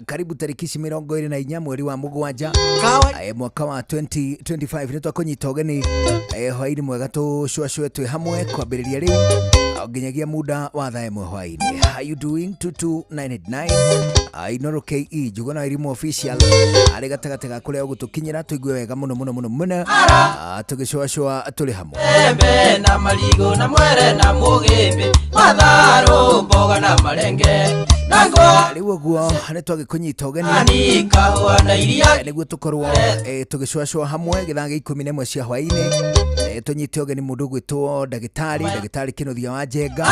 Karibu tariki ici 24 mweri wa 7 mwaka wa 2025 nĩ twakũnyita ũgeni hwaĩ-inĩ mwega tũcũacũe twĩ hamwe kwambĩrĩria rĩu nginyagia muda wa thaa 1 hwaĩ-inĩ. How you doing? 22989 Inoro KE Njuguna Elimu Official arĩ gatagatĩ ga kũrĩa ũgũtũkinyĩra tũigue wega mũno mũno mũno mũno, tũgĩcũacũa tũrĩ hamwe. Embe na marigo na mwere na mũgĩmbĩ, matharũ, mboga na marenge na ngwa. Rĩu ũguo nĩ twagĩkũnyita ũgeni ani kahũa na iria nĩguo tũkorwo tũgĩcũacũa hamwe gĩthaa gĩa 11 cia hwaĩ-inĩ. Tũnyite ũgeni mũndũ ũgwĩtwo ndagĩtarĩ Kĩnuthia wa Njenga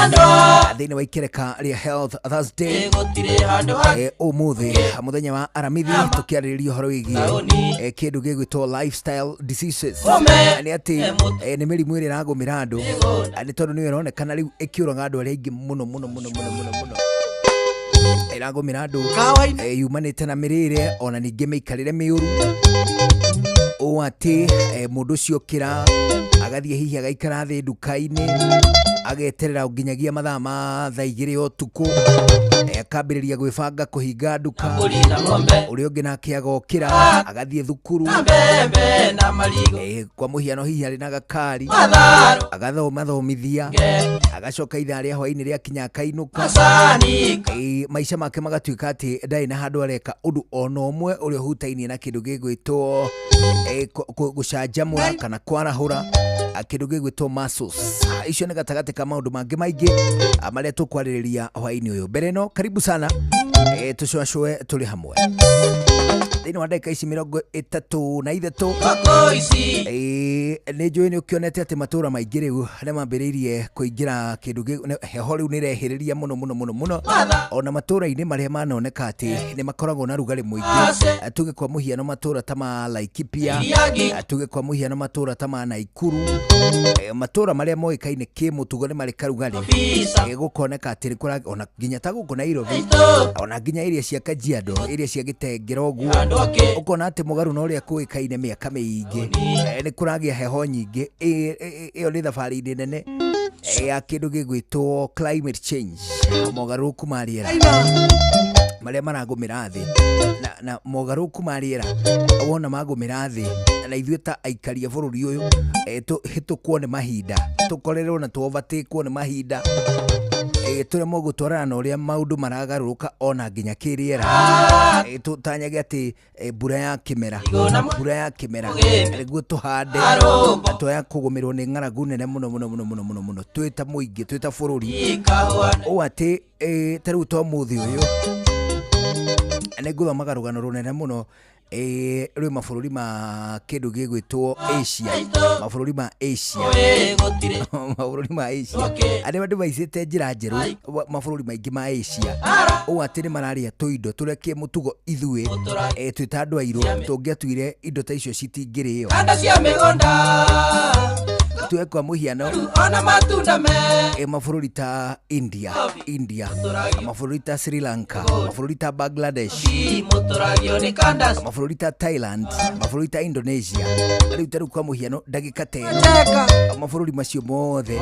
thĩinĩ wa ikereka rĩa Health Thursday gũtirĩ handũ ha ũmũthĩ mũthenya wa Aramithi tũkĩarĩrĩria ũhoro wĩgiĩ kĩndũ gĩgwĩtwo lifestyle diseases. Nĩ atĩ nĩ mĩrimũ ĩrĩa ĩragũmĩra andũ nĩ tondũ nĩyo ĩronekana rĩu ĩkĩũraga andũ arĩa aingĩ mũno mũno mũno mũno mũno mũno, ĩragũmĩra andũ yumanĩte na mĩrĩre ona ningĩ mĩikarĩre mĩũru, ũũ atĩ mũndũ ũcio okĩra agathiĩ hihi agaikara thĩ nduka-inĩ ageterera nginyagia mathaa ma thaa 2 ũtukũ, akambĩrĩria gwĩbanga kũhinga nduka, mbũri na ng'ombe, ũrĩa ũngĩ nake agokĩra agathiĩ thukuru na mbembe na marigo, kwa mũhiano hihi arĩ na gakari matharũ, agathoma thomithia agacoka ithaa rĩa hwaĩ-inĩ rĩakinya akainũka, macani, maica make magatuĩka atĩ ndarĩ na handũ areka ũndũ ona ũmwe ũrĩa ũhutainie na kĩndũ gĩgwĩtwo gũcanjamũra kana kwarahũra kĩndũ gĩgwĩtwo muscles. Icio nĩ gatagatĩ ka maũndũ mangĩ maingĩ marĩa tũkwarĩrĩria hwaĩ-inĩ ũyũ. Mbere ĩno karibu sana, tũcũacũe tũrĩ hamwe thĩinĩ wa ndagĩka ici 33. Thoko ici Nĩ njũĩ nĩ ũkĩonete atĩ matũra maingĩ rĩu nĩ mambĩrĩirie kũingĩra kĩndũ heho rĩu nĩ ĩrehĩrĩria mũno mũno mũno mũno, ona matũra-inĩ marĩa manoneka atĩ nĩ makoragwo na rugarĩ mũingĩ. Tuge kwa mũhiano matũra ta ma Laikipia, tuge kwa mũhiano matũra ta ma Naikuru, matũra marĩa moĩkaine kĩmũtugo nĩ marĩ karugarĩ, gũkoneka atĩ nĩ kũra ona nginya ta gũkũ Nairobi, ona nginya area cia Kajiado, area cia Gĩtengera ũguo, ũkona atĩ mũgarũ na ũrĩa kũĩkaine mĩaka mĩingĩ, nĩ kũragĩa heho nyingĩ. Ĩyo nĩ thabarĩ-inĩ nene ya kĩndũ gĩgwĩtwo climate change, mogarũrũku ma rĩera marĩa maragũmĩra thĩ, na mogarũrũku ma rĩera wona magũmĩra thĩ na ithuĩ ta aikari a bũrũri ũyũ tũhĩtũkwo nĩ mahinda, tũkorerwo na tũovatĩkwo nĩ mahinda, tũremwo gũtwarana na ũrĩa maũndũ maragarũrũka ona nginya kĩrĩera. Tũtanyage atĩ mbura ya kĩmera, mbura ya kĩmera nĩguo tũhande, twaya kũgũmĩrwo nĩ ng'aragu nene mũno mũno mũno mũno mũno mũno twĩ ta mũingĩ, twĩ ta bũrũri. Ũũ atĩ ta rĩu ta ũmũthĩ ũyũ nĩ ngũthomaga rũgano rũnene mũno rwĩ mabũrũri ma kĩndũ gĩgwĩtwo Asia, mabũrũri ma Asia, mabũrũri ma Asia arĩa andũ maicĩte njĩra njerũ, mabũrũri maingĩ ma Asia ũũ atĩ nĩ mararĩa tũindo tũrĩa kĩmũtugo ithuĩ twĩ ta andũ airũ tũngĩatuire indo ta icio citingĩrĩo. Kanda cia mĩgũnda Tuwe kwa mũhiano ona matunda me mabũrũri ta India, mabũrũri ta Sri Lanka, mabũrũri ta Bangladesh, mũtũragio nĩ kanda mabũrũri ta Thailand, mabũrũri ta Indonesia. Rĩu ta rĩu kwa mũhiano ndagĩka ta ĩno mabũrũri macio mothe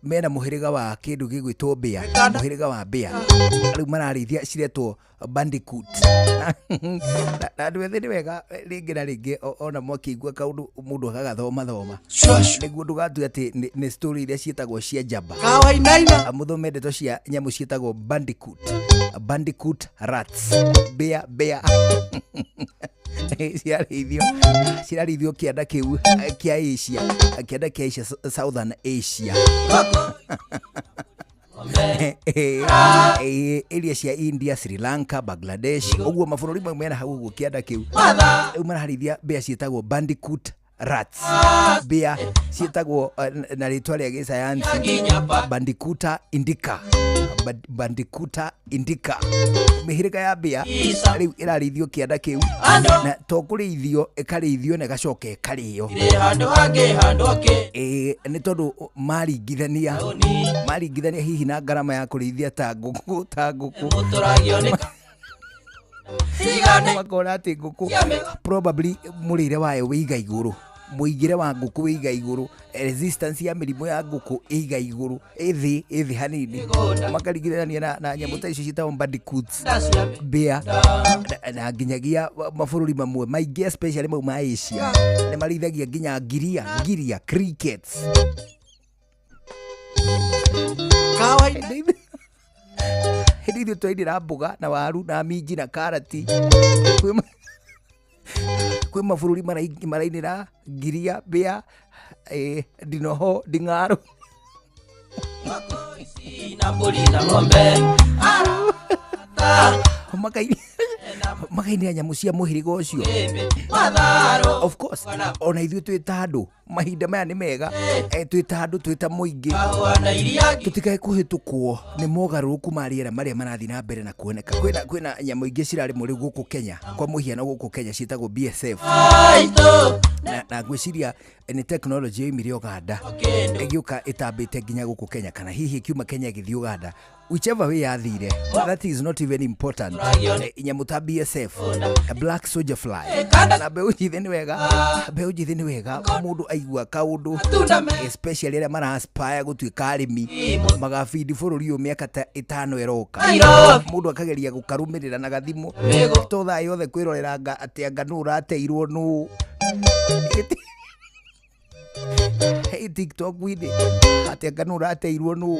mena mũhĩrĩga wa kĩndũ gĩgwĩtwo mbĩa, mũhĩrĩga wa mbĩa rĩu mararĩithia ciretwo bandicoot. Na andũ ethĩ nĩ wega rĩngĩ na rĩngĩ ona mwakĩigua kaũndũ mũndũ agagathoma thoma nĩguo ndũgatue atĩ nĩ story iria ciĩtagwo cia njamba. Mũthome ndeto cia nyamũ ciĩtagwo bandicoot, bandicoot rats, mbĩa, mbĩa cirarĩithio kĩanda kĩu kĩa Asia, kĩanda kĩa Asia, Southern Asia, area cia India, Sri Lanka, Bangladesh, ũguo mabũrũri mau mena hau ũguo kĩanda kĩu rĩu maraharĩithia mbĩa ciĩtagwo bandicoot rats, mbĩa ciĩtagwo na rĩtwa rĩa gĩcayanci Bandicoota indica, Bandicoota indica, mĩhĩrĩga ya mbĩa rĩu ĩrarĩithio kĩanda kĩu, na to kũrĩithio ĩkarĩithio na ĩgacoka ĩkarĩo nĩ tondũ maringithania hihi na ngarama ya kũrĩithia ta ngũkũ, ta ngũkũ makona atĩ ngũkũ probably mũrĩre wayo wĩ iga igũrũ. Mũigĩre wa ngũkũ wĩ iga igũrũ, resistance ya mĩrimũ ya ngũkũ ĩ iga igũrũ, ĩ thĩ hanini makarigithania na nyamũ ta icio ciĩtagwo bandicoots, mbĩa na nginyagia mabũrũri mamwe maingĩ, especially mau ma Asia, nĩ marĩithagia nginya ngiria, ngiria, crickets. Kawaida. Hĩndĩ ithuĩ twainĩra mboga na waru na minji na karati, kwĩ mabũrũri marainĩra ngiria, mbĩa, ndinoho, nding'aro. Na mbũri na ng'ombe arata. Makainĩra nyamũ cia mũhĩrĩga ũcio. Matharũ. Of course, ona ithuĩ twĩ ta andũ, mahinda maya nĩ mega, twĩ ta andũ, twĩ ta mũingĩ, Kahũa na iria. Tũtikae kũhĩtũkwo nĩ mogarũrũku ma rĩera marĩa marathiĩ na mbere na kuoneka. Kwĩna nyamũ ingĩ cirarĩmwo rĩu gũkũ Kenya, kwa mũhiano gũkũ Kenya ciĩtagwo BSF. Aitũ. Na ngwĩciria nĩ technology yoimire Uganda Kĩndũ. Ĩgĩũka ĩtambĩte nginya gũkũ Kenya, kana hihi ĩkiuma Kenya ĩgĩthiĩ Uganda, whichever way yathire, that is not even important. Nyamũ ta BSF, black soldier fly, na mbeũ njĩthĩ nĩ wega, mbeũ njĩthĩ nĩ wega mũndũ aigua kaũndũ, Matunda me especially arĩa mara aspire gũtuĩka arĩmi magabindi bũrũri ũyũ mĩaka ta 5 ĩroka, Nairobi. Mũndũ akageria gũkarũmĩrĩra na gathimũ, Mĩgũ. to thaa yothe kwĩrorera anga atĩ anga nũ ũrateirwo nũ hey, TikTok wini atĩ anga nũ ũrateirwo nũ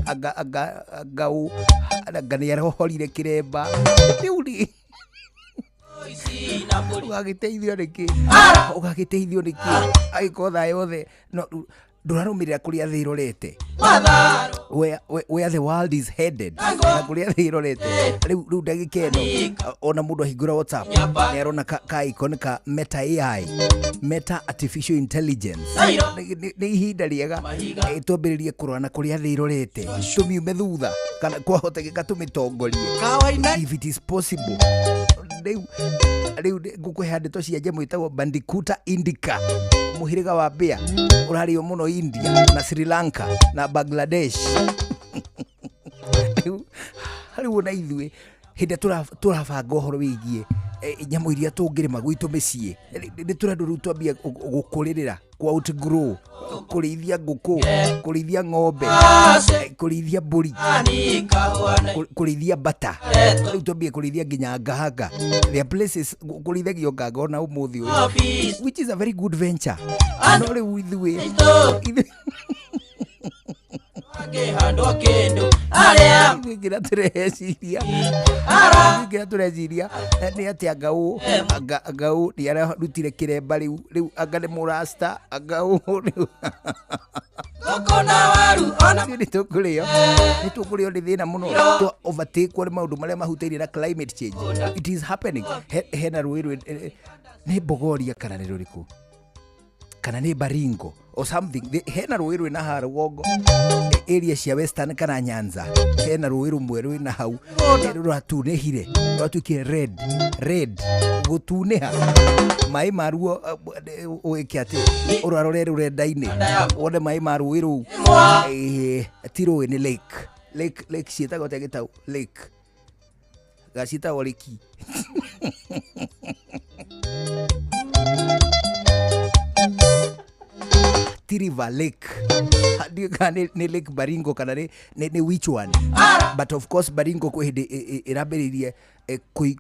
anga ũ anga nĩ arohorire kĩremba rĩu rĩ. Ici na mbũri. Ũgagĩteithio nĩkĩ? Ũgagĩteithio nĩkĩ angĩkorwo thaa yothe no ndũrarũmĩrĩra kũrĩa thĩ ĩrorete? Matharũ. Where the world is headed na kũrĩa thĩ ĩrorete rĩu ndagĩka ĩno, ona mũndũ ahingũra WhatsApp nĩ arona ka icon ka Meta AI, Meta artificial intelligence. Nĩ ihinda rĩega twambĩrĩrie kũrora na kũrĩa thĩ ĩrorete, tũmiume thutha kana kwahotekeka tũmĩtongorie, Kawaida. if it is possible. Rĩu ngũkũhe ndeto cia nyamũ ĩtagwo Bandicoota indica, mũhĩrĩga wa mbĩa ũrarĩo mũno India na Sri Lanka na Bangladesh. Rĩu ona ithuĩ hĩndĩ ĩrĩa tũrabanga ũhoro wĩgiĩ nyamũ iria tũngĩrĩma gwitũ mĩciĩ, nĩ tũrendwo rĩu twambie gũkũrĩrĩra, ku outgrow kũrĩithia ngũkũ, kũrĩithia ng'ombe, kũrĩithia mbũri, Ani kahũa na kũrĩithia mbata, rĩu twambie kũrĩithia nginya nganga. There are places kũrĩithagio nganga ona ũmũthĩ ũyũ, office. Which is a very good venture, no rĩu ithuĩ Aitũ. Akĩhandwo kĩndũ arĩa ithuĩ kĩrĩa tũreciria, ithuĩ kĩrĩa tũreciria nĩ atĩ anga ũ anga ũ nĩ ararutire kĩremba, rĩu anga nĩ mũrasta, anga ũ rĩu. Ngũkũ na waru ona. Ithuĩ nĩ tũkũrĩo nĩ thĩna mũno twa overtake nĩ maũndũ marĩa mahutairie na climate change. It is happening. Hena rũĩ nĩ Bogoria kana nĩ rũrĩkũ, kana nĩ Baringo or something. Hena rũĩ rwĩna haha rũgongo, area cia Western kana Nyanza, hena rũĩ rũmwe rwĩna hau rũratunĩhire, rũratuĩkire red red, gũtunĩha maĩ maruo. Wĩke atĩ ũrarore rũrenda-inĩ wone maĩ ma rũĩ rũu. Ti rũĩ, nĩ lake, lake ciĩtagwo atĩa gĩtau? Lake gaciĩtagwo rĩki. Ti river, lake. Ndiũĩ kana nĩ Lake Baringo kana nĩ which one, but of course Baringo kwĩ hĩndĩ ĩrambĩrĩirie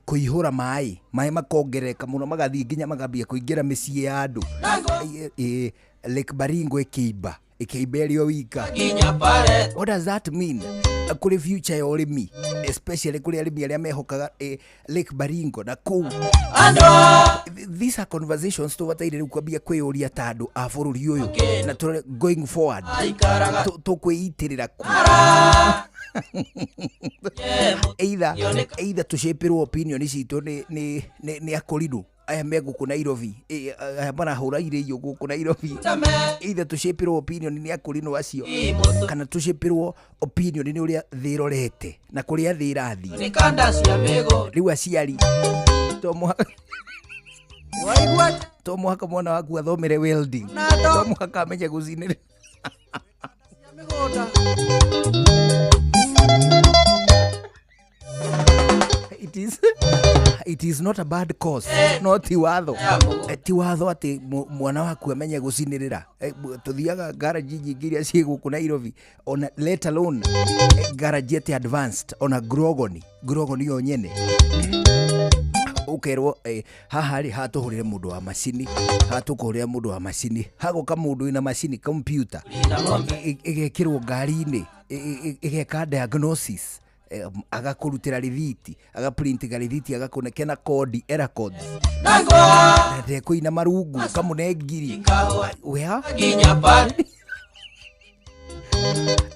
kũihũra maĩ, maĩ makongerereka mũno, magathiĩ nginya makambia kũingĩra mĩciĩ ya andũ. Lake Baringo ĩkĩimba, ĩkĩimba ĩrĩ o wika. Nginya pare. What does that mean kũrĩ future ya ũrĩmi, especially kũrĩ arĩmi arĩa mehokaga Lake Baringo na kũu? Andũ. These are conversations tũbataire rĩu kwambia kwĩyũria ta andũ a bũrũri ũyũ na tũrore going forward Aikaraga. Tũkwĩitĩrĩra ku either tũcĩpĩrwo opinion citũ nĩ akũrinũ aya me gũkũ Nairobi, aya marahũra irio gũkũ Nairobi, either tũcĩpĩrwo opinion nĩ akũrinũ acio kana tũcĩpĩrwo opinion nĩ ũrĩa thĩ ĩrorete na kũrĩa thĩ ĩrathiĩ. Nĩ kanda cia mĩgũ. Rĩu aciari, to mũhaka Waigua. to mũhaka mwana waku athomere welding, to mũhaka amenye gũcinĩra. Mĩgũnda. It is It is not a bad course, no ti watho. Ti watho atĩ mwana waku amenye gũcinĩrĩra. Tũthiaga ngaraji nyingĩ iria ciĩ gũkũ Nairobi, ona let alone ngaraji atĩ advanced, ona grogoni grogoni yo nyene ũkerwo haha rĩ hatũhũrĩre mũndũ wa macini, hatũkũhũrĩra mũndũ wa macini, hagoka mũndũ wĩna macini computer ĩgekĩrwo ngari-inĩ, ĩgeka diagnosis, agakũrutĩra rĩthiti, agaprint rĩthiti, agakũne kena kodi, error codes, na ngwa na ndekũina marungu kamũne ngiri kahũa wea nginya pale.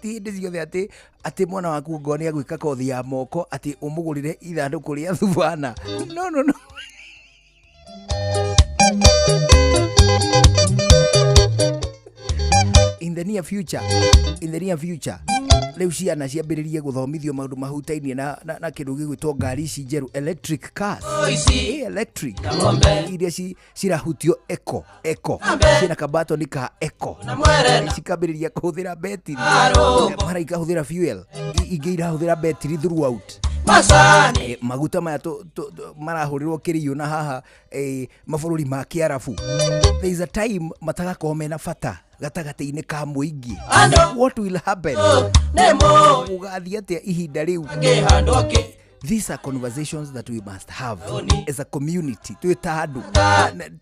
Ti hĩndĩ ciothe atĩ mwana waku ngoo nĩ agwĩka kothi ya moko atĩ ũmũgũrĩre ithandũkũ rĩa thubana. No, no, no. In the near future, in the near future, rĩu ciana ciambĩrĩrie gũthomithio maũndũ mahutainie na kĩndũ gĩgwĩtwo ngari ici njerũ, electric cars. Ici Electric na ng'ombe iria cirahutio eco eco, ciĩna kabatoni ka eco, na mwere na cikambĩrĩria kũhũthĩra betiri, Arũmbo. mara ikahũthĩra fuel, ingĩ irahũthĩra betiri throughout. Macani. Maguta maya marahũrĩrwo kĩrĩo na haha, mabũrũri ma Kĩarabu, there is a time matagakorwo mena bata gatagatĩ-inĩ ka mũingĩ. Andũ What will happen? nĩ mũĩ Gũgathiĩ atĩa ihinda rĩu? ngĩhandwo kĩ These are conversations that we must have Oni. as a community, twĩ ta andũ.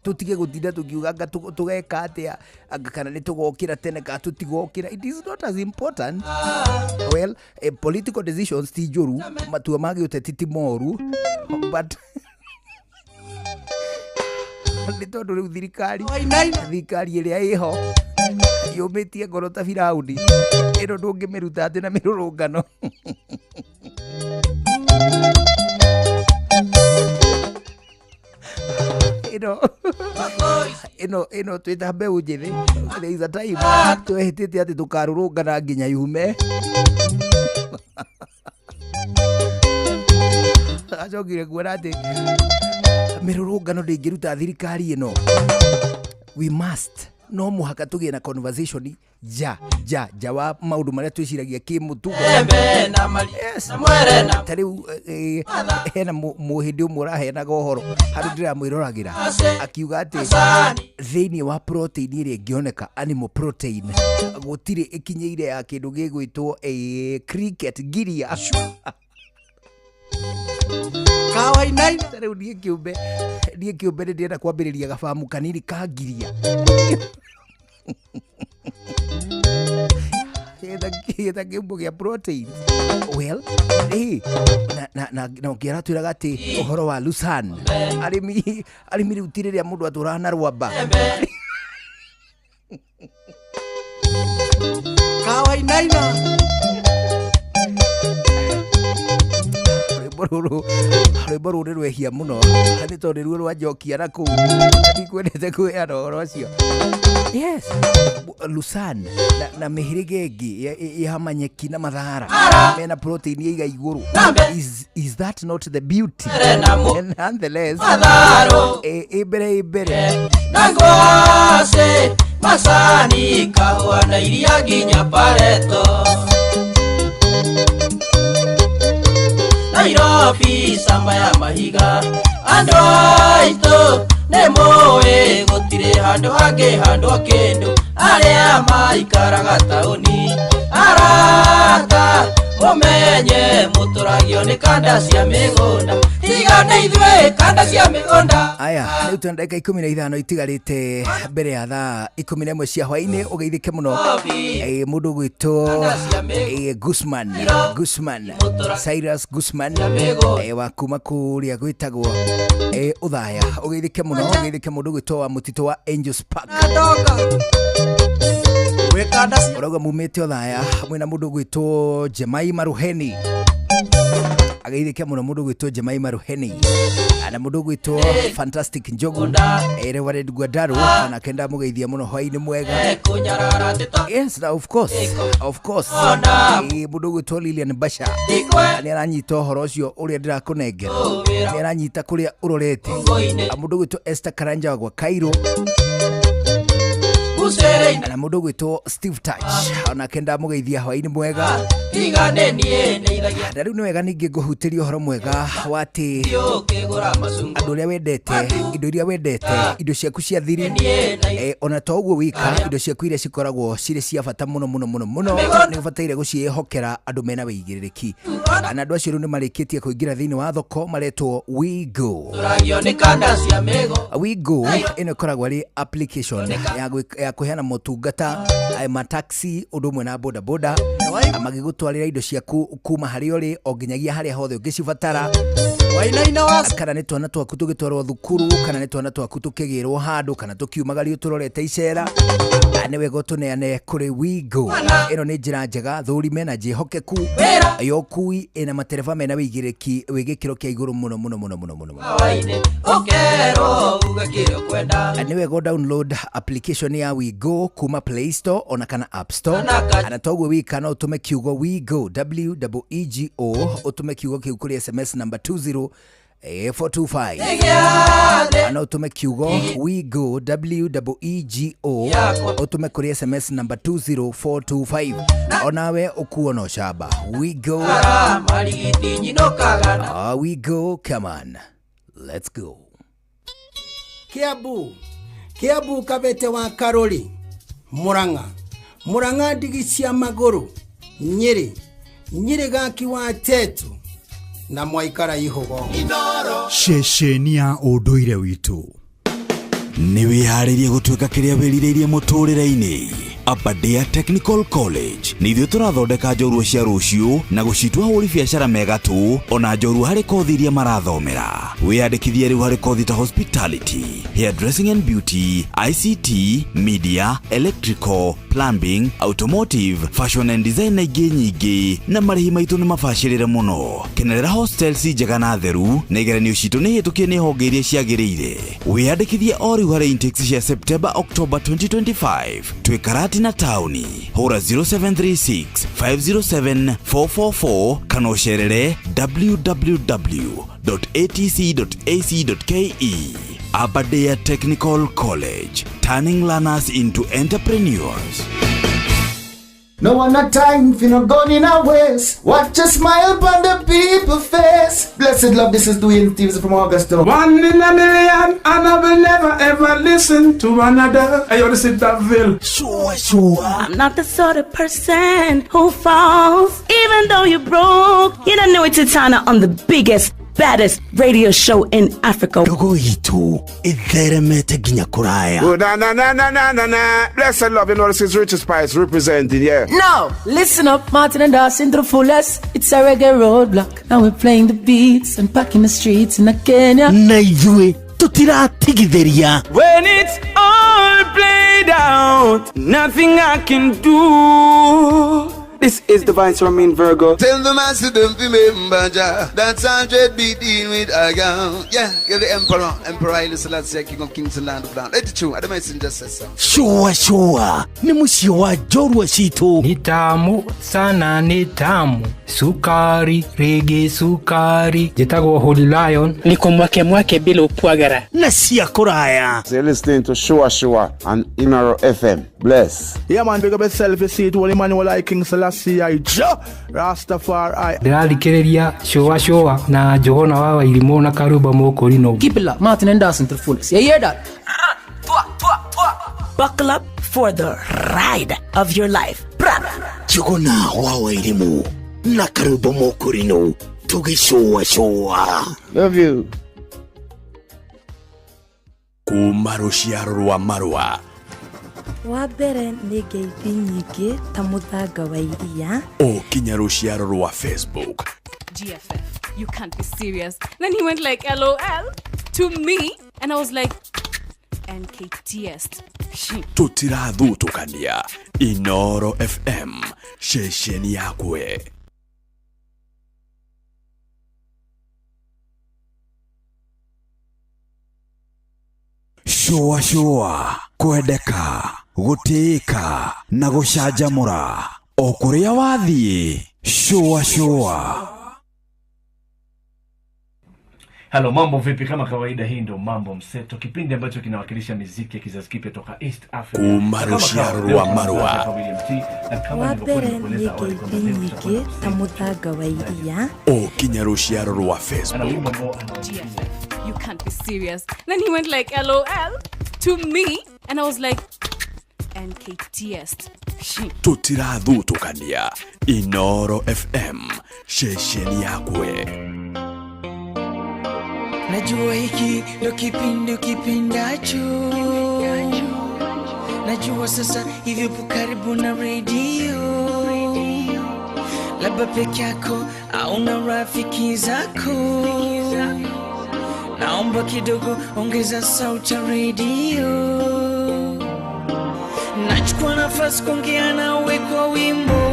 Tũtige gũtinda tũkiuga anga tũgeka atĩa, anga kana nĩ tũgokĩra tene kana tũtigokĩra. It is not as important. Well, political decisions ti njũru, matua ma gĩũteti ti moru, but nĩ tondũ rĩu thirikari ĩrĩa ĩho yũmĩtie ngoro ta Firauni ĩno, ndũngĩmĩruta atĩ na mĩrũrũngano. Ĩno twĩ ta mbeũ njĩthĩ, there is a time twehĩtĩte atĩ tũkarũrũngana nginya yume. Acokire kuona atĩ mĩrũrũngano ndĩngĩruta thirikari ĩno. We must, no mũhaka tũgĩe na conversation nja nja nja wa maũndũ marĩa twĩciragia kĩmũtugo. Embe na mari Yes. na mwere na Ta rĩu hena mũhĩndĩ ũmwe ũraheanaga ũhoro handũ ndĩramwĩroragĩra, akiuga atĩ macani. Thĩinĩ wa protein ĩrĩa ĩngĩoneka, animal protein, gũtirĩ ĩkinyĩire ya kĩndũ gĩgwĩtwo cricket, ngiria. Kawainaina. Ta rĩu niĩ kĩũmbe nĩ ndĩrenda kwambĩrĩria gabamu kanini ka ngiria gĩta kĩhumo gĩa protein. Well, na ũngĩ aratwĩraga atĩ ũhoro wa lucerne, arĩmi rĩu ti rĩrĩa mũndũ atũraga na rwamba. Kawainaina. Rwĩmbo rũrũ nĩ rwehia mũno nĩ tondũ nĩruo rwanjokia na kũu ndikwendete kwĩana ũhoro ũcio. Yes, lucerne na mĩhĩrĩga ĩngĩ ya manyeki na mathara mena protein ya iga igũrũ. Is that not the beauty? Na mu Nonetheless, matharũ ĩ mbere na ngwacĩ macani kahũa na iria nginya pareto. Nairobi camba ya mahiga, andũ aitũ nĩ mũĩ gũtirĩ handũ hangĩ handwo kĩndũ arĩa maikaraga taũni arata mũmenye mũtũragio nĩ kanda cia mĩgũnda, tiga nĩ ithuĩ kanda cia mĩgũnda. Aya, rĩu twĩna ndagĩka 15 itigarĩte mbere ya thaa 11 cia hwaĩ-inĩ. Ũgeithĩke mũno. Mũndũ ũgwĩtwo Guzman, Cyrus Guzman, wa kuma kũrĩa gwĩtagwo Ũthaya, ũgeithĩke mũno. Ũgeithĩke mũndũ ũgwĩtwo wa mũtitũ wa Angels Park. Wĩkanda cia Ũrauga mumĩte Ũthaya mwĩna mũndũ ũgwĩtwo Jemai Maruheni, ageithĩke mũno mũndũ ũgwĩtwo Jemai Maruheni na mũndũ ũgwĩtwo Fantastic Njogu, Reverend Guadaru, onake ndamũgeithia mũno, hwaĩ-inĩ mwega. Kũnyarara tĩto. Yes, na of course, of course, mũndũ ũgwĩtwo Lilian Basha tikwe nĩ aranyita ũhoro ũcio ũrĩa ndĩrakũnengera, nĩ aranyita kũrĩa ũrorete. Ngo-inĩ. Mũndũ ũgwĩtwo Esther Karanja wa gwa Cairo. Mucere-inĩ Na mũndũ ũgwĩtwo Steve Touch onake ndamũgeithia hwaĩ-inĩ mwega. Tiga nĩ niĩ ndeithagia. Na rĩu nĩ wega ningĩ ngũhutĩria ũhoro mwega wa atĩ ũkĩgũra macungwa andũ arĩa wendete, indo iria wendete, indo ciaku cia thiri, niĩ ndeithagia. Ona to ũguo wika, indo ciaku iria cikoragwo cirĩ cia bata mũno mũno mũno mũno, nĩ ũbataire gũciĩhokera andũ mena wĩigĩrĩrĩki, na andũ acio rĩu nĩ marĩkĩtie kũingĩra thĩinĩ wa thoko, maretwo WeGo. Tũragio nĩ kanda cia mĩgo. WeGo ĩno ĩkoragwo ĩrĩ application ya kũheana motungata ma taxi ũndũ ũmwe na boda boda, magĩgũtwarĩra indo ciaku kuma harĩa ũrĩ o nginyagia harĩa hothe ũngĩcibatara, Wainaina wa kana nĩ twana twaku tũgĩtwarwo thukuru, kana nĩ twana twaku tũkĩgĩrwo handũ, kana tũkiumagario tũrorete icera. Nĩ wega ũtũneane kũrĩ WeGo. Ĩno nĩ njĩra njega thũrime na njĩhokeku ya ũkui ĩna matereba mena wĩigĩrĩki wĩ gĩkĩro kĩa igũrũ mũno mũno mũno mũno mũno mũno. Hawainĩ ũkerwo uge kĩrĩa ũkwenda. Nĩ wega download application ya WeGo kuma Play Store ona kana App Store. Na toguo wika, no ũtũme kiugo WeGo, W E G O, ũtũme kiugo kĩu kũrĩ SMS number 20 425. Gĩathĩ. No ũtũme kiugo WeGo, W E G O, ũtũme kũrĩ SMS number 20425, onawe ũkuo no camba WeGo. Marigiti nyinũkaga na Ah, WeGo, come on, let's go. Kiambu, Kiambu, Kabete wa Karori, Murang'a, Murang'a, ndigi cia magũrũ, Nyĩrĩ, Nyĩrĩ, gaki wa Tetu na mwaikara ihũgo. Ceceni ya ũndũire witũ. Nĩ wĩharĩirie gũtuĩka kĩrĩa wĩrirĩirie mũtũrĩre-inĩ? Aberdare Technical College nĩ ithuĩ tũrathondeka njorua cia rũciũ na gũcitua hũri biacara megatũ ona njorua harĩ kothi iria marathomera. Wĩyandĩkithie rĩu harĩ kothi ta hospitality, hairdressing and beauty, ICT, media, electrical, plumbing, automotive, fashion and design na ingĩ nyingĩ, na marĩhi maitũ nĩ mabacĩrĩre mũno. Kenerera hostels njega na theru, na igeranio citũ nĩ hĩtũkie nĩ honge iria ciagĩrĩire. Wĩyandĩkithie o rĩu harĩ intakes cia September, October 2025. Twĩ Karatina taũni. Hũra 0736 507 444 kana ũcerere www.atc.ac.ke. Aberdare Technical College, turning learners into entrepreneurs. No one no time for no gun in a waist. Watch a smile upon the people face. Blessed love, this is Dwayne Stevens from Augusta. One in a million, and I will never ever listen to another. Hey, yo, this is Daville. Sure, sure. I'm not the sort of person who falls, even though you're broke. You don't know it's Titana on the biggest, baddest radio show in Africa. Ndogo itũ ĩtheremete nginya kũraya. Oh, na na na na na na na. Blessed love, you know, this is Richard Spice representing, yeah. Now, listen up, Martin and Dawson to the fullest. It's a reggae roadblock. Now we're playing the beats and packing the streets in Kenya. Na ithuĩ tũtiratigithĩria. When it's all played out, nothing I can do. This is Divine Romain Virgo. Tell the master them remember Jah. That's 100 beat in with a gun. Yeah, you're the emperor. Emperor Haile Selassie, King of Kings and Land of Land. Let it true. I the messenger says so. Sure, sure, nĩ mũciĩ wa njorua citũ. Ni tamu sana, ni tamu, sukari rigi sukari. Njĩtagwo Holy Lion. Niko mwake mwake bila upwagara. Na cia kũraya. So you're listening to Shua Shua on Inaro FM. Bless. Yeah, man, big up yourself. You see it, Holy Emmanuel I King Selassie I Jah Rastafari. Ndĩrathikĩrĩria cũa cũa na Njũgũna wa Wairimũ na Karumba Mũkũrinũ. Keep it locked, Martin and Dawson to the fullest. You hear that? Buckle up for the ride of your life. Bra. Njũgũna wa Wairimũ na Karumba Mũkũrinũ tũgĩcũa cũa. Love you. Kuma rũciaro rwa marũa. Wa mbere nĩ ngeithi nyingĩ ta mũthanga wa iria. O kinya rũciaro rwa Facebook. GFF, you can't be serious. Then he went like, LOL to me. And I was like, NKTS. Tũtirathutũkania. Inoro FM, ceceni yakwe. Shũa shũa, kwendeka, gũtĩĩka na gũcanjamũra o kũrĩa wathiĩ. Shũa shũa. Halo, mambo vipi? Kama kawaida, hii ndo Mambo Mseto, kipindi ambacho kinawakilisha miziki ya kizazi kipya toka East Africa. Kuma rũciaro rwa marũa. Wa mbere nĩ ngeithi nyingĩ ta mũthanga wa iria. O kinya rũciaro rwa Facebook. You can't be serious. Then he went like, LOL to me. And I was like, NKTS. Tũtirathutũkania. Inoro FM, ceceni yakwe. Najua hiki ndo kipindi ukipindacho. Najua sasa hivi upo karibu na radio, labda peke yako au na rafiki zako. Naomba kidogo ongeza sauti ya radio. Nachukua nafasi kuongea nawe kwa wimbo.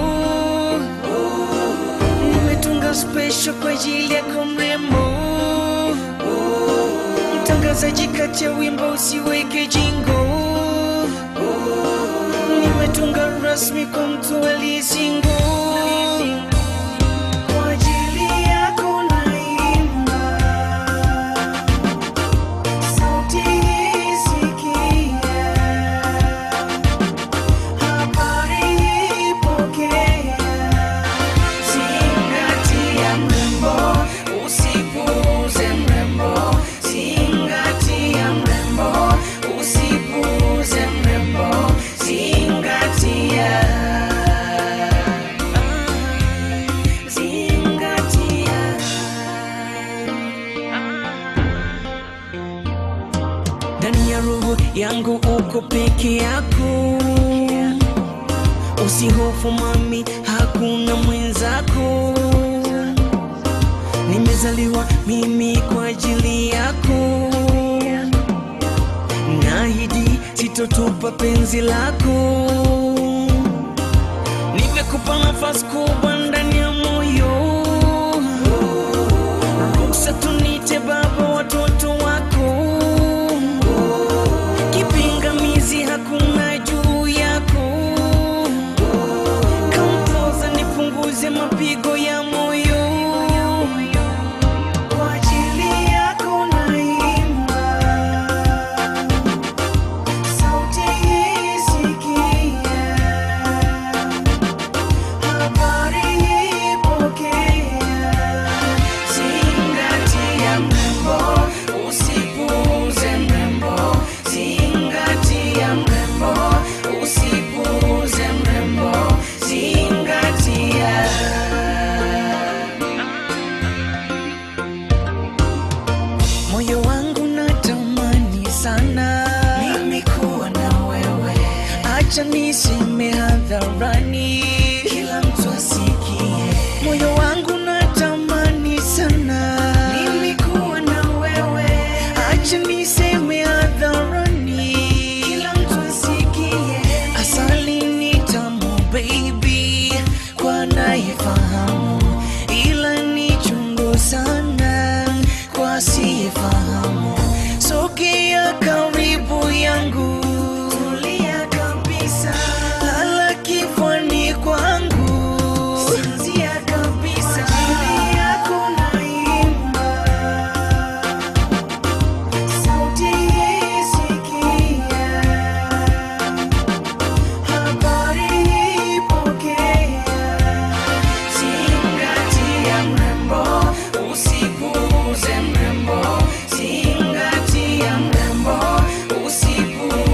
Nimetunga special kwa ajili yako mrembo. Mtangazaji kati ya wimbo usiweke jingo. Nimetunga rasmi kwa mtu aliyesingo. Kwa ajili yako naimba, sauti hii sikia, habari hii pokea. Zingatia mrembo, usipuuze mrembo. Zingatia mrembo, usipuuze mrembo. Zingatia, zingatia. Ndani ya roho yangu uko peke yako. Usihofu mami, hakuna mwenzako. Nimezaliwa mimi kwa ajili yako. Naahidi sitotupa penzi lako. Nimekupa nafasi kubwa ndani ya moyo. Ruksa tunite baba watoto wako. Kipingamizi hakuna juu yako. Kampoza nipunguze mapigo ya moyo. Kwa ajili yako naimba, sauti hii sikia, habari hii pokea. Zingatia mrembo, usipuuze mrembo. Zingatia mrembo, usipuuze mrembo. Zingatia. Moyo wangu natamani sana mimi kuwa na wewe. Acha niseme hadharani, kila mtu asikie. Moyo wangu natamani sana mimi kuwa na wewe. Acha niseme hadharani, kila mtu asikie. Asali ni tamu baby, kwa anayefahamu, ila ni chungu sana kwa asiyefahamu. Sogea karibu yangu, tulia kabisa, lala kifuani kwangu, sinzia kabisa. Kwa ajili yako naimba, sauti hii sikia, habari hii pokea. Zingatia mrembo, usipuuze mrembo. Zingatia mrembo, usipuuze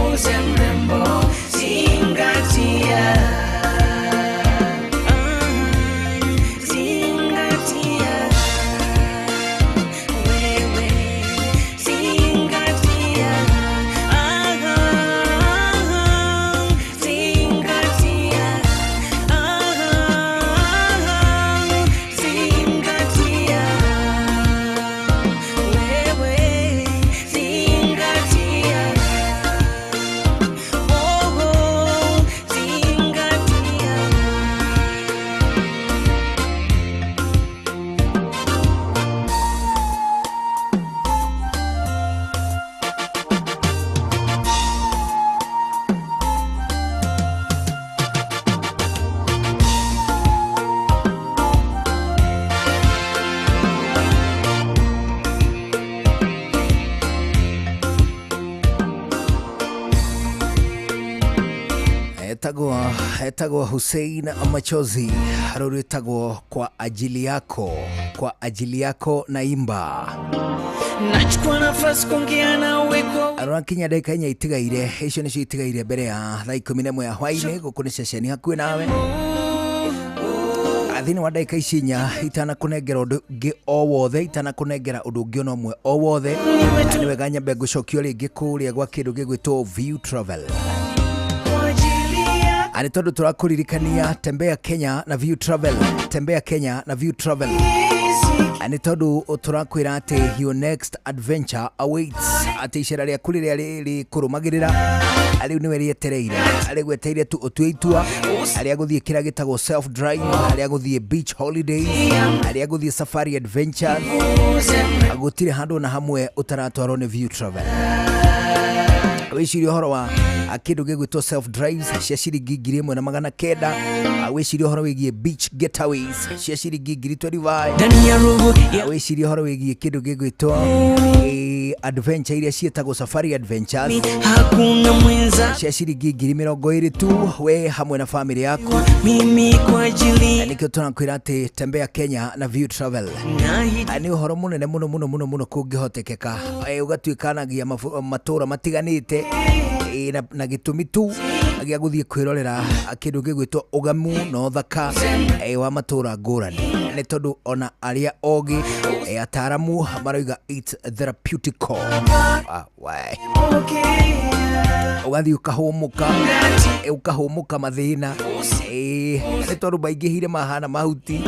Etagwo Hussein Machozi, rũrũ rwĩtagwo kwa ajili yako, kwa ajili yako naimba. Nachukua nafasi kuongea nawe kwa Rwakinya ndagĩka 4 itigaire, icio nĩcio itigaire mbere ya thaa 11 ya hwaĩ-inĩ. Gũkũ nĩ ceceni hakuhĩ nawe. Thĩinĩ wa ndagĩka ici 4 itanakũnengera ũndũ ũngĩ o wothe, itanakũnengera ũndũ ũngĩ ona ũmwe o wothe, nĩ wega nyambe ngũcokio rĩngĩ kũrĩa gwa kĩndũ gĩgwĩtwo View Travel. Nĩ tondũ tũrakũririkania Tembea Kenya na View Travel, Tembea Kenya na View Travel. Nĩ tondũ tũrakwĩra atĩ your next adventure awaits, atĩ icera rĩaku rĩrĩa rĩkũrũmagĩrĩra rĩu nĩwe rĩetereire, rĩgweteire tu ũtue itua arĩa gũthiĩ kĩrĩa gĩtagwo self drive, arĩa gũthiĩ beach holidays, arĩa gũthiĩ safari adventures. Gũtirĩ handũ na hamwe ũtaratwarwo nĩ View Travel. Wĩcirie ũhoro wa kĩndũ gĩgwĩtwo self drives cia ciringi 1900. Wĩcirie ũhoro wĩgiĩ beach getaways cia ciringi 25,000. Wĩcirie ũhoro wĩgiĩ kĩndũ gĩgwĩtwo adventure iria ciĩtagwo safari adventures hakuna mwenza cia ciringi 20,000 tu, we hamwe na family yaku. Mimi kwa ajili nĩkĩo tũrakwĩra atĩ Tembea Kenya na View Travel nĩ ũhoro mũnene mũno mũno mũno mũno kũngĩhotekeka, ũgatuĩkanagia matũra matiganĩte na gĩtũmi tu gĩa gũthiĩ kwĩrorera kĩndũ gĩgwĩtwo ũgamu na ũthaka wa matũra ngũrani, nĩ tondũ ona arĩa ogĩ ataramu maroiga it's therapeutical. Ũgathiĩ ũkahũmũka, ũkahũmũka mathĩna, nĩ tondũ maingĩhire mahana mahuti.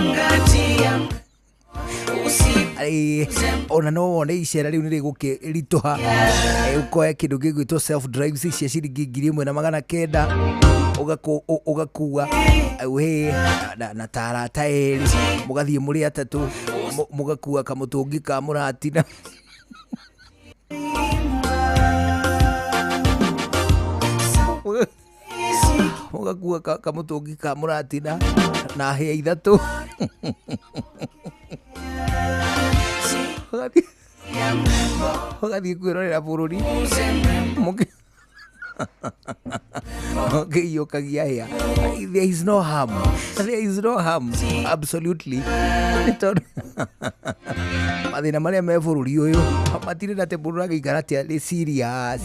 Ona no wone icera rĩu nĩ rĩgũkĩritũha, ũkoya kĩndũ gĩgwĩtwo self drives cia ciringi 1900, ũgakua we na tarata erĩ, mũgathiĩ mũrĩ atatũ, mũgakua kamũtũngi ka mũratina. Mũgakua kamũtũngi ka mũratina na hĩa 3. Ũgathiĩ kwĩrorera bũrũri mũkĩiyũkagia hĩa. There is no harm, there is no harm absolutely, nĩ tondũ mathĩna marĩa me bũrũri ũyũ matirĩ na atĩ mũndũ ũragĩikara atĩa nĩ serious,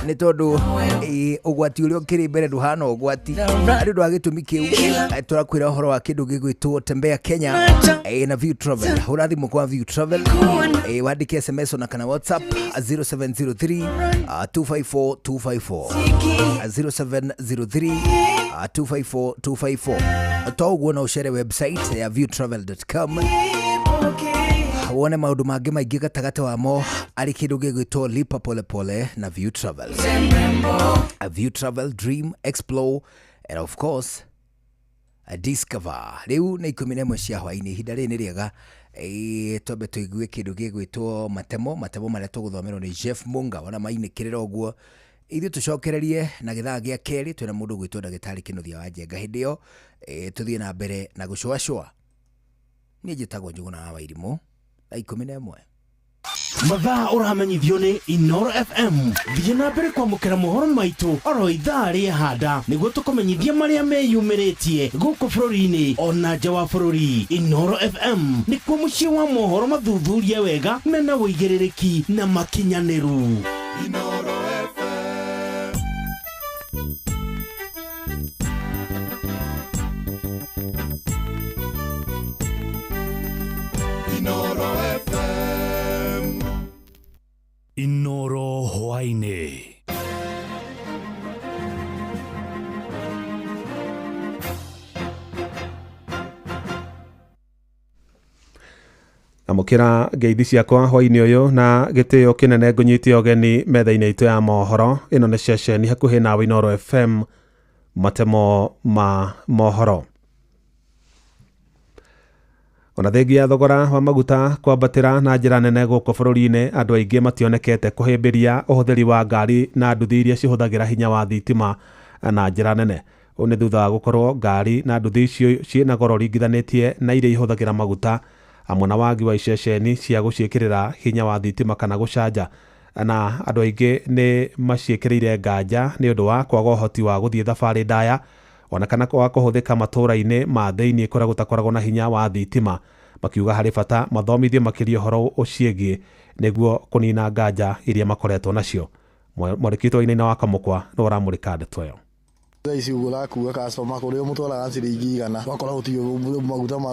nĩ tondũ ũgwati ũrĩa ũkĩrĩ mbere ndũhana ũgwati. Nĩ ũndũ wa gĩtũmi kĩu tũrakwĩra ũhoro wa kĩndũ gĩgwĩtwo Tembea Kenya na View Travel. Hũra thimũ kwa View Travel, wandĩke SMS ona kana WhatsApp 0703 254 254, 0703 254 254. To ũguo no ũcere website ya viewtravel.com wone maũndũ mangĩ maingĩ gatagatĩ wamo arĩ kĩndũ gĩgwĩtwo lipa pole pole na View Travel. View Travel, dream, explore and of course discover. Rĩu nĩ 11 cia hwaĩ-inĩ, ihinda rĩrĩ nĩ rĩega twambe tũigue kĩndũ gĩgwĩtwo matemo, matemo marĩa tũgũthomerwo nĩ Jeff Munga wona mainĩkĩrĩra ũguo. Ithuĩ tũcokererie na gĩthaa gĩa kerĩ twĩna mũndũ ũgwĩtwo ndagĩtarĩ Kĩnuthia wa Njenga. Hĩndĩ ĩyo tũthiĩ na mbere na gũcũacũa. Niĩ njĩtagwo Njũgũna wa Wairimũ, thaa 11. Mathaa ũramenyithio nĩ Inoro FM. Thiĩ na mbere kwamũkĩra mohoro maitũ oro ithaa rĩa handa nĩguo tũkũmenyithia marĩa meyumĩrĩtie gũkũ bũrũri-inĩ ona nja wa bũrũri. Inoro FM nĩkuo mũciĩ wa mohoro mathuthurie wega mena ũigĩrĩrĩki na makinyanĩru. Inoro FM. Inoro FM. Inoro hwaĩ-inĩ. Amũkĩra ngeithi ciakwa hwaĩ-inĩ ũyũ na gĩtĩo kĩnene ngũnyite ũgeni metha-inĩ itũ ya mohoro. Ĩno nĩ ceceni hakuhĩ nawe Inoro FM, matemo ma mohoro. Ona thengia ya thogora wa maguta kwambatĩra na njĩra nene gũkũ bũrũri-inĩ, andũ aingĩ mationekete kũhĩmbĩria ũhũthĩri wa ngari na nduthi iria cihũthagĩra hinya wa thitima na njĩra nene. Ũũ nĩ thutha wa gũkorwo ngari na nduthi icio ciĩna goro ringithanĩtie na iria ihũthagĩra maguta, hamwe na wagi wa iceceni cia gũciĩkĩrĩra hinya wa thitima kana gũcanja. Na andũ aingĩ nĩ maciĩkĩrĩire nganja nĩ ũndũ wa kwaga ũhoti wa gũthiĩ thabarĩ ndaya ona kana wa kũhũthĩka matũũra-inĩ ma thĩinĩ kũrĩa gũtakoragwo na hinya wa thitima, makiuga harĩ bata mathomithio makĩria ũhoro ũciĩgiĩ nĩguo kũnina nganja iria makoretwo nacio. Mwandĩki witũ Wainaina wa Kamũkwa nĩwe ũramũrĩka ndeto ĩyo. Thaa ici ũguo ũrakua customer kũrĩa ũmũtwaraga ciringi 100 ũgakora gũtirĩ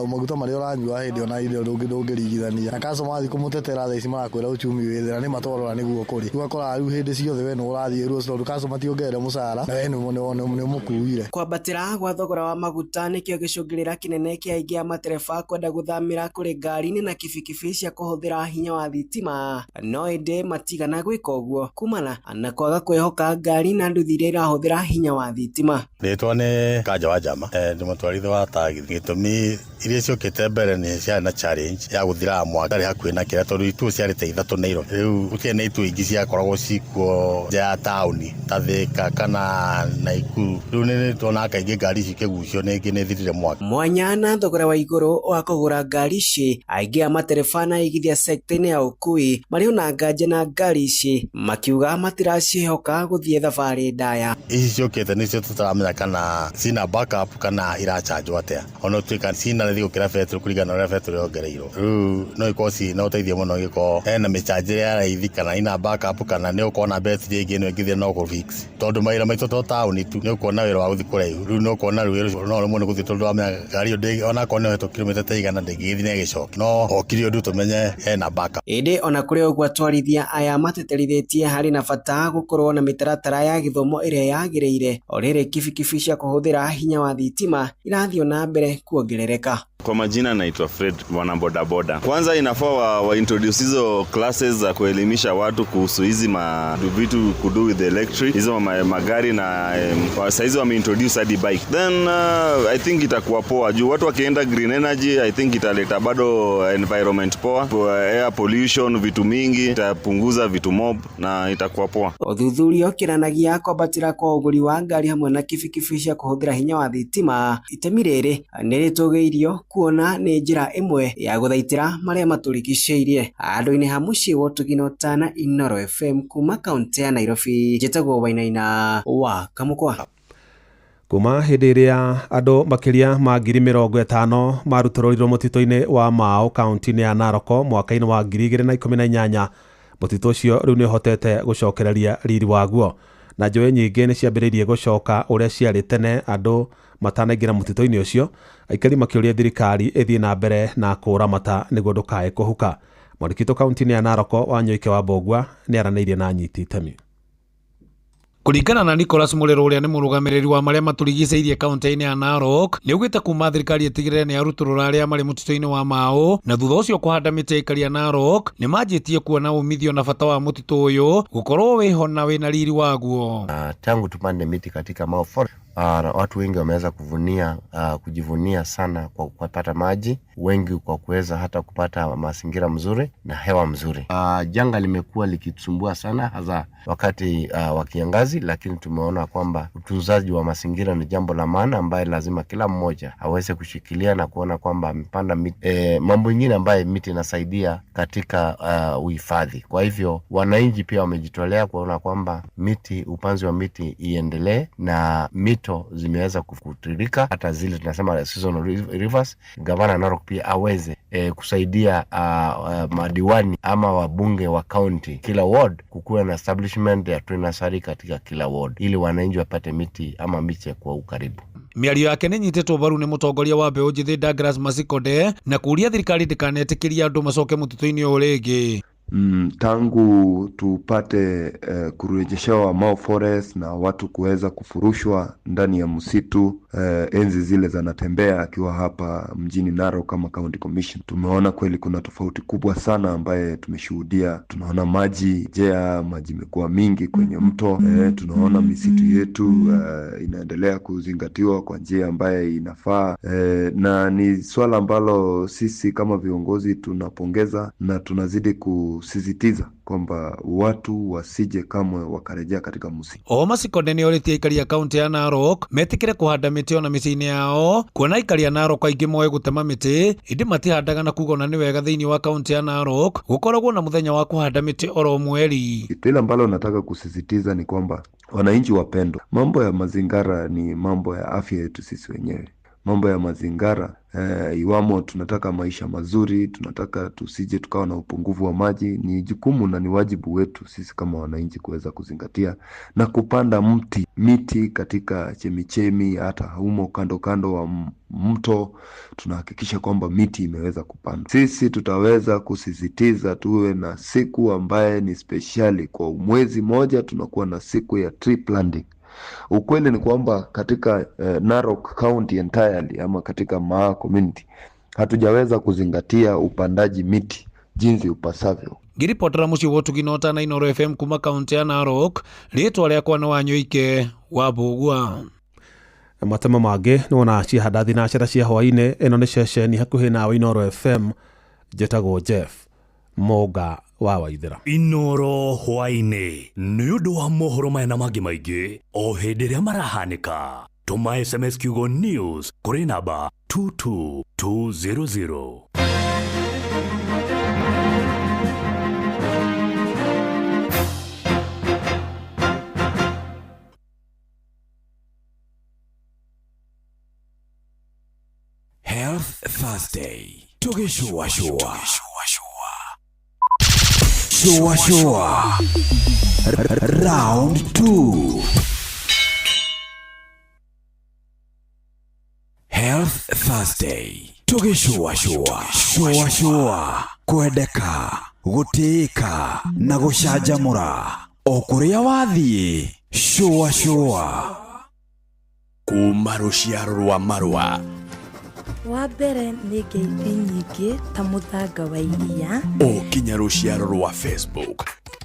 maguta marĩa ũranyua hĩndĩ ĩyo na hĩndĩ ĩyo ndũngĩringithania na customer wathiĩ kũmũtetera thaa ici marakwĩra uchumi wĩ thĩ na nĩ matwarora nĩguo kũrĩ. Rĩu ũgakora rĩu hĩndĩ ciothe we nĩwe ũrathiĩ rules tondũ customer ti ongerere mũcara na we nĩ ũmũkuire. Kwambatĩra gwa thogora wa maguta nĩkĩo gĩcũngĩrĩra kĩnene kĩa aingĩ a matereba kwenda gũthamĩra kũrĩ ngari-inĩ na kibikibi cia kũhũthĩra hinya wa thitima, no ĩndĩ matigana gwĩka ũguo kumana na kwaga kwĩhoka ngari na nduthi iria irahũthĩra hinya wa thitima. Rĩtwa nĩ Kanja wa Njama, ndĩ mũtwarithia wa taxi. Gĩtũmi iria ciũkĩte mbere nĩ ciarĩ na challenge ya gũthiraga mwaki arĩ hakuhĩ na kĩrĩa tondũ ituo ciarĩ ta 3 Nairobi. Rĩu gũtirĩ na ituo ingĩ ciakoragwo cikuo nja ya taũni ta Thĩka kana Naikuru. Rĩu nĩ tuonaga kaingĩ ngari ici ikĩgucio nĩ nĩ thirire mwaki. Mwanya na thogora wa igũrũ wa kũgũra ngari ici, aingĩ a matereba na aigithia sekta-inĩ ya ũkui marĩ ona nganja na ngari ici makiuga matiraciĩhoka gũthiĩ thabarĩ ndaya. Ici ciũkĩte nĩcio tũtaramenya kana cina backup kana irachanjwo atĩa, ona ũtuĩka cina raithi gũkĩra betũrũ kũringana na ũrĩa betũrũ yongereirwo. Rĩu no ikorwo cina ũteithio mũno ingĩkorwo hena mĩchanjĩre ya raithi kana ina backup kana nĩ ũkuona betri ĩngĩ ĩno ĩngĩthira no kũ fix, tondũ mawĩra maitũ to taũni tu nĩ ũkuona wĩra wa gũthiĩ kũraihu. Rĩu nĩ ũkuona rĩu wĩra ũcio no ũremwo nĩ gũthiĩ tondũ wamenya ngari ĩyo onakorwo nĩ ũhetwo kilomita ta 100 ndĩngĩgĩthiĩ na ĩgĩcoke, no okire ũndũ tũmenye hena backup. Ĩndĩ ona kũrĩ ũguo atwarithia aya mateterithĩtie harĩ na bata gũkorwo na mĩtaratara ya gĩthomo ĩrĩa yagĩrĩire o rĩrĩ kibikibi cia kũhũthĩra hinya wa thitima irathiĩ na mbere kuongerereka. Kwa majina naitwa Fred, mwana bodaboda. Kwanza inafaa wa introduce hizo classes za kuelimisha watu kuhusu hizi vitu kudo with electric hizo magari na saizi wame introduce hadi bike. Then I think itakuwa poa juu watu wakienda green energy, I think italeta bado environment poa, air pollution, vitu mingi itapunguza, vitu mob na itakuwa poa. Ũthuthuria ũkĩranagia kwambatĩra kwa ũgũri wa ngari hamwe na kibikibi cia kũhũthĩra hinya wa thitima, itemi rĩrĩ nĩ rĩtũgĩirio kuona nĩ njĩra ĩmwe ya gũthaitĩra marĩa matũrigicĩirie. Handũ-inĩ ha mũciĩ wa ũtugi na ũtana, Inooro FM kuma kaũntĩ ya Nairobi, njĩtagwo Wainaina wa Kamũkwa. Kuma hĩndĩ ĩrĩa andũ makĩria ma 50,000 marutũrũrirwo mũtitũ-inĩ wa Mau kaũntĩ-inĩ ya Narok mwaka-inĩ wa 2018, mũtitũ ũcio rĩu nĩ ũhotete gũcokereria riri waguo na njũĩ nyingĩ nĩ ciambĩrĩirie gũcoka ũrĩa ciarĩ tene andũ matanaingĩra mũtitũ-inĩ ũcio, aikari makĩũria thirikari ĩthiĩ na mbere na kũũramata nĩguo ndũkae kũhuka. Mwandĩki witũ kaũntĩ-inĩ ya Narok Wanyoike wa Mbũgua nĩ aranĩirie na anyiti itemi. Kũringana na Nicholas Mũrĩrũ ũrĩa nĩ mũrũgamĩrĩri wa marĩa matũrigicĩirie kaũntĩ-inĩ ya Narok, nĩ augĩte kuma thirikari ĩtigĩrĩre nĩ yarutũrũra arĩa marĩ mũtitũ-inĩ wa Mau na thutha ũcio kũhanda mĩtĩ aikari a Narok nĩ manjĩtie kuona umithio na bata wa mũtitũ ũyũ gũkorwo wĩho na wĩna riri waguo. Tangu tupande miti katika Mau Forest, watu wengi wameweza kujivunia sana kwa kupata maji, wengi kwa kuweza hata kupata mazingira mzuri na hewa mzuri. Janga limekuwa likitusumbua sana hasa wakati wa kiangazi, lakini tumeona kwamba utunzaji wa mazingira ni jambo la maana ambaye lazima kila mmoja aweze kushikilia na kuona kwamba amepanda miti. Mambo ingine ambaye miti inasaidia katika uhifadhi. Kwa hivyo wananchi pia wamejitolea kuona kwamba miti, upanzi wa miti iendelee na mito zimeweza kutiririka, hata zile tunasema seasonal rivers. Gavana Narok pia aweze kusaidia madiwani ama wabunge wa county, kila ward kukuwa na establishment ya tree nursery katika kila ward ili wananchi wapate miti ama miche kwa ukaribu. Mĩario yake nĩ nyitĩtwo mbaru nĩ mũtongoria wa mbeũ njĩthĩ Douglas Masikonde na kũũria thirikari ndĩkanetĩkĩrie andũ macoke mũtitũ-inĩ ũyũ rĩngĩ. Tangu tupate kurejeshewa Mau Forest na watu kuweza kufurushwa ndani ya msitu, enzi zile za Natembea akiwa hapa mjini Narok kama County Commission, tumeona kweli kuna tofauti kubwa sana ambaye tumeshuhudia. Tunaona maji jea, maji imekuwa mingi kwenye mto, tunaona misitu yetu inaendelea kuzingatiwa kwa njia ambaye inafaa, na ni swala ambalo sisi kama viongozi tunapongeza na tunazidi kusisitiza kwamba watu wasije kamwe wakarejea katika msitu. Oho Masikonde nĩ orĩtie aikari a kaũntĩ ya Narok metĩkĩre kũhanda mĩtĩ ona mĩciĩ-inĩ yao kuona aikari a Narok aingĩ moĩ gũtema mĩtĩ ĩndĩ matihandaga na kuga ona nĩ wega thĩinĩ wa kaũntĩ ya Narok gũkoragwo na mũthenya wa kũhanda mĩtĩ oro mweri. Kitu ile ambalo nataka kusisitiza ni kwamba wananchi wapendwa, mambo ya mazingara ni mambo ya afya yetu sisi wenyewe. Mambo ya mazingara iwamo tunataka maisha mazuri, tunataka tusije tukawa na upungufu wa maji, ni jukumu na ni wajibu wetu sisi kama wananchi kuweza kuzingatia na kupanda mti miti katika chemichemi, hata humo kando kando wa mto, tunahakikisha kwamba miti imeweza kupandwa. Sisi tutaweza kusisitiza tuwe na siku ambaye ni speshali kwa mwezi moja, tunakuwa na siku ya tree planting. Ukweli ni kwamba katika Narok County entirely ama katika Maa community hatujaweza kuzingatia upandaji miti jinsi upasavyo. Ngĩribotera mũciĩ wa ũtugi na ũtana Inooro FM kuma kaũntĩ ya Narok, rĩtwa rĩakwa nĩ Wanyũike wa Mbũgua. Matemo mangĩ nĩ wona ciahanda thinacara cia hwaĩ-inĩ. Ĩno nĩ ceceni hakuhĩ nawe Inooro FM. Njĩtagwo Jeff Mũnga wa Waithĩra. Inoro hwaĩ-inĩ nĩ ũndũ wa mohoro maya na mangĩ maingĩ o hĩndĩ ĩrĩa marahanĩka. Tũma SMS kiugo news kũrĩ namba 22200. Health Thursday tũgĩcũacũa shua shua round 2. Health Thursday tũgĩcũacũa shua shua kwendeka gũtĩĩka na gũcanjamũra o kũrĩa wathiĩ shua shua. Kuma rũciaro rwa marũa Wa mbere nĩ ngeithi nyingĩ ta mũthanga wa iria. O kinya rũciaro rwa Facebook.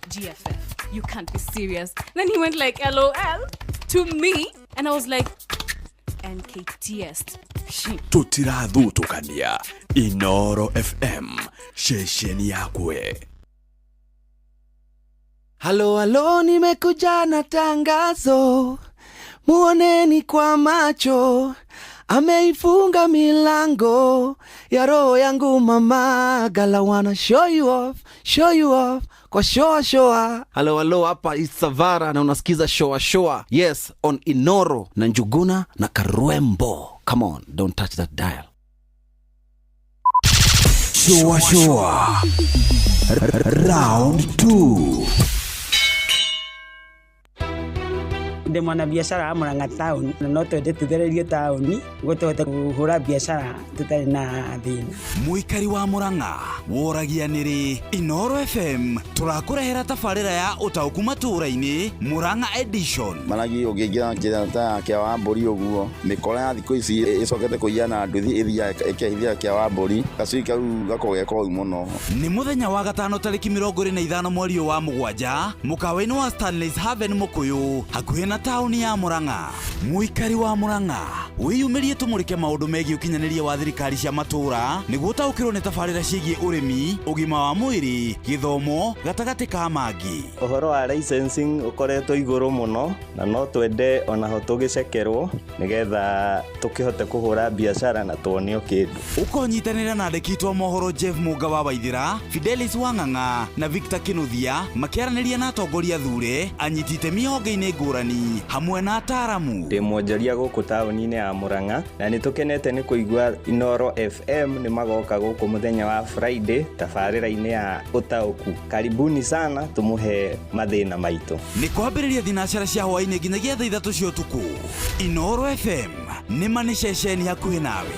GFF, you can't be serious. Then he went like LOL to me, and I was like, NKTS. Tũtirathutũkania. Inoro FM, ceceni yakwe. Halo halo, nimekuja na tangazo, muoneni kwa macho, ameifunga milango ya roho yangu mama. Gala wanna show you off, show you off kwa shoa shoa. Halo halo, hapa Isavara na unasikiza shoa shoa. Yes, on Inoro na Njuguna na Karwembo. Come on, don't touch that dial. Shua shua round 2. Ndĩ mwanabiacara wa Murang'a taũni na no twende tũthererio taũni nĩguo tũhote kũhũra biacara tũtarĩ na thĩna. Mũikari wa Murang'a woragia nĩrĩ Inoro FM tũrakũrehera tabarĩra ya ũtaũku matũũra-inĩ Murang'a edition. Maragi ũngĩingĩra njĩra ta ya kĩa wa mbũri ũguo mĩkora ya thikũ ici ĩcokete kũiya na nduthi ĩthiaga ĩkehithia kĩa wa mbũri gacui kau gakoragwo ge koru mũno. Nĩ mũthenya wa gatano tarĩki 25 mweri wa mũgwanja mũkawa-inĩ wa Stanley's Haven Mũkũyũ hakuhĩ na taũni ya Murang'a. Mũikari wa Murang'a wĩyumĩrie tũmũrĩke maũndũ megiĩ ũkinyanĩria wa thirikari cia matũũra nĩguo ũtaũkĩrwo nĩ tabarĩra ciĩgiĩ ũrĩmi, ũgima wa mwĩrĩ, gĩthomo gatagatĩ ka mangĩ. Ũhoro wa licensing ũkoretwo igũrũ mũno na no twende onaho tũgĩcekerwo nĩgetha tũkĩhote kũhũra biacara na tuonio kĩndũ. Ũkonyitanĩra na andĩki a mohoro Jeff Mũnga wa Waithĩra, Fidelis Wang'ang'a na Victor Kinuthia makĩaranĩria na atongoria thure, anyiti itemi honge-inĩ ngũrani hamwe na ataaramu. Ndĩ mwonjoria gũkũ taũni-inĩ ya Murang'a na nĩ tũkenete nĩ kũigua Inoro FM nĩ magoka gũkũ mũthenya wa Friday tabarĩra-inĩ ya ũtaũku. Karibuni sana tũmũhe mathĩna maitũ. Nĩ kwambĩrĩria thinacara cia hwaĩ-inĩ nginyagia thaa 3 cia ũtukũ. Inoro FM nĩ ma nĩ ceceni hakuhĩ nawe.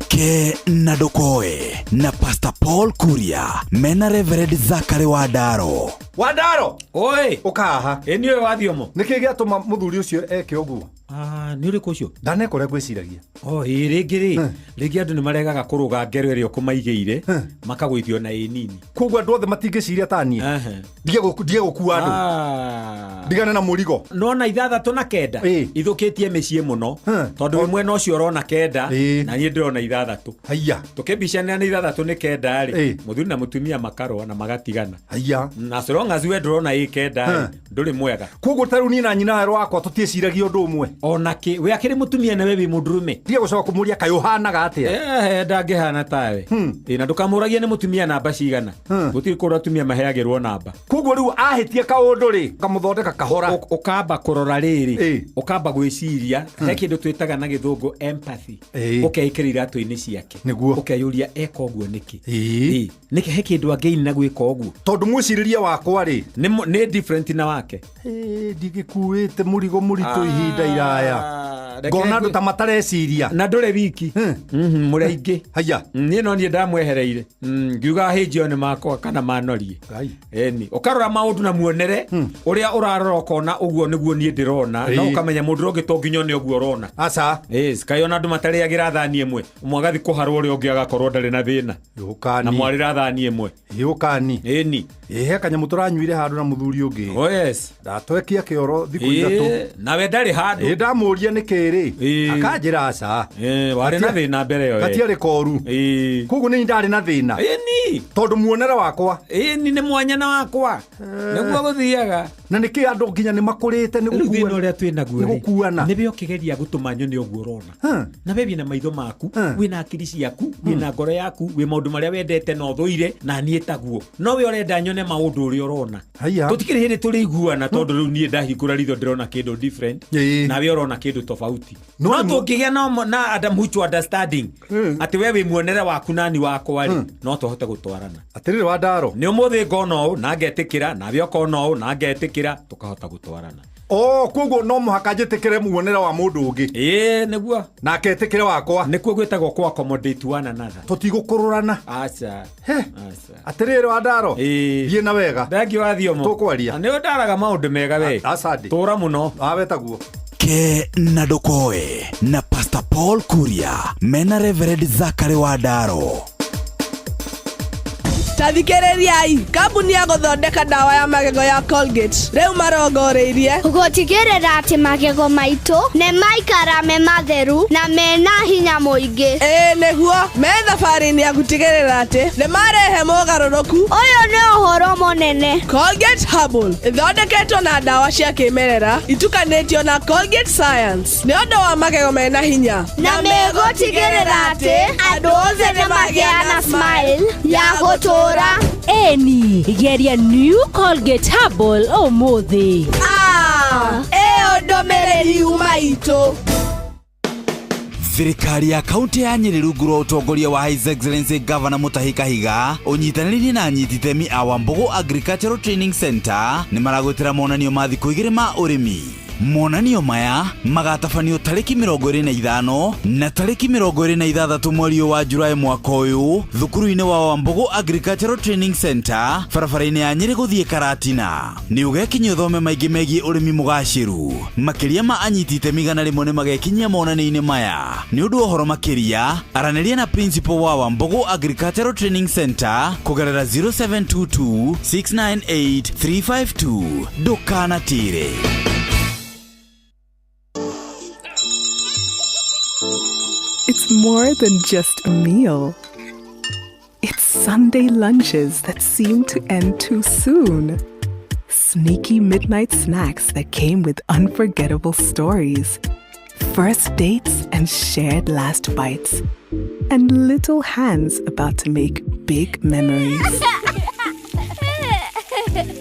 Ke na Ndokoe na Pastor Paul Kuria mena Reverend Zachary Wandaro. Wandaro! Oi! Ũka haha. Ĩ nĩũĩ wa Thiomo. Nĩkĩ gĩatũma mũthuri ũcio eke ũguo? Ah, nĩ ũrĩkũ ũcio? Ndaneka ũrĩa ngwĩciragia. O ĩĩ, rĩngĩ rĩ, rĩngĩ andũ nĩ maregaga kũrũga ngero ĩrĩa ũkũmaigĩire, makagũithio na ĩ nini. Koguo andũ othe matingĩciria ta niĩ. Ndige gũkua andũ. Ndigane na mũrigo. Nona 6 na 9 ithũkĩtie mĩciĩ mũno, tondũ wĩ mwena ũcio ũrona 9 na niĩ ndĩrona 6. Haiya. Tũkĩmbicanĩra nĩ 6 nĩ 9 rĩ, mũthuri na mũtumia makarũa na magatigana. Haiya. Na so long as we ndũrona ĩ 9 rĩ, ndũrĩ mwega. Koguo ta rĩu niĩ na nyina werũ wakwa tũtiĩciragia ũndũ ũmwe. Ona kĩ, we akĩrĩ mũtumia na we wĩ mũndũrũme. Ndige gũcoka kũmũria kaĩ ũhanaga atĩa. Ndangĩhana tawe. Ĩ, na ndũkamũragie nĩ mũtumia namba cigana. Gũtirĩ kũndũ atumia maheagĩrwo namba. Koguo rĩu ahĩtie kaũndũ rĩ, kamũthondeka kahora. Ũkamba kũrora rĩrĩ, ũkamba gwĩciria, he kĩndũ twĩtaga na gĩthũngũ empathy. Ũkeĩkĩra iratũ-inĩ ciake. Nĩguo. Ũkeyũria eka ũguo nĩkĩ. Nĩkĩ he kĩndũ angĩina na gwĩka ũguo. Tondũ mwĩcirĩrie wakwa rĩ, nĩ different na wake. Ndigĩkuĩte mũrigo mũritũ ihinda iraya. Ngona andũ ta matareciria. Na ndũrĩ wiki. Mũrĩ aingĩ. Haiya. Niĩ no niĩ ndamwehereire. Ngiuga hĩnjio nĩ makwa kana manorie. Ĩni. Ũkarora maũndũ na muonere ũrĩa ũrarora ũkona ũguo nĩguo niĩ ndĩrona, na ũkamenya mũndũ ũngĩ to nginya one ũguo ũrona. Aca. Yes, kaĩ ona andũ matarĩagĩra thani ĩmwe, ũmwe agathiĩ kũharwo ũrĩa ũngĩ agakorwo ndarĩ na thĩna. Yũkani. Na mwarĩra thani ĩmwe. Yũkani. Ĩni. Ĩ, he kanyamũ tũranyuire handũ na mũthuri ũngĩ. Oh yes. Ndatwekia kĩoro thikũ 3. Nawe ndarĩ handũ. Ĩ, ndamũria nĩkĩ rĩ, akanjĩra aca. Warĩ na thĩna mbere ĩyo. Gatiarĩ koru. Koguo nĩ ndarĩ na thĩna. Ĩni. Tondũ muonere wakwa. Ĩni nĩ mwanya na wakwa. Nĩguo gũthiaga. Na nĩkĩ andũ nginya nĩ makũrĩte nĩ Rĩu gũkuana. thĩna ũrĩa twĩ naguo Nĩ rĩ, gũkuana. nĩwe ũkĩgeria gũtũma nyone ũguo ũrona. Na we wĩna maitho maku, wĩna akili ciaku, wĩna ngoro yaku, wĩ maũndũ marĩa wendete na ũthũire, na niĩ taguo. No we ũrenda nyone maũndũ ũrĩa ũrona. Tũtikĩrĩ hĩndĩ tũrĩiguana, tondũ rĩu niĩ ndahingũra ritho ndĩrona kĩndũ different, na we ũrona kĩndũ tofauti. No tũngĩgĩa na mutual understanding, atĩ we wĩ muonere waku na niĩ wakwa rĩ, no tũhote gũtwarana. Atĩrĩrĩ wa Ndaro. Nĩ ũmũthĩ ngona ũũ na ngetĩkĩra, nawe ũkona ũũ na ngetĩkĩra, tũkahota gũtwarana. Oh, koguo no mũhaka njĩtĩkĩre muonere wa mũndũ ũngĩ. Ĩĩ, nĩguo. Nake etĩkĩre wakwa. Nĩkuo gwĩtagwo kũ accommodate one another. Tũtigũkũrũrana. Aca. Atĩrĩrĩ wa Ndaro. Thiĩ na wega. Thengiũ wa Thiomo. Tũkwaria. Nĩ ũndaraga maũndũ mega we. Asante. Tũra mũno. Awe taguo. Ke na Ndokoe na Pastor Paul Kuria mena Reverend Zachary wa Ndaro. Tathikĩrĩriai, kambuni ya gũthondeka ndawa ya magego ya Colgate rĩu marongoreirie gũtigĩrĩra atĩ magego maitũ nĩ maikara me matheru na mena hinya mũingĩ. Ĩĩ nĩguo, me thabarĩ-inĩ ya gũtigĩrĩra atĩ nĩ marehe mogarũrũku. Ũyũ nĩ ũhoro mũnene. Colgate Herbal ĩthondeketwo na ndawa cia kĩmerera itukanĩtio na Colgate Science nĩ ũndũ wa magego mena hinya na megũtigĩrĩra atĩ andũ othe nĩ magĩa na smile ya gũtũũra. Eni, geria New Colgate Herbal ũmũthĩ. Ĩyo ndũmĩrĩri yuma itũ. Thirikari ya kaunti ya Nyeri rungu rwa ũtongoria wa His Excellency Governor Mutahi Kahiga ũnyitanĩire na anyiti itemi a Wambugu Agricultural Training Center nĩ maragwĩtĩra monanio ma thikũ 2 ma ũrĩmi. Monanio maya magatabanio tarĩki 25 na tarĩki 26 mweri wa Julai mwaka ũyũ thukuru-inĩ wa Wambugu Agricultural Training Center barabara-inĩ ya Nyeri gũthiĩ Karatina. Nĩ ũgekinyia ũthome maingĩ megiĩ ũrĩmi mũgacĩru. Makĩria ma anyiti itemi 100 nĩ magekinyia monanio-inĩ maya. Nĩ ũndũ wa ũhoro makĩria aranĩria na principal wa Wambugu Agricultural Training Center kũgerera 0722 698 352. Ndũkanatĩre. It's more than just a meal. It's Sunday lunches that seem to end too soon. Sneaky midnight snacks that came with unforgettable stories. First dates and shared last bites. And little hands about to make big memories.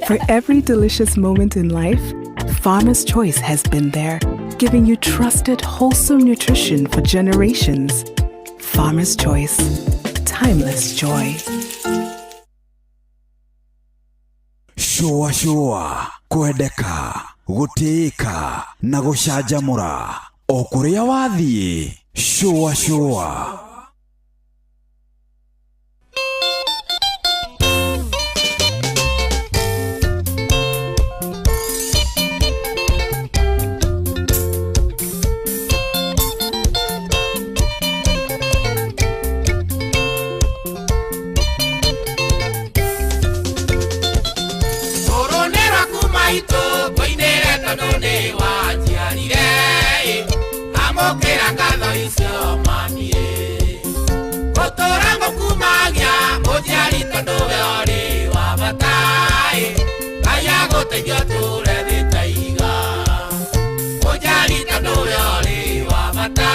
For every delicious moment in life, Farmer's Choice has been there, giving you trusted, wholesome nutrition for generations. Farmer's Choice. Timeless joy. Shua shua, kwendeka, gũtĩĩka na gũcanjamũra. O kũrĩa wathiĩ, shua shua. icio mami Gũtũra ngũkumagia mũciari tondũ we ũrĩ wa bata Ngai agũteithie ũtũũre thĩ ta ihiga Mũciari tondũ we ũrĩ wa bata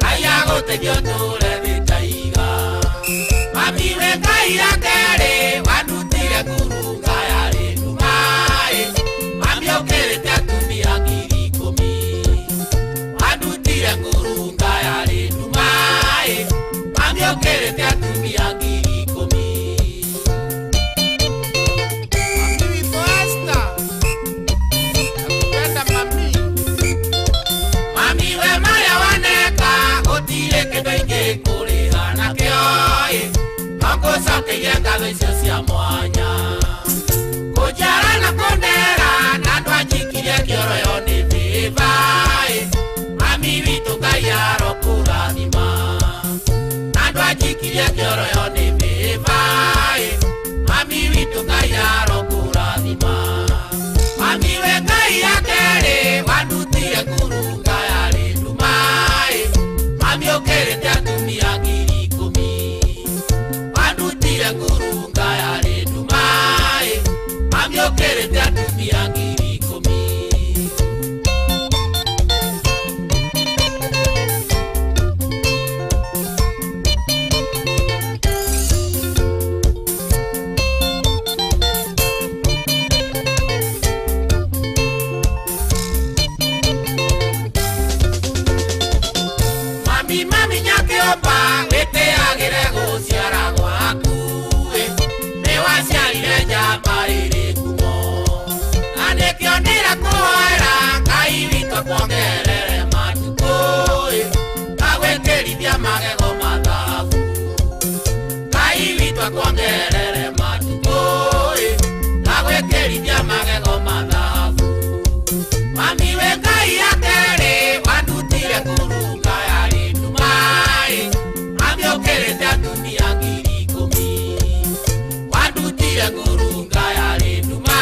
Ngai agũteithie ũtũũre thĩ ta ihiga Mami we Ngai ya kerĩ wandutire ngurunga yarĩ nduma Mami ũkĩrĩte atumia 10,000 Wandutire ngurunga yarĩ nduma Mami ũkĩrĩte atumia 10,000 Mami witũ Esther nakupenda mami Mami we marĩa waneka gũtirĩ kĩndũ ingĩkũrĩha nakĩo No ngũcokerie ngatho icio cia mwanya Kũnjiara na kũndera na ndwanjikirie kĩoroyo nĩ bĩba Mami witũ Ngai arokũrathima Na ndwanjikirie kĩoroyo nĩ bĩba Mami witũ Ngai arokũrathima Mami we Ngai ya kerĩ wandutire ngurunga yarĩ nduma Mami ũkĩrĩte atumia 10,000 Wandutire ngurunga yarĩ nduma Mami ũkĩrĩte atumia 10,000 Mami mami nyakĩomba wĩtĩagĩre gũciara gwaku nĩ waciarire njamba ĩrĩ ngumo na nĩkĩo ndĩrakũhoera Ngai witũ akuongerere matukũ agwĩkĩrithia magego ma thahabu Ngai witũ akuongerere matukũ agwĩkĩrithia magego ma thahabu Mami we Ngai ya kerĩ wandutire ngurunga yarĩ nduma Mami ũkĩrĩte atumia 10,000 Wandutire ngurunga yarĩ nduma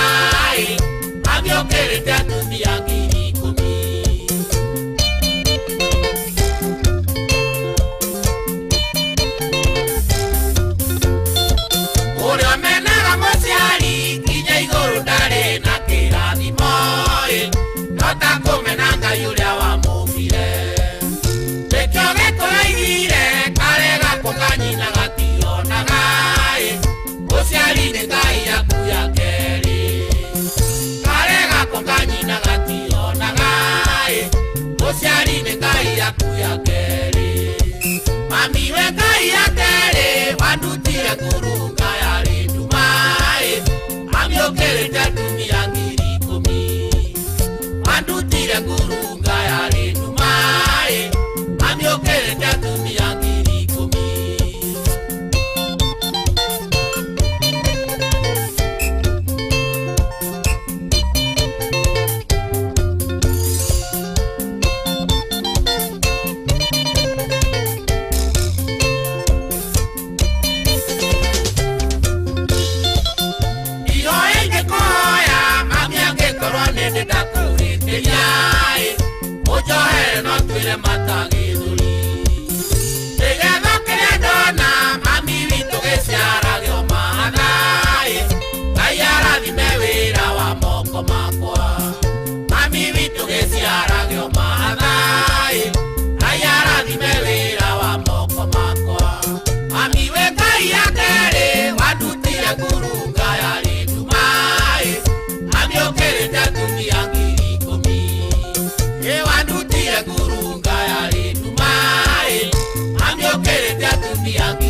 Mami ũkĩrĩte atumia 10,000 Ũrĩa ũmenaga mũciari nginya igũrũ ndarĩ na kĩrathimo no ta kũmena Ngai ũrĩa wamũmbire Nĩkĩo gĩkũraigire karega kuonga nyina gationaga Mũciari nĩ Ngai yaku ya kerĩ Karega kuonga nyina gationaga Mũciari nĩ Ngai yaku ya kerĩ Mami we Ngai ya kerĩ wandutire ngurunga yarĩ nduma Mami ũkĩrĩte atumia 10,000 Wandutire ngurunga yarĩ nduma Mami ũkĩrĩte atumia 10,000 Ihoya ingĩkũhoya mami angĩkorwo nĩ ndĩ ndakũhĩtĩria ũnjohere no twĩre matagĩthũri Nĩgetha kĩrĩa ndona mami witũ gĩciaragio mahatha Ngai arathime wĩra wa moko makwa Mami witũ gĩciaragio mahatha Ngai arathime wĩra wa moko makwa Mami we Ngai ya kerĩ wandutire ngurunga yarĩ nduma Mami ũkĩrĩte atumia 10,000 Ĩ wandutire ngurunga yarĩ nduma Mami ũkĩrĩte atumia 10,000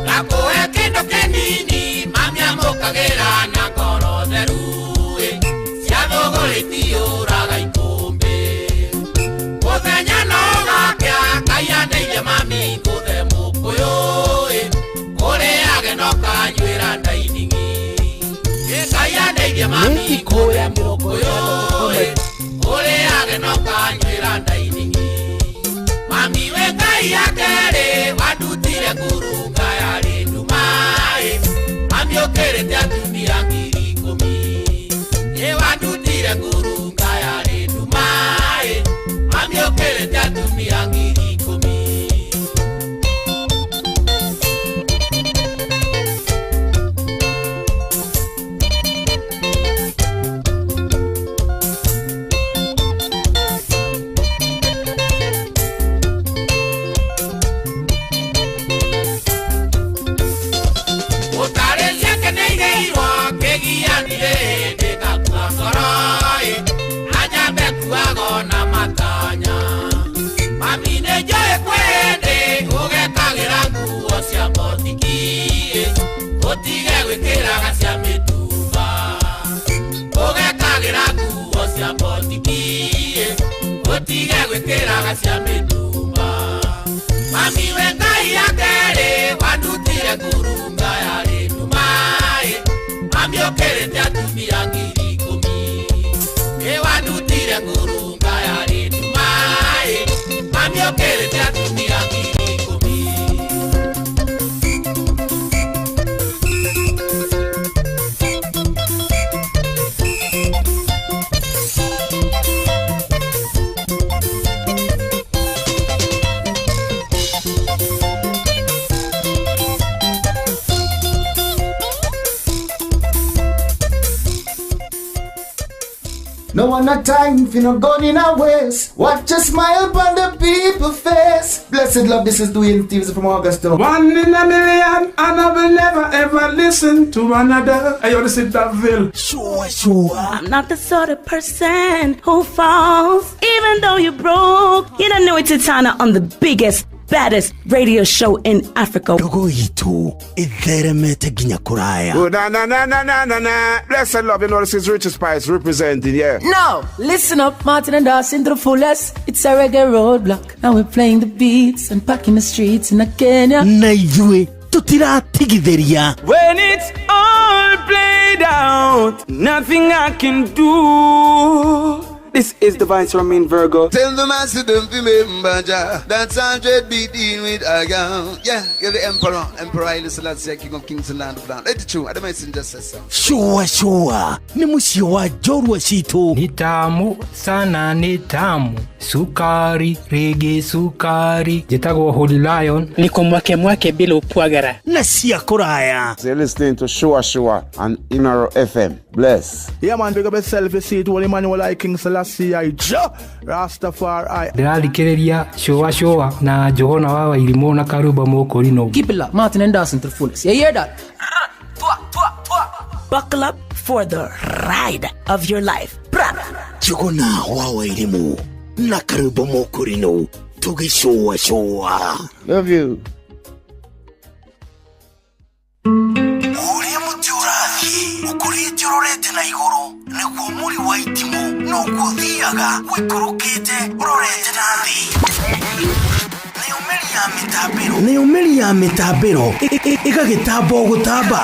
Ngakũhe kĩndũ kĩnini mami amũkagĩra na ngoro theru cia thũgũrĩ itiyũraga ikũmbĩ Mũthenya no ũgakĩa Ngai andeithie mami ngũthe mũkũyũ ũrĩage no kanyuĩra ndainigi Ngai andeithie mami ngũthe mũkũyũ ũrĩage no kanyuĩra ndainigi Mami we Ngai ya kerĩ wandutire ngurunga yarĩ nduma mami ũkĩrĩte atumia 10,000. Ĩ wandutire ngurunga yarĩ nduma-ĩ, mami ũkĩrĩte atumia 10,000. Ũtarĩ ciakeneire kĩgianire hĩndĩ ngakua ngoro-ĩ, anyambe kuago na matanya. Mami nĩ njũĩ kwĩ hĩndĩ ũgekagĩra nguo cia mbotiki-ĩ, ũtige gwĩkĩraga cia mĩtumba. Ũgekagĩra nguo cia mbotiki-ĩ, ũtige gwĩkĩraga cia mĩtumba. Mami we Ngai ya kerĩ wandutire ngurunga yarĩ nduma-ĩ, mami ũkĩrĩte atumia 10,000. Ĩ wandutire ngurunga yarĩ nduma-ĩ, mami ũkĩrĩte atumia 10,000. No one a time for no gun in a waist. Watch a smile upon the people face. Blessed love, this is Dwayne Stevens from Augusta. One in a million, and I will never ever listen to another. Hey, yo, this is Daville. Sure, sure. I'm not the sort of person who falls, even though you're broke. You don't know it's Titana on the biggest, baddest radio show in Africa. Ndogo itu itheremete nginya kuraya. Oh, na na na na na na na. Blessed love, you know this is Richard Spice representing, yeah. No, listen up, Martin and Dawson to the fullest. It's a reggae roadblock, and we're playing the beats and packing the streets in Kenya. Na ithuĩ tutiratigithĩria. When it's all played out, nothing I can do. This is the Vice Ramin Virgo. Tell the master don't remember Jah. That's 100 beating with a gun. Yeah, you're the emperor. Emperor Haile Selassie, King of Kings and Land of Land. Let it true. I don't messenger says so. Sure, sure. Ni mũciĩ wa njorua citũ. Ni tamu sana, ni tamu. Sukari, rege sukari. Njĩtagwo Holy Lion. Niko mwake mwake bila upwagara. Na cia kũraya. So you're listening to Shua Shua on Inoro FM. Bless. Yeah, man, big up yourself. You see it, Holy Emmanuel, I King Selassie, I Jah Rastafari. Ndĩrathikĩrĩria Shua Shua na Johana wa Wairimũ na Karumba Mũkũrinũ. Keep it locked, Martin and Dawson to the fullest. You hear that? Buckle up for the ride of your life. Bra. Njuguna wa Wairimũ na Karumba Mũkũrinũ tũgĩcũa cũa. Love you. Ũrĩa mũtĩ ũrathiĩ ũkũrĩte ũrorete na igũrũ nĩguo mũri wa itimũ noguo ũthiaga ũikũrũkĩte ũrorete na thĩ. Nayo mĩri ya mĩtambĩro ĩgagĩtamba o gũtamba,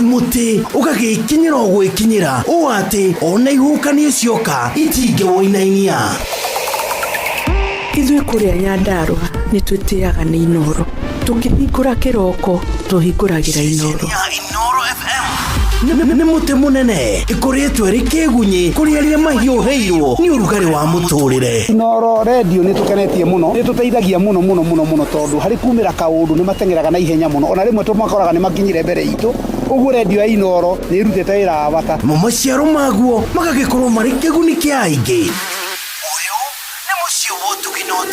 mũtĩ ũgagĩkinyĩra o gwĩkinyĩra ũũ atĩ ona ihuhũkanio cioka itingĩwũinainia. Ithuĩ kũrĩa Nyandarũa nĩ twĩtĩaga nĩ Inoro. Tũkĩhingũra kĩroko tũhingũragĩra Inoro. Nĩ mũtĩ mũnene ĩkũrĩtwo ĩrĩ kĩgunyĩ kũrĩ arĩa mahiũhĩirwo nĩ ũrugarĩ wa mũtũrĩre. Inoro radio nĩ tũkenetie mũno, nĩ tũteithagia mũno mũno mũno mũno tondũ harĩ kumĩra kaũndũ nĩ mateng'eraga na ihenya mũno, ona rĩmwe tũmakoraga nĩ makinyire mbere itũ. Ũguo radio ya Inoro nĩ ĩrutĩte wĩra wa bata. Mo maciaro maguo magagĩkorwo marĩ kĩguni kĩa aingĩ.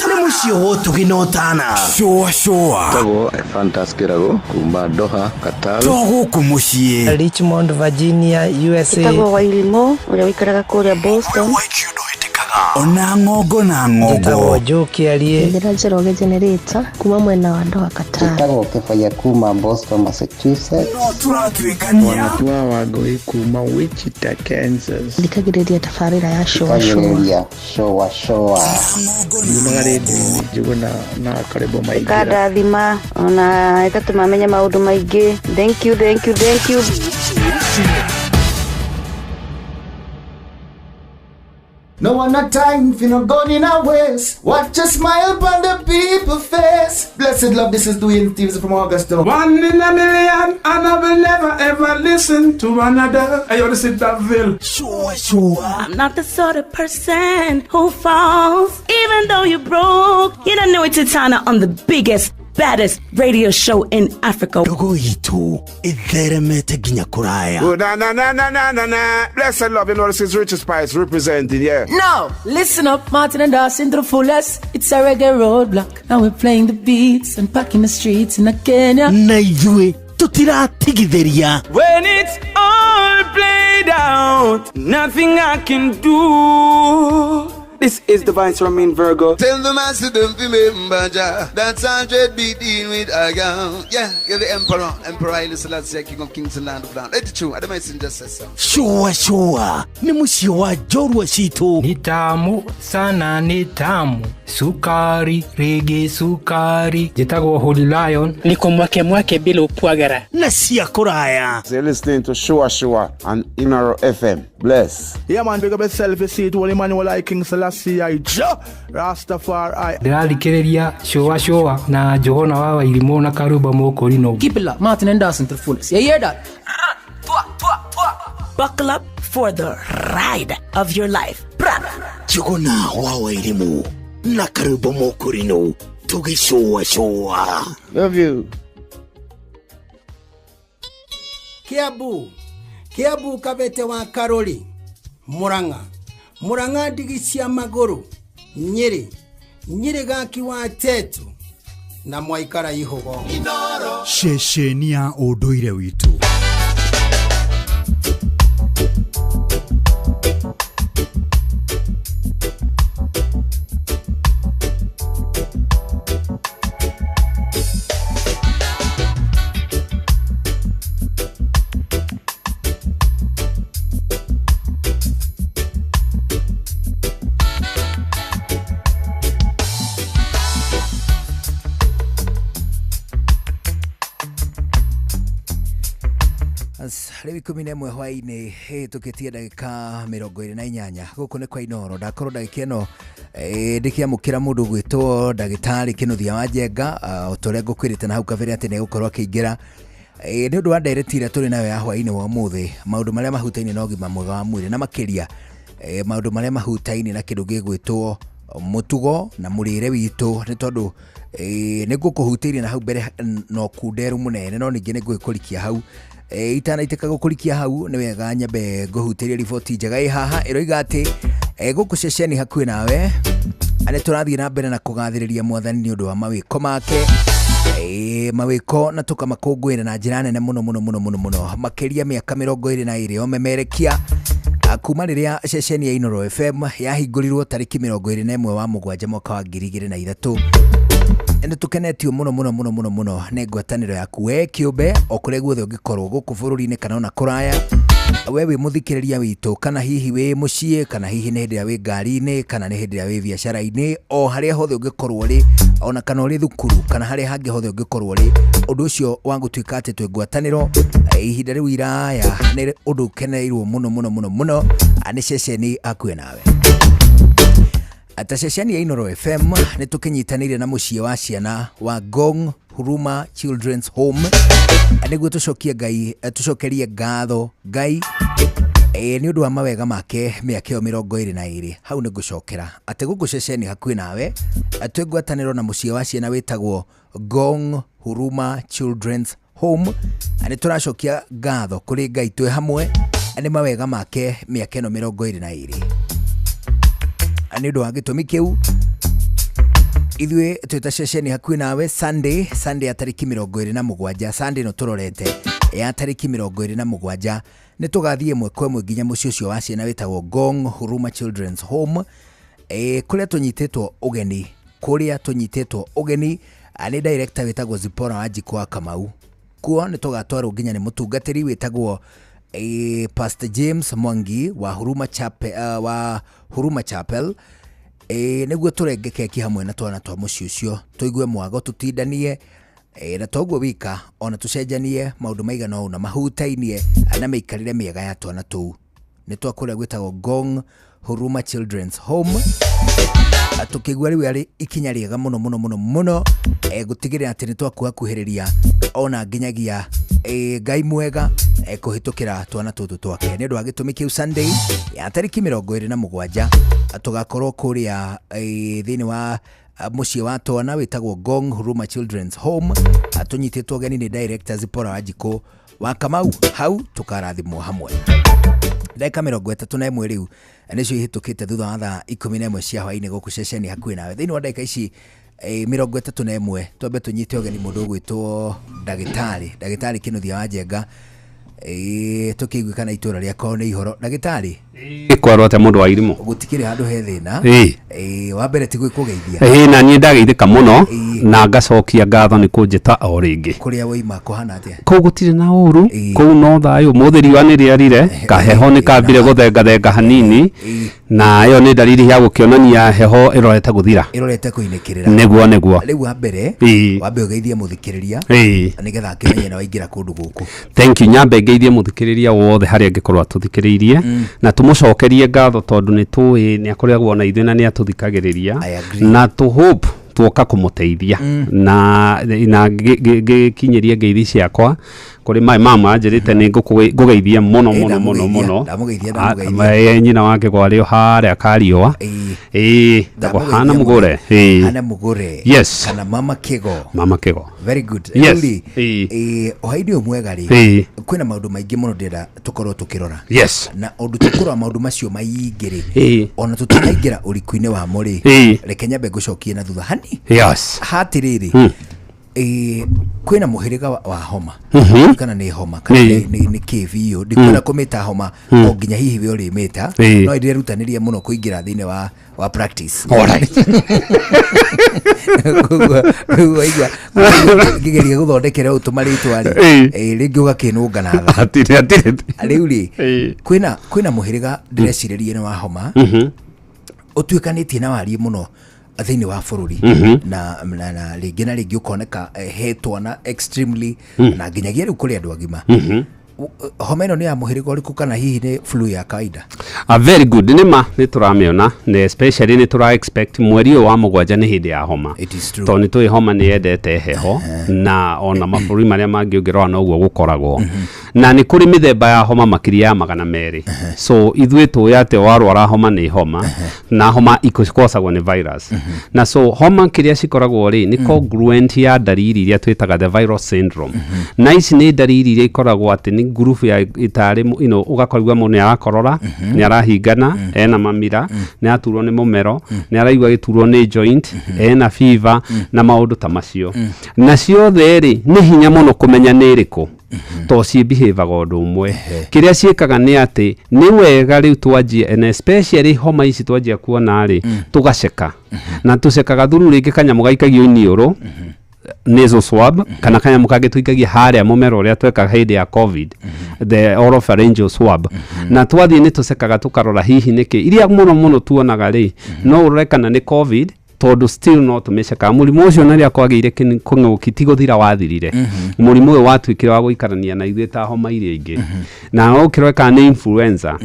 Nĩ mũciĩ wa ũtugi na ũtana. Shua shua. Tagwo Fantas Kĩrago kuma Doha, Qatar. To gũkũ mũciĩ. Richmond, Virginia, USA. Ĩtagwo Wairimũ ũrĩa ũikaraga kũrĩa Boston. Ona ng'ongo na ng'ongo. Njĩtagwo Joe Kĩarie. Njĩra Njoroge Generator kuma mwena wa Doha, Qatar. Njĩtagwo Kĩbaya kuma Boston, Massachusetts. No tũratuĩkania. Wanatua Wangũi kuma Wichita, Kansas. Thikagĩrĩria tabarĩra ya Shua Shua. Thikagĩrĩria Shua Shua. Nyumaga rĩndiũ-inĩ Njuguna na Karĩbo Maingĩra. Ĩkandathima ona ĩgatũma menye maũndũ maingĩ. Thank you, thank you, thank you. No one a time for no gun in a waist. Watch a smile upon the people face. Blessed love, this is Dwayne Stevens from Augusta. One in a million, and I will never ever listen to another. Hey, yo, this is Daville. Sure, sure. I'm not the sort of person who falls, even though you broke. You don't know it's Titana on the biggest, baddest radio show in Africa. Ndogo itũ ĩtheremete nginya kũraya. Oh, na na na na na na na. Blessed love, you know this is Richard Spice representing, yeah. Now, listen up, Martin and Dawson to the fullest. It's a reggae roadblock. Now we're playing the beats and packing the streets in Kenya. Na ithuĩ tũtiratigithĩria. When it's all played out, nothing I can do. This is the Vice Romain Virgo. Tell the master don't remember Jah. That's 100 beating with a gun. Yeah, you're the emperor. Emperor Haile Selassie, King of Kings and Land of Land. Let it true. I don't just say so. Sure, sure. Nĩ mũciĩ wa njorua citũ. Ni tamu sana, ni tamu sukari, rege sukari. Njĩtagwo Holy Lion. Niko mwake mwake bila upwagara. Na cia kũraya. So you're listening to Shua Shua on Inoro FM. Bless. Yeah, man, big up yourself. You see it, Holy Emmanuel, I King Selassie, I Jah Rastafari. Ndĩrathikĩrĩria Shua Shua na Njũgũna wa Wairimũ na Karumba Mũkũrinũ. Keep it locked, Martin and Dawson to the fullest. You hear that? Buckle up for the ride of your life. Bra. Njũgũna wa Wairimũ na Karumba Mũkũrinũ tũgĩcũa cũa. Love you. Kiambu Kiambu Kabete wa Karori Murang'a Murang'a ndigi cia magũrũ Nyĩrĩ Nyĩrĩ gaki wa Tetu na mwaikara ihugo. Ceceni ya ũndũire witũ. Rĩu 11 hwaĩ-inĩ tũkĩtie ndagĩka 28 gũkũ nĩ kwa Inoro. Ndakorwo ndagĩka ĩno ndĩkĩamũkĩra mũndũ ũgwĩtwo ndagĩtarĩ Kĩnuthia wa Njenga, o ta ũrĩa ngũkwĩrĩte na hau kabere atĩ nĩegũkorwo akĩingĩra nĩ ũndũ wa ndereti ĩrĩa tũrĩ nayo ya hwaĩ-inĩ wa ũmũthĩ, maũndũ marĩa mahutaine na ũgima mwega wa mwĩrĩ na makĩria maũndũ marĩa mahutaine na kĩndũ gĩgwĩtwo mũtugo na mũrĩre witũ, nĩ tondũ nĩ ngũkũhutĩirie na hau mbere no kunderu mũnene, no ningĩ nĩ ngũgĩkũrikia hau. Itanaitĩka gũkũrikia hau nĩ wega nyambe ngũhutĩrie riboti njega ĩ haha ĩroiga atĩ gũkũ ceceni hakuhĩ nawe nĩ tũrathiĩ na mbere na kũgathĩrĩria mwathani nĩ ũndũ wa mawĩko make, mawĩko na tũkamakũngũĩra na njĩra nene mũno mũno mũno mũno mũno, makĩria mĩaka 22 omemerekia kuma rĩrĩa ceceni ya Inoro FM yahingũrirwo tarĩki 21 wa mũgwanja mwaka wa 2003. Nĩ tũkenetio mũno mũno mũno mũno mũno nĩ ngwatanĩro yaku we kĩũmbe o kũrĩa guothe ũngĩkorwo gũkũ bũrũri-inĩ kana ona kũraya, we wĩ mũthikĩrĩria witũ, kana hihi wĩ mũciĩ, kana hihi nĩ hĩndĩ ĩrĩa wĩ ngari-inĩ, kana nĩ hĩndĩ ĩrĩa wĩ biacara-inĩ, o harĩa hothe ũngĩkorwo rĩ, ona kana ũrĩ thukuru, kana harĩa hangĩ hothe ũngĩkorwo rĩ, ũndũ ũcio wa gũtuĩka atĩ twĩ ngwatanĩro ihinda rĩu iraya nĩ ũndũ ũkenereirwo mũno mũno mũno mũno nĩ ceceni hakuhĩ nawe. Ta ceceni ya Inoro FM nĩ tũkĩnyitanĩire na mũciĩ wa ciana wa Ngong Huruma Children's Home nĩguo tũcokie Ngai, tũcokerie ngatho Ngai nĩ ũndũ wa mawega make mĩaka ĩyo 22. Hau nĩ ngũcokera atĩ gũkũ ceceni hakuhĩ nawe twĩ ngwatanĩro na mũciĩ wa ciana wĩtagwo Ngong Huruma Children's Home, nĩ tũracokia ngatho kũrĩ Ngai twĩ hamwe nĩ mawega make mĩaka ĩno 22. Nĩ ũndũ wa gĩtũmi kĩu ithuĩ twĩta ceceni hakuhĩ nawe Sunday ya tarĩki 27, Sunday no tũrorete ya tarĩki 27 nĩ tũgathiĩ ĩmwe kwa ĩmwe nginya mũciĩ ũcio wa ciana wĩtagwo Ngong Huruma Children's Home, kũrĩa tũnyitĩtwo ũgeni, nĩ director wĩtagwo Zipporah Wanjikũ wa Kamau. Kuo nĩ tũgatwarwo nginya nĩ mũtungatĩri wĩtagwo Pastor James Mwangi wa Huruma Chapel, nĩguo tũrenge keki hamwe na twana twa mũciĩ ũcio, tũigue mwago, tũtindanie na toguo wika ona tũcenjanie maũndũ maigana ũna mahutainie na mĩikarĩre mĩega ya twana tũu. Nĩ twa kũrĩa gwĩtagwo Ngong Huruma Children's Home. Tũkĩigua rĩu arĩ ikinya rĩega mũno mũno mũno mũno, gũtigĩrĩra atĩ nĩ twakuhakuhĩrĩria ona nginyagia Ngai mwega, kũhĩtũkĩra twana tũtũ twake. Nĩ ũndũ wa gĩtũmi kĩu, Sunday ya tarĩki 27 tũgakorwo kũrĩa thĩinĩ wa mũciĩ wa twana wĩtagwo Ngong Huruma Children's Home, tũnyitĩtwo ũgeni nĩ director Zipporah Wanjikũ wa Kamau. Hau tũkarathimwo hamwe. Ndagĩka 31 rĩu nĩcio ihĩtũkĩte thutha wa thaa 11 cia hwainĩ gũkũ ceceni hakuhĩ nawe. Thĩinĩ wa ndagĩka ici 31, twambe tũnyite ũgeni mũndũ ũgwĩtwo ndagĩtarĩ Kĩnuthia wa Njenga, tũkĩigue kana itũra rĩakwa nĩ ihoro. Ndagĩtarĩ. Kwarwo atĩa, mũndũ wa irimũ? Gũtikĩrĩ handũ he thĩna. Wa mbere ti gwĩkũgeithia. Ĩĩ, na niĩ ndageithĩka mũno na ngacokia ngatho nĩ kũnjĩta o rĩngĩ. Kũrĩa woima kũhana atĩa? Kũu gũtirĩ na ũru, kũu no thayũ. Mũthĩ riũa nĩ rĩarire, kaheho nĩ kambire gũthengathenga hanini, na ĩyo nĩ ndariri ya gũkĩonania heho ĩrorete gũthira. Ĩrorete kũinĩkĩrĩra. Nĩguo. Rĩu wa mbere, wambe ũgeithie mũthikĩrĩria nĩgetha akĩmenye na waingĩra kũndũ gũkũ. Thank you. Nyambe ngeithie mũthikĩrĩria wothe harĩa angĩkorwo atũthikĩrĩirie, na tũmũcokerie ngatho tondũ nĩ tũĩ nĩ akoragwo na ithuĩ na nĩ atũthikagĩrĩria, na tũ hope tuoka kũmũteithia, na ngĩkinyĩrie ngeithi ciakwa kũrĩ my mama, anjĩrĩte nĩ ngũgeithia mũno mũno mũno mũno. Ndamũgeithia, ndamũgeithia. Nyina wake kwarĩ o harĩa kariũa, ĩĩ, tagwo Hana Mũgũre, ĩĩ. Hana Mũgũre. Yes. Kana Mama Kigo. Mama Kigo. Very good. Yes. Rĩu rĩ, ũhai-inĩ ũyũ mwega rĩ, kwĩna maũndũ maingĩ mũno ndĩrenda tũkorwo tũkĩrora, na ũndũ tũkũrora maũndũ macio maingĩ rĩ, ona tũtanaingĩra ũriku-inĩ wamo rĩ, reke nyambe ngũcokie na thutha hani. Hatĩrĩrĩ, kwĩna mũhĩrĩga wa homa, kana nĩ homa kana nĩ kĩ biũ, ndikwenda kũmĩta homa o nginya hihi we ũrĩmĩta, no ndĩrerutanĩria mũno kũingĩra thĩinĩ wa practice. Koguo rĩu waigua ngĩgeria gũthondekera ũũ tũmarĩtwa rĩ, rĩngĩ ũgakĩnũnga na tha. Hatirĩ, hatirĩ. Rĩu rĩ, kwĩna mũhĩrĩga ndĩrecirĩria nĩ wa homa ũtuĩkanĩtie na wariĩ mũno thĩinĩ wa bũrũri, na rĩngĩ na rĩngĩ ũkoneka he twana extremely, na nginyagia rĩu kũrĩ andũ agima. Homa ĩno nĩ ya mũhĩrĩga ũrĩkũ, kana hihi nĩ flu ya kawaida? Ah, very good. Nĩ ma nĩ tũramĩona, na especially nĩ tũra expect mweri ũyũ wa mũgwanja nĩ hĩndĩ ya homa. It is true. Tondũ nĩ tũĩ homa nĩ yendete heho, na ona mabũrũri marĩa mangĩ ũngĩrora noguo gũkoragwo, na nĩ kũrĩ mĩthemba ya homa makĩria ya 200. So ithuĩ tũĩ atĩ warwara homa nĩ homa, na homa icosagwo nĩ virus, na so homa kĩrĩa cikoragwo rĩ, nĩ congruent ya ndariri iria twĩtaga the viral syndrome, na ici nĩ ndariri iria ikoragwo atĩ nĩ ngurubu ya itarĩ ũgakorigua mũndũ nĩ arakorora, nĩ arahingana, ena mamira, nĩ araturwo nĩ mũmero, nĩ araigua gĩturwo nĩ joint, ena fever na maũndũ ta macio. Na ciothe rĩ, nĩ hinya mũno kũmenya nĩ ĩrĩkũ to ciĩ-behaviga ũndũ ũmwe. Kĩrĩa ciĩkaga nĩ atĩ nĩ wega rĩu twanjie, and especially homa ici twanjia kuona rĩ, tũgaceka, na tũcekaga through rĩngĩ kanyamũ gaikagio iniũrũ, nasal swab, kana kanyamũ kangĩ tũikagia harĩa mũmero ũrĩa twekaga hĩndĩ ya COVID, the oropharyngeal swab. Na twathiĩ nĩ tũcekaga tũkarora hihi nĩkĩ. Iria mũno mũno tuonaga rĩ, no ũrore kana nĩ COVID, tondũ still no tũmĩcekaga mũrimũ ũcio. Na rĩrĩa kwagĩire kĩng'ũki, ti gũthira wathirire, mũrimũ ũyũ watuĩkire wa gũikarania na ithuĩ ta homa iria ingĩ. Na ũkĩrore kana nĩ influenza,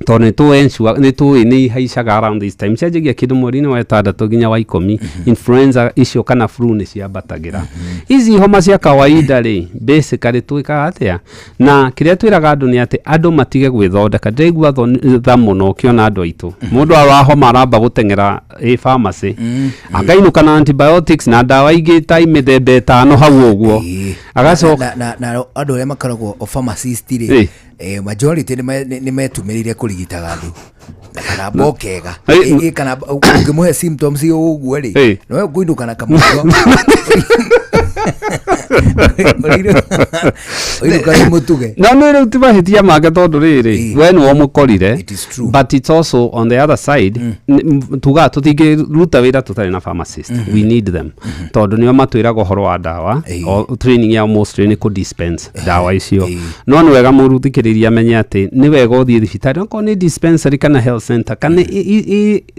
tondũ nĩ tũĩ nĩ tũĩ nĩ ihaicaga around this time, cianjagia kĩndũ mweri-inĩ wa ĩtandatũ nginya wa 10. Influenza icio kana flu nĩ ciambatagĩra. Ici homa cia kawaida rĩ, basically twĩkaga atĩa? Na kĩrĩa twĩraga andũ nĩ atĩ andũ matige gwĩthondeka. Ndĩraigua tha mũno ũkĩona andũ aitũ, mũndũ arahoma aramba gũteng'era ĩ pharmacy, akainũka na antibiotics na ndawa ingĩ ta mĩthemba ĩtano hau ũguo, agacoka Na andũ arĩa makoragwo o pharmacist rĩ, majority nĩ metumĩrĩire kũrigitaga andũ na kana mbokega. Kana ũngĩmũhe symptoms ũguo rĩ, nowe ũkũinũka na kamũrigo, ũinũka wĩ mũtuge. No nĩ rĩu ti mahĩtia make, tondũ rĩrĩ, we nĩwe ũmũkorire. But it's also on the other side, tugaga tũtingĩruta wĩra tũtarĩ na pharmacist. We need them, tondũ nĩo matwĩraga ũhoro wa ndawa. O training yao mostly nĩ kũ dispense ndawa icio. No nĩ wega mũthikĩrĩria amenye atĩ nĩ wega ũthiĩ thibitarĩ, okorwo nĩ dispensary kana health center kana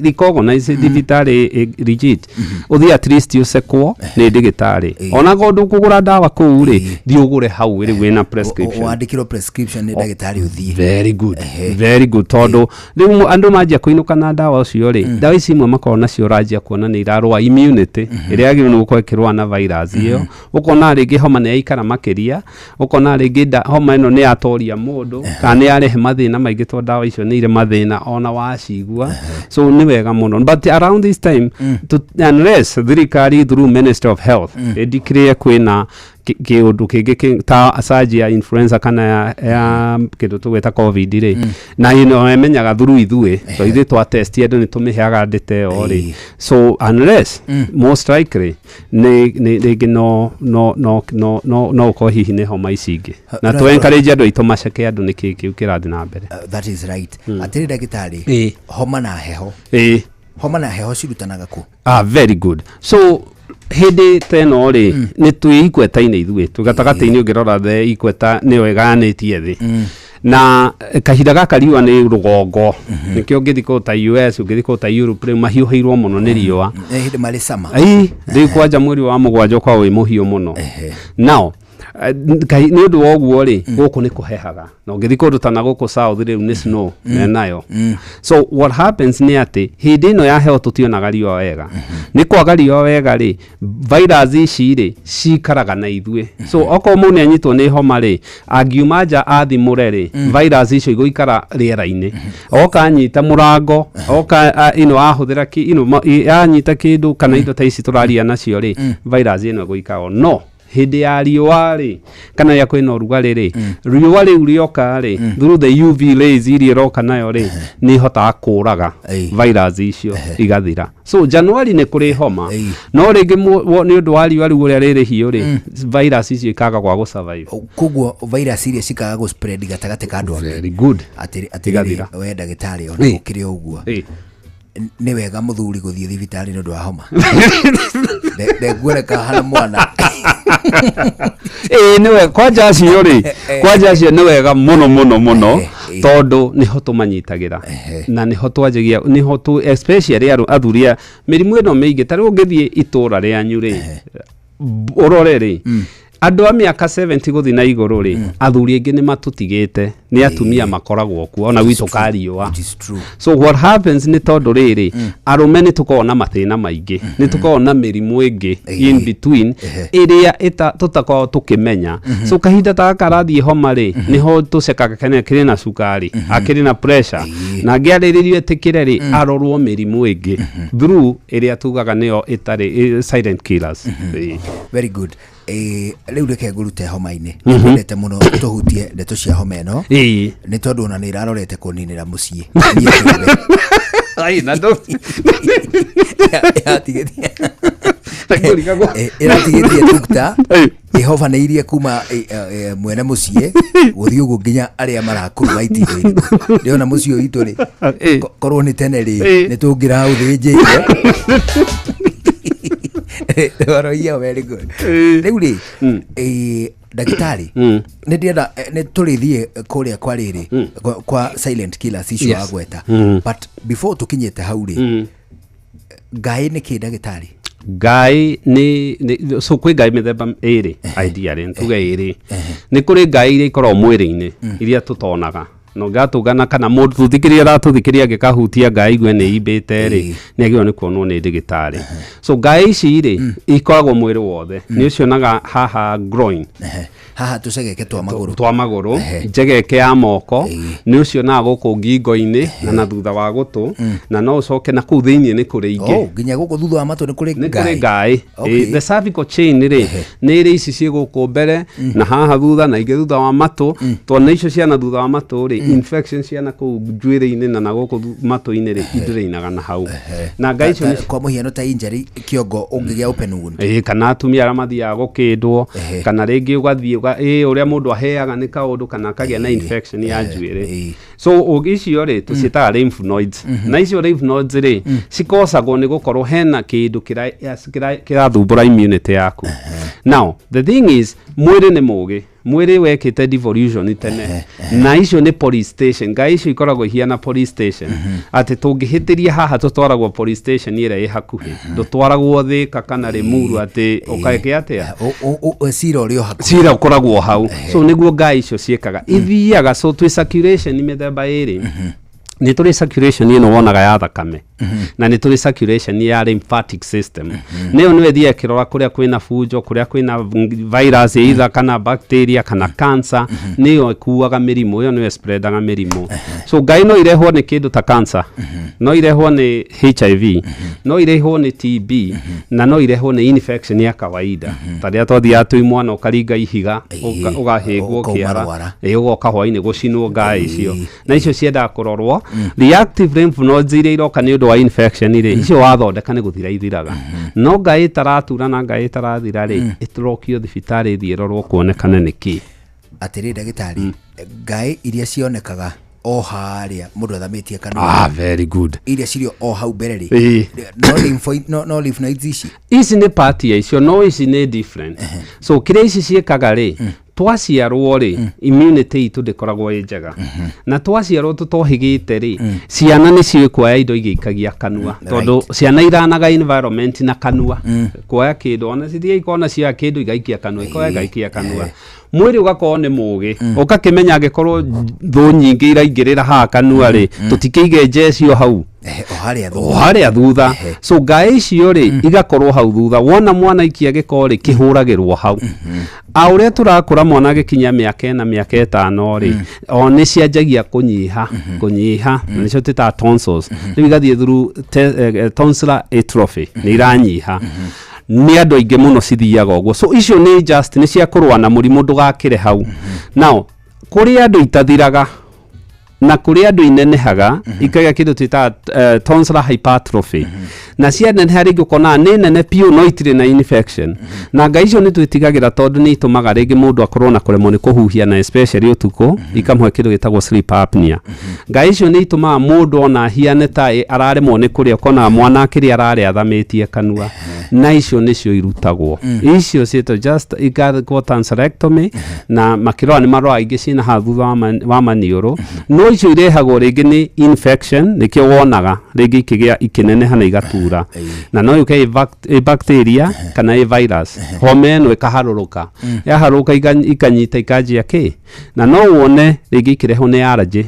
recognize thibitarĩ legit, ũthiĩ at least ũcekwo nĩ ndĩgĩtarĩ ona. Ũngĩona ũndũ kũgũra ndawa kũu rĩ, thiĩ ũgũre hau rĩu wĩna prescription. Wandĩkĩrwo prescription nĩ ndagĩtarĩ ũthiĩ. Very good, very good, tondũ rĩu andũ manjia kũinũka na ndawa ũcio rĩ, ndawa ici imwe makoragwo nacio ũranjia kuona nĩ irarũa immunity ĩrĩa yagĩrĩirwo nĩ gũkorwo ĩkĩrũa na virus ĩyo. Ũkona rĩngĩ homa nĩ yaikara makĩria, ũkona rĩngĩ homa ĩno nĩ yatoria mũndũ kana nĩ yarehe mathĩna maingĩ, tondũ ndawa icio nĩ irĩ mathĩna ona wacigua. So nĩ wega mũno, but around this time unless thirikari through Ministry of Health ĩdeclare kwĩna kĩũndũ kĩngĩ ta surge ya influenza kana ya kĩndũ tũgwĩta COVID rĩ, na ĩno ĩmenyaga through ithuĩ, to ithuĩ twa test andũ nĩ tũmĩheaga ndĩta ĩyo rĩ. So unless, most likely nĩ rĩngĩ no ũkorwo hihi nĩ homa ici ingĩ, na tũ encourage andũ aitũ maceke andũ nĩ kĩĩ kĩu kĩrathiĩ na mbere. That is right. Atĩrĩ ndagĩtarĩ, homa na heho, homa na heho cirutanaga kũ? Ah, very good. So hĩndĩ ta ĩno rĩ, nĩ twĩ equator-inĩ ithuĩ, twĩ gatagatĩ-inĩ. Ũngĩrora the equator nĩyo ĩgayanĩtie thĩ, na kahinda gaka riũa nĩ rũgongo, nĩkĩo ũngĩthiĩ kũndũ ta US, ũngĩthiĩ kũndũ ta Europe, rĩu mahiũhĩirwo mũno nĩ riũa. Nĩ hĩndĩ marĩ sama. Ĩĩ, rĩu kwanja mweri wa mũgwanja ũkoragwo wĩ mũhiũ mũno. Now nĩ ũndũ wa ũguo rĩ, gũkũ nĩ kũhehaga, na ũngĩthiĩ kũndũ ta na gũkũ south rĩu nĩ snow menayo. So what happens nĩ atĩ hĩndĩ ĩno ya heho tũtionaga riũa wega. Nĩ kwaga riũa wega rĩ, virus ici rĩ cikaraga na ithuĩ. So okorwo mũndũ nĩ anyitwo nĩ homa rĩ, angiuma nja athimũre rĩ, virus icio igũikara rĩera-inĩ. Oka anyita mũrango, oka ino ahũthĩra ino anyita kĩndũ kana indo ta ici tũraria nacio rĩ, virus ĩno ĩgũikara. No hĩndĩ ya riũa rĩ, kana rĩrĩa kwĩna ũrugarĩ rĩ, riũa rĩu rĩoka rĩ, through the UV rays iria ĩroka nayo rĩ, nĩ ihotaga kũraga virus icio igathira. So January nĩ kũrĩ homa, no rĩngĩ nĩ ũndũ wa riũa rĩu ũrĩa rĩrĩ hiũ rĩ, virus icio ikaga gwa gũsurvive. Koguo virus iria cikaga gũ spread gatagatĩ ka andũ angĩ. Very good. Atĩrĩrĩ, Igathira. we ndagĩtarĩ, ona gũkĩrĩ o ũguo, nĩ wega mũthuri gũthiĩ thibitarĩ nĩ ũndũ wa homa? Ndekuoneka hana mwana. Ĩĩ, nĩ wega kwanja acio rĩ, kwanja acio nĩ wega mũno mũno mũno, tondũ nĩho tũmanyitagĩra na nĩho twanjagia, nĩho tu especially athuri a mĩrimũ ĩno mĩingĩ. Ta rĩu ũngĩthiĩ itũra rĩanyu rĩ, ũrore rĩ, andũ a mĩaka 70 gũthiĩ na igũrũ rĩ, athuri aingĩ nĩ matũtigĩte, nĩ atumia makoragwo kuo ona gwitũ kariũa. So what happens nĩ tondũ rĩrĩ, arũme nĩ tũkoragwo na mathĩna maingĩ, nĩ tũkoragwo na mĩrimũ ĩngĩ in between ĩrĩa tũtakoragwo tũkĩmenya. So kahinda ta gaka arathiĩ homa rĩ, nĩho tũcekaga kana akĩrĩ na cukari, akĩrĩ na pressure, na angĩarĩrĩrio etĩkĩre rĩ, arorwo mĩrimũ ĩngĩ through ĩrĩa tugaga nĩyo ĩtarĩ silent killers. Ĩĩ. Very good. Rĩu reke ngũrute homa-inĩ. Nĩngwendete mũno tũhutie ndeto cia homa ĩno, nĩ tondũ ona nĩ ĩrarorete kũninĩra mũciĩ. Niĩ kĩũmbe. Ai, na ndũ Ĩratigĩtie tukta ĩhobanĩirie kuma mwene mũciĩ gũthiĩ ũguo nginya arĩa marakũrua itingo-inĩ. Ndĩrona mũciĩ ũyũ witũ rĩ, korwo nĩ tene rĩ, nĩ tũngĩraũthĩnjĩire. Ũhoro, very good. Rĩu rĩ, ndagĩtarĩ, nĩ ndĩrenda nĩ tũrĩthiĩ kũrĩa kwa rĩrĩ kwa silent killers icio wagweta, but before tũkinyĩte hau rĩ, ngaĩ nĩ kĩ, ndagĩtarĩ? Ngai nĩ so kwĩ ngai mĩthemba ĩrĩ ideally, tuge ĩrĩ. Nĩ kũrĩ ngai iria ikoragwo mwĩrĩ-inĩ iria tũtonaga, na ũngatũngana kana mũndũ tũthikĩrĩria aratũthikĩrĩria angĩkahutia ngai igue nĩ imbĩte rĩ, nĩ agĩrĩirwo nĩ kuonwo nĩ ndagĩtarĩ. So ngai ici rĩ, ikoragwo mwĩrĩ wothe, nĩ ũcionaga haha groin. Haha tũcegeke twa magũrũ. Twa magũrũ, njegeke ya moko, nĩ ũcionaga gũkũ ngingo-inĩ na thutha wa gũtũ, na no ũcoke na kũu thĩinĩ nĩ kũrĩ ingĩ. Oh, nginya gũkũ thutha wa matũ nĩ kũrĩ nĩ ngai? Kũrĩ ngai. The cervical chain rĩ, nĩ ĩrĩ ici ciĩ gũkũ mbere na haha thutha na ingĩ thutha wa matũ. Tondũ icio ciana thutha wa matũ rĩ, infection ciana kũu njuĩrĩ-inĩ na gũkũ matũ-inĩ rĩ, idrainaga na hau na ngai icio Kwa mũhiano ta injury kĩongo ũngĩgĩa open wound. Ĩĩ, kana atumia arĩa mathiaga gũkĩndwo, kana rĩngĩ ũgathiĩ ũrĩa mũndũ aheaga nĩ kaũndũ kana akagĩa na infection ya njuĩrĩ. So icio rĩ, tũciĩtaga lymph nodes, na icio lymph nodes rĩ, cikocagwo nĩ gũkorwo hena kĩndũ kĩrathumbũra immunity yaku. Now the thing is, mwĩrĩ nĩ mũgĩ. Mwĩrĩ wekĩte devolution tene, na icio nĩ police station. Ngai icio ikoragwo ihiana police station, atĩ tũngĩhĩtĩria haha tũtwaragwo police station ĩrĩa ĩ hakuhĩ, ndũtwaragwo Thĩka kana Rĩmuru atĩ ũkaĩke atĩa. Cira ũrĩ o hakuhĩ. Cira ũkoragwo hau. So nĩguo ngai icio ciĩkaga, ithiaga. So twĩ circulation mĩthemba ĩrĩ. Nĩ tũrĩ circulation ĩno wonaga ya thakame, na nĩ tũrĩ circulation ya lymphatic system. Nĩyo nĩyo ĩthiaga ĩkĩrora kũrĩa kwĩna bunjo, kũrĩa kwĩna virus either kana bacteria kana cancer. Nĩyo ĩkuaga mĩrimũ ĩyo, nĩyo spreadaga mĩrimũ. So ngai no irehwo nĩ kĩndũ ta cancer, no irehwo nĩ HIV, no irehwo nĩ TB, na no irehwo nĩ infection ya kawaida, ta rĩrĩa twathiaga twĩ mwana ũkaringa ihiga, ũgahĩngwo Ũkauma kĩara. rwara. Ĩ, ũgoka hwainĩ gũcinwo. Ngai icio na icio ciendaga kũrorwo. Reactive lymph nodes iria iroka nĩ ũndũ wa infection rĩ, icio wathondeka nĩ gũthira ithiraga. No ngai ĩtaratura na ngai ĩtarathira rĩ, ĩtũrokio thibitarĩ, ĩthiĩ ĩrorwo kuonekane nĩ kĩ. Atĩrĩ ndagĩtarĩ, ngai iria cionekaga o harĩa mũndũ athamĩtie kanua, Ah, very good. Iria cirĩ o hau mbere rĩ, no lymph nodes ici? Ici nĩ part ya icio, no ici nĩ different. So kĩrĩa ici ciĩkaga rĩ, twaciarwo rĩ, immunity itũ ndĩkoragwo ĩ njega, na twaciarwo tũtohĩgĩte rĩ, ciana nĩ ciũĩ kuoya indo igĩikagia kanua, tondũ ciana iranaga environment na kanua, kuoya kĩndũ. Ona cithiĩ ikona cioya kĩndũ igaikia kanua, ikoya igaikia kanua. Mwĩrĩ ũgakorwo nĩ mũgĩ, ũgakĩmenya angĩkorwo thũ nyingĩ iraingĩrĩra haha kanua rĩ, tũtikĩige njecio hau. O harĩa o thutha. Harĩa thutha. So ngaĩ icio rĩ, igakorwo hau thutha. Wona mwana ikia gĩko rĩ, kĩhũragĩrwo hau. A ũrĩa tũrakũra, mwana agĩkinya mĩaka 4, mĩaka 5 rĩ, o nĩ cianjagia kũnyiha kũnyiha, na nĩcio twĩtaga tonsils. Rĩu igathiĩ through tonsillar atrophy, nĩ iranyiha. Nĩ andũ aingĩ mũno cithiaga ũguo. So icio nĩ just nĩ cia kũrũa na mũrimũ ndũgakĩre hau. Now kũrĩ andũ itathiraga na kũrĩ andũ inenehaga, ikagĩa kĩndũ twĩtaga tonsillar hypertrophy, na cianeneha rĩngĩ ũkonaga nĩ nene piũ no itirĩ na infection. Na ngai icio nĩ twĩtigagĩra, tondũ nĩ itũmaga rĩngĩ mũndũ akorwo na kũremwo nĩ kũhuhia, na especially ũtukũ ikamũhe kĩndũ gĩtagwo sleep apnea. Ngai icio nĩ itũmaga mũndũ ona ahiane ta araremwo nĩ kũrĩa, ũkonaga mwana akĩrĩa ararĩa athamĩtie kanua. Na icio nĩcio irutagwo, icio ciĩtwo just ikagwo tonsillectomy, na makĩrora nĩ maroraga ingĩ ciĩna haha thutha wa maniũrũ. No icio irehagwo rĩngĩ nĩ infection, nĩkĩo wonaga rĩngĩ ikĩgĩa ikĩneneha na igatura, na no yũke ĩ bacteria kana ĩ virus. Homa ĩno ĩkaharũrũka, yaharũrũka ikanyita ikanjia kĩ. Na no wone rĩngĩ ikĩrehwo nĩ allergy.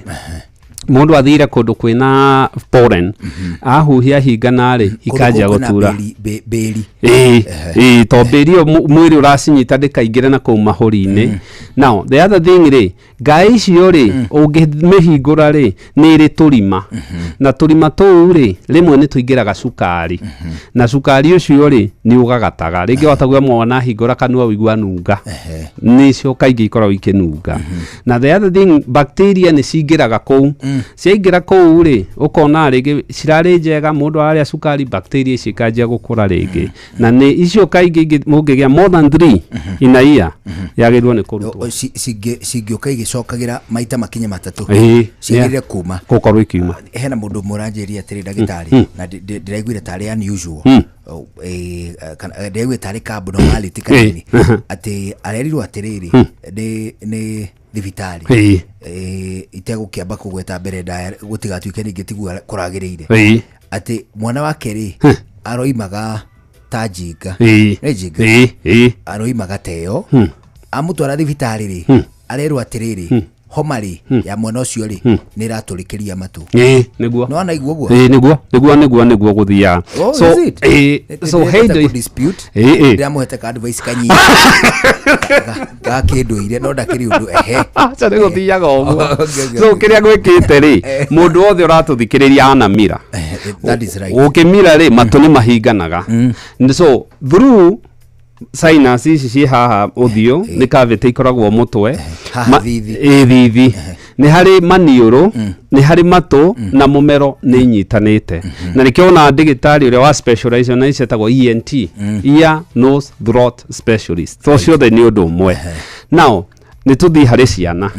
Mũndũ athire kũndũ kwĩna pollen, ahuhia hingana rĩ, ikanjia Kũndũ kwĩna gũtura. Bĩri. Ĩĩ, to mbĩri ĩyo mwĩrĩ ũracinyita ndĩkaingĩre na kũu mahũri-inĩ. Now the other thing rĩ, ngai icio rĩ, ũngĩmĩhingũra rĩ, nĩ ĩrĩ tũrima, na tũrima tũu rĩ, rĩmwe nĩ tũingĩraga cukari, na cukari ũcio rĩ, nĩ ũgagataga. Rĩngĩ wataguo mwana ahingũra kanua ũigua nunga, nĩcio kaingĩ ikoragwo ikĩnunga. Na the other thing, bacteria nĩ cingĩraga kũu. Ciaingĩra kũu rĩ, ũkona rĩngĩ cirarĩ njega, mũndũ ararĩa cukari, bacteria ici ikanjia gũkũra rĩngĩ. Na nĩ icio kaingĩ mũngĩgĩa more than 3 in a year, yagĩrĩirwo nĩ kũrutwo. Cingĩũka igĩcokagĩra maita makinya matatũ, ciagĩrĩire kuma. Gũkorwo ikiuma. Hena mũndũ ũmwe ũranjĩria atĩrĩ, ndagĩtarĩ, na ndĩraiguire tarĩ unusual. Oh, ndĩraiguire tarĩ ka abnormality kanini, atĩ arerirwo atĩrĩrĩ, nĩ thibitarĩ, itegũkĩamba kũgweta mbere ndaya gũtigatuĩke ningĩ tiguo kũragĩrĩire, atĩ mwana wake rĩ, aroimaga ta njinga. Nĩ njinga. Ĩĩ. Aroimaga ta ĩyo. Amũtwara thibitarĩ rĩ, arerwo atĩrĩrĩ, homa rĩ ya mwana ũcio rĩ, nĩ ĩratũrĩkĩria matũ. Ĩĩ, nĩguo. Nĩ wanaigua ũguo? Ĩĩ, nĩguo gũthiaga. Oh, So is it? ĩĩ, so he indo dispute. Ĩĩ. Ndĩramũhete ka advice kanyinyi ga kĩndũire, no ndakĩrĩ ũndũ ehe. Aca, nĩ gũthiaga ũguo. Okay. So kĩrĩa gwĩkĩte rĩ, mũndũ wothe ũratũthikĩrĩria anamira. That is right. Ũkĩmira rĩ, matũ nĩ mahinganaga. So through sinus ici ciĩ haha ũthiũ, nĩ cavity ikoragwo mũtwe. Haha thithi. Ĩ, thithi. Nĩ harĩ maniũrũ, nĩ harĩ matũ na mũmero, nĩ inyitanĩte. Na nĩkĩo wonaga ndĩgĩtarĩ ũrĩa wa specialize na ici etagwo ENT, ear nose throat specialist. So ciothe nĩ ũndũ ũmwe. Now nĩ tũthiĩ harĩ ciana.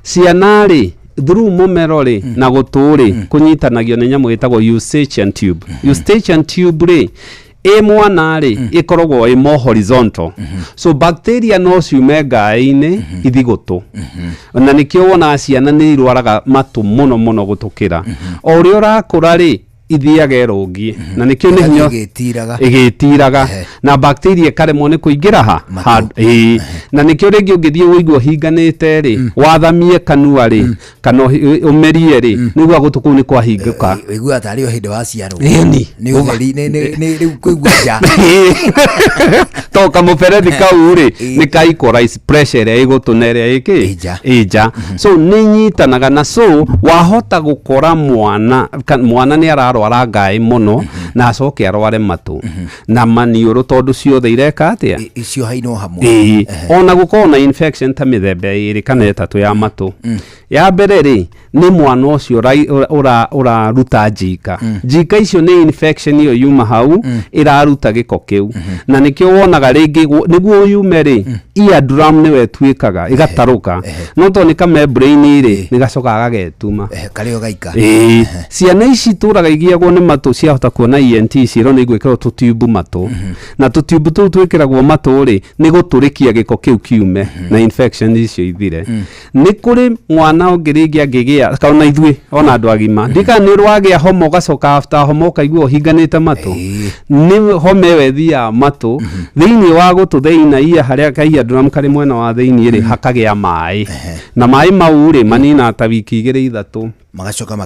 Ciana rĩ, through mũmero rĩ na gũtũ rĩ, kũnyitanagio nĩ nyamũ ĩtagwo eustachian tube. Eustachian tube rĩ, Ĩ mwana rĩ, ĩkoragwo ĩ more horizontal, so bacteria no ciume ngaĩ-inĩ ithi gũtũ, na nĩkĩo wonaga ciana nĩ irwaraga matũ mũno mũno gũtũkĩra. O ũrĩa ũrakũra rĩ, ithiaga ĩrũngiĩ, na nĩkĩo nĩ hinya ĩgĩtiraga. Ĩgĩtiraga, na bacteria ĩkaremwo nĩ kũingĩra ha ĩĩ. Na nĩkĩo rĩngĩ ũngĩthiĩ ũigue ũhinganĩte rĩ, wathamie kanua rĩ, kana ũmerie rĩ, nĩguo gũtũ kũu nĩ kwahingũka. Ũiguaga tarĩ o hĩndĩ waciarwo. Ĩni. Nĩ ũtheri, nĩ rĩu kũigua nja. To kamũberethi kau rĩ, nĩ ka equalize pressure ĩrĩa ĩgũtũ na ĩrĩa ĩkĩ ĩ nja, so nĩ inyitanaga. Na so wahota gũkora mwana mwana nĩ ararwara ngaĩ mũno na acoke arware matũ na maniũrũ, tondũ ciothe ireka atĩa? Ciohainwo hamwe. Ĩĩ, ona gũkorwo na infection ta mĩthemba 2 kana 3 ya matũ. Ya mbere rĩ, nĩ mwana ũcio ũraruta njika. Njika icio nĩ infection ĩyo yuma hau ĩraruta gĩko kĩu, na nĩkĩo wonaga rĩngĩ nĩguo yume rĩ, ear drum nĩwe ĩtuĩkaga ĩgatarũka, no tondũ nĩ kamembrane rĩ, nĩ gacokaga gagetuma. Karĩ o gaika. Ĩĩ, ciana ici itũraga igiagwo nĩ matũ ciahota kuona ENT, ciĩrwo nĩ igwĩkĩrwo tũtiumbu matũ, na tũtiumbu tũu twĩkĩragwo matũ rĩ, nĩ gũtũrĩkia gĩko kĩu kiume na infection icio ithire. Nĩ kũrĩ mwana ũngĩ rĩngĩ angĩgĩa, kana ithuĩ ona andũ agima, ndikana nĩ ũrwagĩa homa, ũgacoka after homa ũkaigua ũhinganĩte matũ. Nĩ homa ĩyo ĩthiaga matũ thĩinĩ wa gũtũ thĩinĩ iya harĩa ka ear drum karĩ mwena wa thĩinĩ rĩ, hakagĩa maĩ, na maĩ mau rĩ, maninaga ta wiki 2 3. Magacoka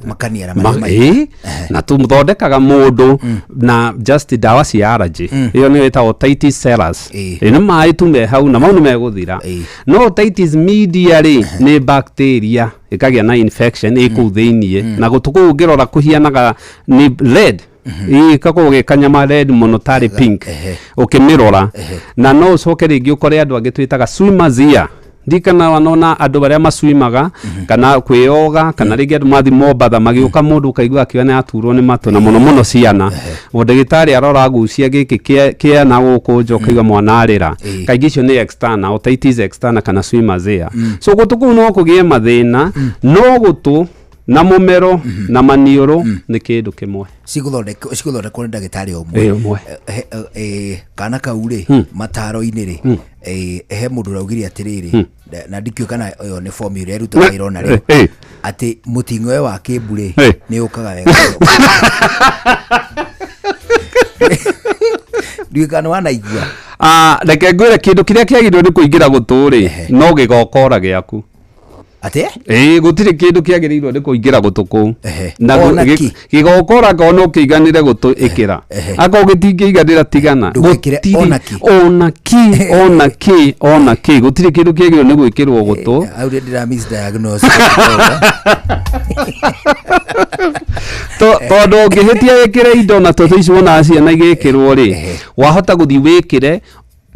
makaniara marĩa maingĩ. Ĩĩ, na tũthondekaga mũndũ na just ndawa cia allergy, ĩyo nĩyo ĩtagwo otitis serous. Ĩ nĩ maĩ tu me hau, na mau nĩ megũthira. No otitis media rĩ, nĩ bacteria ĩkagĩa na infection ĩ kũu thĩiniĩ, na gũtũ kũu ũngĩrora kũhianaga nĩ red, ĩĩ, gakoragwo ge kanyama red mũno tarĩ pink ũkĩmĩrora. Na no ũcoke rĩngĩ ũkore andũ angĩ twĩtaga swimmers ear. Ndikana wanona andũ arĩa maswimaga kana kwĩyoga, kana rĩngĩ andũ mathi Mombatha magĩũka, mũndũ ũkaigua akiuga nĩ aturwo nĩ matũ, na mũno mũno ciana. Ndagĩtarĩ arora agucia gĩkĩ kĩa na gũkũ nja, ũkaigua mwana arĩra. Kaingĩ icio nĩ external otitis externa kana swimmers ear. So gũtũ kũu no kũgĩe mathĩna, no gũtũ na mũmero na maniũrũ nĩ kĩndũ kĩmwe. Cigũthondekwo nĩ ndagĩtarĩ o Ĩ, ũmwe. Kana kau rĩ, mataro-inĩ rĩ, he mũndũ ũraugire atĩrĩrĩ, na ndikĩũĩ kana ĩyo nĩ fomu ĩrĩa ĩrutaga wĩra ona rĩu, atĩ mũting'oe wa kĩmbu rĩ, nĩ ũkaga wega. Ndiũĩ kana wanaigua. Ah, reke ngwĩre, kĩndũ kĩrĩa kĩagĩrĩirwo nĩ kũingĩra gũtũ rĩ, no gĩgokora gĩaku. Atĩ? Ĩĩ, gũtirĩ kĩndũ kĩagĩrĩirwo nĩ kũingĩra gũtũ kũu. Na Ona kĩ? Gĩgokora akorwo no kĩiganĩre gũtũ, ĩkĩra. Akorwo gĩtingĩiganĩra, tigana. Ndũgĩkĩre ona kĩ. Ona kĩ, ona kĩ, ona kĩ, gũtirĩ kĩndũ kĩagĩrĩirwo nĩ gwĩkĩrwo gũtũ. Hau nĩ ndĩra misdiagnose. Tondũ ũngĩhĩtia wĩkĩre indo na tondũ ici wonaga ciana igĩkĩrwo rĩ, wahota gũthiĩ wĩkĩre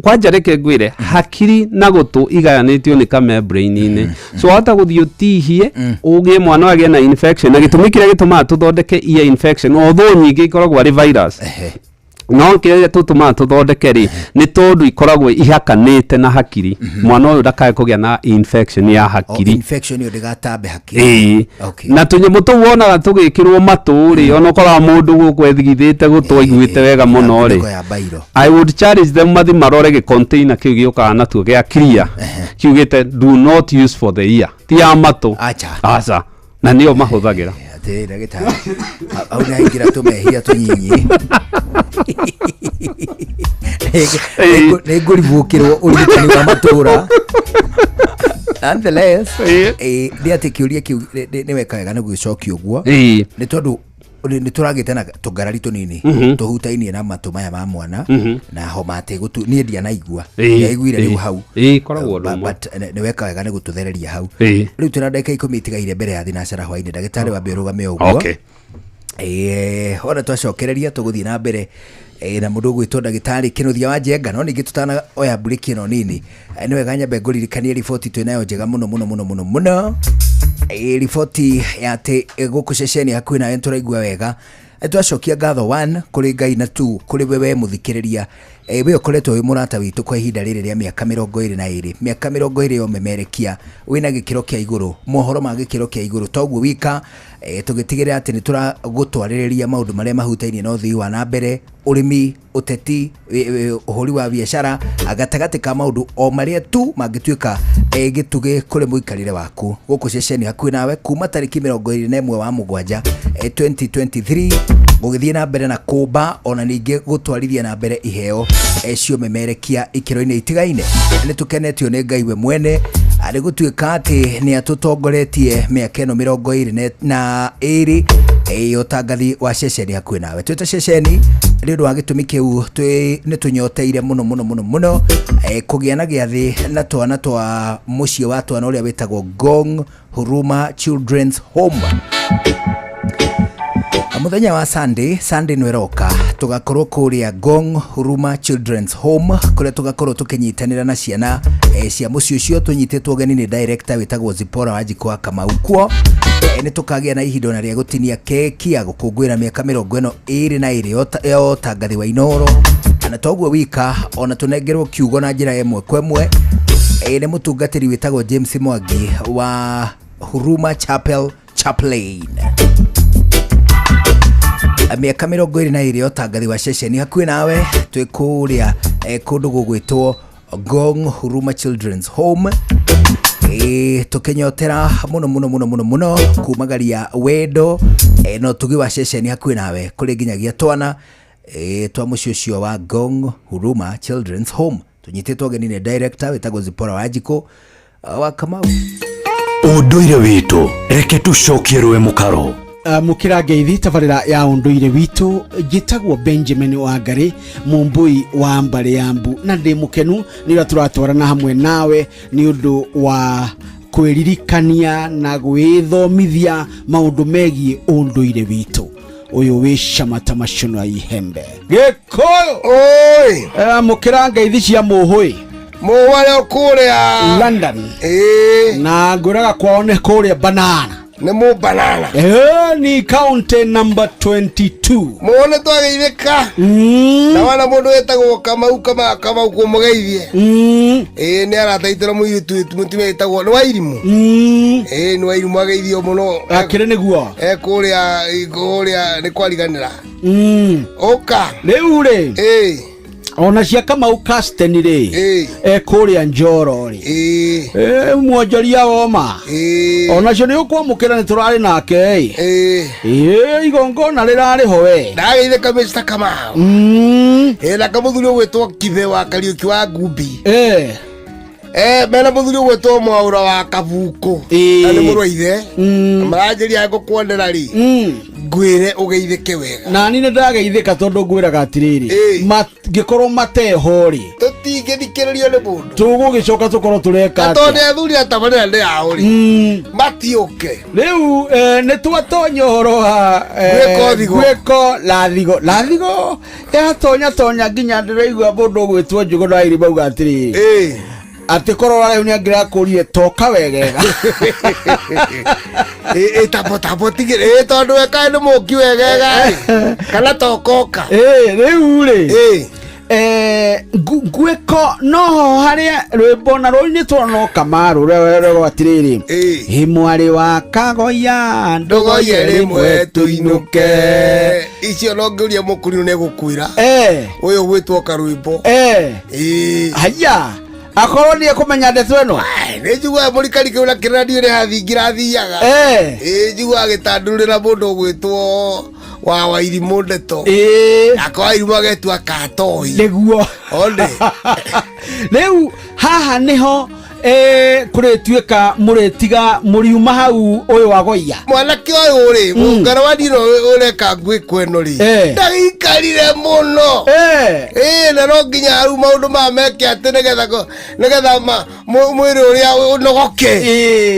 kwanja. Reke ngwĩre, hakiri na gũtũ igayanĩtio nĩ kamembrane-inĩ, so wahota gũthiĩ ũtihie, ũgĩe mwana agĩe na infection. Na gĩtũmi kĩrĩa gĩtũmaga tũthondeke ear infection, although nyingĩ ikoragwo arĩ virus, no kĩrĩa tũtũmaga tũthondeke rĩ, nĩ tondũ ikoragwo ihakanĩte na hakiri, mwana ũyũ ndakae kũgĩa na infection ya O hakiri. Infection ĩyo ndĩgatambe hakiri. Ĩĩ. Na tũnyamũ tũu wonaga tũgĩkĩrwo matũ rĩ, ona ũkoraga mũndũ gũkũ ethigithĩte gũtũ aiguĩte wega mũno rĩ, Mĩtheko ya bairo. I would challenge them mathi marore gĩ container kĩu gĩũkaga natuo gĩa clear, kiugĩte "Do not use for the ear", ti ya matũ. Acha. Aca, na nĩo mahũthagĩra. Atĩrĩrĩ ndagĩtarĩ, hau nĩ haingĩra tũmehia tũnyinyi, nĩ ngũribũkĩrwo ũrigitani wa matũra. Nonetheless, nĩ atĩ kĩũria kĩu nĩ weka wega nĩ gũgĩcokia ũguo, nĩ tondũ nĩ tũragĩte na tũngarari tũnini tũhutainie na matũ maya ma mwana na homa atĩ gũtu niĩ ndianaigua. Ndiaiguire rĩu hau. Ĩĩ, ĩkoragwo ũndũ But- ũmwe. But nĩ weka wega nĩ gũtũthereria hau. Rĩu twĩna ndagĩka 10 itigaire mbere ya thinacara hwainĩ. Ndagĩtarĩ, wambe ũrũgame ũguo. Ona twacokereria tũgũthiĩ na mbere na mũndũ ũgwĩtwo ndagĩtarĩ Kĩnuthia wa Njenga. No ningĩ tũtanaoya mburĩki ĩno nini, nĩ wega nyambe ngũririkanie riboti twĩnayo njega mũno mũno mũno mũno mũno. Riboti ya atĩ gũkũ ceceni hakuhĩ nawe nĩtũraigua wega. Twacokia ngatho one kũrĩ Ngai na two kũrĩ we mũthikĩrĩria. We ũkoretwo wĩ mũrata witũ kwa ihinda rĩrĩ rĩa mĩaka 22, mĩaka 20 ya ũmemerekia wĩna gĩkĩro kĩa igũrũ, mohoro ma gĩkĩro kĩa igũrũ. Toguo wika tũgĩtigĩrĩra atĩ nĩ tũragũtwarĩrĩria maũndũ marĩa mahutainie na ũthii wa na mbere, ũrĩmi, ũteti, ũhũri wa biacara, gatagatĩ ka maũndũ o marĩa tu mangĩtuĩka gĩtugĩ kũrĩ mũikarĩre waku gũkũ ceceni hakuhĩ nawe kuma tarĩki 21 wa mũgwanja 2023 gũgĩthiĩ na mbere na kũmba ona ningĩ gũtwarithia na mbere iheo ciomemerekia ikĩro-inĩ itigaine. Nĩ tũkenetio nĩ Ngai we mwene arĩ gũtuĩka atĩ nĩ atũtongoretie mĩaka ĩno 22 ya ũtangathi wa ceceni hakuhĩ nawe. Twĩta ceceni nĩ ũndũ wa gĩtũmi kĩu nĩ tũnyoteire mũno mũno mũno mũno kũgĩa na gĩathĩ na twana twa mũciĩ wa twana ũrĩa wĩtagwo Ngong Huruma Children's Home. Mũthenya wa Sunday, Sunday nĩ ĩroka, tũgakorwo kũrĩa Ngong Huruma Children's Home kũrĩa tũgakorwo tũkĩnyitanĩra na ciana cia mũciĩ ũcio. Tũnyitĩtwo ũgeni nĩ director wĩtagwo Zipporah Wanjikũ wa Kamau. Kuo nĩ tũkagĩa na ihinda ona rĩa gũtinia keki ya gũkũngũĩra mĩaka 22 ya ũtangathi wa Inooro. Na toguo wika ona tũnengerwo kiugo na njĩra ĩmwe kwa ĩmwe nĩ mũtungatĩri wĩtagwo James Mwangi wa Huruma Chapel Chaplain. Mĩaka 22 ya ũtangathi wa ceceni hakuhĩ nawe twĩ kũrĩa kũndũ gũgwĩtwo Ngong Huruma Children's Home. Tũkĩnyotera mũno mũno mũno mũno mũno kumagaria wendo na ũtugi wa ceceni hakuhĩ nawe kũrĩ nginyagia twana twa mũciĩ ũcio wa Ngong Huruma Children's Home. Tũnyitĩtwo ũgeni nĩ director wĩtagwo Zipporah Wanjikũ wa Kamau. Ũndũire witũ reke tũcokie rũĩ mũkaro. Mũkĩra ngeithi tabarĩra ya ũndũire witũ. Njĩtagwo Benjamin Wangari, mũmbui wa mbarĩ ya mbu, na ndĩ mũkenu nĩ ũrĩa tũratwarana hamwe nawe nĩ ũndũ wa kwĩririkania na gwĩthomithia maũndũ megiĩ ũndũire witũ ũyũ wĩ cama ta macuno ya ihembe. Gĩkũyũ oi, mũkĩra ngeithi cia mũhũĩ mũhũĩ kũrĩa London. Na ngwĩraga kwao nĩ kũrĩa Banana. Nĩ mũ Banana. Ni county number 22. Mũhũ nĩ twageithĩka na wana mũndũ wĩtagwo Kamau Kamau kũmũgeithie. Nĩ arataitĩra mũirĩtu witũ mũtumia wĩtagwo nĩ Wairimũ. Nĩ Wairimũ ageithio mũno. Akĩrĩ nĩguo. Kũrĩa nĩ kwariganĩra. Ũka. Rĩu rĩ. Ona cia Kamau Casten rĩ. Kũrĩa Njoro rĩ. Mwonjoria woma. Onacio nĩ ũkwamũkĩra nĩ tũrarĩ nake ĩ. Igongona rĩrarĩ ho we. Ndageithĩka Mr. Kamau. Na kamũthuri ũgwĩtwo Kibe wa Kariũki wa Ngumbi. Mena mũthuri ũgwĩtwo Mwaũra wa Kabuku. Na nĩ mũrũ wa ithe. Maranjĩria ngũkuonera rĩ. Ngwĩre ũgeithĩke wega. Nani nĩ ndageithĩka tondũ ngwĩraga atĩrĩrĩ, ngĩkorwo mateho rĩ, tũtingĩthikĩrĩrio nĩ mũndũ. Tũgũgĩcoka tũkorwo tũreka atĩa? Tondũ athuri atabarĩra nĩ ao rĩ, matiũke. Rĩu nĩ twatonya ũhoro wa Gwĩko thigo. Gwĩko lathigo. Lathigo yatonya tonya nginya ndĩraigua mũndũ ũgwĩtwo Njũgũna wa Irima auga atĩrĩrĩ, atĩ korwo rĩu nĩ angĩrakũrire toka wegega. Tambo tambo tigĩrĩ tondũ wekaĩ nĩ mũki wegega kana tokoka. Rĩu rĩ, ngwĩko noho harĩa rwĩmbo na rũinĩtwo no Kamaru rũrĩa atĩrĩrĩ, ĩ mwarĩ wa Kagoya ndũgoye rĩmwe tũinũke. Icio no ngĩũria mũkũrinũ nĩ egũkwĩra ũyũ gwĩtwo karwĩmbo. Haya, akorwo nĩ ekũmenya ndeto ĩno. Nĩ njiguaga mũrikari kĩu na kĩradio nĩ hathingira thiaga. Njiguaga agĩtandũrĩra mũndũ ũgwĩtwo wa Wairimũ ndeto. Nake Wairimũ agetua katoi. Nĩguo. One. Rĩu haha nĩho kũrĩtuĩka mũrĩtiga mũriuma hau ũyũ wa Goia. Mwanake ũyũ rĩ, mũngara wa ndiro ũreka ngwĩko ĩno rĩ, ndagĩikarire mũno. Na no nginya rĩu maũndũ maya meke atĩ nĩgetha mwĩrĩ ũrĩa ũnogoke.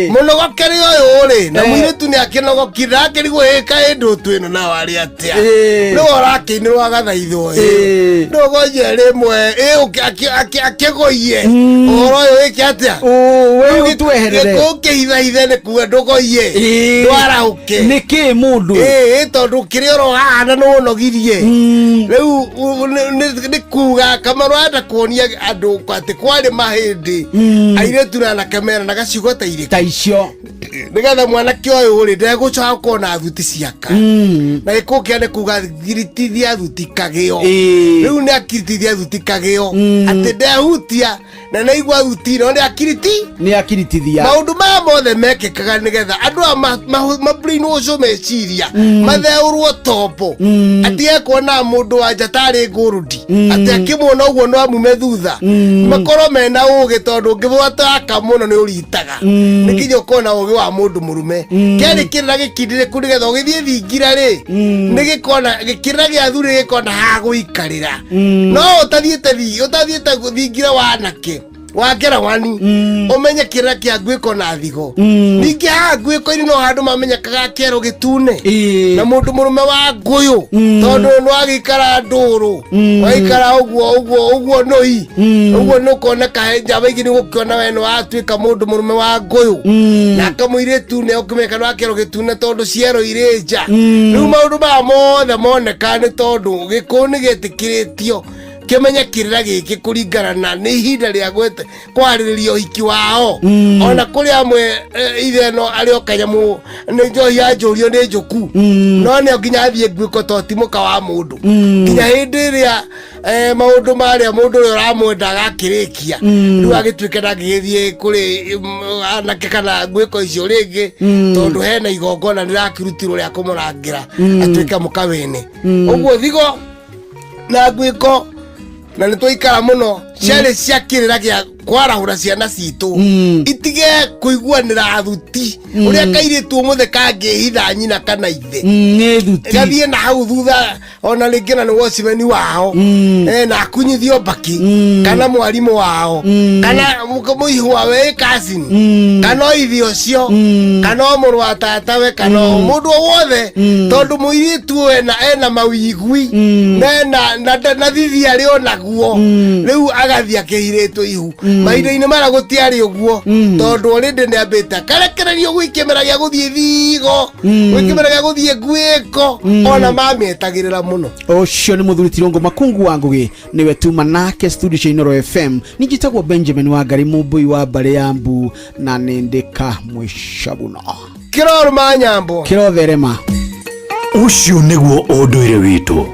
Mũnogoke rĩ ũyũ rĩ, na mũirĩtu nĩ akĩnogokire, ndakĩrigwo ĩka ĩndũ tu ĩno nawe arĩ atĩa. Nĩwe ũrakĩinĩrwo agathaithwo. Ndũgoye rĩmwe, akĩgoie. Ũhoro ũyũ wĩke atĩa? Atĩa? We ũtweherere. Gĩkũyũ kĩhithahithe nĩ kuga ndũgoiye ndwarahũke. Nĩkĩ mũndũ? Ĩĩ, tondũ kĩrĩa ũrohahana nĩ ũnogirie. Rĩu nĩ kuga Kamaru arenda kuonia andũ atĩ kwarĩ mahĩndĩ airĩtu na anake meranaga ciugo ta irĩkũ ta icio, nĩgetha mwanake ũyũ rĩ ndegũcoka gũkorwo na thuti ciaka. Na gĩkũyũ kĩa nĩ kuga giritithia thuti kagĩo. Rĩu nĩ akiritithia thuti kagĩo, atĩ ndehutia na nĩaigua thuti no nĩ akiriti, nĩ akiritithia. Maũndũ maya mothe mekĩkaga nĩgetha andũ aya mabrainwashwo meciria, matheũrwo tombo, atĩ ekuona mũndũ wa nja tarĩ ngũrũndi, atĩ akĩmuona ũguo no amume thutha, makorwo mena ũgĩ, tondũ ũngĩmwataka mũno nĩ ũritaga, nĩ nginya ũkorwo na ũgĩ wa mũndũ mũrume. Kerĩ, kĩrĩra gĩkindĩrĩku nĩgetha ũgĩthiĩ thingira rĩ, nĩ gĩkona gĩkĩrĩra gĩa thuri gĩkona ha gũikarĩra. No ũtathiĩte thingira wa anake wa ngerawani, ũmenye kĩrĩra kĩa nguĩko na thigo. Ningĩ haha nguĩko-inĩ no handũ mamenyekaga kĩero gĩtune na mũndũ mũrũme wa ngũyũ, tondũ nĩ wagĩikara ndũrũ, waikara ũguo ũguo ũguo nũi ũguo nĩ ũkoneka he njamba ingĩ, nĩ gũkĩona we nĩ watuĩka mũndũ mũrũme wa ngũyũ. Nake mũirĩtu nĩ ũkĩmenyeka nĩ wa kĩero gĩtune, tondũ ciero irĩ nja. Rĩu maũndũ maya mothe moneka nĩ tondũ gĩkũyũ nĩ gĩtĩkĩrĩtio kĩmenye kĩrĩra gĩkĩ kũringana na nĩ ihinda rĩa gwete kwarĩrĩria ũhiki wao. Ona kũrĩ amwe ithe no arĩ o kanyamũ nĩ njohi ya njũrio nĩ njũku, no nĩ nginya athiĩ nguĩko to ti mũka wa mũndũ, nginya hĩndĩ ĩrĩa maũndũ marĩa mũndũ ũrĩa ũramwenda agakĩrĩkia, rĩu agĩtuĩke ndangĩgĩthiĩ kũrĩ anake kana nguĩko icio rĩngĩ, tondũ hena igongona rĩrakĩrutirwo rĩa kũmũrangĩra atuĩke mũka wene. Ũguo thigo na nguĩko na nĩ twaikara mũno ciarĩ cia kĩrĩra gĩa kwarahũra ciana citũ itige kũiguanĩra athuti, ũrĩa kairĩtu ũmũthĩ kangĩhitha nyina kana ithe nĩ thuti, gathiĩ na hau thutha, ona rĩngĩ na nĩ watchman wao, na akunyithio mbaki, kana mwarimũ wao, kana mũihwa we cousin, kana o ithe ũcio, kana o mũrũ wa tatawe, kana o mũndũ o wothe, tondũ mũirĩtu ũyũ ena mawigui na ena na thithi arĩ o naguo. Rĩu agathiĩ akĩhirĩtwo ihu. Mahinda-inĩ mara gũtiarĩ ũguo, tondũ already nĩ ambĩte akarekererio gwĩ kĩmera gĩa gũthiĩ thigo, gwĩ kĩmera gĩa gũthiĩ nguĩko, ona mamĩetagĩrĩra mũno. Ũcio nĩ mũthuri Tirũngũ Makungu wa Ngũgĩ, nĩwe tuma nake studio cia Inooro FM. Ningĩtagwo Benjamin Wangari, mũmbũi wa mbarĩ ya mbu, na nĩ ndĩka mwĩcabuno. Kĩrorũma nyambo. Kĩrotherema. Ũcio nĩguo ũndũire witũ.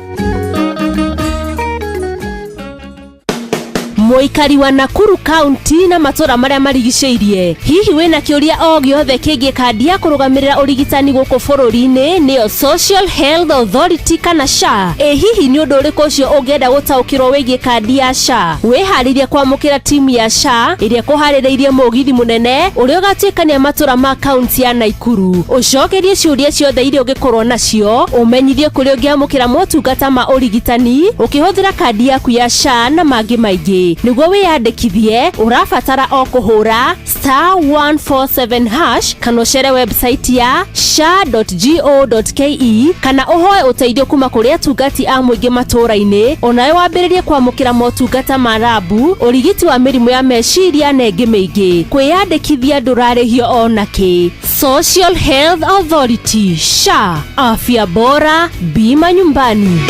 Mũikari wa Nakuru County na matũra marĩa marigicĩirie, hihi wĩna kĩũria o gĩothe kĩgiĩ kandi ya kũrũgamĩrĩra ũrigitani gũkũ bũrũri-inĩ, nĩyo Social Health Authority kana SHA? Ĩ hihi nĩ ũndũ ũrĩkũ ũcio ũngĩenda gũtaũkĩrwo wĩgiĩ kandi ya SHA? Wĩharĩirie kwamũkĩra timu ya SHA ĩrĩa ĩkũharĩrĩirie mũgithi mũnene ũrĩa ũgatuĩkania matũra ma kaunti ya Naikuru, ũcokerie ciũria ciothe iria ũngĩkorwo nacio, ũmenyithie kũrĩa ũngĩamũkĩra motungata ma ũrigitani ũkĩhũthĩra kandi yaku ya SHA na mangĩ maingĩ. Nĩguo wĩyandĩkithie, ũrabatara o kũhũra *147# kana ũcere website ya sha.go.ke, kana ũhoe ũteithio kuma kũrĩ atungati a mũingĩ matũũra-inĩ, onawe wambĩrĩrie kwamũkĩra motungata ma rabu, ũrigiti wa mĩrimũ ya meciria na ĩngĩ mĩingĩ. Kwĩyandĩkithia ndũrarĩhio ona kĩ. Social Health Authority, SHA, afya bora, bima nyumbani.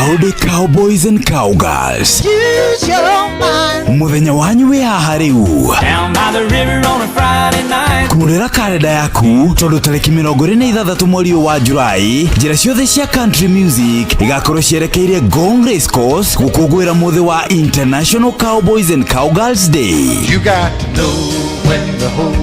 Howdy cowboys and cowgirls. Muthenya wanyu wĩ haha rĩu. Down by the river on a Friday night. Kurĩra karenda yaku, tondũ tarĩki 26 mweri ũyũ wa Julai, njĩra ciothe cia country music igakorwo cierekeire Ngong Race Course gũkũngũĩra mũthĩ wa International Cowboys and Cowgirls Day. You got to know when to hold up.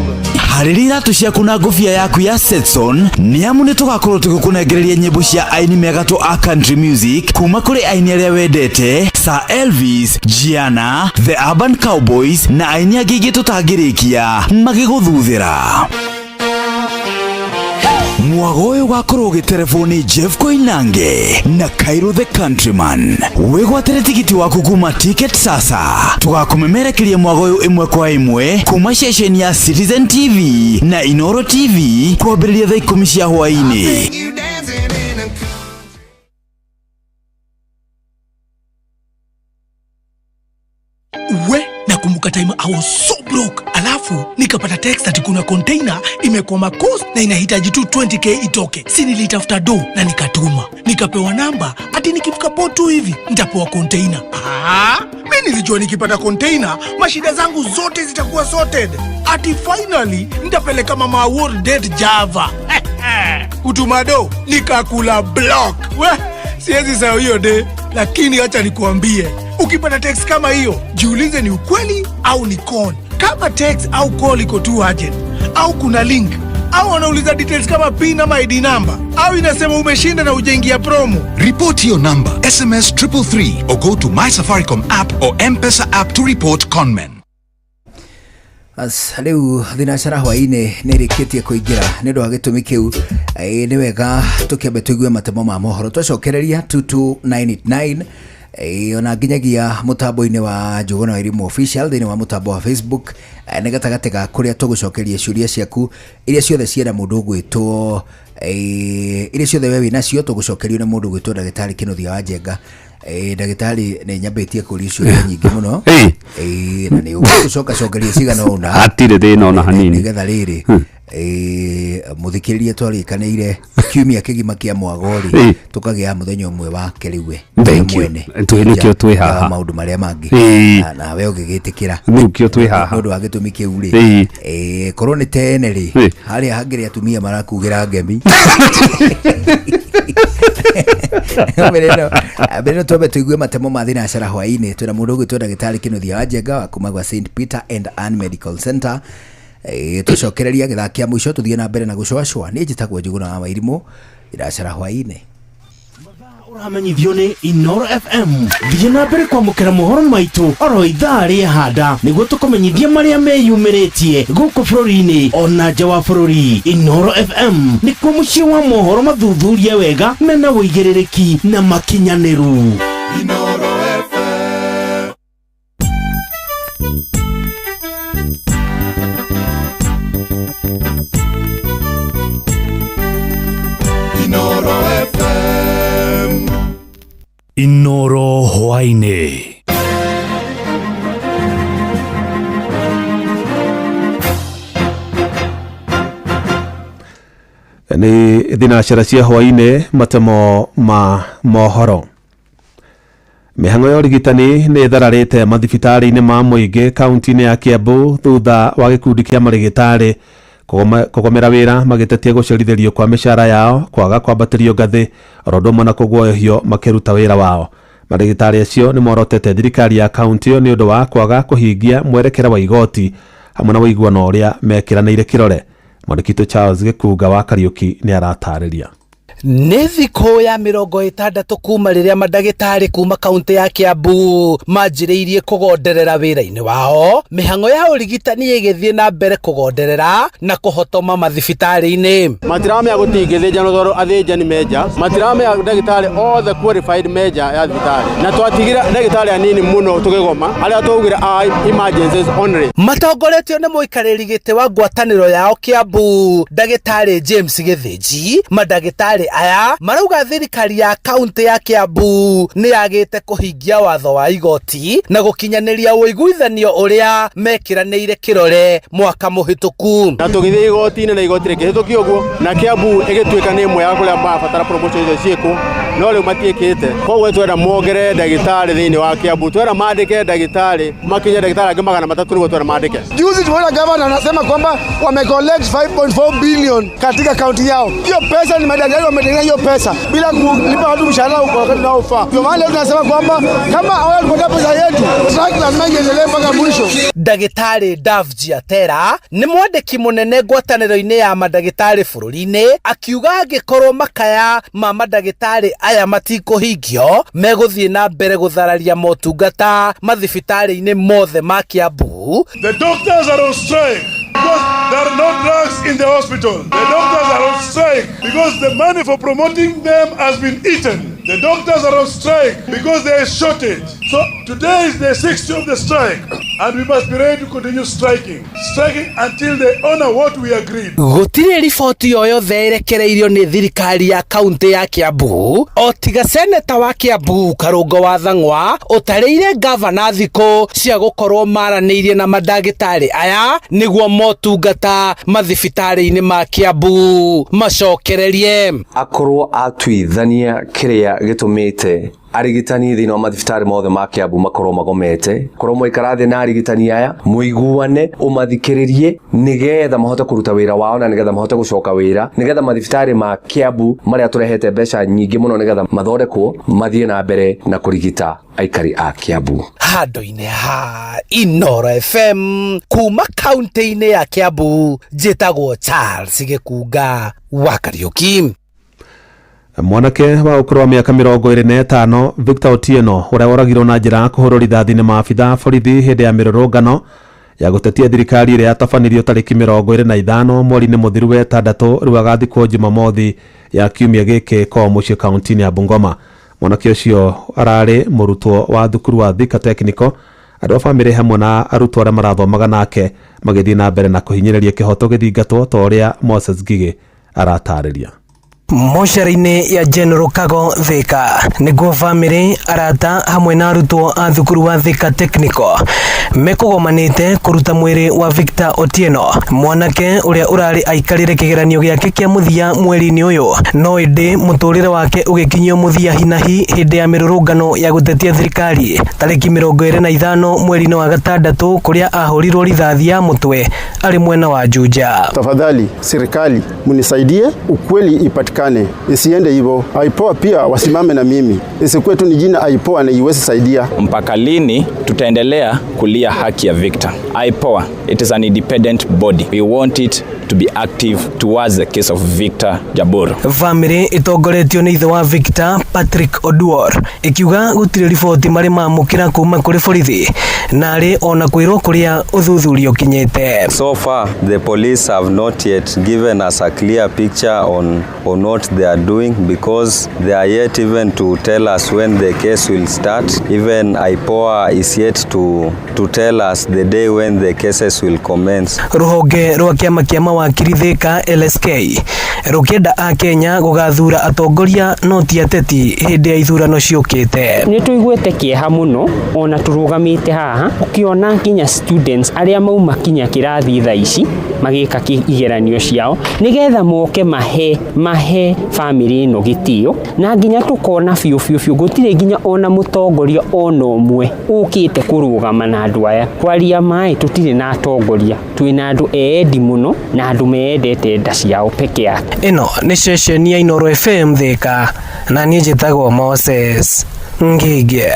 Harĩria iratũ ciaku na ngũbia yaku ya Stetson, nĩ amu nĩ tũgakorwo tũgĩkũnengereria nyĩmbo cia aini megatũ a country music kuma kũrĩ aini arĩa wendete, Sir Elvis, Gianna, The Urban Cowboys na aini angĩ aingĩ tũtangĩrĩkia magĩgũthuthĩra. Mwago ũyũ ũgakorwo ũgĩterebwo nĩ Jeff Koinange na Cairo the Countryman. Wĩgwatĩre tigiti waku kuma Ticket Sasa. Tũgakũmemerekeria mwago ũyũ ĩmwe kwa ĩmwe kuma ceceni ya Citizen TV na Inoro TV kwambĩrĩria thaa 10 cia hwaĩ-inĩ. You dancing in a Alafu nikapata text ati kuna container imekwama coast na inahitaji tu 20K itoke. Si nilitafuta do na nikatuma, nikapewa namba ati nikifika port tu hivi nitapewa container. Ah, mi nilijua nikipata container mashida zangu zote zitakuwa sorted, ati finally nitapeleka mama Award date Java. Utumado nikakula block. We, siwezi sahau hiyo de, lakini acha nikuambie, ukipata text kama hiyo jiulize ni ukweli au ni con. Kama text au call iko too urgent au kuna link au wanauliza details kama PIN ama ID number au inasema umeshinda na ujaingia promo. Report your number, SMS 333 or go to My Safaricom app or M-Pesa app to report conmen. As rĩu thinacara hwaĩ-inĩ nĩ ĩrĩkĩtie kũingĩra nĩ ũndũ wa gĩtũmi kĩu, nĩ wega tũkĩambe tũigue matemo ma mohoro twacokereria 22989, ona nginyagia mũtambo-inĩ wa Njũgũna wa Irimũ official thĩinĩ wa mũtambo wa Facebook, nĩ gatagatĩ ga kũrĩa tũgũcokeria ciũria ciaku iria ciothe cienda mũndũ ũgwĩtwo, iria ciothe we wĩnacio tũgũcokerio nĩ mũndũ ũgwĩtwo ndagĩtarĩ Kĩnuthia wa Njenga. Ndagĩtarĩ nĩ nyambĩtie kũria ciũria nyingĩ mũno, na nĩ ũgũcoka cokeria cigana ũna. Hatirĩ thĩna ona hanini. Nĩgetha rĩrĩ, mũthikĩrĩria twarĩkanĩire kiumia kĩgima kĩa mwagori tũkagĩa mũthenya ũmwe wake rĩu we Thank you. mwene. Twĩ nĩkĩo twĩ Ja haha. maũndũ marĩa mangĩ. Nawe ũgĩgĩtĩkĩra. Nĩkĩo twĩ haha. Nĩ ũndũ wa gĩtũmi kĩu rĩ, korwo nĩ tene rĩ, harĩa hangĩrĩ atumia marakugĩra ngemi. Mbere ĩno twambe tũigue matemo ma thinacara hwaĩ-inĩ. Twĩna mũndũ ũgwĩtwo ndagĩtarĩ Kĩnuthia wa Njenga wa kuma gwa St Peter and Ann Medical Center. Tũcokereria gĩthaa kĩa mũico tũthiĩ na mbere na gũcwacwa. Niĩ njĩtagwo Njũgũna wa Wairimũ, thinacara hwaĩ-inĩ. Ũramenyithio nĩ Inoro FM. Thiĩ na mbere kwamũkĩra mohoro maitũ oro ithaa rĩa handa nĩguo tũkũmenyithie marĩa meyumĩrĩtie gũkũ bũrũri-inĩ ona nja wa bũrũri. Inoro FM nĩkuo mũciĩ wa mohoro mathuthurie wega mena ũigĩrĩrĩki na makinyanĩru. Inoro FM. Inoro FM. Inoro hwaĩ-inĩ. Nĩ thinacara cia hwaĩ-inĩ, matemo ma mohoro. Mĩhang'o ya ũrigitani nĩ ĩthararĩte mathibitarĩ-inĩ ma mũingĩ kaunti-inĩ ya Kiambu thutha wa gĩkundi kĩa marĩgĩtarĩ kũgomera wĩra magĩtetia gũcerithĩrio kwa mĩcara yao, kwaga kwambatĩrio ngathĩ oro ũndũ ũmwe na kũguoyohio makĩruta wĩra wao. Marĩgĩtarĩ acio nĩ morotete thirikari ya kaunti ĩyo nĩ ũndũ wa kwaga kũhingia mwerekera wa igoti hamwe na ũiguano ũrĩa mekĩranĩire kĩrore. Mwandĩki witũ Charles Gĩkunga wa Kariũki nĩ aratarĩria. Nĩ thikũ ya 60 kuma rĩrĩa mandagĩtarĩ kuma kaunti ya Kiambu manjĩrĩirie kũgonderera wĩra-inĩ wao, mĩhang'o ya ũrigitani ĩgĩthiĩ na mbere kũgonderera na kũhotoma mathibitarĩ-inĩ. Matiramenya gũtingĩthĩnjanwo tondũ athĩnjani menja, matiramenya ndagĩtarĩ othe qualified menja ya thibitarĩ, na twatigire ndagĩtarĩ anini mũno tũkĩgoma arĩa twaugire a emergencies only. Matongoretio nĩ mũikarĩri gĩtĩ wa ngwatanĩro yao Kiambu ndagĩtarĩ James Gĩthĩnji, mandagĩtarĩ aya marauga thirikari ya kaunti ya Kiambu nĩ yagĩte kũhingia watho wa igoti na gũkinyanĩria ũiguithanio ũrĩa mekĩranĩire kĩrore mwaka mũhĩtũku. Na tũgĩthiĩ igoti-inĩ na igoti rĩkĩhĩtũkio ũguo, na Kiambu ĩgĩtuĩka nĩ ĩmwe ya kũrĩa marabatara promotion icio ciĩkwo, no rĩu matiĩkĩte. Koguo twenda mongerere ndagĩtarĩ thĩinĩ wa Kiambu, twenda mandĩke ndagĩtarĩ makinye ndagĩtarĩ angĩ 300 nĩguo twenda mandĩke. Juzi tumeona gavana anasema kwamba wamecollect 5.4 billion katika kaunti yao. Hiyo pesa ni madaktari wametengeneza hiyo pesa bila kulipa watu mshahara kwa wakati unaofaa. Ndio maana leo tunasema kwamba kama hawatupata pesa yetu, strike lazima iendelee mpaka mwisho. Ndagĩtarĩ Davji Atera nĩ mwandĩki mũnene ngwatanĩro-inĩ ya mandagĩtarĩ bũrũri-inĩ, akiuga angĩkorwo makaya ma mandagĩtarĩ aya matikũhingio, megũthiĩ na mbere gũthararia motungata mathibitarĩ-inĩ mothe ma Kiambu. The doctors are on strike because there are no drugs in the hospital. The doctors are on strike because the money for promoting them has been eaten. The doctors are on strike because there is shortage. So today is the 6th of the strike, and we must be ready to continue striking. Striking until they honor what we agreed. Gũtirĩ riboti o yothe ĩrekereirio nĩ thirikari ya kaunti ya Kiambu o tiga seneta wa Kiambu Karũngo wa Thang'wa ũtarĩire ngavana thikũ cia gũkorwo maranĩirie na mandagĩtarĩ aya nĩguo motungata mathibitarĩ-inĩ ma Kiambu macokererie. Akorwo atuithania kĩrĩa gĩtũmĩte arigitani thĩinĩ wa mathibitarĩ mothe ma Kiambu makorwo magomete, korwo mwaikara thĩ na arigitani aya mũiguane, ũmathikĩrĩrie nĩgetha mahote kũruta wĩra wao na nĩgetha mahote gũcoka wĩra, nĩgetha mathibitarĩ ma Kiambu marĩa tũrehete mbeca nyingĩ mũno nĩgetha mathondekwo mathiĩ na mbere na kũrigita aikari a Kiambu. Handũ-inĩ ha Inoro FM kuma kaunti-inĩ ya Kiambu, njĩtagwo Charles Gĩkunga wa Kariũki. Mwanake wa ũkũrũ wa mĩaka 25 Victor Otieno ũrĩa woragirwo na njĩra ya kũhũrwo rithathi nĩ maabitha a borithi hĩndĩ ya mĩrũrũngano ya gũtetia thirikari ĩrĩa yatabanĩrio tarĩki 25 mweri-inĩ mũthiru wa ĩtandatũ rĩu agathikwo Jumamothi ya kiumia gĩkĩ ko mũciĩ kaunti-inĩ ya Bungoma. Mwanake ũcio ararĩ mũrutwo wa thukuru wa Thika Technical. Andũ a bamĩrĩ hamwe na arutwo arĩa marathomaga nake magĩthiĩ na mbere na kũhinyĩrĩria kĩhoto gĩthingatwo ta ũrĩa Moses Ngigĩ aratarĩria. Mocarĩ-inĩ ya General Kago Thika nĩguo bamĩrĩ, arata hamwe na arutwo a thukuru wa Thika Technical mekũgomanĩte kũruta mwĩrĩ wa Victor Otieno, mwanake ũrĩa ũrarĩ aikarĩre kĩgeranio gĩake kĩa mũthia mweri-inĩ ũyũ, no ĩndĩ mũtũrĩre wake ũgĩkinyio mũthia hinahi hĩndĩ ya mĩrũrũngano ya gũtetia thirikari tarĩki 25 mweri-inĩ wa gatandatũ kũrĩa ahũrirwo rithathi ya mũtwe arĩ mwena wa Juja. Tafadhali serikali munisaidie, ukweli ipatikane, isiende hivyo. IPOA pia wasimame na mimi, isikuwe tu ni jina IPOA na iwezi saidia. Mpaka lini tutaendelea kulia haki ya Victor? IPOA, it is an independent body. We want it to be active towards the case of Victor Jabor. Bamĩrĩ ĩtongoretio nĩ ithe wa Victor Patrick Oduor ĩkiuga gũtirĩ riboti marĩ mamũkĩra kuma kũrĩ borithi narĩ ona kwĩrwo kũrĩa ũthuthuria ũkinyĩte. So far the police have not yet given us a clear picture on what they are doing, because they are yet even to tell us when the case will start. Even IPOA is yet to tell us the day when the cases will commence. Rũhonge rwa kĩama kĩa mawakiri Thika LSK rũkĩenda a Kenya gũgathura atongoria no ti ateti hĩndĩ ya ithurano ciũkĩte. Nĩ tũiguĩte kĩeha mũno ona tũrũgamĩte haha ũkĩona nginya students arĩa mauma kinya kĩrathi thaa ici magĩka igeranio ciao nĩgetha moke mahe family ĩno gĩtĩo, na nginya tũkona biũ biũ biũ gũtirĩ nginya ona mũtongoria ona ũmwe ũkĩte kũrũgama na andũ aya. Kwaria maĩ tũtirĩ na atongoria, twĩna andũ eendi mũno na andũ meendete nda ciao peke yake. Ĩno nĩ ceceni ya Inoro FM Thika na niĩ njĩtagwo Moses Ngige.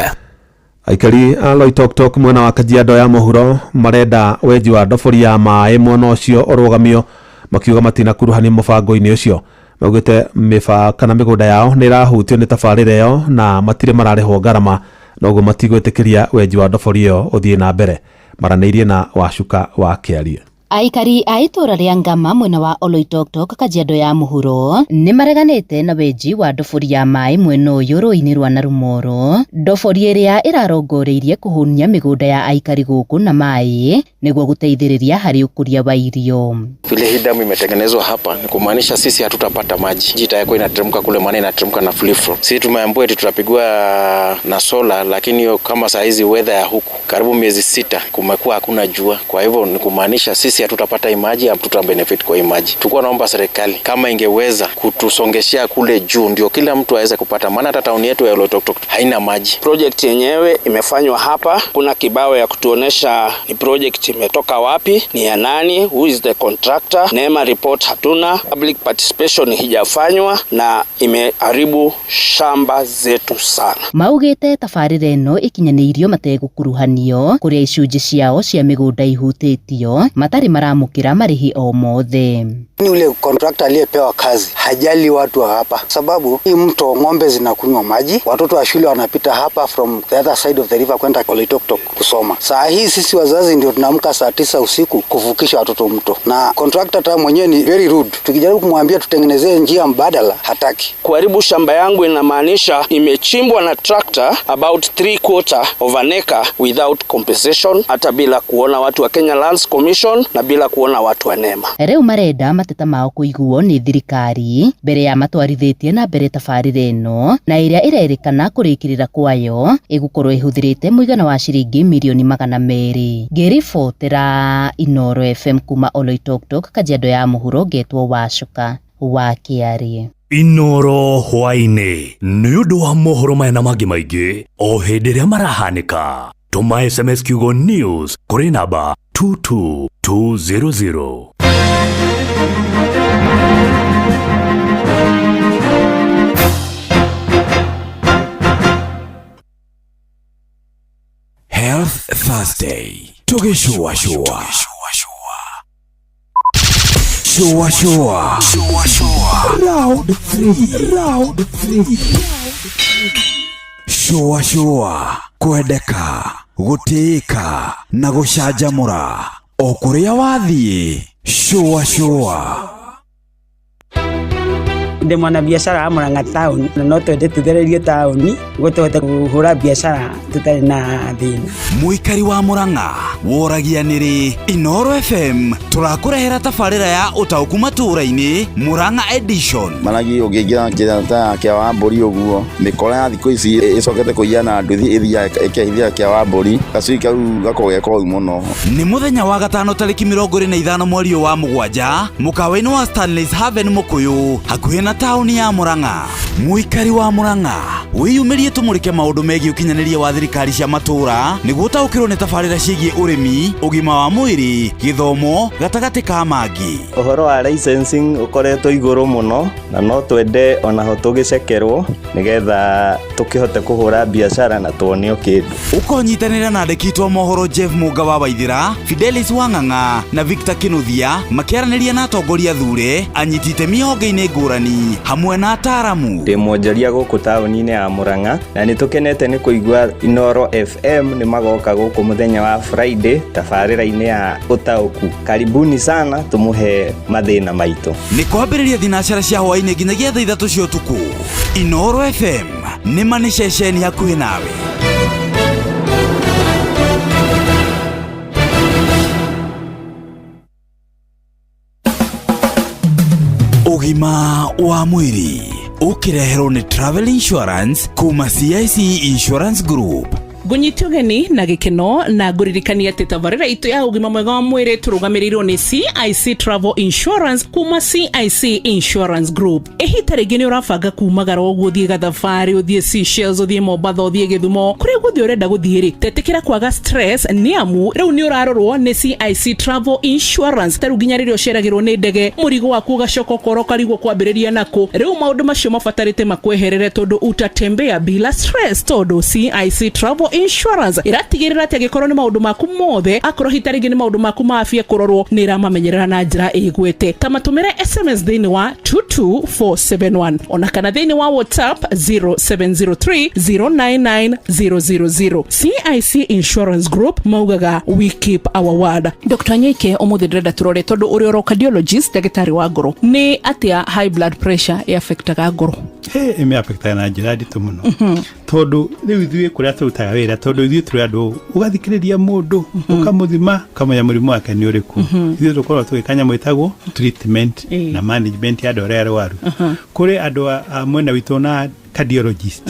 Aikari a Loitoktok mwena wa Kajiado ya mũhuro marenda wenji wa ndobori ya maĩ mwena ũcio ũrũgamio, makiuga matinakuruhanio mũbango-inĩ ũcio. Maugĩte mĩba kana mĩgũnda yao nĩ ĩrahutio nĩ tabarĩra ĩyo na matirĩ mararĩhwo ngarama, noguo matigwĩtĩkĩria wenji wa ndobori ĩyo ũthiĩ na mbere. Maranĩirie na Wacuka wa Kĩarie. Aikari a itũra rĩa Ngama mwena wa Oloitoktok Kajiado ya mũhuro nĩ mareganĩte na wenji wa ndobori ya maĩ mwena ũyũ rũĩ-inĩ rwa Narumoro, ndobori ĩrĩa ĩrarongoreirie kũhũnia mĩgũnda ya aikari gũkũ na maĩ nĩguo gũteithĩrĩria harĩ ũkũria wa irio. Vile hii damu imetengenezwa hapa ni kumaanisha sisi hatutapata maji. Itakuwa inateremka kule, maana inateremka na free flow. Sisi tumeambiwa eti tutapigwa na sola, lakini kama saa hizi weather ya huku karibu miezi 6 kumekuwa hakuna jua. Kwa hivyo ni kumaanisha sisi hatutapata maji, hatuta benefit kwa maji. Tulikuwa naomba serikali kama ingeweza kutusongeshea kule juu ndio kila mtu aweze kupata, maana hata town yetu ya Oloitoktok haina maji. Project yenyewe imefanywa hapa, kuna kibao ya kutuonesha ni project imetoka wapi, ni ya nani, who is the contractor. NEMA report hatuna, public participation hijafanywa na imeharibu shamba zetu sana. Maugĩte tabarĩra ĩno ĩkinyanĩirio mategũkuruhanio kũrĩa icunjĩ ciao cia mĩgũnda ihutĩtio matarĩ maramũkĩra marĩhi o mothe. Ni ule contractor aliyepewa kazi hajali watu wa hapa, sababu hii mto ng'ombe zinakunywa maji, watoto wa shule wanapita hapa from the other side of the river kwenda Oloitoktok kusoma. Saa hii sisi wazazi ndio tunaamka saa 9 usiku kuvukisha watoto mto, na contractor hata mwenyewe ni very rude. Tukijaribu kumwambia tutengenezee njia mbadala hataki. Kuharibu shamba yangu inamaanisha imechimbwa na tractor about 3/4 of an acre without compensation, hata bila kuona watu wa Kenya Lands Commission na bila kuona watu wa NEMA. Rĩu marenda mateta mao kũiguo nĩ thirikari mbere ya matwarithĩtie na mbere tabarĩra ĩno na ĩrĩa ĩrerĩkana kũrĩkĩrĩra kwayo ĩgũkorwo ĩhũthĩrĩte mũigana wa ciringi mirioni 200. Ngĩribotera Inooro FM kuma Oloitoktok, Kajiado ya Mũhuro, ngetwo Wacuka wa Kĩarĩ. Inooro hwaĩ-inĩ nĩ ũndũ wa mohoro maya na mangĩ maingĩ o hĩndĩ ĩrĩa marahanĩka. Tũma SMS kiugo news kũrĩ namba 22200. Health Thursday. Tugishua shua. Shua shua. Shua shua. Round 3. Round 3. Shua shua. Kwendeka, gũtĩĩka na gũcanjamũra o kũrĩa wathiĩ. Shua shua. Ndĩ mwanabiacara wa Murang'a town na no twende tũthererio taũni nĩguo tũhote kũhũra biacara tũtarĩ na thĩna. Mũikari wa Murang'a woragia nĩrĩ Inooro FM tũrakũrehera tabarĩra ya ũtaũku matũũra-inĩ Murang'a edition. Maragi ũngĩingĩra njĩra ta ya kĩa wa mbũri ũguo mĩkora ya thikũ ici ĩcokete kũiya na nduthi ĩthiaga ĩkehithia kĩa wa mbũri gacui kau gakoragwo ge koru mũno. Nĩ mũthenya wa gatano tarĩki 25 mweri ũyũ wa mũgwanja mũkawa-inĩ wa Stanley's Haven Mũkũyũ hakuhĩ na taũni ya Murang'a. Mũikari wa Murang'a wĩyumĩrie tũmũrĩke maũndũ megiĩ ũkinyanĩria wa thirikari cia matũũra nĩguo ũtaũkĩrwo nĩ tabarĩra ciĩgiĩ ũrĩmi, ũgima wa mwĩrĩ, gĩthomo gatagatĩ ka mangĩ. Ũhoro wa licensing ũkoretwo igũrũ mũno na no twende onaho tũgĩcekerwo nĩgetha tũkĩhote kũhũra biacara na tuonio kĩndũ. Ũkonyitanĩra na andĩki aitũ a mohoro Jeff Mũnga wa Waithĩra, Fidelis Wang'ang'a na Victor Kinuthia makĩaranĩria na atongoria thure, anyiti itemi honge-inĩ ngũrani hamwe na ataaramu. Ndĩ mwonjoria gũkũ taũni-inĩ ya Murang'a na nĩ tũkenete nĩ kũigua Inooro FM nĩ magoka gũkũ mũthenya wa Friday tabarĩra-inĩ ya ũtaũku. Karibuni sana tũmũhe mathĩna maitũ. Nĩ kwambĩrĩria thinacara cia hwaĩ-inĩ nginyagia thaa 3 cia ũtukũ. Inooro FM nĩ ma nĩ ceceni hakuhĩ nawe. Ũgima wa mwĩrĩ ũkĩreherwo nĩ Travel Insurance kuma CIC Insurance Group. Ngũnyita ũgeni na gĩkeno na ngũririkania atĩ tabarĩra itũ ya ũgima mwega wa mwĩrĩ tũrũgamĩrĩirwo nĩ CIC Travel Insurance kuma CIC Insurance Group. Ĩhita rĩngĩ nĩ ũrabanga kumagara ũguo ũthiĩ gathabarĩ, ũthiĩ Seychelles, ũthiĩ Mombatha, ũthiĩ Gĩthumo, kũrĩa guothe ũrenda gũthiĩ rĩ, tetĩkĩra kwaga stress nĩ amu rĩu nĩ ũrarorwo nĩ CIC Travel Insurance. Ta rĩu nginya rĩrĩa ũceragĩrwo nĩ ndege, mũrigo waku ũgacoka ũkora ũkarigwo kwambĩrĩria nakũ. Rĩu maũndũ macio mabatarĩte makweherere tondũ utatembea bila stress, tondũ CIC Travel Insurance ĩratigĩrĩra atĩ angĩkorwo nĩ maũndũ maku mothe, akorwo hita rĩngĩ nĩ maũndũ maku ma afya kũrorwo, nĩ ĩramamenyerera na njĩra ĩgwete. Ta matũmĩre SMS thĩinĩ wa 22471 ona kana thĩinĩ wa WhatsApp 0703 099 000. CIC Insurance Group maugaga we keep our word. Dr. Nyaike, ũmũthĩ ndĩrenda tũrore tondũ ũrĩ oro cardiologist, ndagĩtarĩ wa ngoro, nĩ atĩa high blood pressure ĩaffectaga ngoro? Ĩmĩaffectaga na njĩra nditũ mũno tondũ rĩu ithuĩ kũrĩa tũrutaga wĩra, tondũ ithuĩ tũrĩ andũ ũgathikĩrĩria mũndũ ũkamũthima ũkamenya mũrimũ wake nĩ ũrĩkũ. Ithuĩ tũkoragwo tũgĩka nyamũ ĩtagwo treatment na management ya andũ arĩa arwaru. Kũrĩ andũ a mwena witũ na cardiologist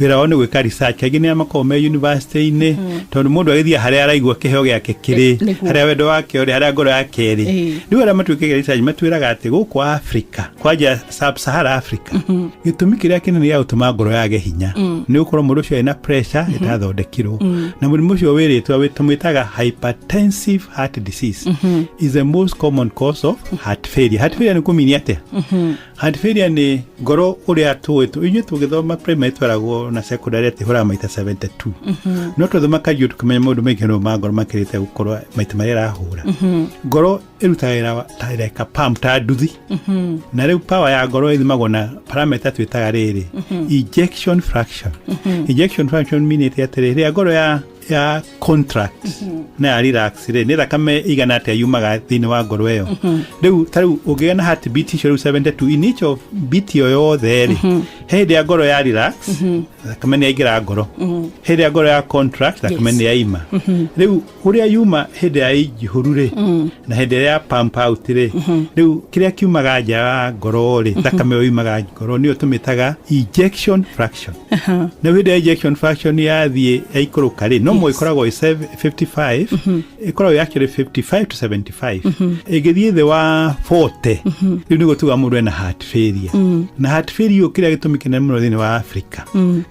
wĩra wao nĩ gwĩka research, kaingĩ nĩ makoragwo me university-inĩ tondũ mũndũ agĩthiĩ harĩa araigua kĩheo gĩake kĩrĩ, harĩa wendo wake ũrĩ, harĩa ngoro yake ĩrĩ. Rĩu arĩa matuĩkaga research matwĩraga atĩ gũkũ Africa, kwanja sub-Sahara Africa, gĩtũmi kĩrĩa kĩnene gĩa gũtũma ngoro yage hinya nĩ gũkorwo mũndũ ũcio ena pressure ĩtathondekirwo, na mũrimũ ũcio wĩrĩtwo tũmwĩtaga hypertensive heart disease is the most common cause of heart failure. Heart failure nĩ kũmini atĩa? Heart failure nĩ ngoro ũrĩa tũĩ inyuĩ tũgĩthoma primary tweragwo na secondary atĩ ĩhũraga maita 72. No twathoma kaingĩ tũkĩmenya maũndũ maingĩ no ma ngoro makĩrĩte gũkorwo maita marĩa ĩrahũra. Ngoro ĩrutaga wĩra ta like a pump, ta nduthi. Na rĩu power ya ngoro ĩthimagwo na parameter twĩtaga rĩrĩ, ejection fraction. Ejection fraction meanĩte atĩrĩ, rĩrĩa ngoro ya contract na ya relax rĩ, nĩ thakame igana atĩa yumaga thĩinĩ wa ngoro ĩyo. Rĩu ta rĩu ũngĩgĩa na heart beat icio rĩu 72 in each of beat ĩyo yothe rĩ, he hĩndĩ ya ngoro ya relax, thakame nĩ yaingĩra ngoro. Hĩndĩ ya ngoro ya contract, thakame nĩ yaima. Rĩu ũrĩa yuma hĩndĩ ya ijihũru rĩ, na hĩndĩ ĩrĩa ya pump out rĩ, rĩu kĩrĩa kiumaga nja wa ngoro rĩ, thakame ĩyo yumaga ngoro nĩyo tũmĩtaga ejection fraction. Na hĩndĩ ya ejection fraction yathiĩ yaikũrũka rĩ, no ĩkoragwo ĩ 55, ĩkoragwo ĩ actually 55 to 75. Ĩngĩthiĩ thĩ wa 40, rĩu nĩguo tuga mũndũ ena heart failure. Na heart failure kĩrĩa gĩtũmi kĩnene mũno thĩinĩ wa Africa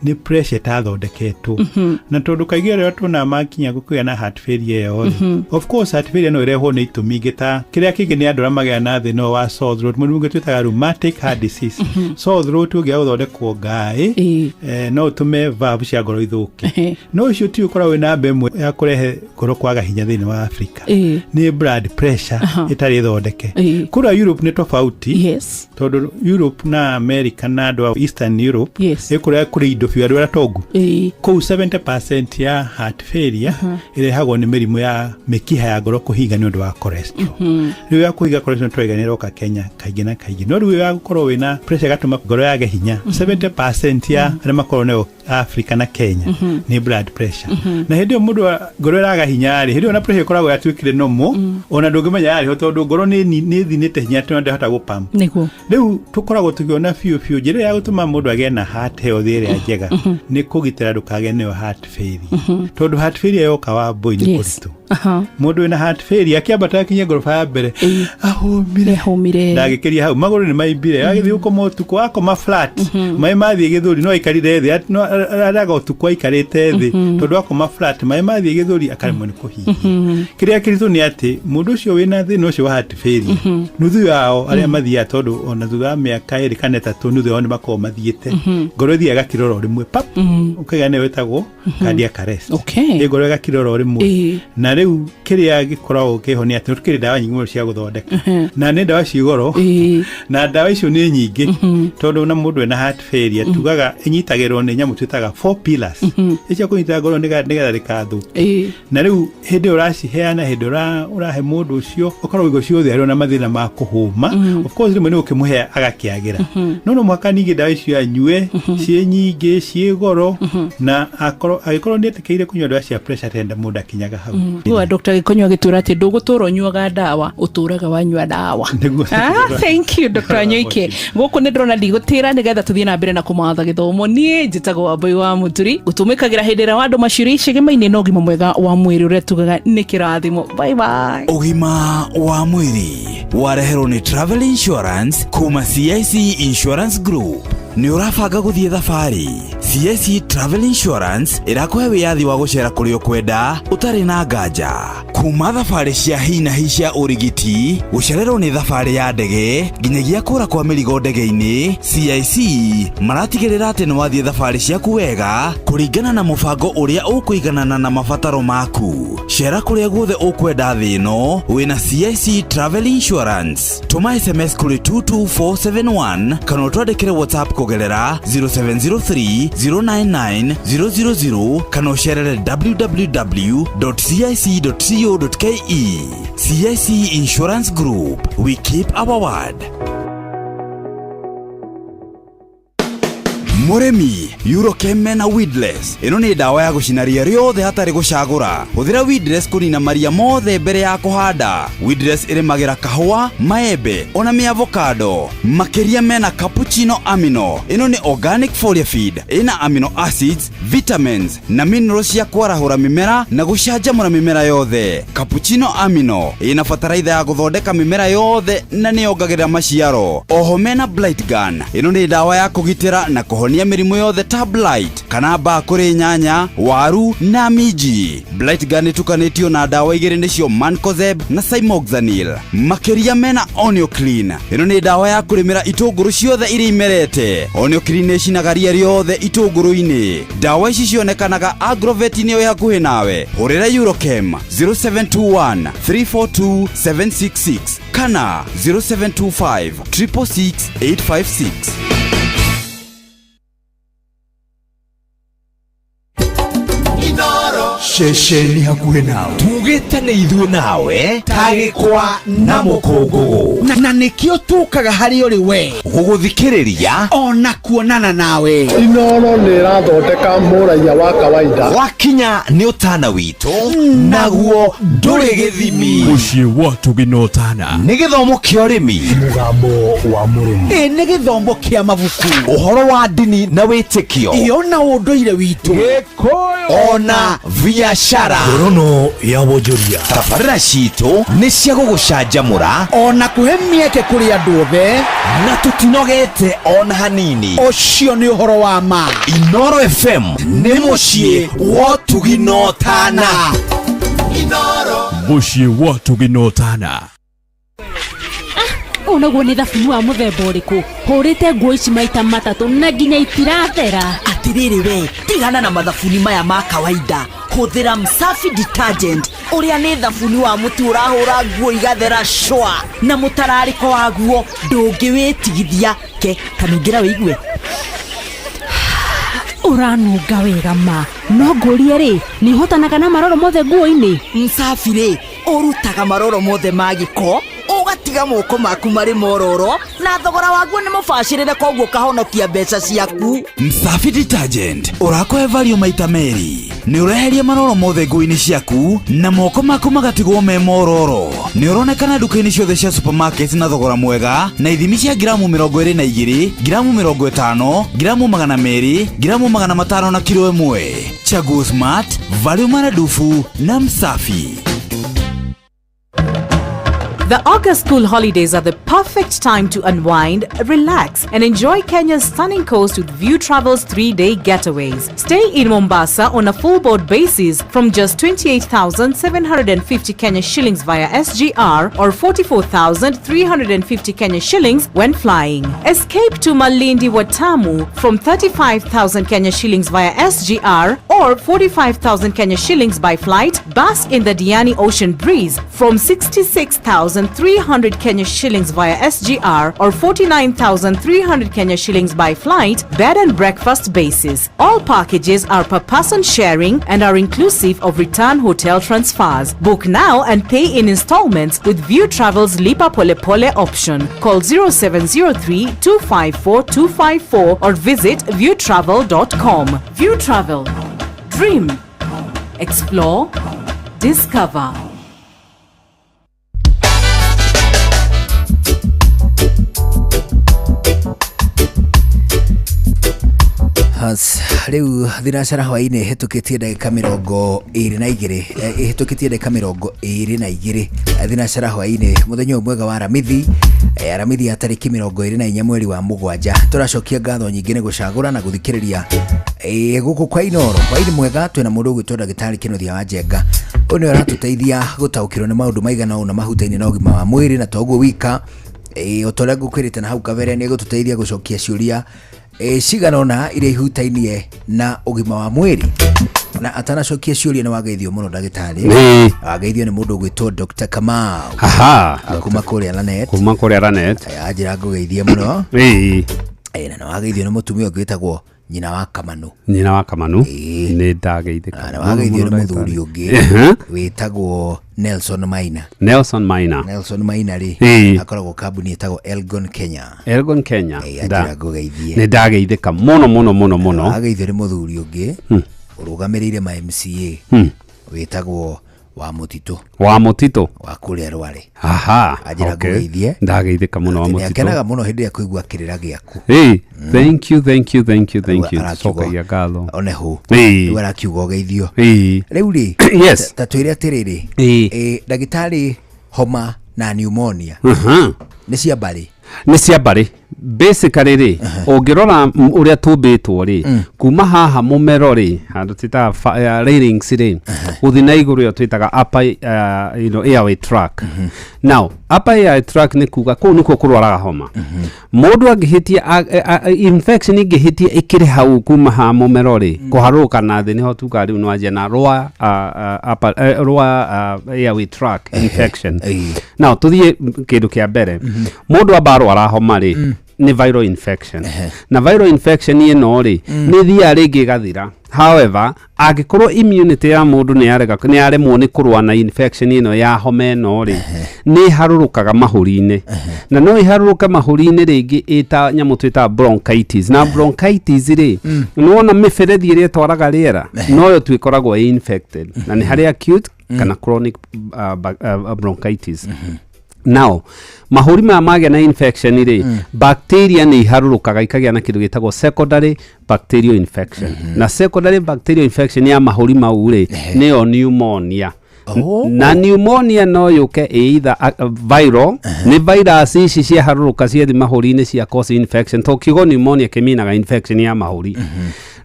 nĩ pressure ĩtathondeketwo. Na tondũ kaingĩ arĩa tuonaga makinya gũkĩgĩa na heart failure ĩyo rĩ, of course heart failure no ĩrehwo nĩ itũmi ingĩ, ta kĩrĩa kĩngĩ nĩ andũ arĩa magĩaga na thĩna ũyũ wa sore throat, mũrimũ ũngĩ twĩtaga rheumatic heart disease. Sore throat ũngĩaga gũthondekwo ngaĩ, no ũtũme valve cia ngoro ithũke. No ũcio ti ũkoragwo wĩ namba ĩmwe ya kũrehe ngoro kwaga hinya thĩinĩ wa Africa, nĩ blood pressure ĩtarĩ thondeke. Kũrĩa Europe nĩ tofauti, tondũ Europe na America na andũ a Eastern Europe, ĩ kũrĩa kũrĩ indo biũ, andũ arĩa tongu kũu, 70% ya heart failure ĩrehagwo nĩ mĩrimũ ya mĩkiha ya ngoro kũhinga nĩ ũndũ wa cholesterol. Rĩu ya kũhinga cholesterol tũraiga nĩ ĩroka Kenya kaingĩ na kaingĩ, no rĩu ya gũkorwo wĩna pressure ĩgatũma ngoro yage hinya, 70% ya arĩa makoragwo nayo Africa na Kenya nĩ blood pressure. Na hĩndĩ ĩyo mũndũ ngoro ĩraga hinya rĩ, hĩndĩ ĩyo na pressure ĩkoragwo yatuĩkire normal, ona ndũngĩmenya yarĩ ho, tondũ ngoro nĩ ĩthinĩte hinya atĩ ndĩhota gũpump. Rĩu tũkoragwo tũkĩona biũ biũ njĩra ya gũtũma mũndũ agĩe na heart health ĩrĩa njega nĩ kũgitĩra ndũkagĩe nayo heart failure, tondũ heart failure yoka wa mbũi nĩ kũritũ. Mũndũ wĩna heart failure akĩambata akinye ngoroba ya mbere ahũmire. Ahũmire. Ndagĩkĩria hau magũrũ nĩ maimbire, agĩthiĩ gũkoma ũtukũ akoma flat, maĩ mathiĩ gĩthũri. No aikarire thĩ, no araga ũtukũ aikarĩte thĩ, tondũ akoma flat maĩ mathiĩ gĩthũri akaremwo nĩ kũhihia. Kĩrĩa kĩritũ nĩ atĩ mũndũ ũcio wĩna thĩna ũcio wa heart failure, nuthu yao arĩa mathiaga, tondũ ona thutha wa mĩaka 2 kana 3 nuthu yao nĩ makoragwo mathiĩte, ngoro ĩthiaga ĩgakira oro rĩmwe pap, ũkaiga nĩyo ĩtagwo cardiac arrest. Ĩ ngoro ĩgakira oro rĩmwe. Na rĩu kĩrĩa gĩkoragwo kĩho nĩ atĩ tũkĩrĩ ndawa nyingĩ mũno cia gũthondeka, na nĩ ndawa ci goro, na ndawa icio nĩ nyingĩ, tondũ na mũndũ ena heart failure tugaga ĩnyitagĩrwo nĩ nyamũ twĩtaga four pillars icio kũnyitĩra ngoro nĩgetha rĩkathũke. Na rĩu hĩndĩ ĩyo ũraciheana, hĩndĩ ũrahe mũndũ ũcio ũkorwo igo ciothe arĩ na mathĩna ma kũhũma. Of course rĩmwe nĩ ũkĩmũhe agakĩagĩra, no mũhaka ningĩ ndawa icio anyue ciĩ nyingĩ, ciĩ goro, na akorwo agĩkorwo nĩ etĩkĩire kũnyua ndawa cia pressure tenda mũndũ akinyaga hau. Gua Dr. Gĩkonyo agĩtwĩra atĩ ndũgũtũra ũnyuaga ndawa, ũtũraga wanyua ndawa. Nĩguo. Ah, thank you, Dr. Nyoike. Gũkũ nĩ ndĩrona ndigũtĩra nĩgetha tũthiĩ na mbere na kũmatha gĩthomo. Niĩ njĩtagwo Wambui wa Mũturi, gũtũmĩkagĩra hĩndĩ ĩrĩa wandũ maciũria icegema-inĩ na ũgima mwega wa mwĩrĩ ũrĩa tugaga nĩ kĩrathimo. Bye bye. Ũgima wa mwĩrĩ wareherwo nĩ travel insurance kuma CIC Insurance Group. Nĩ ũrabanga gũthiĩ thabarĩ? CIC Travel Insurance ĩrakũhe wĩyathi wa gũcera kũrĩa ũkwenda ũtarĩ na nganja, kuma thabarĩ cia hi na hi cia ũrigiti, gũcererwo nĩ thabarĩ ya ndege, nginyagia kũra kwa mĩrigo ndege-inĩ. CIC maratigĩrĩra atĩ nĩ wathiĩ thabarĩ ciaku wega kũringana na mũbango ũrĩa ũkũiganana na mabataro maku. Cera kũrĩa guothe ũkwenda thĩ ĩno wĩna CIC Travel Insurance. Tũma SMS kũrĩ 22471 kana ũtwandĩkĩre WhatsApp kũgerera 0703 099 000 kana ũcerere www.cic.co.ke. CIC Insurance Group, we keep our word. Mũrĩmi, Eurochem mena weedless. Ĩno nĩ ndawa ya gũcina ria rĩothe hatarĩ gũcagũra. Hũthĩra weedless kũnina maria mothe mbere ya kũhanda. Weedless ĩrĩmagĩra kahũa, maembe ona mĩavocado. Makĩria mena cappuccino amino. Ĩno nĩ organic foliar feed ĩna amino acids, vitamins na minerals cia kwarahũra mĩmera na gũcanjamũra mĩmera yothe. Cappuccino amino ĩna bataraitha ya gũthondeka mĩmera yothe na nĩyongagĩrĩra maciaro. Oho mena blight gun. Ĩno nĩ ndawa ya kũgitĩra na kũhonia. Ĩrahonia mĩrimũ yothe ta blight kana mbaa kũrĩ nyanya, waru na minji. Blight Gun ĩtukanĩtio na ndawa igĩrĩ nĩcio Mancozeb na Cymoxanil. Makĩria mena Onioclean. Ĩno nĩ ndawa ya kũrĩmĩra itũngũrũ ciothe iria imerete. Onioclean ĩcinaga ria rĩothe itũngũrũ-inĩ. Ndawa ici cionekanaga agrovet-inĩ ĩ hakuhĩ nawe. Hũrĩra Eurochem 0721 342 766 kana 0725 666 856. Ceceni hakuhĩ nawe tugĩte nĩ ithuĩ nawe ta gĩkwa na mũkũngũgũ na nĩkĩo tũkaga harĩ ũrĩ we gũgũthikĩrĩria ona kuonana nawe. Inoro nĩ ĩrathondeka mũraiya wa kawaida. Wakinya nĩ ũtana witũ naguo ndũrĩ gĩthimi. Mũciĩ wa Tũgĩ na Ũtana. Nĩ gĩthomo kĩa ũrĩmi, mũgambo wa mũrĩmi, ĩ nĩ gĩthomo kĩa mabuku, ũhoro wa ndini na wĩtĩkio, ĩyo na ũndũire witũ, ona biacara, Ngorono ya wonjoria. Tabarĩra citũ nĩ cia gũgũcanjamũra ona kũhe mĩeke kũrĩ andũ othe, na tũtinogete ona hanini. Ũcio nĩ ũhoro wa ma. Inoro FM nĩ mũciĩ wa ũtugi na ũtana. Mũciĩ wa Ũtugi na Ũtana. Ũũ naguo nĩ thabuni wa mũthemba ũrĩkũ? Hũrĩte nguo ici maita matatũ na nginya itirathera. Atirĩrĩ we, tigana na mathabuni maya ma kawaida, hũthĩra Msafi Detergent, ũrĩa nĩ thabuni wa mũtu ũrahũra nguo igathera shwa, na mũtararĩko waguo ndũngĩwĩtigithia. Ke kanungĩra wĩigue. Ũranunga wega ma. No ngũrie rĩ, nĩ ũhotanaga na maroro mothe nguo-inĩ? Msafi rĩ, ũrutaga maroro mothe ma gĩko, ũgatiga moko maku marĩ mororo, na thogora waguo nĩ mũbacĩrĩre, koguo ũkahonokia mbeca ciaku. Msafi Detergent ũrakũhe value maita merĩ. Nĩ ũreheria maroro mothe nguo-inĩ ciaku na moko maku magatigwo me mororo. Nĩ ũronekana nduka-inĩ ciothe cia supermarket na thogora mwega na ithimi cia ngiramu 22, ngiramu 50, ngiramu 200, ngiramu 500 na kiro 1. Chaguo smart, value maradufu na Msafi. The August school holidays are the perfect time to unwind, relax, and enjoy Kenya's stunning coast with View Travel's 3-day getaways. Stay in Mombasa on a full board basis from just 28,750 Kenya shillings via SGR or 44,350 Kenya shillings when flying. Escape to Malindi Watamu from 35,000 Kenya shillings via SGR or 45,000 Kenya shillings by flight. Bask in the Diani Ocean breeze from 66,300 Kenya shillings via SGR or 49,300 Kenya shillings by flight, bed and breakfast basis. All packages are per person sharing and are inclusive of return hotel transfers. Book now and pay in installments with View Travel's Lipa Pole Pole option. Call 0703 254 254 or visit viewtravel.com. View Travel. Dream. Explore. Discover. Hans, rĩu thinacara hwainĩ ĩhĩtũkĩtie ndagĩka 22, ĩhĩtũkĩtie ndagĩka 22 thinacara hwainĩ, mũthenya ũyũ mwega wa Aramithi, Aramithi ya tarĩki 24 mweri wa 7. Tũracokia ngatho nyingĩ nĩ gũcagũra na gũthikĩrĩria gũkũ kwa Inoro. Hwainĩ mwega, twĩna mũndũ ũgwĩtwo ndagĩtarĩ Kĩnuthia wa Njenga. Ũyũ nĩwe ũratũteithia gũtaũkĩrwo nĩ maũndũ maigana ũna mahutaine na ũgima wa mwĩrĩ, na to ũguo wika, o ta ũrĩa ngũkwĩrĩte na hau kabere, nĩ egũtũteithia gũcokia ciũria cigana ũna iria ihutainie na ũgima wa mwĩrĩ. Na atanacokia ciũria, nĩ wageithio mũno ndagĩtarĩ. Ĩĩ. Wageithio nĩ mũndũ ũgwĩtwo Dr. Kamau. Aha. Kuma kũrĩa Lanet. Kuma kũrĩa Lanet. Anjĩra ngũgeithie mũno. Ĩĩ. Na nĩ wageithio nĩ mũtumia ũngĩ wĩtagwo nyina wa Kamanu. Nyina wa Kamanu. Nĩ ndageithĩka. Na wageithio nĩ mũthuri ũngĩ wĩtagwo Nelson Maina. Nelson Maina. Nelson Maina rĩ, akoragwo kambuni ĩtagwo Elgon Kenya. Elgon Kenya. Anjĩra ngũgeithie. Nĩ ndageithĩka mũno mũno mũno mũno. Wageithio nĩ mũthuri ũngĩ ũrũgamĩrĩire ma MCA wĩtagwo wa Mũtitũ. Wa Mũtitũ. Wa kũrĩa Rware. Aha. Anjĩra Okay. ngũgeithie. Ndageithĩka mũno wa Atĩ Mũtitũ. nĩakenaga mũno hĩndĩ ĩrĩa kũigua kĩrĩra gĩaku. Hey, thank you, thank you, thank you, thank you. Arakiuga- Cokagia ngatho. One hũ. Ĩĩ. Rĩu arakiuga ũgeithio. Ĩĩ. Rĩu rĩ, Yes. ta twĩre atĩrĩrĩ, ndagĩtarĩ, homa na pneumonia nĩ cia mbarĩ? Nĩ cia mbarĩ. Basically rĩ, ũngĩrora ũrĩa tũmbĩtwo rĩ, kuma haha mũmero rĩ, handũ twĩtaga larynx rĩ, gũthiĩ na igũrũ, ĩyo twĩtaga upper airway tract. Now upper airway tract nĩ kuga kũu nĩkuo kũrwaraga homa. Mũndũ angĩhĩtia infection ĩngĩhĩtia ĩkĩrĩ hau kuma ha mũmero rĩ, kũharũrũka na thĩ, nĩho tugaga rĩu nĩwanjia na lower upper lower airway tract infection. Now tũthiĩ kĩndũ kĩa mbere. Mũndũ amba arwara homa rĩ, nĩ viral infection, na viral infection ĩno rĩ, nĩ thiaga rĩngĩ ĩgathira. However, angĩkorwo immunity ya mũndũ nĩ yarega, nĩ yaremwo nĩ kũrũa na infection ĩno ya homa ĩno rĩ, nĩ ĩharũrũkaga mahũri-inĩ, na no ĩharũrũke mahũri-inĩ rĩngĩ ĩta nyamũ twĩtaga bronchitis. Na bronchitis rĩ, nĩwona mĩberethi ĩrĩa ĩtwaraga rĩera noyo tu ĩkoragwo ĩ infected, na nĩ harĩ acute kana chronic bronchitis. Now mahũri maya magĩa na infection rĩ, bacteria nĩ iharũrũkaga ikagĩa na kĩndũ gĩtagwo secondary bacterial infection. Na secondary bacterial infection ya mahũri mau rĩ, nĩyo pneumonia. Na pneumonia no yũke ĩ either viral, nĩ virus ici ciaharũrũka ciathi mahũri-inĩ cia cause infection, to kiugo pneumonia kĩminaga infection ya mahũri.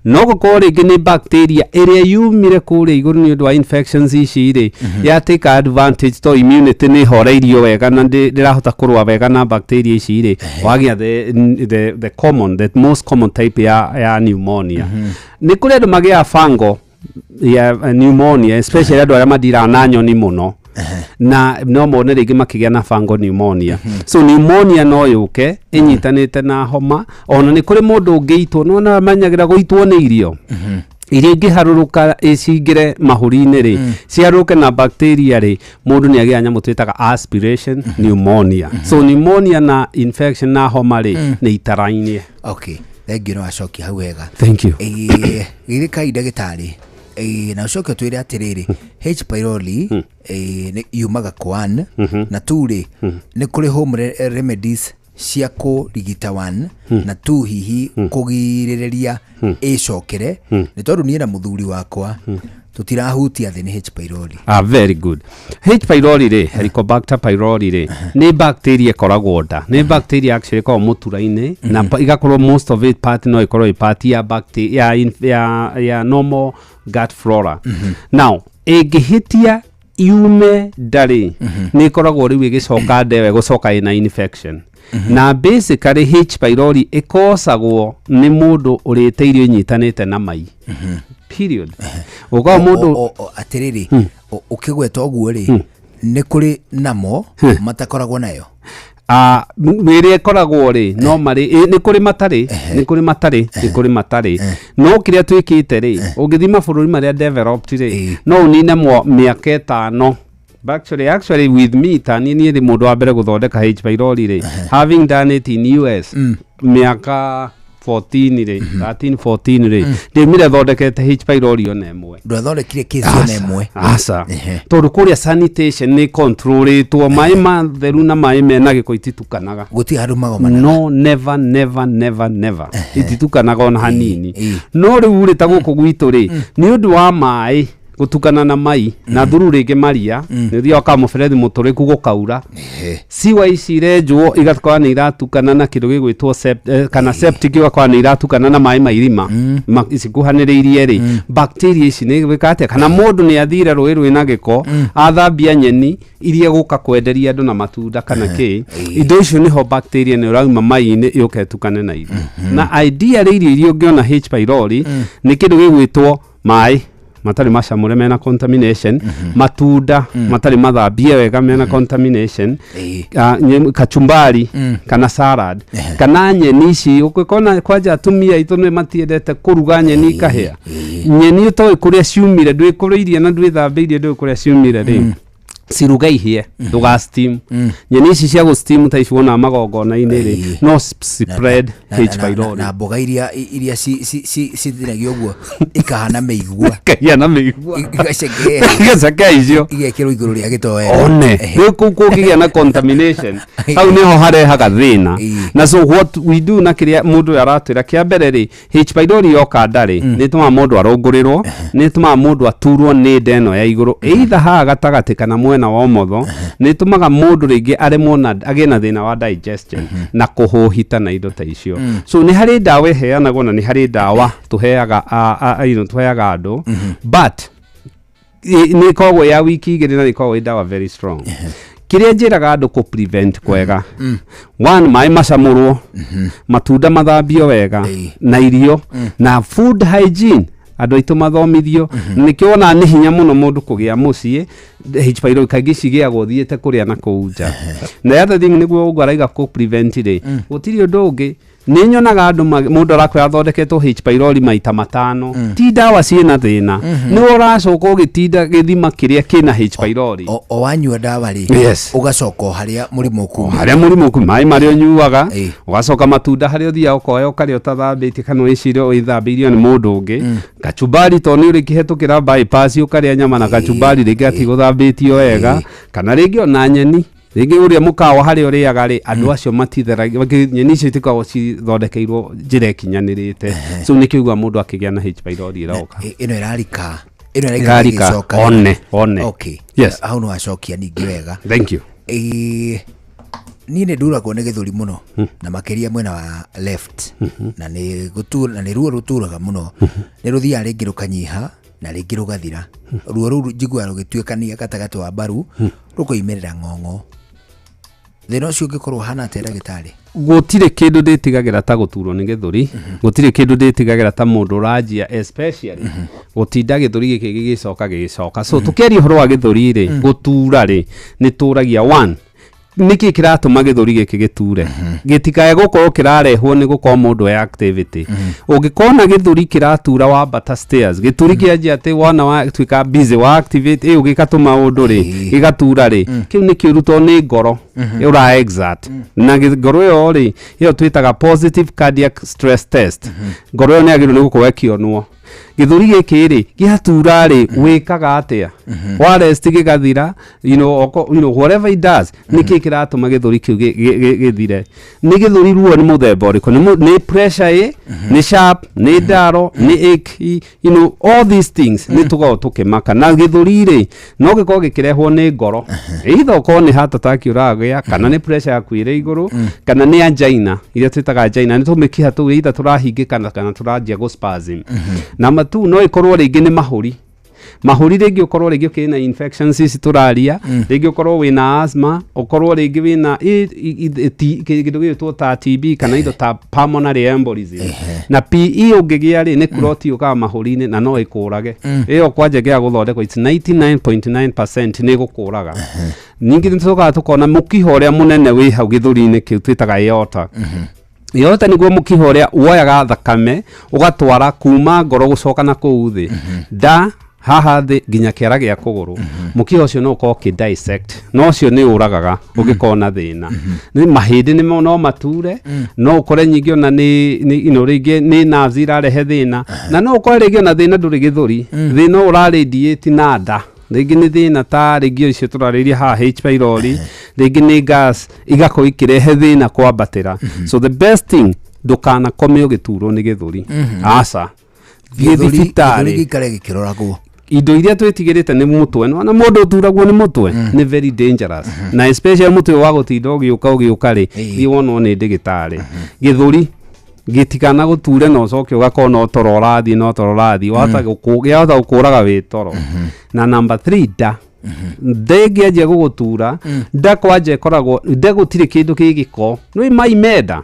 No gũkorwo rĩngĩ nĩ bacteria ĩrĩa yumire kũrĩa igũrũ nĩ ũndũ wa infections ici rĩ, ya take advantage to immunity nĩ ĩhoreirio wega na ndĩrahota kũrũa wega na bacteria ici rĩ, wagĩa the most common type ya pneumonia. Nĩ kũrĩ andũ magĩaga fungal ya pneumonia, especially andũ arĩa mandiraga na nyoni mũno, na no mone rĩngĩ makĩgĩa na fungal pneumonia. So pneumonia no yũke ĩnyitanĩte na homa. Ona nĩ kũrĩ mũndũ ũngĩitwo, nĩwona manyagĩra gũitwo nĩ irio iria ingĩharũrũka icingĩre mahũri-inĩ rĩ, ciharũrũke na bacteria rĩ, mũndũ nĩ agĩaga nyamũ twĩtaga aspiration pneumonia. So pneumonia na infection na homa rĩ, nĩ itarainie. Okay, thengiũ, nĩ wacokia hau wega. Thank you. Gĩrĩkai ndagĩtarĩ. Na ũcoke ũtwĩre atĩrĩrĩ, H pylori nĩ yumaga kwa one na two rĩ, nĩ kũrĩ home remedies cia kũrigita one na two, hihi kũgirĩrĩria ĩcokere, nĩ tondũ niĩ na mũthuri wakwa tũtirahutia thĩ nĩ H pylori? Ah, very good. H pylori rĩ, Helicobacter pylori rĩ, nĩ bacteria ĩkoragwo nda. Nĩ bacteria actually ĩkoragwo mũtura-inĩ na igakorwo most of it part no ĩkorwo ĩ part ya bacteria ya normal gut flora. Now, ĩngĩhĩtia yume nda rĩ, nĩ ĩkoragwo rĩu ĩgĩcoka nda ĩyo ĩgũcoka ĩna infection. Na basically H pylori ĩkosagwo nĩ mũndũ ũrĩte irio inyitanĩte na mai. Period. Ũkoragwo mũndũ Atĩrĩrĩ, ũkĩgweta ũguo rĩ, nĩ kũrĩ namo matakoragwo nayo? Ah, ĩrĩa ĩkoragwo rĩ, no marĩ nĩ kũrĩ matarĩ, nĩ kũrĩ matarĩ, nĩ kũrĩ matarĩ. No kĩrĩa twĩkĩte rĩ, ũngĩthiĩ mabũrũri marĩa developed rĩ, no ũnine mĩaka 5. Actually with me, ta niĩ nĩ mũndũ wa mbere gũthondeka H pylori rĩ, having done it in US mĩaka 14 rĩ, 13 14 rĩ, ndĩmire thondekete H pylori ona ĩmwe. Ndwathondekire kesi ona ĩmwe? Aca, tondũ kũrĩa sanitation nĩ controlĩtwo, maĩ matheru na maĩ mena gĩko ititukanaga. Gũtirĩ handũ magomanaga? No, never, never, never, never, ititukanaga ona hanini. No rĩu rĩ, ta gũkũ gwitũ rĩ, nĩ ũndũ wa maĩ gũtukana na mai na thuru rĩngĩ maria, nĩ ũthiaga ũka mũberethi mũtũrĩku gũkaura, ciwa ici irenjwo igakorwo nĩ iratukana na kĩndũ gĩgwĩtwo kana septic, igakorwo nĩ iratukana na maĩ ma irima cikuhanĩrĩirie rĩ, bacteria ici nĩ gwĩka atĩa? Kana mũndũ nĩ athire rũĩ rwĩna gĩko, athambia nyeni iria gũka kwenderia andũ na matunda kana kĩ, indo icio nĩho bacteria nĩ ũrauma mai-inĩ yũke ĩtukane na irio. Na ideally irio iria ũngĩona H pylori nĩ kĩndũ gĩgwĩtwo maĩ matarĩ macamũre mena contamination, matunda matarĩ mathambie wega mena contamination, kachumbari kana salad kana nyeni ici ũngĩkona. Kwanja atumia aitũ nĩ matiendete kũruga nyeni ikahĩa. Nyeni ũtoĩ kũrĩa ciumire, ndwĩkũrĩirie na ndwĩthambĩirie, ndũĩ kũrĩa ciumire rĩ, ciruga ihĩe, ndũga steam. Nyeni ici cia gũ steam ta ici wonaga magongona-inĩ rĩ, no spread H pylori. Na mboga iria citinagio ũguo ikahana mĩigua. Ikahana mĩigua. Igacekea. Igacekea icio. Igekĩrwo igũrũ rĩa gĩtoero. One rĩu kũu kũngĩgĩa na contamination, hau nĩho harehaga thĩna. Na so what we do, na kĩrĩa mũndũ ũyũ aratwĩra, kĩa mbere rĩ, H pylori yoka nda rĩ, nĩ ĩtũmaga mũndũ arũngũrĩrwo, nĩ ĩtũmaga mũndũ aturwo nĩ nda ĩno ya igũrũ, either haha gatagatĩ kana mwena. mwena wa ũmotho nĩ ĩtũmaga mũndũ rĩngĩ aremwo na agĩe na thĩna wa digestion na kũhũhita na indo ta icio. So nĩ harĩ ndawa ĩheanagwo na nĩ harĩ ndawa tũheaga you know, tũheaga andũ, but nĩ ĩkoragwo ya wiki 2 na nĩ ĩkoragwo ĩ ndawa very strong. Kĩrĩa njĩraga andũ kũ prevent kwega, one, maĩ macamũrwo, matunda mathambio wega na irio na food hygiene andũ aitũ mathomithio. Nĩkĩo wonaga nĩ hinya mũno mũndũ kũgĩa mũciĩ H pylori, kaingĩ cigĩagwo ũthiĩte kũrĩa na kũu nja. Na the other thing nĩguo ũguo araiga kũ prevent rĩ, gũtirĩ ũndũ ũngĩ. Nĩ nyonaga andũ mũndũ arakwĩra athondeketwo H pylori maita 5, ti ndawa ciĩna thĩna, nĩwe ũracoka ũgĩtinda gĩthima kĩrĩa kĩna H pylori. O wanyua ndawa rĩ, ũgacoka o harĩa mũrimũ ũkuma. Harĩa mũrimũ ũkuma, maĩ marĩa ũnyuaga, ũgacoka matunda harĩa ũthiaga ũkoya ũkarĩa ũtathambĩtie kana wĩcirie wĩthambĩirio nĩ mũndũ ũngĩ, kachumbari to nĩ ũrĩkĩhetũkĩra bypass ũkarĩa nyama na kachumbari rĩngĩ atigũthambĩtio wega, kana rĩngĩ ona nyeni rĩngĩ ũrĩa mũkawa harĩa ũrĩaga rĩ, andũ acio matitheragia nyeni icio, itikoragwo cithondekeirwo njĩra ĩkinyanĩrĩte. So nĩkĩo ũiguaga mũndũ akĩgĩa na H pylori ĩroka. Ĩno ĩrarika, ĩno ĩrarika ĩrarika ĩgĩcoka. One one. Okay. Yes. Hau nĩ wacokia ningĩ wega. Thank you. Niĩ nĩ nduragwo nĩ gĩthũri mũno na makĩria mwena wa left, na nĩ gũtura, na nĩ ruo rũturaga mũno. Nĩ rũthiaga rĩngĩ rũkanyiha na rĩngĩ rũgathira. Ruo rũu njiguaga rũgĩtuĩkania gatagatĩ wa mbaru, rũkoimĩrĩra ng'ong'o. Thĩna ũcio ũngĩkorwo ũhana atĩa, ndagĩtarĩ? Gũtirĩ kĩndũ ndĩtigagĩra ta gũturwo nĩ gĩthũri. Gũtirĩ kĩndũ ndĩtigagĩra ta mũndũ ũranjia, especially gũtinda gĩthũri gĩkĩ gĩgĩcoka gĩgĩcoka. So tũkĩaria ũhoro wa gĩthũri rĩ, gũtura rĩ, nĩ tũragia one, nĩkĩ kĩratũma gĩthũri gĩkĩ gĩture, gĩtikae gũkorwo kĩrarehwo nĩ gũkorwo mũndũ e activity. Ũngĩkorwo na gĩthũri kĩratura wambata stairs, gĩturi kĩanjia atĩ wona watuĩka busy wa activate ĩ ũgĩka tũmaũndũ rĩ, gĩgatura rĩ, kĩu nĩ kĩũru tondũ nĩ ngoro ũra exert na ngoro ĩyo rĩ, ĩyo twĩtaga positive cardiac stress test. Ngoro ĩyo nĩ yagĩrĩirwo nĩ gũkorwo ĩkĩonwo gĩthũri gĩkĩ rĩ gĩatura rĩ, wĩkaga atĩa wa rest gĩgathira, whatever it does. Nĩkĩ kĩratũma gĩthũri kĩu gĩthire? Nĩ gĩthũri ruo nĩ mũthemba ũrĩkũ? Nĩ pressure ĩ nĩ sharp, nĩ ndaro, nĩ ache, all these things nĩ tũkoragwo tũkĩmaka. Na gĩthũri rĩ, no gĩkorwo gĩkĩrehwo nĩ ngoro, either ũkorwo nĩ heart attack ũragĩa, kana nĩ pressure yaku ĩrĩ igũrũ, kana nĩ angina iria twĩtaga angina, nĩ tũmĩkiha tũu either tũrahingĩkana kana tũranjia gũ spasm. Number two, no ĩkorwo rĩngĩ nĩ mahũri. Mahũri rĩngĩ ũkorwo rĩngĩ ũkĩrĩ na infections ici tũraria, rĩngĩ ũkorwo wĩna asthma, ũkorwo rĩngĩ wĩna kĩndũ gĩgwĩtwo ta TB kana indo ta pulmonary embolism. Na PE ũngĩgĩa rĩ, nĩ clot yũkaga mahũri-inĩ na no ĩkũrage. Ĩyo kwanja ĩngĩaga gũthondekwo, it's 99.9% nĩ ĩgũkũraga. Ningĩ nĩ tũcokaga tũkona mũkiha ũrĩa mũnene wĩ hau gĩthũri-inĩ kĩu twĩtaga aorta. Aorta nĩguo mũkiha ũrĩa woyaga thakame ũgatwara kuma ngoro gũcoka na kũu thĩ, nda haha thĩ nginya kĩara gĩa kũgũrũ. Mũkiha ũcio no ũkorwo ũkĩ dissect, no ũcio nĩ ũragaga ũngĩkorwo na thĩna. Nĩ mahĩndĩ nĩmo no mature, no ũkore nyingĩ ona nĩ rĩngĩ nĩ nerves irarehe thĩna, na no ũkore rĩngĩ ona thĩna ndũrĩ gĩthũri, thĩna ũra radiate na nda, rĩngĩ nĩ thĩna ta rĩngĩ icio tũrarĩria haha H pylori, rĩngĩ nĩ gas igakorwo ikĩrehe thĩna kwambatĩra. So the best thing, ndũkanakome ũgĩturwo nĩ gĩthũri. Aca, thiĩ Gĩthũri thibitarĩ. Gĩikare gĩkĩroragwo. Indo iria twĩtigĩrĩte nĩ mũtwe. Nĩwona mũndũ ũturagwo nĩ mũtwe nĩ very dangerous, na especially mũtwe wa gũtinda ũgĩũka ũgĩũka rĩ, thiĩ wonwo nĩ ndĩgĩtarĩ. Gĩthũri gĩtikana gũture na ũcoke ũgakorwo no toro ũrathiĩ, no toro ũrathiĩ, wahota gũkũraga wĩ toro. Na number three, nda. Nda ĩngĩanjia gũgũtura, nda kwanja ĩkoragwo nda gũtirĩ kĩndũ kĩ gĩko, nĩ mai menda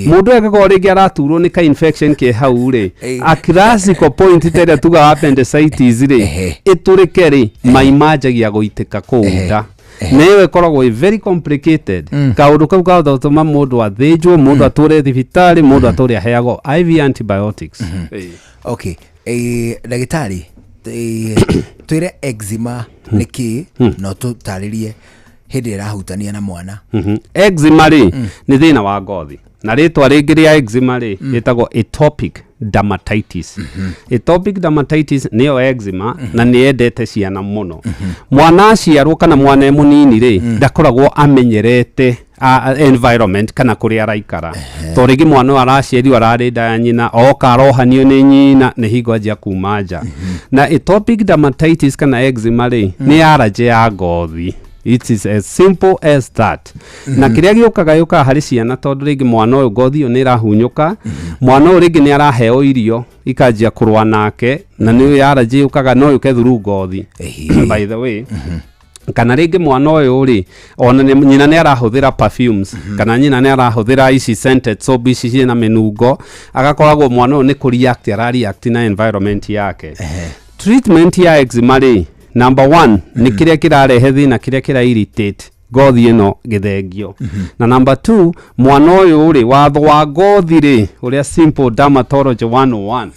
mũndũ angĩkorwo rĩngĩ araturwo nĩ ka infection ke hau rĩ, a classical point ta ĩrĩa tugaga appendicitis rĩ, ĩtũrĩke rĩ, mai manjagia gũitĩka kũu nda, na ĩyo ĩkoragwo ĩ very complicated. Kaũndũ kau kahota gũtũma mũndũ athĩnjwo, mũndũ atũre thibitarĩ, mũndũ atũre aheagwo IV antibiotics. Okay, ndagĩtarĩ, twĩre eczema nĩ kĩ na ũtũtarĩrie hĩndĩ ĩrĩa ĩrahutania na mwana. Eczema rĩ, nĩ thĩna wa ngothi, na rĩtwa rĩngĩ rĩa eczema rĩ rĩtagwo atopic dermatitis. Atopic dermatitis nĩyo eczema, na nĩ yendete ciana mũno. Mwana aciarwo kana mwana e mũnini rĩ, ndakoragwo amenyerete. Environment kana kũrĩa araikara, to rĩngĩ mwana ũyũ araciarirwo ararĩ nda ya nyina, oka arohanio nĩ nyina, nĩ hingo anjia kuma nja. Na atopic dermatitis kana eczema rĩ, nĩ allergy ya ngothi. It is as simple as that. Na kĩrĩa gĩũkaga, yũkaga harĩ ciana, tondũ rĩngĩ mwana ũyũ ngothi ĩyo nĩ ĩrahunyũka, mwana ũyũ rĩngĩ nĩ araheo irio ikanjia kũrũa nake, na nĩ allergy yũkaga, no yũke through ngothi, by the way. Kana rĩngĩ mwana ũyũ rĩ, ona nyina nĩ arahũthĩra perfumes, kana nyina nĩ arahũthĩra ici scented soap, ici ciĩna mĩnungo, agakoragwo mwana ũyũ nĩ kũ-react ara-react na environment yake. Treatment ya eczema rĩ, number one nĩ kĩrĩa kĩrarehe thĩna, kĩrĩa kĩra irritate ngothi ĩno gĩthengio. Na number two, mwana ũyũ rĩ, watho wa ngothi rĩ, ũrĩa simple dermatology 101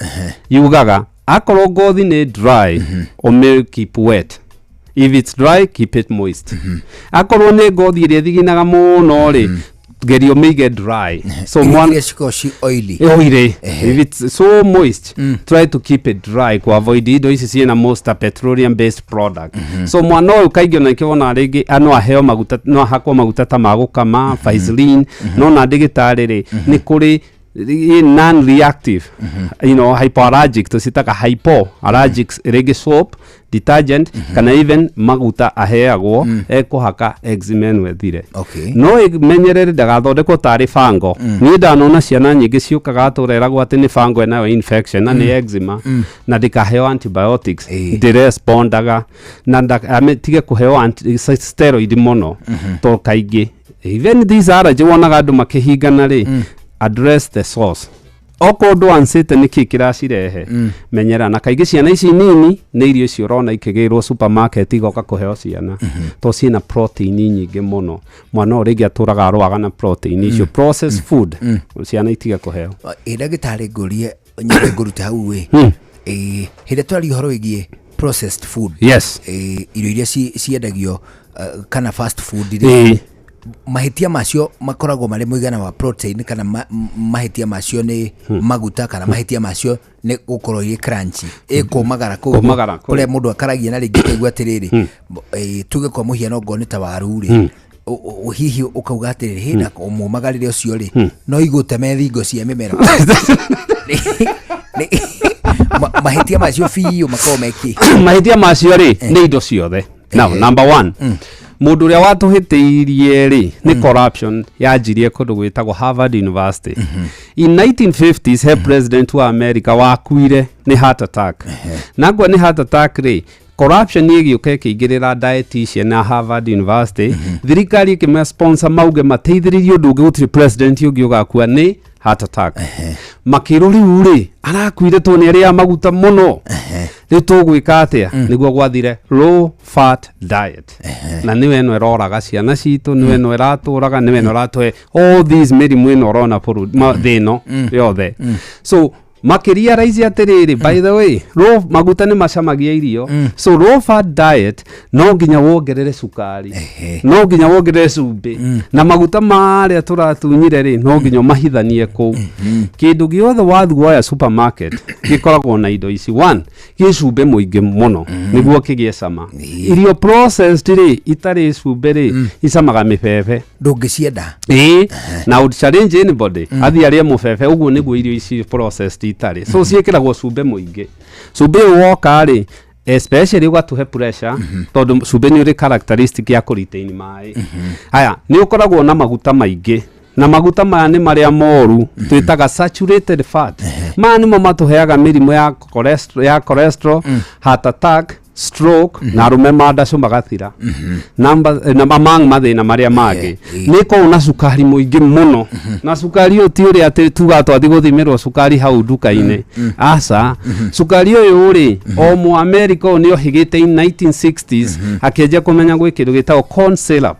yugaga, akorwo ngothi nĩ dry, ũmĩ keep wet. If it's dry, keep it moist. Akorwo nĩ ngothi ĩrĩa ĩthiginaga mũno rĩ, geria ũmĩige dry. So mwana iria cikoragwo ci oily. Oily, if it's so moist, try to keep it dry, ku avoid indo ici ciĩna most petroleum based product. So mwana ũyũ kaingĩ ona nĩkĩo wonaga rĩngĩ no aheo maguta, no ahakwo maguta ta ma gũkama, Vaseline, no na ndĩgĩtarĩ rĩ, nĩ kũrĩ non reactive, hypoallergic, tũcitaga hypoallergic, rĩngĩ soap, detergent, kana even maguta aheagwo ekũhaka, eczema ĩno ĩthire. No ĩmenyerere ndagathondekwo tarĩ fango. Niĩ ndanona ciana nyingĩ ciũkaga atũreragwo atĩ nĩ fango ĩnayo infection na nĩ eczema, na ndĩkaheo antibiotics, ndĩrespondaga, na tige kũheo steroid mũno, to kaingĩ even these allergy wonaga andũ makĩhingana rĩ, address the source. Okorwo ndwancĩte nĩkĩ kĩracirehe, menyera. Na kaingĩ ciana ici nini nĩ irio icio ũrona ikĩgĩrwo supermarket igoka kũheo ciana, to ciĩna protein nyingĩ mũno. Mwana ũyũ rĩngĩ atũraga arũaga na protein icio, processed food, ciana itige kũheo. Ĩ ndagĩtarĩ, ngũrie nyambe ngũrute hau ĩ. Ĩ hĩndĩ ĩrĩa twaria ũhoro wĩgiĩ processed food, ĩ, irio iria ciendagio kana fast food rĩ, mahĩtia macio makoragwo marĩ mũigana wa protein, kana mahĩtia macio nĩ maguta, kana mahĩtia macio nĩ gũkorwo irĩ crunchy, ĩkũmagara kũu? Kũmagara kũu. Kũrĩa mũndũ akaragia na rĩngĩ ũkaigua atĩrĩrĩ, tuge kwa mũhiano ngoo nĩ ta waru rĩ, hihi ũkauga atĩrĩrĩ, hĩna mũmagarĩre ũcio rĩ, no igũteme thingo cia mĩmero. Mahĩtia macio biũ makoragwo mekĩ? Mahĩtia macio rĩ, nĩ indo ciothe. Now, number one, mũndũ ũrĩa watũhĩtĩirie rĩ, nĩ corruption yanjirie kũndũ gwĩtagwo Harvard University in 1950s. He president wa America wakuire nĩ heart attack, na ngwa nĩ heart attack rĩ, corruption ĩgĩũka ĩkĩingĩrĩra dietitian na Harvard University. Thirikari ĩkĩma sponsor mauge mateithĩrĩrie ũndũ ũngĩ, gũtirĩ president ũngĩ ũgakua nĩ heart attack. Makĩrwo rĩu rĩ, arakuire tondũ nĩ arĩaga maguta mũno, rĩu tũgwĩka atĩa nĩguo gwathire low fat diet? Na nĩwe ĩno ĩroraga ciana citũ, nĩwe ĩno ĩratũraga, nĩwe ĩno ĩratũhe all these mĩrimũ ĩno ũrona bũrũri thĩ ĩno yothe. So makĩria raici atĩrĩrĩ, by the way, low maguta nĩ macamagia irio. So low fat diet no nginya wongerere cukari, no nginya wongerere cumbĩ, na maguta marĩa tũratunyire rĩ, no nginya ũmahithanie kũu. Kĩndũ gĩothe wathiĩ woya supermarket gĩkoragwo na indo ici: one, gĩ cumbĩ mũingĩ mũno nĩguo kĩgĩe cama. Irio processed rĩ, itarĩ cumbĩ rĩ, icamaga mĩbebe. Ndũngĩcienda. Ĩĩ, na would challenge anybody athiĩ arĩe mũbebe. Ũguo nĩguo irio ici processed itarĩ, so ciĩkĩragwo cumbĩ mũingĩ. Cumbĩ ũyũ woka rĩ, especially ũgatũhe pressure, tondũ cumbĩ nĩ ũrĩ characteristic ya kũ retain maĩ. Haya, nĩ ũkoragwo na maguta maingĩ, na maguta maya nĩ marĩa moru twĩtaga saturated fat. Maya nĩmo matũheaga mĩrimũ ya cholesterol, heart attack, stroke, na arũme mandacũ magathira. Number, na among mathĩna marĩa mangĩ, nĩ ĩkoragwo na cukari mũingĩ mũno. Na cukari ũyũ ti ũrĩa atĩ tuga twathi gũthimĩrwo cukari hau nduka-inĩ, aca. Cukari ũyũ rĩ, o mu America ũyũ nĩ ohĩgĩte in 1960s, akĩanjia kũmenya gwĩ kĩndũ gĩtagwo corn syrup.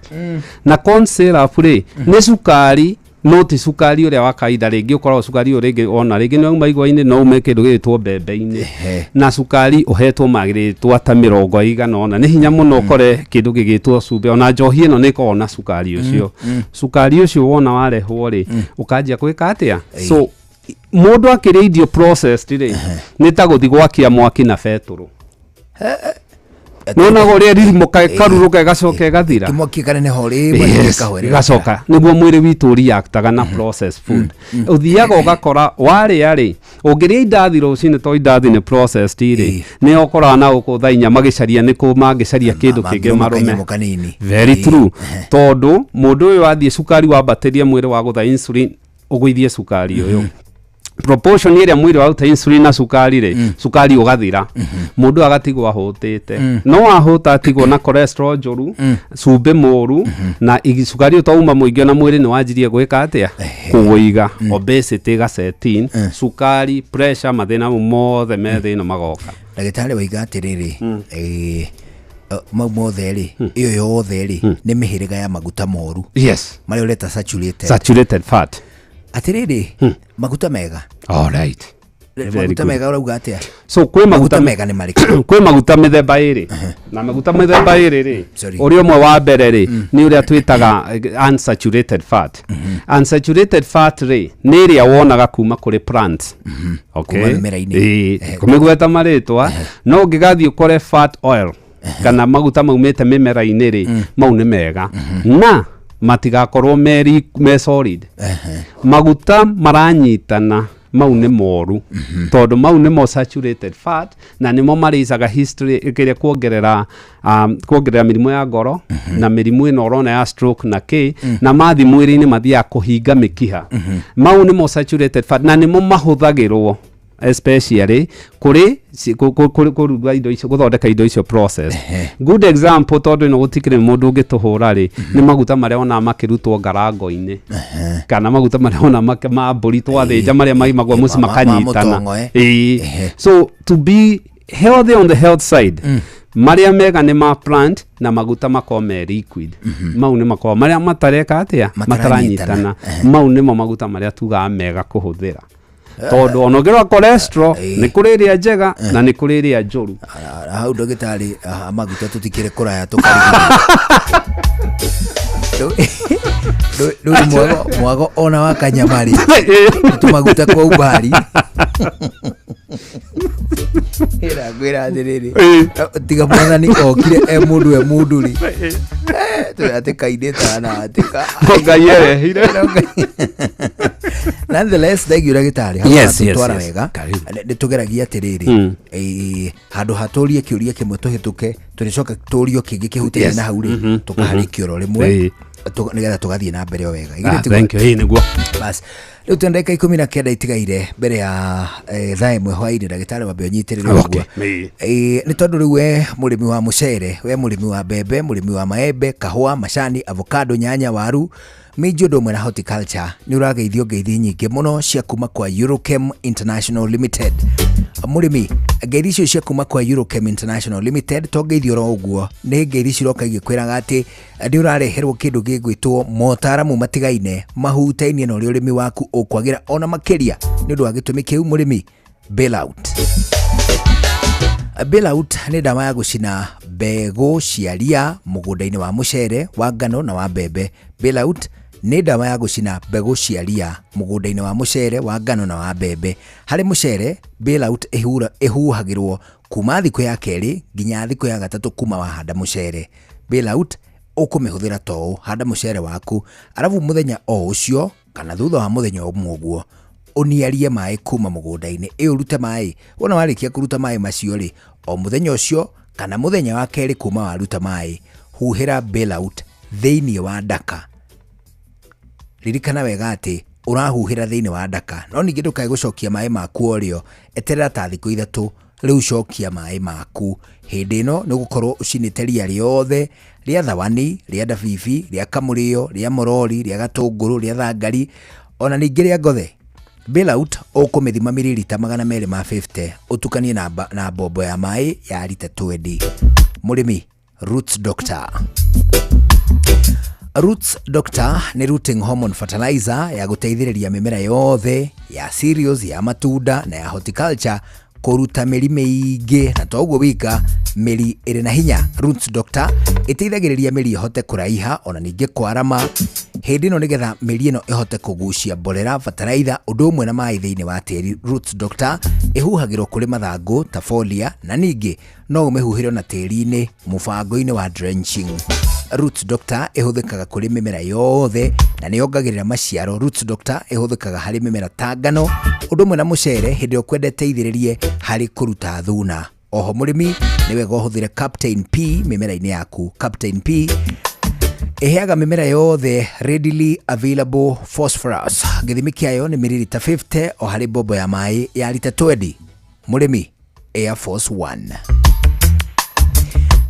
Na corn syrup rĩ, nĩ cukari, no ti cukari ũrĩa wa kawaida. Rĩngĩ ũkoragwo cukari ũyũ rĩngĩ ona rĩngĩ nĩ wauma igwa-inĩ, no ume kĩndũ gĩgĩtwo mbembe-inĩ, na cukari ũhetwo marĩtwa ta mĩrongo ĩigana ũna. Nĩ hinya mũno ũkore kĩndũ gĩgĩtwo cumbĩ. Ona njohi ĩno nĩ ĩkoragwo na cukari ũcio. Cukari ũcio wona warehwo rĩ, ũkanjia gwĩka atĩa? So mũndũ akĩrĩa irio processed rĩ, nĩ ta gũthiĩ gwakia mwaki na betũrũ. Nĩwonaga ũrĩa ĩririmoka ĩkarurũka ĩgacoka ĩgathira. Kĩmwaki kaneneha ũrĩ Yes, ĩgacoka nĩguo mwĩrĩ witũ reactaga na processed food. Ũthiaga ũgakora warĩa rĩ, ũngĩrĩa indathi rũcinĩ, to indathi nĩ processed rĩ, nĩ ũkoraga na gũkũ thaa 4 magĩcaria nĩkũ mangĩcaria kĩndũ kĩngĩ mangĩrũma marũme. Kanyamũ kanini. Very true, tondũ mũndũ ũyũ athiĩ cukari wambatĩria, mwĩrĩ wagũtha insulin ũgũithie cukari ũyũ. Proportion ĩrĩa mwĩrĩ waruta insulin na cukari rĩ, cukari ũgathira, mũndũ agatigwo ahũtĩte. No ahũta atigwo na cholesterol njũru, cumbĩ mũru na cukari ũyũ to uma mũingĩ, na mwĩrĩ nĩ wanjirie gwĩka atĩa? Kũwĩiga. Obesity ĩgasetin, cukari, pressure, mathĩna mau mothe me thĩ ĩno magoka. Ndagĩtarĩ, waiga atĩrĩrĩ, mau mothe rĩ, ĩyo yothe rĩ, nĩ mĩhĩrĩga ya maguta moru marĩa ũreta saturated. Saturated fat. Atĩrĩrĩ, maguta mega. All right. Very Maguta good. mega ũrauga atĩa? So kwĩ maguta Maguta mega nĩ marĩkũ? Kwĩ maguta mĩthemba ĩrĩ, na maguta mĩthemba ĩrĩ rĩ, Sorry. ũrĩa ũmwe wa mbere rĩ, nĩ ũrĩa twĩtaga unsaturated fat. Unsaturated fat rĩ, nĩ ĩrĩa wonaga kuma kũrĩ plants, okay? Kuma mĩmera-inĩ. Ĩĩ, kũmĩgweta marĩtwa, no ũngĩgathiĩ ũkore fat oil kana maguta maumĩte mĩmera-inĩ rĩ, mau nĩ mega na matigakorwo me solid. Maguta maranyitana mau nĩ moru, tondũ mau nĩmo saturated fat na nĩmo marĩcaga history kĩrĩa kuongerera mĩrimũ ya ngoro na mĩrimũ ĩno ũrona ya stroke na kĩ, na mathi mwĩrĩ-inĩ mathiaga kũhinga mĩkiha. Mau nĩmo saturated fat na nĩmo mahũthagĩrwo especially kũrĩ kũruga indo icio, gũthondeka indo icio process. Good example, tondũ ĩno gũtikĩrĩ mũndũ ũngĩtũhũra rĩ, nĩ maguta marĩa ona makĩrutwo ngarango-inĩ kana maguta marĩa ona ma mbũri twathĩnja, marĩa maimagwo mũciĩ makanyitana. Mũtongo, eh? Ĩĩ. So to be healthy, on the health side, marĩa mega nĩ ma plant na maguta makorwo me liquid. Mau nĩ makorwo marĩa matareka atĩa? Mataranyitana. Mataranyitana. Mau nĩmo maguta marĩa tugaga mega kũhũthĩra, tondũ ona ũngĩrora cholesterol, nĩ kũrĩ ĩrĩa njega na nĩ kũrĩ ĩrĩa njũru. Hau ndagĩtarĩ, maguta tũtikĩrĩ kũraya tũkarigĩrĩria. Rĩu mwago ona wa kanyama rĩ, tũmaguta kwa umbari. Ĩra ngwĩra atĩrĩrĩ, tiga mwathani okire e mũndũ e mũndũ rĩ, tũratĩka-inĩ tana atĩka. No Ngai erehire. Nonetheless, thengiũ ndagĩtarĩ. Hau watũtwara wega. Nĩ tũgeragia atĩrĩrĩ, handũ ha tũrie kĩũria kĩmwe tũhĩtũke, tũrĩcoka tũrio kĩngĩ kĩhutainie na hau rĩ, tũkaharĩkia oro rĩmwe nĩgetha tũgathiĩ na mbere o wega. Igĩrĩ tiguo? Thank you. Ĩĩ, nĩguo. Bas, rĩu twĩ ndagĩka 19 itigaire mbere ya thaa 1 hwainĩ. Ndagĩtarĩ, wambe ũnyitĩrĩre ũguo. Nĩ tondũ rĩu we mũrĩmi wa mũcere, we mũrĩmi wa mbembe, mũrĩmi wa maembe, kahũa, macani, avocado, nyanya, waru, minji, ũndũ ũmwe na horticulture, nĩ ũrageithio ngeithi nyingĩ mũno cia kuma kwa Eurochem International Limited. Mũrĩmi, ngeithi icio cia kuma kwa Eurochem International Limited to ngeithi oro ũguo, nĩ ngeithi ciroka igĩkwĩraga atĩ nĩ ũrareherwo kĩndũ gĩgwĩtwo motaramu matigaine mahutainie na ũrĩa ũrĩmi waku ũkwagĩra ona makĩria. Nĩ ũndũ wa gĩtũmi kĩu, mũrĩmi, bailout. Bailout nĩ ndawa ya gũcina mbegũ cia ria mũgũnda-inĩ wa mũcere, wa ngano na wa mbembe. Bailout nĩ ndawa ya gũcina mbegũ cia ria mũgũnda-inĩ wa mũcere, wa ngano na wa mbembe. Harĩ mũcere, bailout ĩhuhagĩrwo kuma thikũ ya kerĩ nginya thikũ ya gatatũ kuma wahanda mũcere. Bailout ũkũmĩhũthĩra ta ũũ: handa mũcere waku, arabu mũthenya o ũcio kana thutha wa mũthenya ũmwe ũguo, ũniarie maĩ kuma mũgũnda-inĩ, ĩ ũrute maĩ. Wona warĩkia kũruta maĩ macio rĩ, o mũthenya ũcio kana mũthenya wa kerĩ kuma waruta maĩ, huhĩra bailout thĩinĩ wa ndaka. Ririkana wega atĩ ũrahuhĩra thĩinĩ wa ndaka, no ningĩ ndũkae gũcokia maĩ maku o rĩo. Eterera ta thikũ 3, rĩu cokia maĩ maku. Hĩndĩ ĩno nĩ ũgũkorwo ũcinĩte ria rĩothe rĩa thawani, rĩa ndabibi, rĩa kamũrĩo, rĩa morori, rĩa gatũngũrũ, rĩa thangari, ona ningĩ rĩa ngothe. Bailout ũkũmĩthima mililita 250, ũtukanie na mbombo ya maĩ ya rita 20. Mũrĩmi, Roots Doctor. Roots Doctor nĩ rooting hormone fertilizer ya gũteithĩrĩria mĩmera yothe ya cereals, ya matunda na ya horticulture. Kũruta mĩri mĩingĩ na to ũguo wika, mĩri ĩrĩ na hinya. Roots Doctor ĩteithagĩrĩria mĩri ĩhote kũraiha ona ningĩ kwarama hĩndĩ ĩno, nĩgetha mĩri ĩno ĩhote kũgucia mborera, bataraitha, ũndũ ũmwe na maĩ thĩinĩ wa tĩri. Roots Doctor ĩhuhagĩrwo kũrĩ mathangũ ta folia, na ningĩ no ũmĩhuhĩre na tĩri-inĩ mũbango-inĩ wa drenching. Roots Doctor ĩhũthĩkaga kũrĩ mĩmera yothe na nĩ yongagĩrĩra maciaro. Roots Doctor ĩhũthĩkaga harĩ mĩmera ta ngano ũndũ ũmwe na mũcere, hĩndĩ ĩrĩa ũkwenda ĩteithĩrĩrie harĩ kũruta thuna. Oho mũrĩmi, nĩ wega ũhũthĩre Captain P mĩmera-inĩ yaku. Captain P ĩheaga mĩmera yothe readily available phosphorus. Gĩthimi kĩayo nĩ mililita 50 o harĩ mbombo ya maĩ ya lita 20. Mũrĩmi, Air Force 1.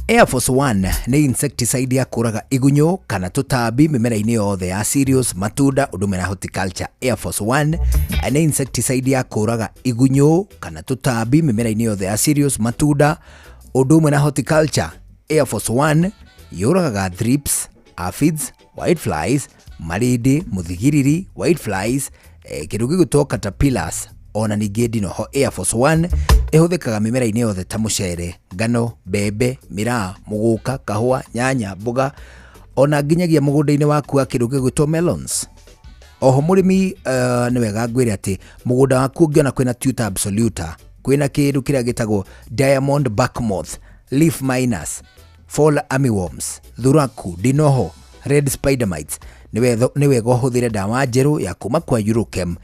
Air Force 1 nĩ insecticide ya kũraga igunyũ kana tũtambi mĩmera-inĩ yothe ya cereals, matunda ũndũ ũmwe na horticulture. Air Force 1 nĩ insecticide ya kũraga igunyũ kana tũtambi mĩmera-inĩ yothe ya cereals, matunda ũndũ ũmwe na horticulture. Air Force 1 yũragaga thrips, aphids, whiteflies, marĩndĩ, mũthigiriri, whiteflies, kĩndũ gĩgwĩtwo caterpillars ona ningĩ ndinoho. Air Force 1 ĩhũthĩkaga mĩmera-inĩ yothe ta mũcere, ngano, mbembe, mĩraa, mũgũka, kahũa, nyanya, mboga ona nginyagia mũgũnda-inĩ waku wa kĩndũ gĩgwĩtwo melons. Oho mũrĩmi, nĩ wega ngwĩre atĩ mũgũnda waku ũngĩona kwĩna Tuta absoluta, kwĩna kĩndũ kĩrĩa gĩtagwo diamond backmoth, leaf miners, fall armyworms, thuraku, ndinoho, red spider mites, nĩ wega ũhũthĩre ndawa njerũ ya kuma kwa Eurochem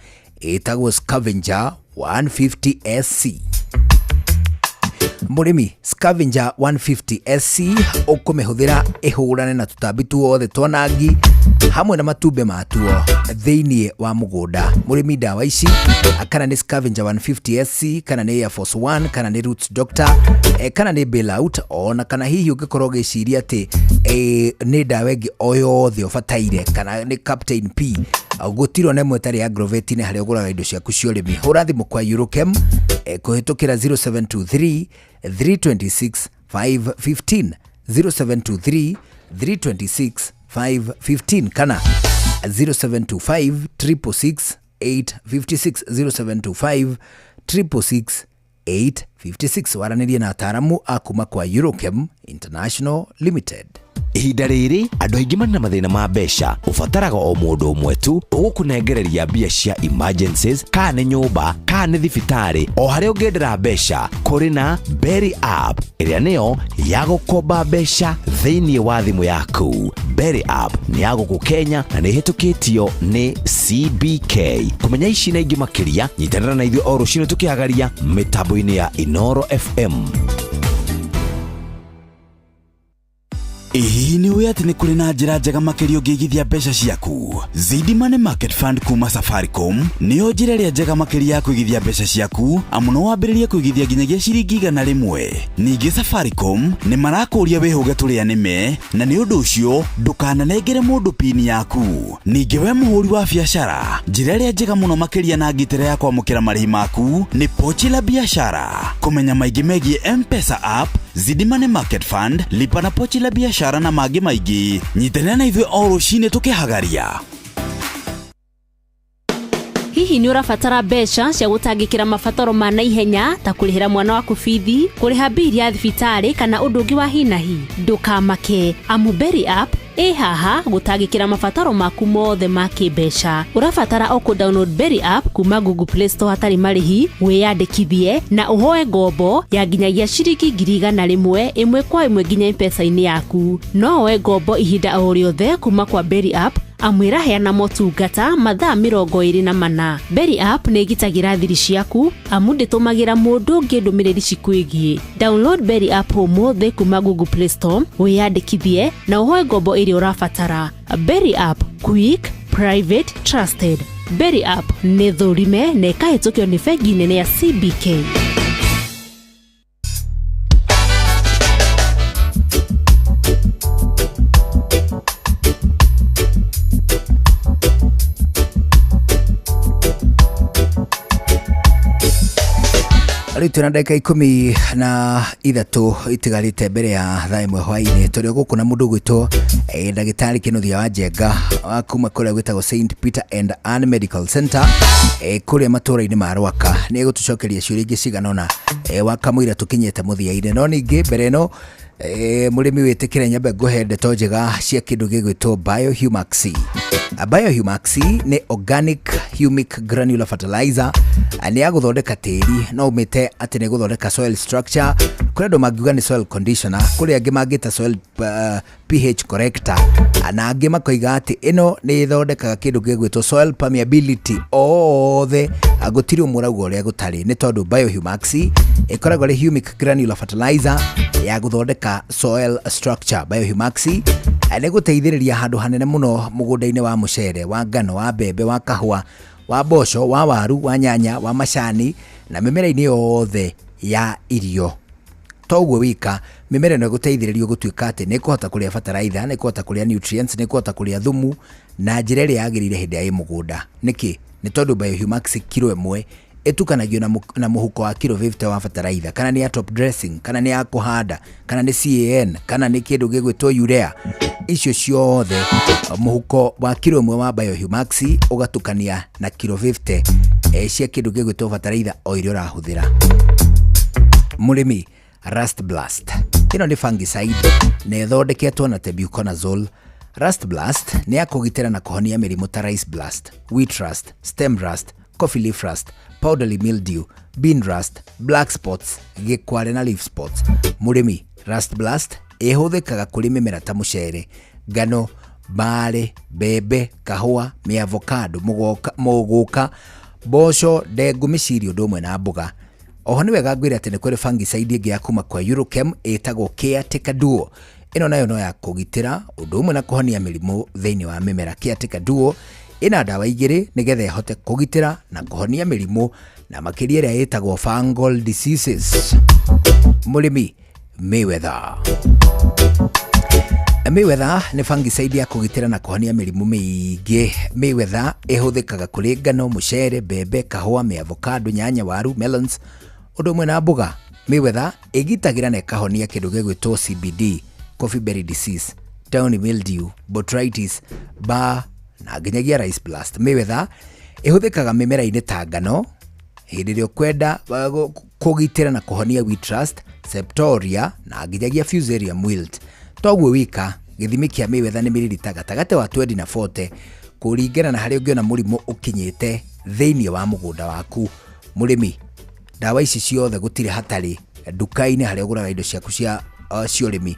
ĩtagwo Scavenger 150 SC. Mũrĩmi, Scavenger 150 SC ũkũmĩhũthĩra ĩhũrane na tũtambi tuothe twanangi hamwe na matumbĩ matuo thĩinĩ wa mũgũnda. Mũrĩmi, ndawa ici, kana nĩ Scavenger 150 SC, kana nĩ Air Force 1, kana nĩ Roots Doctor, kana nĩ Bailout, ona kana hihi ũngĩkorwo ũgĩciria atĩ nĩ ndawa ĩngĩ o yothe ũbataire, kana nĩ Captain P, gũtirĩ ona ĩmwe ĩtarĩ agrovet-inĩ harĩa ũgũraga indo ciaku cia ũrĩmi. Hũra thimũ kwa Eurochem kũhĩtũkĩra 0723 326 515, 0723 326 515, kana 0725 666 856, 0725 666 856. Waranĩrie na ataaramu a kuma kwa Eurochem International Limited. Ihinda rĩrĩ andũ aingĩ marĩ na mathĩna ma mbeca. Ũbataraga o mũndũ ũmwe tu ũgũkũnengereria mbia cia emergencies, kana nĩ nyũmba kana nĩ thibitarĩ, o harĩa ũngĩendera mbeca. Kũrĩ na Berry App ĩrĩa nĩyo ya gũkomba mbeca thĩinĩ wa thimũ yaku. Berry App nĩ ya gũkũ Kenya na nĩ ĩhĩtũkĩtio nĩ CBK. Kũmenya ici na ingĩ makĩria, nyitanĩra na ithuĩ o rũcinĩ tũkĩhagaria mĩtambo-inĩ ya Inoro FM. Ĩ hihi nĩ ũĩ atĩ nĩ kũrĩ na njĩra njega makĩria ũngĩigithia mbeca ciaku? Zidi Money Market Fund kuma Safaricom nĩyo njĩra ĩrĩa njega makĩria ya kũigithia mbeca ciaku, amu no wambĩrĩrie kũigithia nginyagia ciringi 100. Ningĩ Safaricom nĩ marakũria wĩhũge tũrĩa nĩme, na nĩ ũndũ ũcio ndũkananengere mũndũ pini yaku. Ningĩ we mũhũri wa biacara, njĩra ĩrĩa njega mũno makĩria na ngitĩre ya kwamũkĩra marĩhi maku nĩ Pochi la Biashara. Kũmenya maingĩ megiĩ M-Pesa app, Zidi Money Market Fund, lipa na Pochi la Biashara na mangĩ maingĩ, nyitanĩra na ithuĩ o rũcinĩ tũkĩhagaria. Hihi nĩ ũrabatara mbeca cia gũtangĩkĩra mabataro ma naihenya ta kũrĩhĩra mwana waku bithi, kũrĩha mbiri ya thibitarĩ, kana ũndũ ũngĩ wa hinahi? Ndũkamake, amu Berry App ĩ haha gũtangĩkĩra mabataro maku mothe ma kĩmbeca. Ũrabatara o kũ download Berry App kuma Google Play Store hatarĩ marĩhi, wĩyandĩkithie na ũhoe ngombo ya nginyagia ciringi 100,000 ĩmwe kwa ĩmwe nginya M-Pesa-inĩ yaku. No woe ngombo ihinda o rĩothe kuma kwa Berry App, amu ĩraheana motungata mathaa 24. Berry App nĩ ĩgitagĩra thiri ciaku, amu ndĩtũmagĩra mũndũ ũngĩ ndũmĩrĩri cikwĩgiĩ. Download Berry App ũmũthĩ kuma Google Play Store, wĩyandĩkithie na ũhoe ngombo ĩrĩa ũrabatara. Berry App, quick, private, trusted. Berry App nĩ thũrime na ĩkahĩtũkio nĩ bengi nene ya CBK. Rĩu twĩna ndagĩka 13 itigarĩte mbere ya thaa 1 hwaĩ-inĩ. Tũrĩ o gũkũ na mũndũ ũgwĩtwo ndagĩtarĩ Kĩnuthia wa Njenga wa kuma kũrĩa gwĩtagwo St Peter and Ann Medical Center, kũrĩa matũũra-inĩ ma Rwaka. Nĩ egũtũcokeria ciũria ingĩ cigana ũna wa kamũira tũkinyĩte mũthia-inĩ. No ningĩ mbere ĩno, mũrĩmi wĩtĩkĩre nyambe ngũhe ndeto njega cia kĩndũ gĩgwĩtwo Biohumax. Biohumax nĩ organic humic granular fertilizer. Nĩ ya gũthondeka tĩri, no ũmĩte atĩ nĩ gũthondeka soil structure. Kũrĩ andũ mangiuga nĩ soil conditioner, kũrĩ angĩ mangĩta soil pH corrector, na angĩ makoiga atĩ ĩno nĩ ĩthondekaga kĩndũ gĩgwĩtwo soil permeability. Othe gũtirĩ ũmwe ũrauga ũrĩa gũtarĩ, nĩ tondũ Biohumax ĩkoragwo ĩrĩ humic granular fertilizer ya gũthondeka soil structure. Biohumax nĩ gũteithĩrĩria handũ hanene mũno mũgũnda-inĩ wa mũcere, wa ngano, wa mbembe, wa kahũa, wa mboco, wa waru, wa nyanya, wa macani na mĩmera-inĩ yothe ya irio. Toguo wika, mĩmera ĩno ĩgũteithĩrĩrio gũtuĩka atĩ nĩ ĩkũhota kũrĩa bataraitha, nĩ ĩkũhota kũrĩa nutrients, nĩ ĩkũhota kũrĩa thumu na njĩra ĩrĩa yagĩrĩire hĩndĩ ĩrĩa ĩ mũgũnda. Nĩkĩ? Nĩ tondũ Biohumax kiro 1 ĩtukanagio na mũhuko wa kiro 50 wa bataraitha, kana nĩ ya top dressing, kana nĩ ya kũhanda, kana nĩ CAN, kana nĩ kĩndũ gĩgwĩtwo urea. Icio ciothe mũhuko wa kiro 1 wa Biohumax ũgatukania na kiro 50 cia kĩndũ gĩgwĩtwo bataraitha o iria ũrahũthĩra. Mũrĩmi, Rust Blast ĩno nĩ fungicide na ĩthondeketwo na tebuconazole. Rust Blast nĩ ya kũgitĩra na kũhonia mĩrimũ ta rice blast, wheat rust, stem rust, coffee leaf rust, powdery mildew, bean rust, black spots, gĩkware na leaf spots. Mũrĩmi, Rust Blast ĩhũthĩkaga kũrĩ mĩmera ta mũcere, ngano, mbare, mbembe, kahũa, mĩavocado, mũgũka, mboco, ndengũ, mĩciri ũndũ ũmwe na mboga. Oho nĩ wega ngwĩre atĩ nĩ kũrĩ fungicide ĩngĩ ya kuma kwa Eurochem ĩtagwo Caretaker Duo. Ĩno nayo no ya kũgitĩra ũndũ ũmwe na kũhonia mĩrimũ thĩinĩ wa mĩmera. Caretaker Duo ĩna ndawa 2 nĩgetha ĩhote kũgitĩra na kũhonia mĩrimũ na makĩria ĩrĩa ĩtagwo fungal diseases. Mũrĩmi, Mayweather. Mayweather nĩ fungicide ya kũgitĩra na kũhonia mĩrimũ mĩingĩ. Mayweather ĩhũthĩkaga kũrĩ ngano, mũcere, mbembe, kahũa, mĩavocado, nyanya, waru, melons, ũndũ ũmwe na mboga. Mayweather ĩgitagĩra na ĩkahonia kĩndũ gĩgwĩtwo CBD, coffee berry disease, downy mildew, botrytis, bar na nginyagia rice blast. Mayweather ĩhũthĩkaga mĩmera-inĩ ta ngano hĩndĩ ĩrĩa ũkwenda kũgitĩra na kũhonia wheat rust, septoria na nginyagia fusarium wilt. Toguo wika, gĩthimi kĩa Mayweather nĩ mililita gatagatĩ wa 20 na 40 kũringana na harĩa ũngĩona mũrimũ ũkinyĩte thĩinĩ wa mũgũnda waku. Mũrĩmi, ndawa ici ciothe gũtirĩ hatarĩ nduka-inĩ harĩa ũgũraga indo ciaku cia ũrĩmi.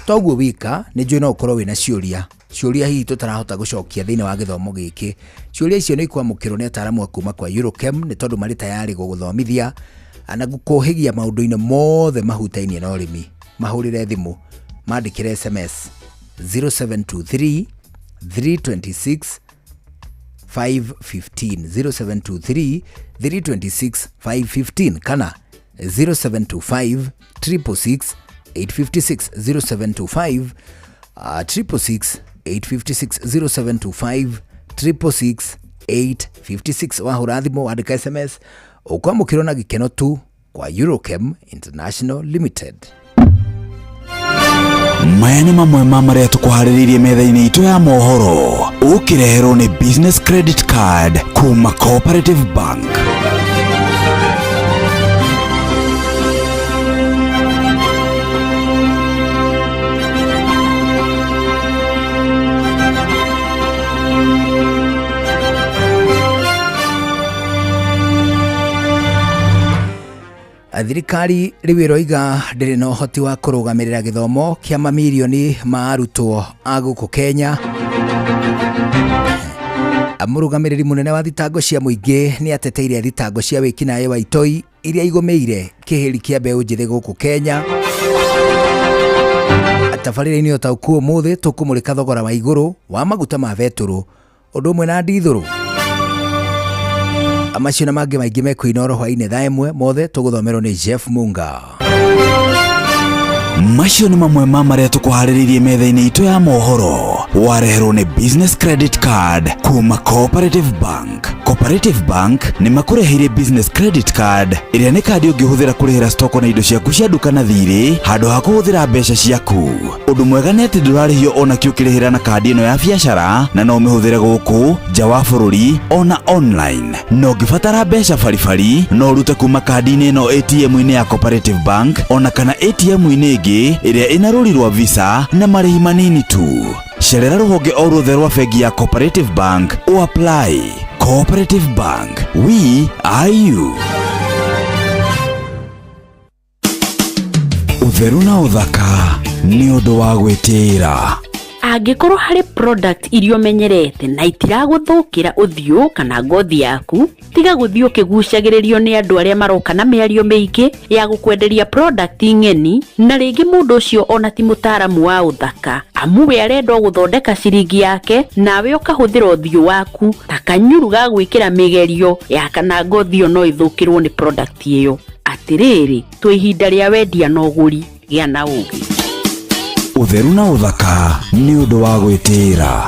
Toguo wika, nĩ njũĩ no ũkorwo wĩna ciũria, ciũria hihi tũtarahota gũcokia thĩinĩ wa gĩthomo gĩkĩ. Ciũria icio nĩ ikwamũkĩrwo nĩ ataaramu a kuma kwa Eurochem, nĩ tondũ marĩ tayarĩ gũgũthomithia na gũkũhĩgia maũndũ-inĩ mothe mahutainie na ũrĩmi. Mahũrĩre thimũ, mandĩkĩre SMS 0723 326 515, 0723 326 515 kana 0725 666 856, 0725 666 856, 0725 666 856. Wahũra thimũ, wandĩka SMS, ũkwamũkĩrwo na gĩkeno tu kwa Eurochem International Limited. Maya nĩ mamwe ma marĩa tũkũharĩrĩirie metha-inĩ itũ ya mohoro, ũkĩreherwo nĩ Business Credit Card kuma Cooperative Bank. Thirikari rĩu ĩroiga ndĩrĩ na ũhoti wa kũrũgamĩrĩra gĩthomo kĩa mamirioni ma arutwo a gũkũ Kenya. Mũrũgamĩrĩri mũnene wa thitango cia mũingĩ nĩ ateteire thitango cia wĩkinaĩ wa itoi iria igũmĩire kĩhĩri kĩa mbeũ njĩthĩ gũkũ Kenya. Tabarĩra-inĩ ũtaũku ũmũthĩ tũkũmũrĩka thogora wa igũrũ wa maguta ma betũrũ ũndũ ũmwe na ndithũrũ. Macio na mangĩ maingĩ mekuina oro hwainĩ thaa 1, mothe tũgũthomerwo nĩ Jeff Munga. Macio nĩ mamwe ma marĩa tũkũharĩrĩirie metha-inĩ itũ ya mohoro. Wareherwo nĩ Business Credit Card kuma Cooperative Bank. Cooperative Bank nĩ makũreheire Business Credit Card ĩrĩa nĩ kandi ũngĩhũthĩra kũrĩhĩra stoko na indo ciaku cia nduka na thirĩ handũ ha kũhũthĩra mbeca ciaku. Ũndũ mwega nĩ atĩ ndũrarĩhio ona kĩ ũkĩrĩhĩra na kandi ĩno ya biacara na no ũmĩhũthĩre gũkũ nja wa bũrũri ona online. Na ũngĩbatara mbeca baribari no ũrute kuma kandi-inĩ ĩno ATM-inĩ ya Cooperative Bank ona kana ATM-inĩ ĩngĩ ĩrĩa ĩna rũri rwa Visa na marĩhi manini tu. Cerera rũhonge o ruothe rwa bengi ya Cooperative Bank o apply. Cooperative Bank, we are you. Ũtheru na ũthaka nĩ ũndũ wa gwĩtĩĩra. Angĩkorwo harĩ product iria ũmenyerete na itiragũthũkĩra ũthiũ kana ngothi yaku, tiga gũthiĩ ũkĩgucagĩrĩrio nĩ andũ arĩa maroka na mĩario mĩingĩ ya gũkwenderia product ng'eni, na rĩngĩ mũndũ ũcio ona ti mũtaaramu wa ũthaka, amu we arenda o gũthondeka ciringi yake nawe ũkahũthĩra ũthiũ waku ta kanyuru ga gwĩkĩra mĩgerio ya kana ngothi ĩyo no ĩthũkĩrwo nĩ product ĩyo. Atĩrĩrĩ, twĩ ihinda rĩa wendia na ũgũri, gĩa na ũgĩ. Ũtheru na ũthaka nĩ ũndũ wa gwĩtĩĩra.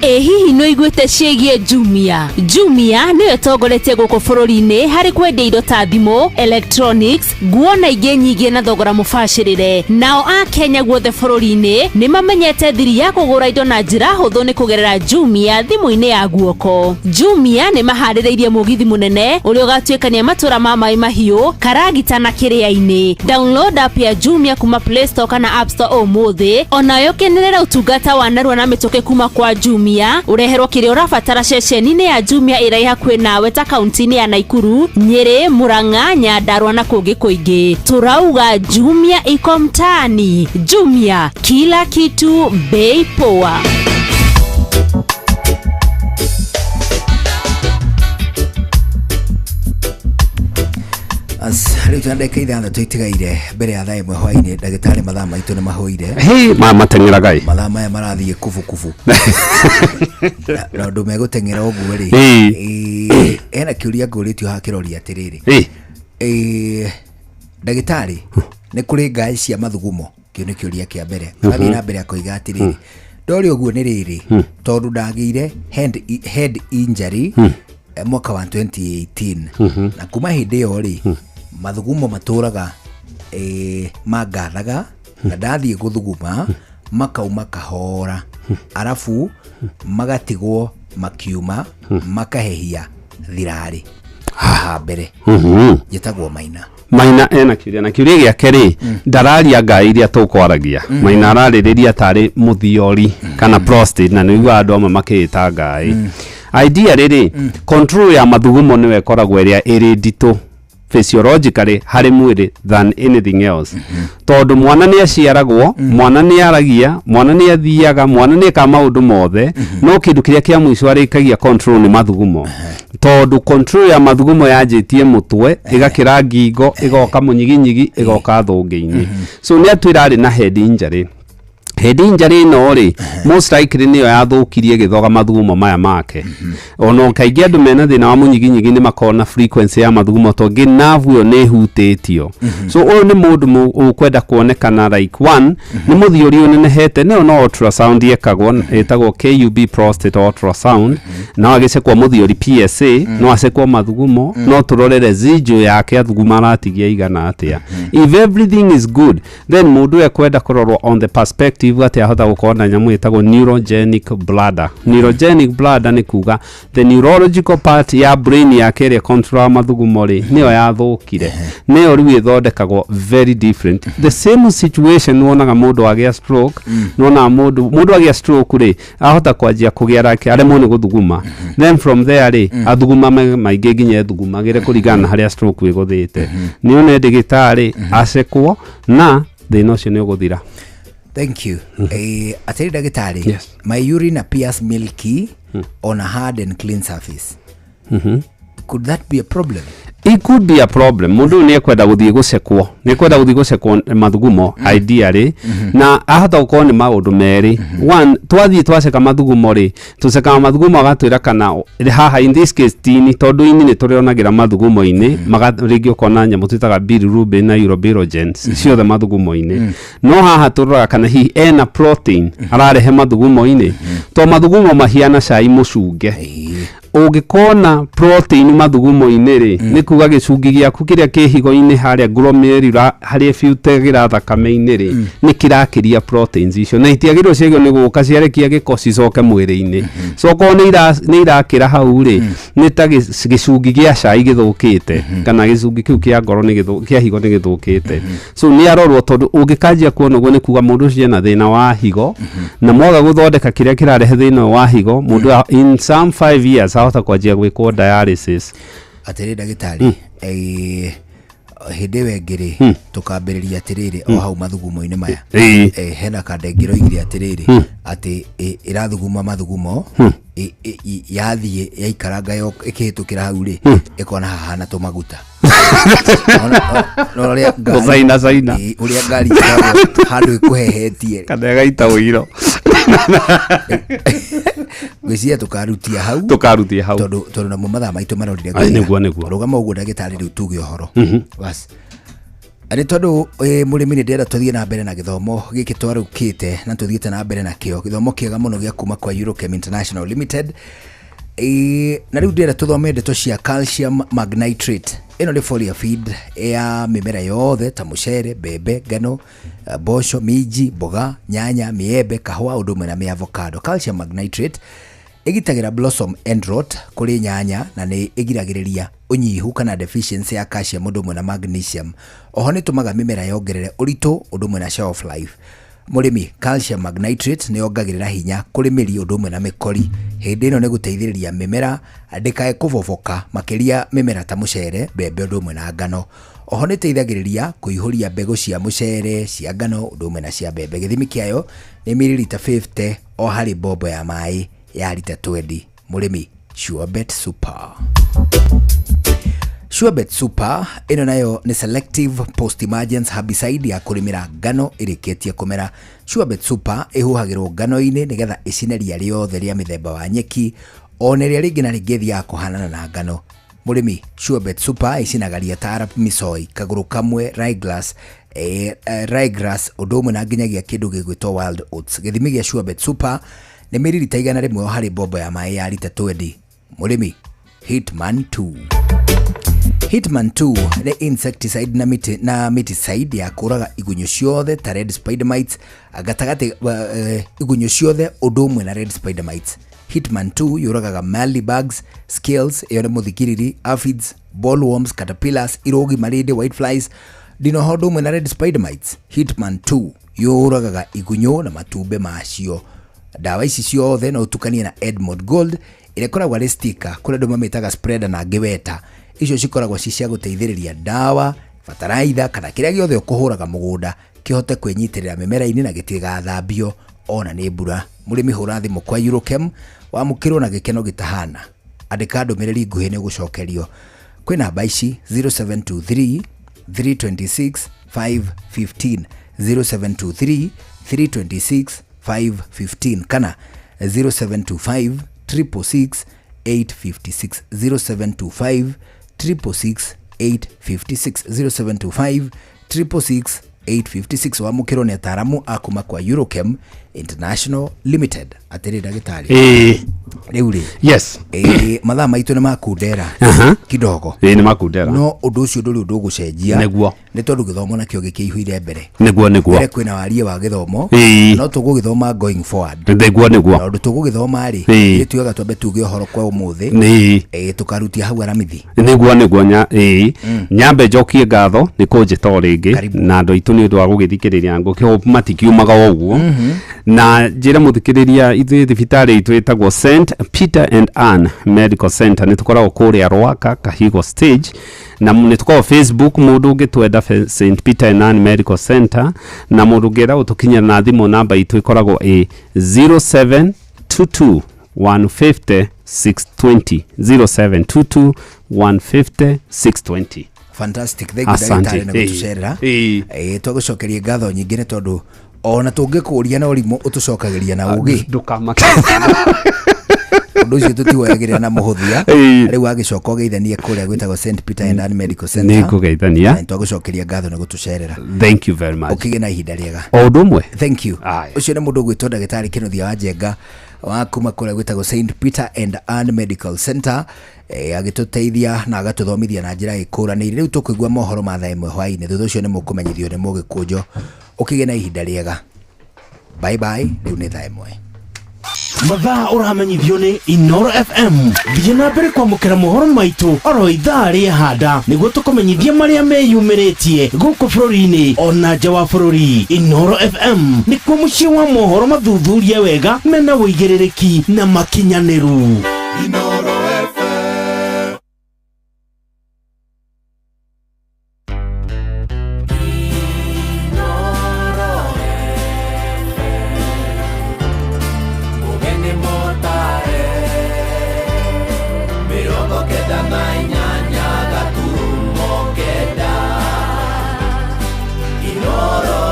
Ĩ hihi nĩ ũiguĩte ciĩgiĩ Jumia? Jumia nĩyo ĩtongoretie gũkũ bũrũri-inĩ harĩ kwendia indo ta thimũ, electronics, nguo na ingĩ nyingĩ na thogora mũbacĩrĩre. Nao a Kenya guothe bũrũri-inĩ nĩ mamenyete thiri ya kũgũra indo na njĩra hũthũ nĩ kũgerera Jumia thimũ-inĩ ya guoko. Jumia nĩ maharĩrĩirie mũgithi mũnene ũrĩa ũgatuĩkania matũra ma Maĩ Mahiũ, Karagita na Kĩrĩa-inĩ. Download app ya Jumia kuma Play Store kana App Store ũmũthĩ, onawe ũkenerere ũtungata wa narua na mĩtũkĩ kuma kwa Jumia, ũreherwo kĩrĩa ũrabatara ceceni-inĩ ya Jumia ĩrĩa ĩ hakuhĩ nawe ta kaunti-inĩ ya Naikuru, Nyĩrĩ, Murang'a, Nyandarua na kũngĩ kũingĩ. Tũrauga Jumia iko mtaani. Jumia, kila kitu bei poa. Rĩu tuna ndagĩka ithathatũ itigaire mbere ya thaa ĩmwe hwainĩ. Ndagĩtarĩ, mathaa maitũ nĩ mahũire. Hĩ, mateng'eraga ĩ. Mathaa maya marathiĩ kubukubu na ũndũ megũteng'era ũguo rĩ, hena kĩũria ngũrĩtio haha kĩroria atĩrĩrĩ, ndagĩtarĩ, nĩ kũrĩ ngaĩ cia mathugumo? Kĩu nĩ kĩũria kĩa mbere. Agathiĩ na mbere akoiga atĩrĩrĩ, ndorĩ ũguo nĩ rĩrĩ, tondũ ndagĩire head injury mwaka wa 2018, na kuma hĩndĩ ĩyo rĩ, mathugumo matũraga mangathaga, na ndathiĩ gũthuguma makauma kahora, arabu magatigwo makiuma, makahehia thirarĩ haha mbere. Njĩtagwo Maina. Maina ena kĩũria, na kĩũria gĩake rĩ, ndararia ngai iria tũkwaragia. Maina ararĩrĩria tarĩ mũthiori kana prostate, na nĩguo andũ amwe makĩĩta ngai. Idea rĩrĩ, control ya mathugumo nĩyo ĩkoragwo ĩrĩa ĩrĩ nditũ physiologically harĩ mwĩrĩ than anything else, tondũ mwana nĩ aciaragwo, mwana nĩ aragia, mwana nĩ athiaga, mwana nĩ ekaga maũndũ mothe, no kĩndũ kĩrĩa kĩa mũico arĩkagia control nĩ mathugumo, tondũ control ya mathugumo yanjĩtie mũtwe, ĩgakĩra ngingo, ĩgoka mũnyiginyigi, ĩgoka thũngĩ-inĩ. So nĩ atwĩra arĩ na head injury. Head injury ĩno rĩ, most likely nĩyo yathũkirie ĩgĩthoga mathugumo maya make. Ona kaingĩ andũ mena thĩna wa mũnyiginyigi nĩ makoragwo na frequency ya mathugumo, tondũ nerve ĩyo nĩ ĩhutĩtio. So ũyũ nĩ mũndũ ũkwenda kuonekana like one nĩ mũthiori ũnenehete, nĩyo no ultrasound yekagwo ĩtagwo KUB prostate ultrasound. No agĩcekwo mũthiori PSA, no acekwo mathugumo, no tũrore residual yake, athuguma aratigia igana atĩa. If everything is good, then mũndũ ũyũ ekwenda kũrorwo on the perspective atĩ ahota gũkorwo na nyamũ ĩtagwo neurogenic bladder. Neurogenic bladder nĩ kuga the neurological part ya brain yake ĩrĩa control mathugumo rĩ, nĩyo yathũkire, nĩyo rĩu ĩthondekagwo very different. The same situation wonaga mũndũ agĩa stroke. Nĩwonaga mũndũ agĩa stroke rĩ, ahota kwanjia kũgĩa rake aremwo nĩ gũthuguma, then from there rĩ, athuguma maingĩ nginya ethugumagĩre kũringana na harĩa stroke ĩgũthĩte. Nĩ one ndĩgĩtarĩ acekwo na thĩna ũcio nĩ ũgũthira. Thank you. Atĩrĩ ndagĩtarĩ, Yes. my urine appears milky on a hard and clean surface. Could that be a problem? It could be a problem. Mundu ũyũ nĩekwenda gũthiĩ gũcekwo, nĩekwenda gũthiĩ gũcekwo mathugumo ideally, na ahota gũkorwo nĩ maũndũ merĩ. One, twathiĩ twaceka mathugumo rĩ, tũcekaga mathugumo agatwĩra kana haha in this case tini, tondũ ini nĩ tũrĩonagĩra mathugumo-inĩ, rĩngĩ ũkona nyamũ twĩtaga bilirubin na urobilinogens ciothe mathugumo-inĩ. No haha tũroraga kana hihi ena protein ararehe mathugumo-inĩ, to mathugumo mahiana cai mũcunge. Ũngĩkona protein mathugumo-inĩ rĩ, nĩ kuga gĩcungi gĩaku kĩrĩa kĩ higo-inĩ harĩa glomerular, harĩa biutagĩra thakame-inĩ rĩ, nĩ kĩrakĩria proteins icio, na itiagĩrĩirwo ciagĩrĩirwo nĩ gũka ciarekia gĩko cicoke mwĩrĩ-inĩ. So okorwo nĩ irakĩra hau rĩ, nĩ ta gĩcungi gĩa cai gĩthũkĩte, kana gĩcungi kĩu kĩa ngoro nĩ kĩa higo nĩ gĩthũkĩte. So nĩ arorwo, tondũ ũngĩkanjia kuona ũguo nĩ kuga mũndũ ũcio ena thĩna wa higo, na mwaga gũthondeka kĩrĩa kĩrarehe thĩna ũyũ wa higo, mũndũ in some 5 years ahota kwanjia gwĩkwo dialysis. Atĩrĩ ndagĩtarĩ, hĩndĩ ĩyo ĩngĩ rĩ, tũkambĩrĩria atĩrĩrĩ, o hau mathugumo-inĩ maya, hena kandengĩ roigire atĩrĩrĩ, atĩ ĩrathuguma mathugumo, yathiĩ yaikaranga ĩkĩhĩtũkĩra hau rĩ, ĩkona hahana tũmaguta. Ona ũrĩa Gũcaina caina. Ũrĩa ngari ĩkoragwo handũ ĩkũhehetie. Kana ĩgaita ũiro. Ngwĩciria tũkarutia hau. Tũkarutia hau. Tondũ namo mathaa maitũ marorire Ai, ngũira. Nĩguo, nĩguo. Rũgama ũguo ndagĩtarĩ, rĩu tuge ũhoro. Bas nĩ tondũ mũrĩmi nĩ ndĩrenda tũthiĩ na mbere na gĩthomo gĩkĩ twarũkĩte na tũthiĩte na mbere nakĩo, gĩthomo kĩega mũno gĩa kuma kwa Eurochem International Limited. Na rĩu ndĩrenda tũthome ndeto cia calcium magnitrate. Ĩno nĩ foliar feed ya mĩmera yothe ta mũcere, mbembe, ngano, mboco, minji, mboga, nyanya, mĩembe, kahũa, ũndũ ũmwe na mĩavocado. Calcium magnitrate ĩgitagĩra blossom end rot kũrĩ nyanya, na nĩ ĩgiragĩrĩria ũnyihu kana deficiency ya calcium ũndũ ũmwe na magnesium. Oho nĩ ĩtũmaga mĩmera yongerere ũritũ ũndũ ũmwe na shelf life. Mũrĩmi, calcium magnitrate nĩ yongagĩrĩra hinya kũrĩ mĩri ũndũ ũmwe na mĩkori. Hĩndĩ ĩno nĩ gũteithĩrĩria mĩmera ndĩkae kũboboka, makĩria mĩmera ta mũcere, mbembe ũndũ ũmwe na ngano. Oho nĩ ĩteithagĩrĩria kũihũria mbegũ cia mũcere, cia ngano ũndũ ũmwe na cia mbembe. Gĩthimi kĩayo nĩ mililita 50 o harĩ mbombo ya maĩ ya rita 20. Mũrĩmi, Surebet Super. Surebet Super ĩno nayo nĩ selective post emergence herbicide ya kũrĩmĩra ngano ĩrĩkĩtie kũmera. Surebet Super ĩhuhagĩrwo ngano-inĩ nĩgetha ĩcine ria rĩothe rĩa mĩthemba wa nyeki, ona ĩrĩa rĩngĩ na rĩngĩ ĩthiaga kũhanana na ngano. Mũrĩmi, Surebet Super ĩcinaga ria ta Arap Misoi, kagũrũ kamwe, ryegrass, ryegrass ũndũ ũmwe na nginyagia kĩndũ gĩgwĩtwo wild oats. Gĩthimi gĩa Surebet Super nĩ mililita 100 o harĩ mbombo ya maĩ ya rita 20. Mũrĩmi, Hitman 2. Hitman 2 nĩ insecticide na miticide ya kũraga igunyũ ciothe ta red spider mites gatagatĩ, igunyũ ciothe ũndũ ũmwe na red spider mites. Hitman 2 yũragaga mealybugs, scales, ĩyo nĩ mũthikiriri, aphids, bollworms, caterpillars, irũgi, marĩndĩ, white flies, ndinoho ũndũ ũmwe na red spider mites. Hitman 2 yũragaga igunyũ na matumbĩ macio. Ndawa ici ciothe no ũtukanie na Edmond Gold ĩrĩa ĩkoragwo arĩ sticker, kũrĩa andũ mamĩtaga spreader na angĩ weta. Icio cikoragwo ci cia gũteithĩrĩria ndawa, bataraitha kana kĩrĩa gĩothe ũkũhũraga mũgũnda kĩhote kwĩnyitĩrĩra mĩmera-inĩ na gĩtigathambio ona nĩ mbura. Mũrĩmi, hũra thimũ kwa Eurochem wamũkĩrwo na gĩkeno gĩtahana. Andĩka ndũmĩrĩri nguhĩ nĩ ũgũcokerio kwĩ namba ici: 0723 326 515, 0723 326 515, kana 0725 666 856, 0725 666 856, 0725 666 856. Wamũkĩrwo nĩ ataramu a kuma kwa Eurochem International Limited. Atĩrĩ ndagĩtarĩ, rĩu rĩ, mathaa maitũ nĩ makundera kidogo. Ĩĩ, nĩ makundera. No ũndũ ũcio ndũrĩ ũndũ ũgũcenjia. Nĩ tondũ gĩthomo nakĩo gĩkĩihũire mbere. Nĩguo. Mbere kwĩna warie wa gĩthomo, no tũgũgĩthoma going forward. Nĩguo. Na ũndũ tũgũgĩthoma rĩ, nĩ tugaga twambe tuge ũhoro kwa ũmũthĩ, tũkarutia hau aramithi. Nĩguo nya ĩĩ, nyambe njokie ngatho nĩ kũnjĩta o rĩngĩ na andũ aitũ nĩ ũndũ wa gũgĩthikĩrĩria, ngũkĩhope matikiumaga o ũguo. Na njĩre mũthikĩrĩria, ithuĩ thibitarĩ itũ ĩtagwo St Peter and Ann Medical Center, nĩ tũkoragwo kũrĩa Rwaka Kahigo stage, na nĩ tũkoragwo Facebook, mũndũ ũngĩtwenda, St Peter and Ann Medical Center. Na mũndũ ũngĩenda gũtũkinyĩra na thimũ, namba itũ ĩkoragwo ĩ 0722 150. 620 0722 150 620. Fantastic, thank you. Asante. Ndagĩtarĩ nĩ gũtũcerera. Ĩĩ. Ĩĩ, twagũcokeria ngatho nyingĩ nĩ tondũ ona tũngĩkũria na ũrimũ ũtũcokagĩria na ũgĩ. Ndũkamake. Ũndũ ũcio tũtiwoyagĩrĩra na mũhũthia. Ĩĩ. Rĩu agĩcoka ũgeithanie kũrĩa gwĩtagwo St Peter and Ann Medical Center. Nĩngũgeithania. Na nĩtwagũcokeria ngatho nĩ gũtũcerera. Thank you very much. Ũkĩgĩe na ihinda rĩega. O ũndũ ũmwe. Thank you. Ũcio nĩ mũndũ ũgwĩtwo ndagĩtarĩ Kĩnuthia wa Njenga wa kuma kũrĩa gwĩtagwo St Peter and Ann Medical Center, agĩtũteithia na agatũthomithia na njĩra ĩkũranĩire. Rĩu tũkũigua mohoro ma thaa 1 hwaĩ-inĩ, thutha ũcio nĩ mũkũmenyithio nĩ mũgĩkũnjo. Ũkĩgĩe na ihinda rĩega, bye bye. Rĩu nĩ thaa 1. Mathaa ũramenyithio nĩ Inoro FM. Thiĩ na mbere kwamũkĩra mohoro maitũ oro ithaa rĩa handa nĩguo tũkũmenyithie marĩa meyumĩrĩtie gũkũ bũrũri-inĩ ona nja wa bũrũri. Inoro FM nĩkuo mũciĩ wa mohoro mathuthurie wega mena ũigĩrĩrĩki na makinyanĩru. Inoro FM. Mugeni motare 98 gaturumo 9 Inoro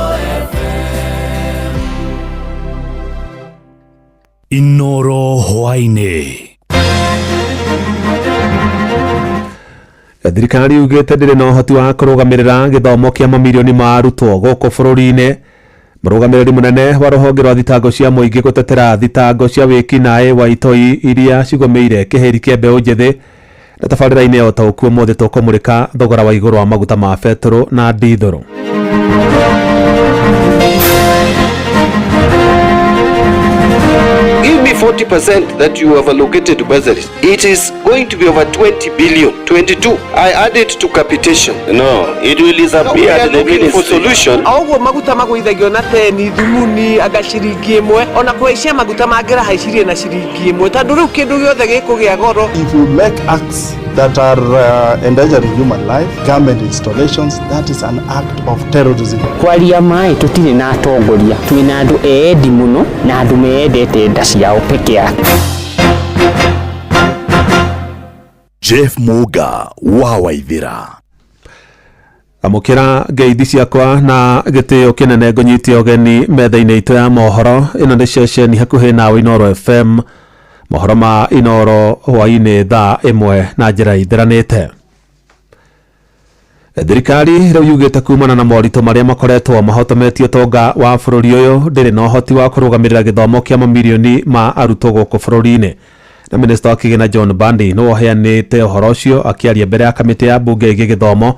FM. Inoro hwaĩ-inĩ. Thirikari yugĩte ndĩrĩ na ũhoti wa kũrũgamĩrĩra gĩthomo kĩa mamirioni ma arutwo gũkũ bũrũri-inĩ. Mũrũgamĩrĩri mũnene wa rũhonge rwa thitango cia mũingĩ gũtetera thitango cia wĩkinaĩ wa itoi iria cigũmĩire kĩhĩri kĩa mbeũ njĩthĩ. Na tabarĩra-inĩ ya ũtaũku ũmũthĩ tũkũmũrĩka thogora wa igũrũ wa maguta ma betũrũ na ndithũrũ. Give me 40% that you have allocated to bursaries. It is going to be over 20 billion, 22. I add it to capitation. No, it will No, disappear we are at the looking for ministry. solution. O ũguo maguta magũithagio na teni thumuni anga ciringi 1, ona kũhaicia maguta mangĩrahaicirie na ciringi 1, tondũ rĩu kĩndũ gĩothe gĩkũgĩa goro. If you make acts that are endangering human life, government installations, that is an act of terrorism. Kwaria maĩ, tũtirĩ na atongoria, twĩna andũ eendi mũno na andũ meyendete nda ciao peke yake. Jeff Muga wa Waithira. Amũkĩra ngeithi ciakwa na gĩtĩo kĩnene, ngũnyitie ũgeni metha-inĩ itũ ya mohoro. Ĩno nĩ ceceni hakuhĩ nawe, Inoro FM. Mohoro ma Inoro hwaĩ-inĩ thaa 1 na njĩra ithĩranĩte. Thirikari rĩu yugĩte kumana na moritũ marĩa makoretwo mahotometie ũtonga wa bũrũri ũyũ, ndĩrĩ na ũhoti wa kũrũgamĩrĩra gĩthomo kĩa mamirioni ma arutwo gũkũ bũrũri-inĩ. Na minista wa kĩgĩna John Mbadi nĩwe ũheanĩte ũhoro ũcio akĩaria mbere ya kamĩtĩ ya mbunge ĩgiĩ gĩthomo,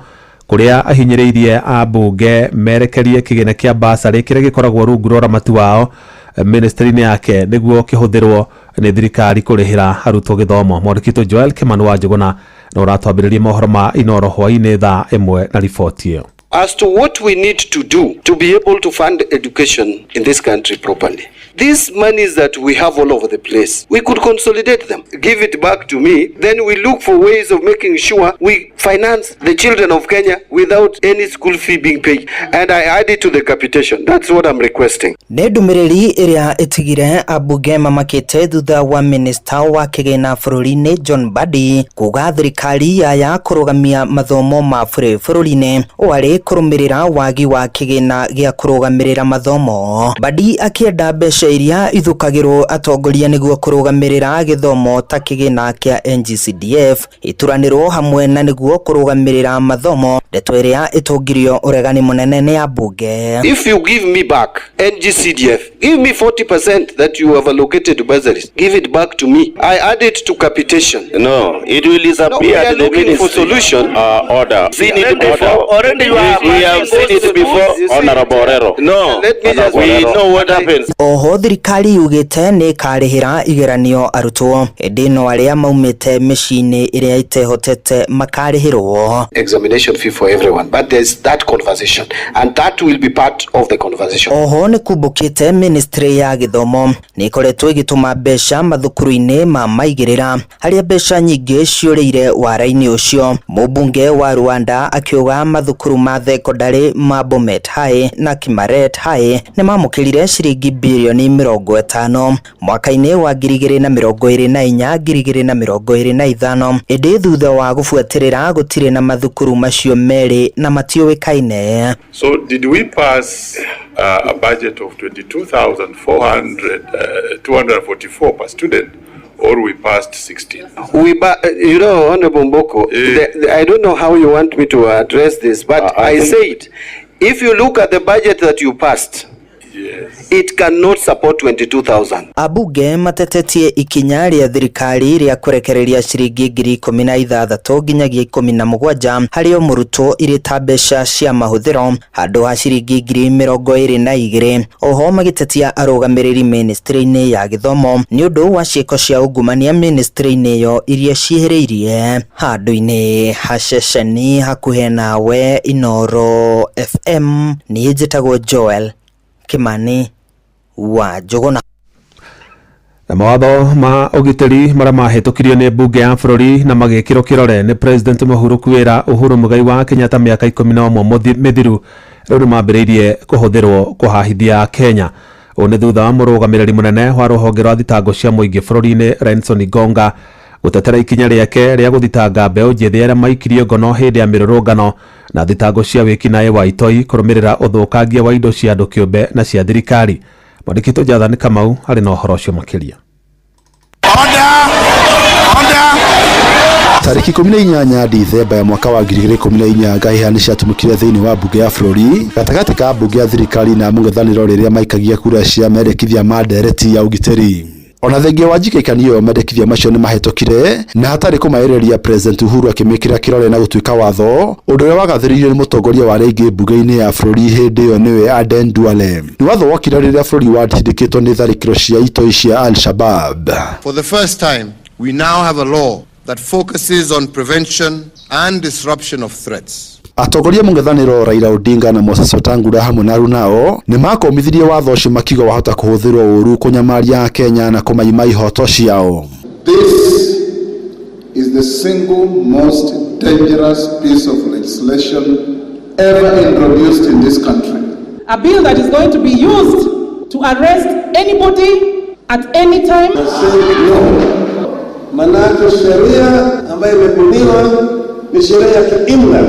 kũrĩa ahinyĩrĩirie ambunge merekerie kĩgĩna kĩa basarĩ kĩrĩa gĩkoragwo rungu rwa ũramati wao ministry-inĩ yake nĩguo kĩhũthĩrwo nĩ thirikari kũrĩhĩra arutwo gĩthomo. Mwandĩki witũ Joel Kimani wa Njũgũna na ũratwambĩrĩria mohoro ma Inoro hwaĩ-inĩ thaa 1 na riboti ĩyo. As to what we need to do to be able to fund education in this country properly. These monies that we have all over the place, we could consolidate them, give it back to me, then we look for ways of making sure we finance the children of Kenya without any school fee being paid. And I add it to the capitation. That's what I'm requesting. Nĩ ndũmĩrĩri ĩrĩa ĩtigire ambunge mamakĩte thutha wa minista wa kĩgĩna bũrũri-inĩ John Mbadi kuga thirikari yaya kũrũgamia mathomo ma bũrĩ bũrũri-inĩ warĩ kũrũmĩrĩra wagi wa kĩgĩna gĩa kũrũgamĩrĩra mathomo. Mbadi akĩenda mbeca iria ithũkagĩrwo atongoria nĩguo kũrũgamĩrĩra gĩthomo ta kĩgĩna kĩa NGCDF ituranĩrwo hamwe na nĩguo kũrũgamĩrĩra mathomo, ndeto ĩrĩa ĩtũngirio ũregani mũnene nĩ ambunge. If you give me back NGCDF, give me 40% that you have allocated to bursaries, give it back to me. I add it to capitation. No, it will disappear No, we are at the looking for ministry. solution. Order. Seen it Order. before. Already you are we have seen it before, Honorable Orero. No, Let me just we know what happens. Oho thirikari yugĩte nĩ ĩkarĩhĩra igeranio arutwo, ĩndĩ no arĩa maumĩte mĩciĩ-inĩ ĩrĩa ĩtehotete makarĩhĩrwo. Examination fee for everyone, but there's that conversation, and that will be part of the conversation. Oho nĩ kumbũkĩte ministry ya gĩthomo nĩ ĩkoretwo ĩgĩtũma mbeca mathukuru-inĩ ma maigĩrĩra, harĩa mbeca nyingĩ ciũrĩire wara-inĩ ũcio. Mũmbunge wa Rwanda akiuga mathukuru ma thekondarĩ ma Bomet High na Kimaret High nĩ mamũkĩrire ciringi birioni 50 mwaka-inĩ wa 2024 2025, ĩndĩ thutha wa gũbuatĩrĩra gũtirĩ na mathukuru macio merĩ na matiũĩkaine. So did we pass a budget of 22,400, 244 per student, or we passed 16? Honorable Mboko, I don't know how you want me to address this, but I said, if you look at the budget that you passed, it cannot support 22,000. Abunge matetetie ikinya rĩa thirikari rĩa kũrekereria ciringi 16,000 nginyagia 17 harĩ o mũrutwo irĩ ta mbeca cia mahũthĩro handũ ha ciringi 22,000. Oho magĩtetia arũgamĩrĩri ministry-inĩ ya gĩthomo nĩ ũndũ wa ciĩko cia ungumania ministry-inĩ ĩyo iria ciĩhĩrĩirie handũ-inĩ ha ceceni hakuhĩ nawe. Inooro FM, niĩ njĩtagwo Joel Kimani wa Njũgũna. Na mawatho ma ũgitĩri marĩa mahĩtũkirio nĩ mbunge ya bũrũri na magĩkĩrwo kĩrore nĩ President mũhurũku wĩra Uhuru Muigai wa Kenyatta mĩaka 11 mĩthiru rĩu nĩ mambĩrĩirie kũhũthĩrwo kũhahithia Kenya. Ũũ nĩ thutha wa mũrũgamĩrĩri mũnene wa rũhonge rwa thitango cia mũingĩ bũrũri-inĩ Renson Igonga gũtetera ikinya rĩake rĩa gũthitanga mbeũ njĩthĩ arĩa maikirio ngono hĩndĩ ya mĩrũrũngano na thitango cia wĩkinaĩ wa itoi kũrũmĩrĩra ũthũkangia wa indo cia andũ kĩũmbe na cia thirikari. Mwandĩki Jathani Kamau arĩ na ũhoro ũcio makĩria. Tarĩki 18 Dithemba ya mwaka wa 2014 ngahĩha nĩ ciatumũkire thĩinĩ wa mbunge ya bũrũri gatagatĩ ka mbunge ya thirikari na mũng'ethanĩro rĩrĩa maikagia kura cia mendekithia ma ndereti ya ũgitĩri. Ona thengia wa njikaikanio mendekithia macio nĩ mahĩtũkire na hatarĩ kũmaĩrĩria President Uhuru akĩmĩkĩra kĩrore na gũtuĩka watho, ũndũ ũrĩa wagathĩrĩirio nĩ mũtongoria wa arĩa aingĩ mbunge-inĩ ya bũrũri hĩndĩ ĩyo nĩwe Aden Duale. Nĩ watho wokire rĩrĩa bũrũri watindĩkĩtwo nĩ tharĩkĩro cia itoi cia Al-Shabaab. For the first time, we now have a law that focuses on prevention and disruption of threats. Atongoria mũng'ethanĩro Raila Odinga na Moses Wetangula hamwe na arunao nĩ makomithirie watho ũcio makiuga wahota kũhũthĩrwo ũru kũnyamaria Kenya na kũmaima ihoto ciao. This is the single most dangerous piece of legislation ever introduced in this country. A bill that is going to be used to arrest anybody at any time. I say no. Manake sheria ambayo imebuniwa ni sheria ya kiimla.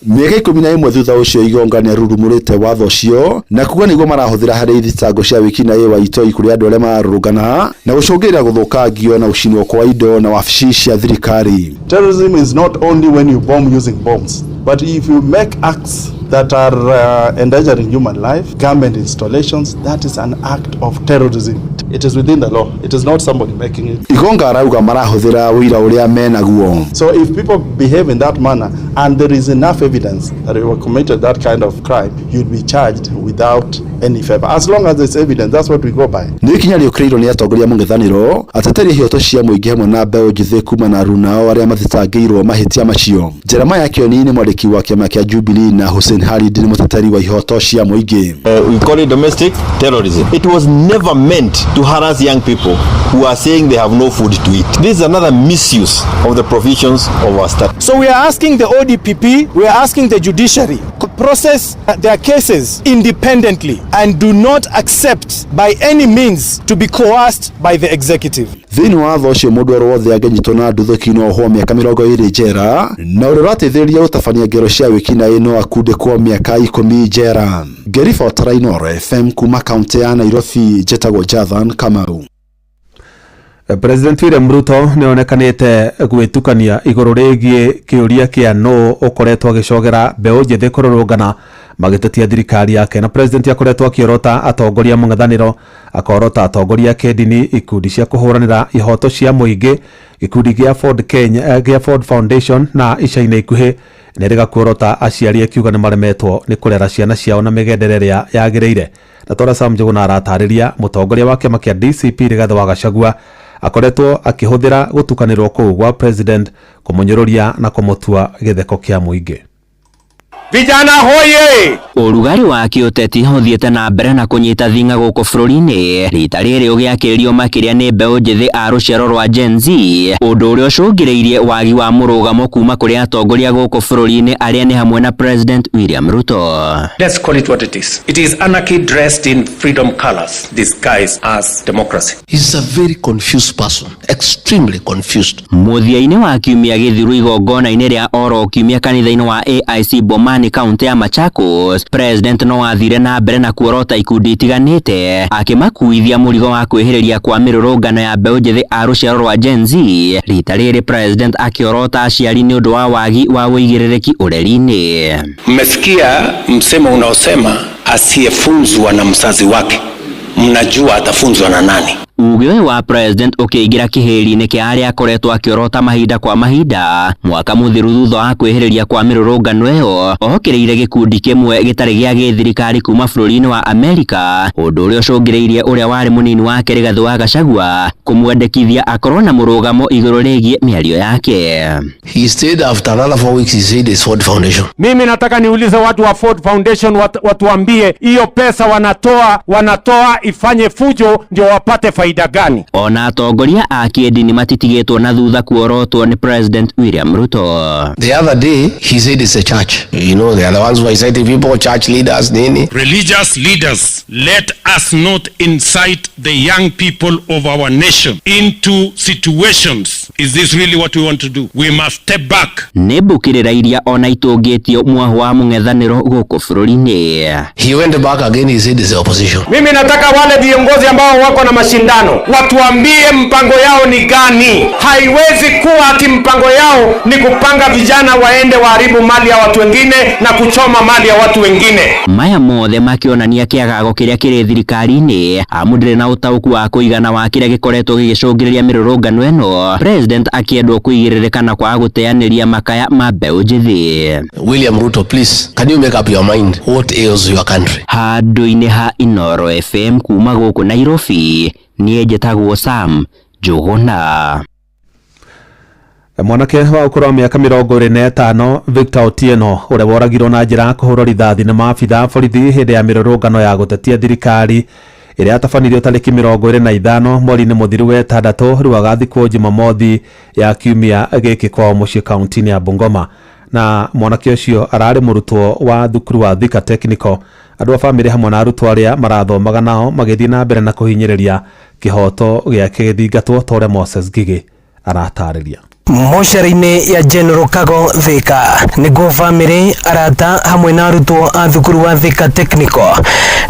Mĩaka 11 thutha ũcio Igonga nĩ arurumũrĩte watho ũcio na kuga nĩguo marahũthĩra harĩ thitango cia wĩkinaĩ wa itoi kũrĩ andũ arĩa mararũrũngana na gũcũngĩrĩria gũthũkangio na gũcinwo kwa indo na wabici cia thirikari. Terrorism is not only when you bomb using bombs, but if you make acts that are endangering human life, government installations, that is an act of terrorism. It is within the law. It is not somebody making it. Igonga arauga marahũthĩra ũira ũrĩa menaguo. So if people behave in that manner and there is enough evidence that they were committed that kind of crime, you'd be charged without any favor. As long as there's evidence, that's what we go by. Nĩ ikinya rĩũkĩrĩirwo nĩ atongoria mũng'ethanĩro ateteri ihoto cia mũingĩ hamwe na mbeũ njĩthĩ kuma na arunao arĩa mathitangĩirwo mahĩtia macio. Jeremiah Kioni nĩ mwandĩki wa kĩama kĩa Jubilee na Hussein Khalid nĩ mũteteri wa ihoto cia mũingĩ. We call it domestic terrorism. It was never meant to harass young people who are saying they have no food to eat. This is another misuse of the provisions of our statute. So we are asking the ODPP, we are asking the judiciary to process their cases independently and do not accept by any means to be coerced by the executive. Thĩinĩ wa watho ũcio mũndũ o wothe angĩnyitwo na nduthũki no ohwo mĩaka 20 njera na ũrĩa ũrateithĩrĩria gũtabania ngero cia wĩkinaĩ no akundĩkwo mĩaka 10 njera. Ngĩribotera Inooro FM kuma kaunti ya Nairobi, njĩtagwo Jathan Kamau. President William Ruto nĩ onekanĩte gwĩtukania igũrũ rĩgiĩ kĩũria kĩa nũ ũkoretwo agĩcogera mbeũ njĩthĩ kũrũrũngana magĩtetia thirikari yake, na president akoretwo akĩorota atongoria mũng'ethanĩro, akorota atongoria a kĩndini, ikundi cia kũhũranĩra ihoto cia mũingĩ, gĩkundi gĩa Ford Kenya, gĩa Ford Foundation, na ica-inĩ ikuhĩ nĩ rĩga kuorota aciari akiuga nĩ maremetwo nĩ kũrera ciana ciao na mĩgendere ĩrĩa yagĩrĩire. Na Tora Sam Njũgũna aratarĩria mũtongoria wa kĩama kĩa DCP Rigathĩ wa Gachagua akoretwo akĩhũthĩra gũtukanĩrwo kũu gwa president kũmũnyũrũria na kũmũtua gĩtheko kĩa mũingĩ. Vijana hoye! Ũrugarĩ wa kĩũteti ũthiĩte na mbere na kũnyita thing'a gũkũ bũrũri-inĩ, rita rĩrĩ ũgĩakĩrĩrio makĩria nĩ mbeũ njĩthĩ a rũciaro rwa Gen Z, ũndũ ũrĩa ũcũngĩrĩirie wagi wa mũrũgamo kuma kũrĩ atongoria gũkũ bũrũri-inĩ arĩa nĩ hamwe na President William Ruto. Let's call it what it is. It is anarchy dressed in freedom colors, disguised as democracy. He's a very confused person, extremely confused. Mũthia-inĩ wa kiumia gĩthiru igongona-inĩ rĩa oro kiumia kanitha-inĩ wa AIC Bomani kaunti ya Machakos, President no athire na mbere na kuorota ikundi itiganĩte akĩmakuithia mũrigo wa kwĩhĩrĩria kwa mĩrũrũngano ya mbeũ njĩthĩ a rũciaro rwa Gen Z. Rita rĩrĩ President akĩorota aciari nĩ ũndũ wa wagi wa ũigĩrĩrĩki ũreri-inĩ. Mmesikia msemo unaosema asiyefunzwa na mzazi wake, mnajua atafunzwa na nani? Uge ũyũ wa President ũkĩingĩra kĩhĩri-inĩ kĩa arĩa akoretwo akĩorota mahinda kwa mahinda mwaka mũthiru thutha wa kwĩhĩrĩria kwa mĩrũrũngano ĩyo okĩrĩire gĩkundi kĩmwe gĩtarĩ gĩa gĩthirikari kuma bũrũri-inĩ wa Amerika, ũndũ ũrĩa ũcũngĩrĩirie ũrĩa warĩ mũnini wake Rigathĩ wa Gachagua kũmwendekithia akorwo na mũrũgamo igũrũ rĩgiĩ mĩario yake. He stayed after another 4 weeks, he said it's Ford Foundation. Mimi nataka niulize watu wa Ford Foundation watuambie hiyo pesa wanatoa ifanye fujo ndio wapate faida gani? Ona atongoria a kĩndini matitigĩtwo na thutha kuorotwo nĩ President William Ruto. The other day, he said it's a church. You know, they are the ones who are inciting people, church leaders, nini. Religious leaders, let us not incite the young people of our nation into situations. Is this really what we want to do? We must step back. Nĩ mbũkĩrĩra iria ona itũngĩtio mwaho wa mũng'ethanĩro gũkũ bũrũri-inĩ. He went back again, he said it's the opposition. Mimi nataka wale viongozi ambao wako na mashindano watuambie mpango yao ni gani. Haiwezi kuwa ati mpango yao ni kupanga vijana waende waharibu mali ya watu wengine na kuchoma mali ya watu wengine. Maya mothe makĩonania kĩagago kĩrĩa kĩrĩ thirikari-inĩ amu ndĩrĩ na ũtaũku wa kũigana wa kĩrĩa gĩkoretwo gĩgĩcũngĩrĩria mĩrũrũngano ĩno, President akĩendwo kũigĩrĩrĩka na kwaga gũteanĩria makaya ma mbeũ njĩthĩ. William Ruto, please, can you make up your mind what ails your country? Handũ-inĩ ha Inoro FM kuma gũkũ Nairobi, niĩ njĩtagwo Sam Njũgũna. Mwanake wa ũkũrũ wa mĩaka 25 Victor Otieno ũrĩa woragirwo na njĩra ya kũhũrwo rithathi nĩ maabitha a borithi hĩndĩ ya mĩrũrũngano ya gũtetia thirikari ĩrĩa yatabanirio tarĩki 25 mweri-inĩ mũthiru wa ĩtandatũ rĩu agathikwo Jumamothi ya kiumia gĩkĩ kwao mũciĩ kaunti-inĩ ya Bungoma. Na mwanake ũcio ararĩ mũrutwo wa thukuru wa Thika Technical. Andũ a bamĩrĩ hamwe na arutwo arĩa marathomaga nao magĩthiĩ na mbere na kũhinyĩrĩria kĩhoto gĩake gĩthingatwo ta ũrĩa Moses Ngigĩ aratarĩria. Mocarĩ-inĩ ya General Kago Thika nĩguo bamĩrĩ, arata hamwe na arutwo a thukuru wa Thika Technical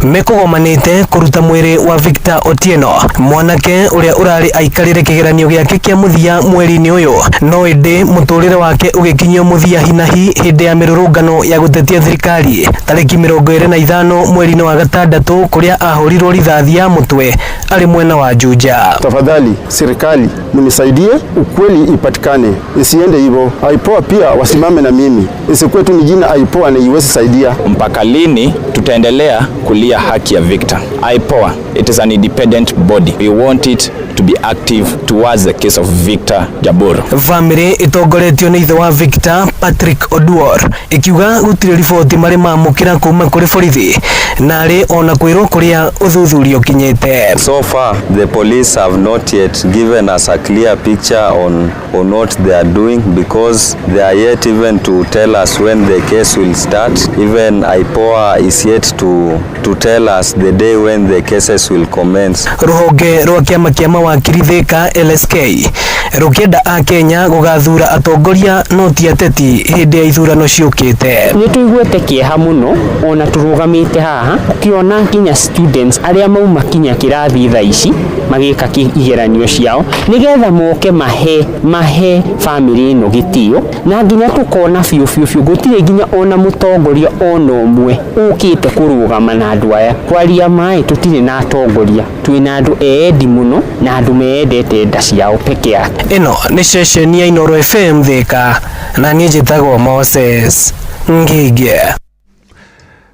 mekũgomanĩte kũruta mwĩrĩ wa Victor Otieno, mwanake ũrĩa ũrarĩ aikarĩre kĩgeranio gĩake kĩa mũthia mweri-inĩ ũyũ, no ĩndĩ mũtũrĩre wake ũgĩkinyio mũthia hinahi hĩndĩ ya mĩrũrũngano ya gũtetia thirikari tarĩki 25 mweri-inĩ wa gatandatũ kũrĩa ahũrirwo rithathi ya mũtwe arĩ mwena wa Juja. Tafadhali serikali mnisaidie, ukweli ipatikane, isiende hivyo. IPOA pia wasimame na mimi, isikuwe tu ni jina IPOA na iwezi saidia. Mpaka lini tutaendelea kulia haki ya Victor? IPOA, it is an independent body. We want it to be active towards the case of Victor Jabor. Bamĩrĩ ĩtongoretio nĩ ithe wa Victor Patrick Oduor ĩkiuga gũtirĩ riboti marĩ mamũkĩra kuma kũrĩ borithi narĩ ona kwĩrwo kũrĩa ũthuthuria ũkinyĩte. So far, the police have not yet given us a clear picture on what they are doing because they are yet even to tell us when the case will start. Even IPOA is yet to tell us the day when the cases will commence. Rũhonge rwa kĩama kĩa mawakiri Thika LSK rũkĩenda akenya gũgathura atongoria no ti ateti hĩndĩ ya ithurano ciũkĩte. Nĩ tũiguĩte kĩeha mũno ona tũrũgamĩte haha ũkĩona nginya students arĩa mauma kinya kĩrathi thaa ici magĩka igeranio ciao nĩgetha moke mahe family ĩno gĩtĩo na nginya tũkona biũ biũ biũ gũtirĩ nginya ona mũtongoria ona ũmwe ũkĩte kũrũgama na andũ aya. Kwaria maĩ tũtirĩ na atongoria, twĩna andũ eendi mũno na andũ meyendete nda ciao peke yake. Ĩno nĩ ceceni ya Inoro FM Thika na niĩ njĩtagwo Moses Ngige.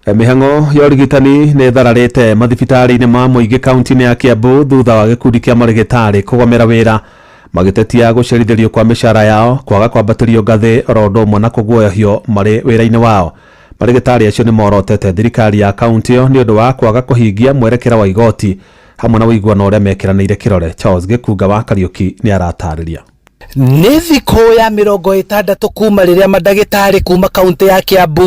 Mĩhang'o ya ũrigitani nĩ ĩthararĩte mathibitarĩ-inĩ ma mũingĩ kaunti-inĩ ya Kiambu thutha wa gĩkundi kĩa marĩgĩtarĩ kũgomera wĩra magĩtetia gũcerithĩrio kwa mĩcara yao, kwaga kwambatĩrio ngathĩ oro ũndũ ũmwe na kũguoyohio marĩ wĩra-inĩ wao. Marĩgĩtarĩ acio nĩ morotete thirikari ya kaunti ĩyo nĩ ũndũ wa kwaga kũhingia mwerekera wa igoti hamwe na ũiguano ũrĩa mekĩranĩire kĩrore. Charles Gĩkunga wa Kariũki nĩ aratarĩria. Nĩ thikũ ya 60 kuma rĩrĩa mandagĩtarĩ kuma kaunti ya Kiambu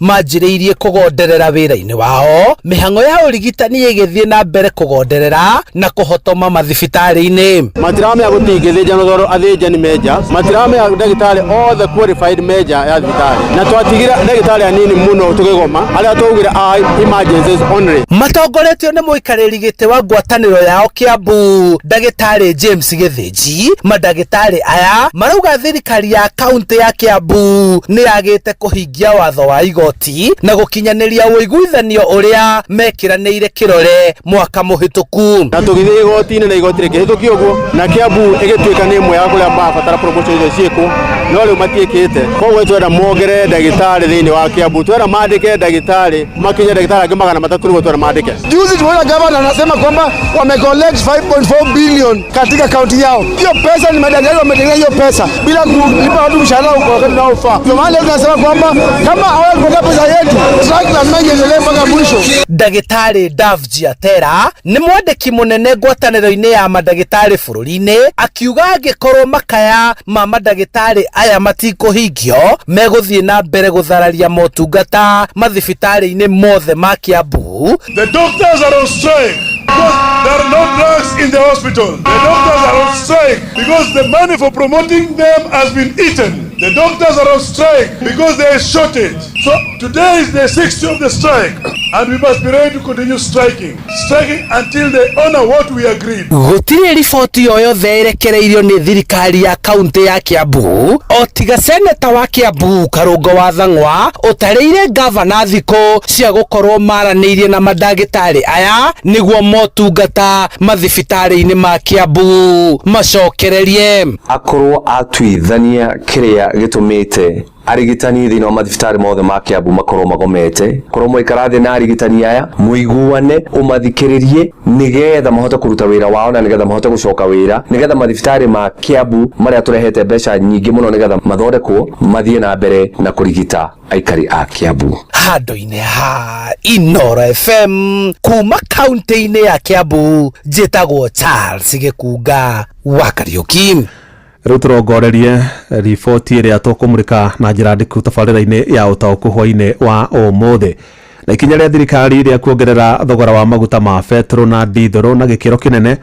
manjĩrĩirie kũgonderera wĩra-inĩ wao, mĩhang'o ya ũrigitani ĩgĩthiĩ na mbere kũgonderera na kũhotoma mathibitarĩ-inĩ. Matiramenya gũtingĩthĩnjanwo tondũ athĩnjani menja, matiramenya ndagĩtarĩ othe qualified menja ya thibitarĩ, na twatigire ndagĩtarĩ anini mũno tũkĩgoma arĩa twaugire a emergencies only. Matongoretio nĩ mũikarĩri gĩtĩ wa ngwatanĩro yao Kiambu ndagĩtarĩ James Gĩthĩnji, mandagĩtarĩ aya marauga thirikari ya kaunti ya Kiambu nĩ yagĩte kũhingia watho wa igoti na gũkinyanĩria ũiguithanio ũrĩa mekĩranĩire kĩrore mwaka mũhĩtũku. Na tũgĩthiĩ igoti-inĩ na igoti rĩkĩhĩtũkia ũguo, na Kiambu ĩgĩtuĩka nĩ ĩmwe ya kũrĩa marabatara promotion icio ciĩkwo, no rĩu matiĩkĩte. Koguo twenda mongerere ndagĩtarĩ thĩinĩ wa Kiambu, twenda mandĩke ndagĩtarĩ makinye ndagĩtarĩ angĩ 300 nĩguo twenda mandĩke. Juzi tumeona gavana anasema kwamba wamecollect 5.4 billion katika kaunti yao. Hiyo pesa ni madaktari wametengeneza hiyo pesa bila kulipa watu mshahara kwa wakati unaofaa. Ndio maana leo tunasema kwamba kama hawatupokea pesa yetu, strike lazima iendelee mpaka mwisho. Ndagĩtarĩ Davji Atera nĩ mwandĩki mũnene ngwatanĩro-inĩ ya mandagĩtarĩ bũrũri-inĩ, akiuga angĩkorwo makaya ma mandagĩtarĩ aya matikũhingio, megũthiĩ na mbere gũthararia motungata mathibitarĩ-inĩ mothe ma Kiambu. The doctors are on strike because there are no drugs in the hospital. The doctors are on strike because the money for promoting them has been eaten. The doctors are on strike because there is shortage. So today is the 6th of the strike, and we must be ready to continue striking. Striking until they honor what we agreed. Gũtirĩ riboti o yothe ĩrekereirio nĩ thirikari ya kaunti ya Kiambu o tiga seneta wa Kiambu Karũngo wa Thang'wa ũtarĩire gavana thikũ cia gũkorwo maranĩirie na mandagĩtarĩ aya nĩguo motungata mathibitarĩ-inĩ ma Kiambu macokererie. Akorwo atuithania kĩrĩa gĩtũmĩte arigitani thĩinĩ wa mathibitarĩ mothe ma Kiambu makorwo magomete, korwo mwaikara thĩ na arigitani aya mũiguane, ũmathikĩrĩrie nĩgetha mahote kũruta wĩra wao na nĩgetha mahote gũcoka wĩra, nĩgetha mathibitarĩ ma Kiambu marĩa tũrehete mbeca nyingĩ mũno nĩgetha mathondekwo mathiĩ na mbere na kũrigita aikari a Kiambu. Handũ-inĩ ha Inoro FM kuma kaunti-inĩ ya Kiambu, njĩtagwo Charles Gĩkunga wa Kariũki. Rĩu tũrongorerie riboti ĩrĩa tũkũmũrĩka na njĩra ndiku tabarĩra-inĩ ya ũtaũku hwaĩ-inĩ wa ũmũthĩ. Na ikinya rĩa thirikari rĩa kuongerera thogora wa maguta ma betũrũ na ndithũrũ na gĩkĩro kĩnene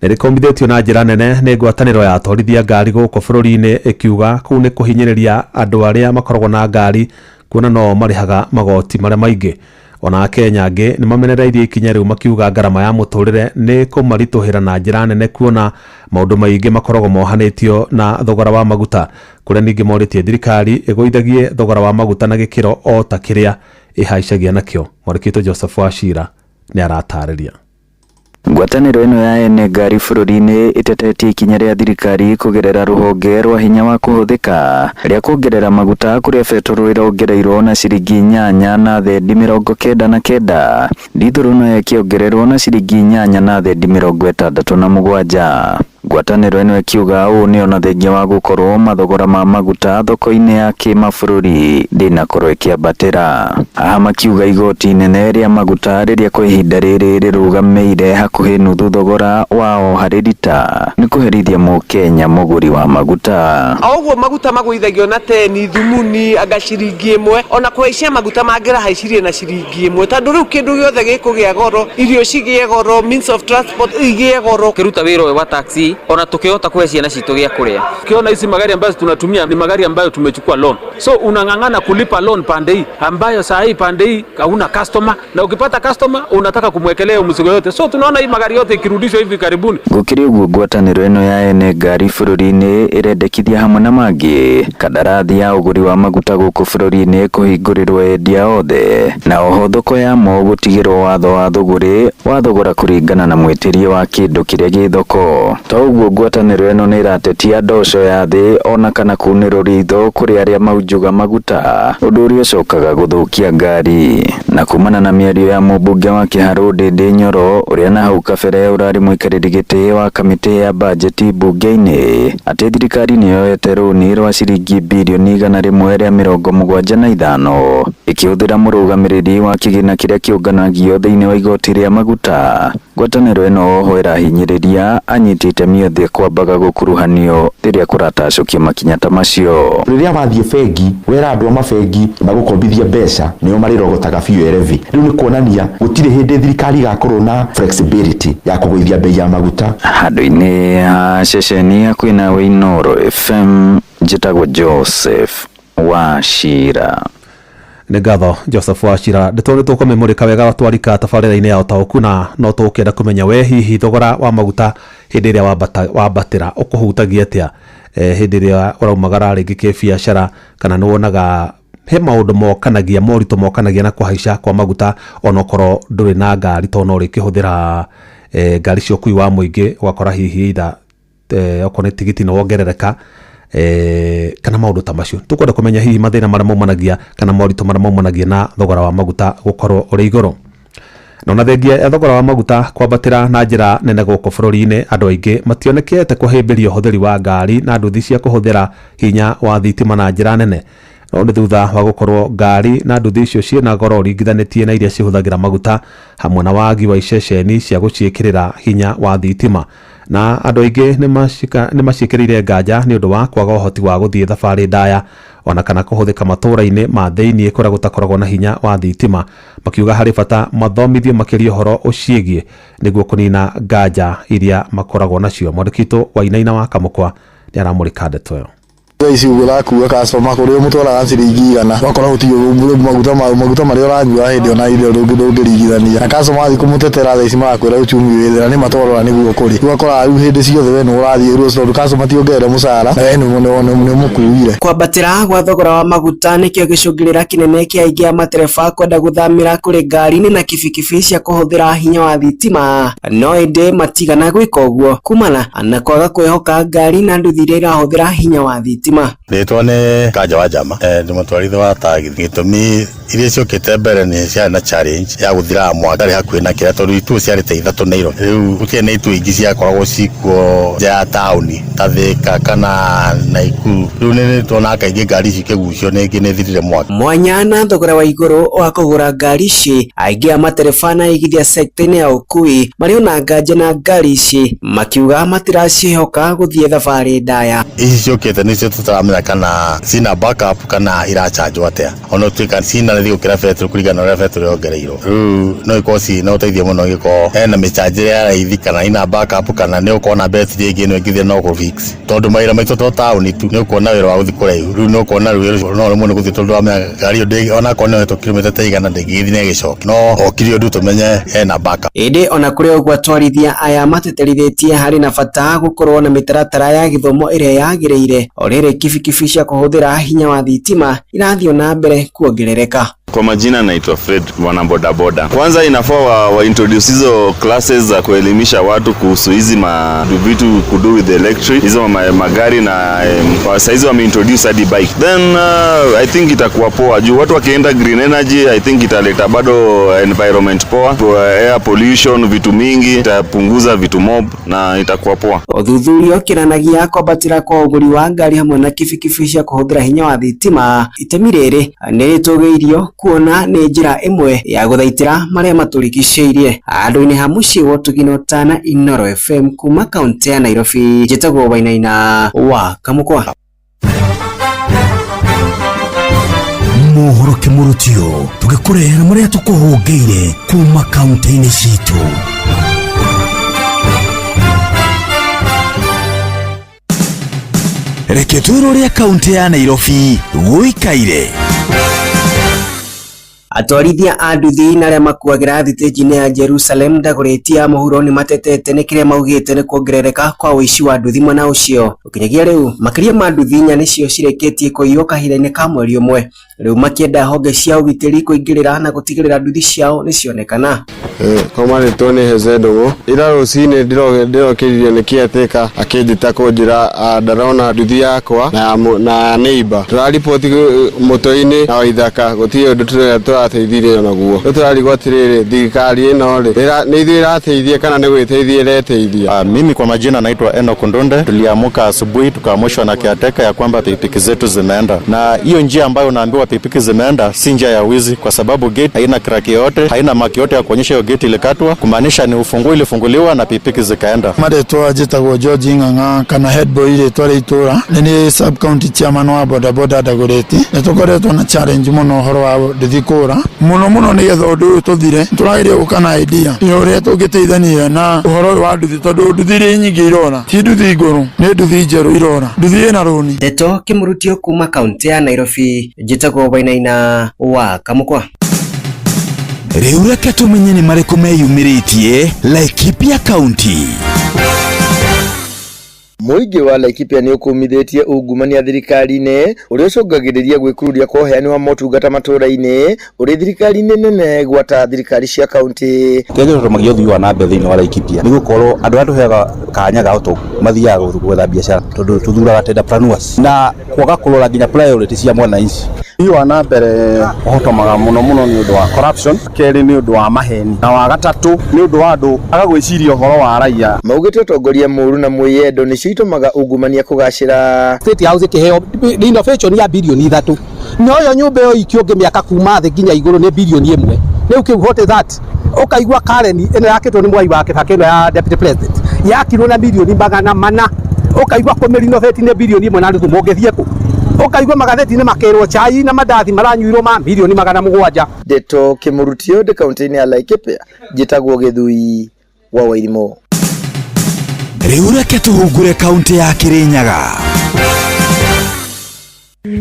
nĩ rĩkombithĩtio na njĩra nene nĩ ngwatanĩro ya atwarithia ngari gũkũ bũrũri-inĩ, ĩkiuga kũu nĩ kũhinyĩrĩria andũ arĩa makoragwo na ngari kuona no marĩhaga magoti marĩa maingĩ. Ona Akenya angĩ nĩ mamenereirie ikinya rĩu makiuga ngarama ya mũtũrĩre nĩ kũmaritũhĩra na njĩra nene kuona maũndũ maingĩ makoragwo mohanĩtio na thogora wa maguta, kũrĩa ningĩ morĩtie thirikari ĩgũithagie thogora wa maguta na gĩkĩro o ta kĩrĩa ĩhaicagia nakĩo. Mwandĩki Joseph Wachira nĩ aratarĩria. Ngwatanĩro ĩno ya ene ngari bũrũri-inĩ ĩtetetie ikinya rĩa thirikari kũgerera rũhonge rwa hinya wa kũhũthĩka rĩa kuongerera maguta kũrĩa betũrũ ĩrongereirwo na ciringi 8.99, ndithũrũ nayo ĩkĩongererwo na ciringi 8.67. Ngwatanĩro ĩno ĩkiuga ũũ nĩ ona thengia wa gũkorwo mathogora ma maguta thoko-inĩ ya kĩmabũrũri ndĩnakorwo ĩkĩambatĩra. Haha makiuga igoti inene rĩa maguta rĩrĩa kwa ihinda rĩrĩ rĩrũgamĩire hakuhĩ nuthu thogora wao harĩ rita nĩ kũherithia mũkenya mũgũri wa maguta. O ũguo maguta magũithagio na teni thumuni anga ciringi 1, ona kũhaicia maguta mangĩrahaicirie na ciringi 1, tondũ rĩu kĩndũ gĩothe gĩkũgĩa goro, irio cigĩe goro, means of transport igĩe goro. Kĩruta wĩra ũyũ wa taxi ona tukihota kuhe ciana citũ gĩa kũrĩa. Ukiona hizi magari ambazo tunatumia ni magari ambayo tumechukua loan, so unang'ang'ana kulipa loan pande hii ambayo saa hii pande hii hauna customer, na ukipata customer unataka kumwekelea mzigo yote, so tunaona hii magari yote ikirudishwa hivi karibuni. Gũkĩrĩ ũguo ngwatanĩro ĩno ya ene ngari bũrũri-inĩ ĩrendekithia hamwe na mangĩ kandarathi ya ũgũri wa maguta gũkũ bũrũri-inĩ kũhingũrĩrwo endia othe, na oho thoko yamo gũtigĩrwo watho wa thũgũrĩ wa thogora kũringana na mwĩtĩrie wa kĩndũ kĩrĩa gĩ thoko. Ota ũguo ngwatanĩro ĩno nĩ ĩratetia ndoco ya thĩ ona kana kunĩrwo ritho kũrĩ arĩa maunjuga maguta, ũndũ ũrĩa ũcokaga gũthũkia ngari. Na kumana na mĩario ya mũmbunge wa Kĩharũ Ndĩndĩ Nyoro, ũrĩa na hau kabere ũrarĩ mũikarĩri gĩtĩ wa kamĩtĩ ya bajeti mbunge-inĩ, atĩ thirikari nĩ yoete rũni rwa ciringi birioni 175 ĩkĩhũthĩra mũrũgamĩrĩri wa kĩgĩna kĩrĩa kĩũnganagio thĩinĩ wa igoti rĩa maguta. Ngwatanĩro ĩno oho ĩrahinyĩrĩria anyiti itemi othe kwambaga gũkuruhanio rĩrĩa kũratacũkio makinya ta macio. Rĩrĩa wathiĩ bengi wera andũ a mabengi magũkombithia mbeca nĩo marĩrogotaga biũ levy. Rĩu nĩ kuonania gũtirĩ hĩndĩ thirikari ĩgakorwo na flexibility ya kũgũithia bei ya maguta. Handũ-inĩ ha ceceni hakuhĩ nawe Inooro FM, njĩtagwo Joseph Wachira. Nĩ ngatho Joseph Wachira. Ndeto nĩ tũkũmĩmũrĩka wega twarika tabarĩra-inĩ ya ũtaũku, na no tũkĩenda kũmenya we hihi thogora wa maguta hĩndĩ ĩrĩa wambatĩra ũkũhutagia atĩa, hĩndĩ ĩrĩa ũraumagara rĩngĩ kĩbiacara, kana nĩ wonaga he maũndũ mokanagia, moritũ mokanagia na kũhaica kwa maguta, onokorwo ndũrĩ na ngari tondũ no ũrĩkĩhũthĩra ngari cia ũkui wa mũingĩ, ũgakora hihi either okorwo nĩ tigiti nĩ wongerereka, kana maũndũ ta macio. Tũkwenda kũmenya hihi mathĩna marĩa maumanagia kana moritũ marĩa maumanagia na thogora wa maguta gũkorwo ũrĩ igũrũ. Na ona thengia ya thogora wa maguta kwambatĩra na njĩra nene gũkũ bũrũri-inĩ, andũ aingĩ mationekete kũhĩmbĩria ũhũthĩri wa ngari na nduthi cia kũhũthĩra hinya wa thitima na njĩra nene. No nĩ thutha wa gũkorwo ngari na nduthi icio ciĩna goro ũringithanĩtie na iria cihũthagĩra maguta, hamwe na wagi wa iceceni cia gũciĩkĩrĩra hinya wa thitima. Na andũ aingĩ nĩ maciĩkĩrĩire nganja nĩ ũndũ wa kwaga ũhoti wa gũthiĩ thabarĩ ndaya ona kana kũhũthĩka matũũra-inĩ ma thĩiniĩ kũrĩa gũtakoragwo na hinya wa thitima, makiuga harĩ bata mathomithio makĩria ũhoro ũciĩgiĩ nĩguo kũnina nganja iria makoragwo nacio. Mwandĩki witũ Wainaina wa Kamũkwa nĩ aramũrĩka ndeto ĩyo. Thaa ici ũguo ũrakua customer kũrĩa ũmũtwaraga ciringi 100, ũgakora gũtirĩ maguta marĩa ũranyua hĩndĩ ĩyo na irio ndũngĩringithania. Na customer wathiĩ kũmũtetera thaa ici marakwĩra uchumi wĩ thĩ, na nĩ matwarora nĩguo kũrĩ. Rĩu ũgakora rĩu hĩndĩ ciothe we nĩwe ũrathiĩ rũciũ tondũ customer ti ongerere mũcara, na we nĩ ũmũkuire. Kwambatĩra gwa thogora wa maguta nĩkĩo gĩcũngĩrĩra kĩnene kĩa aingĩ a matereba kwenda gũthamĩra kũrĩ ngari-inĩ na kibikibi cia kũhũthĩra hinya wa thitima, no ĩndĩ matigana gwĩka ũguo kumana na kwaga kwĩhoka ngari na nduthi iria irahũthĩra hinya wa thitima. Rĩtwa nĩ Kanja wa Njama, ndĩ mũtwarithia wa taxi. Gĩtũmi iria ciũkĩte mbere nĩ ciarĩ na challenge ya gũthiraga mwaki arĩ hakuhĩ na kĩrĩa, tondũ ituo ciarĩ ta 3 Nairobi. Rĩu gũtirĩ na ituo ingĩ ciakoragwo cikuo nja ya taũni ta Thika kana Naikuru. Rĩu nĩ tuonaga kaingĩ ngari ici ikĩgucio nĩ ingĩ nĩ thirire mwaki. Mwanya na thogora wa igũrũ wa kũgũra ngari ici, aingĩ a matereba na aigithia sekta-inĩ ya ũkui marĩ ona nganja na ngari ici, makiuga matiraciĩhoka gũthiĩ thabarĩ ndaya. Ici ciũkĩte nĩcio tũtaramenya kana cina backup kana irachanjwo atĩa, ona ũtuĩka cina raithi gũkĩra betũrũ kũringana na ũrĩa betũrũ yongereirwo. Rĩu no ikorwo ci na ũteithio mũno ingĩkorwo hena mĩchanjĩre ya raithi kana ina backup kana nĩ ũkuona betri ĩngĩ ĩno ĩngĩthiĩ no kũ fix, tondũ mawĩra maitũ to taũni tu nĩ ũkuona wĩra wa gũthiĩ kũraihu. Rĩu nĩ ũkuona rĩu wĩra ũcio no ũremwo nĩ gũthiĩ tondũ wamenya ngari ĩyo onakorwo nĩ yoetwo kilomita ta 100 ndĩngĩgĩthiĩ na ĩgĩcoke, no okire ũndũ tũmenye hena backup. Ĩndĩ ona kũrĩ ũguo atwarithia aya mateterithĩtie harĩ na bata gũkorwo na mĩtaratara ya gĩthomo ĩrĩa yagĩrĩire, o rĩrĩ kibikibi cia kũhũthĩra hinya wa thitima irathiĩ na mbere kuongerereka. Kwa majina naitwa Fred, mwana boda boda. Kwanza inafaa wa introduce hizo classes za kuelimisha watu kuhusu hizi vitu ku do with the electric, hizo magari na kwa saizi wame introduce hadi bike. Then I think itakuwa poa juu watu wakienda green energy, I think italeta bado environment poa, air pollution, vitu mingi itapunguza vitu mob na itakuwa poa. Ũthuthuria ũkĩranagia kwambatĩra kwa ũgũri wa ngari hamwe na kibikibi cia kũhũthĩra hinya wa thitima, itemi rĩrĩ nĩ rĩtũgĩirio kuona nĩ njĩra ĩmwe ya gũthaitĩra marĩa matũrigicĩirie. Handũ-inĩ ha mũciĩ wa ũtugi na ũtana, Inooro FM kuma kaũntĩ ya Nairobi, njĩtagwo Wainaina wa Kamũkwa. Mohoro kĩmũrũtio tũgĩkũrehera marĩa tũkũhũngĩire kuma kaũntĩ-inĩ citũ. Reke twĩrore kaũntĩ ya Nairobi gũikaire. Atwarithia a nduthi na arĩa makuagĩra thitĩnji-inĩ ya Jerusalem Dagoretti ya mũhuro nĩ matetete nĩ kĩrĩa maugĩte nĩ kuongerereka kwa ũici wa nduthi mwena ũcio. Gũkinyagia rĩu makĩria ma nduthi 4 nĩcio cirĩkĩtie kũiywo kahinda-inĩ ka mweri ũmwe. Rĩu makĩenda honge cia ũgitĩri kũingĩrĩra na gũtigĩrĩra nduthi ciao nĩcionekana. Komanĩtwo nĩ Heze Ndũng'ũ. Ira rũcinĩ ndĩrokĩririo nĩ caretaker akĩnjĩta kũnjĩra ndarona nduthi yakwa na neighbor. Tũrariboti mũtwe-inĩ na Waithaka gũtirĩ ũndũ tũrateithirie naguo. Rĩu tũrarigwo atĩrĩrĩ, thirikari ĩno rĩ, nĩ ithuĩ ĩrateithia kana nĩ gwĩteithia ĩreteithia? Mimi kwa majina naitwa Enoch Ndunde. Tuliamuka asubuhi tukaamshwa na caretaker ya kwamba pikipiki zetu zimeenda, na hiyo njia ambayo unaambiwa pikipiki zimeenda si njia ya wizi, kwa sababu gate haina crack yoyote, haina mark yoyote ya kuonyesha hiyo gate ilikatwa, kumaanisha ni ufunguo ilifunguliwa na pikipiki zikaenda. Marĩtwa njĩtagwo George Ng'ang'a kana head boy rĩtwa rĩa itũra. Nĩ niĩ sub county chairman wa boda boda Dagoretti. Nĩ tũkoretwo na challenge mũno ũhoro wa nduthi kũra mũno mũno, nĩgetha ũndũ ũyũ tũthire tũrageria gũka na idea ya ũrĩa tũngĩteithania na ũhoro ũyũ wa nduthi, tondũ nduthi iria nyingĩ irora ti nduthi ngũrũ, nĩ nduthi njerũ irora, nduthi ĩna rũni. Ndeto Kĩmũrutio kuma kaunti ya Nairobi, njĩtagwo Wainaina wa Kamũkwa. Rĩu reke tũmenye nĩ marĩkũ meyumĩrĩtie Laikipia County. Mũingĩ wa Laikipia nĩ ũkũmithĩtie ungumania thirikari-inĩ ũrĩa ũcũngagĩrĩria gwĩkururia kwa ũheani wa motungata matũra-inĩ ũrĩ thirikari-inĩ nene gwata thirikari cia kaunti. Kĩrĩa gĩtũmagia ũthii wa na mbere thĩinĩ wa Laikipia nĩ gũkorwo andũ arĩa tũheaga kanya ga ũtongoria mathiaga gwetha biacara, tondũ tũthuraga entrepreneurs na kwaga kũrora nginya priority cia mwananchi. Ũthii wa na mbere ũhotomaga mũno mũno nĩ ũndũ wa corruption, kerĩ nĩ ũndũ wa maheni, na wa gatatũ nĩ ũndũ wa andũ aga gwĩciria ũhoro wa raia. Maugĩte ũtongoria mũũru na mwĩyendo nĩcio itũmaga ungumania kũgacĩra. State House ĩkĩheo renovation ya bilioni 3, noyo nyũmba ĩyo iki ũngĩmĩaka kuma thĩ nginya igũrũ nĩ bilioni 1. Rĩu kĩu, what is that? Ũkaigua Karen ĩno yakĩtwo nĩ Mwai wa Kibaki, ĩno ya deputy president, yakirwo na milioni 400, ũkaigua kũmĩrenovate nĩ bilioni 1.5, mũngĩthiĩ kũ? Ũkaigua magathĩti-inĩ makerwo chai na mandathi maranyuirwo ma milioni 700. Ndeto Kĩmũrutio ndĩ kaunti-inĩ ya Laikipia, njĩtagwo Gĩthui wa Wairimũ. Rĩu reke tũhungure kaunti ya Kirinyaga.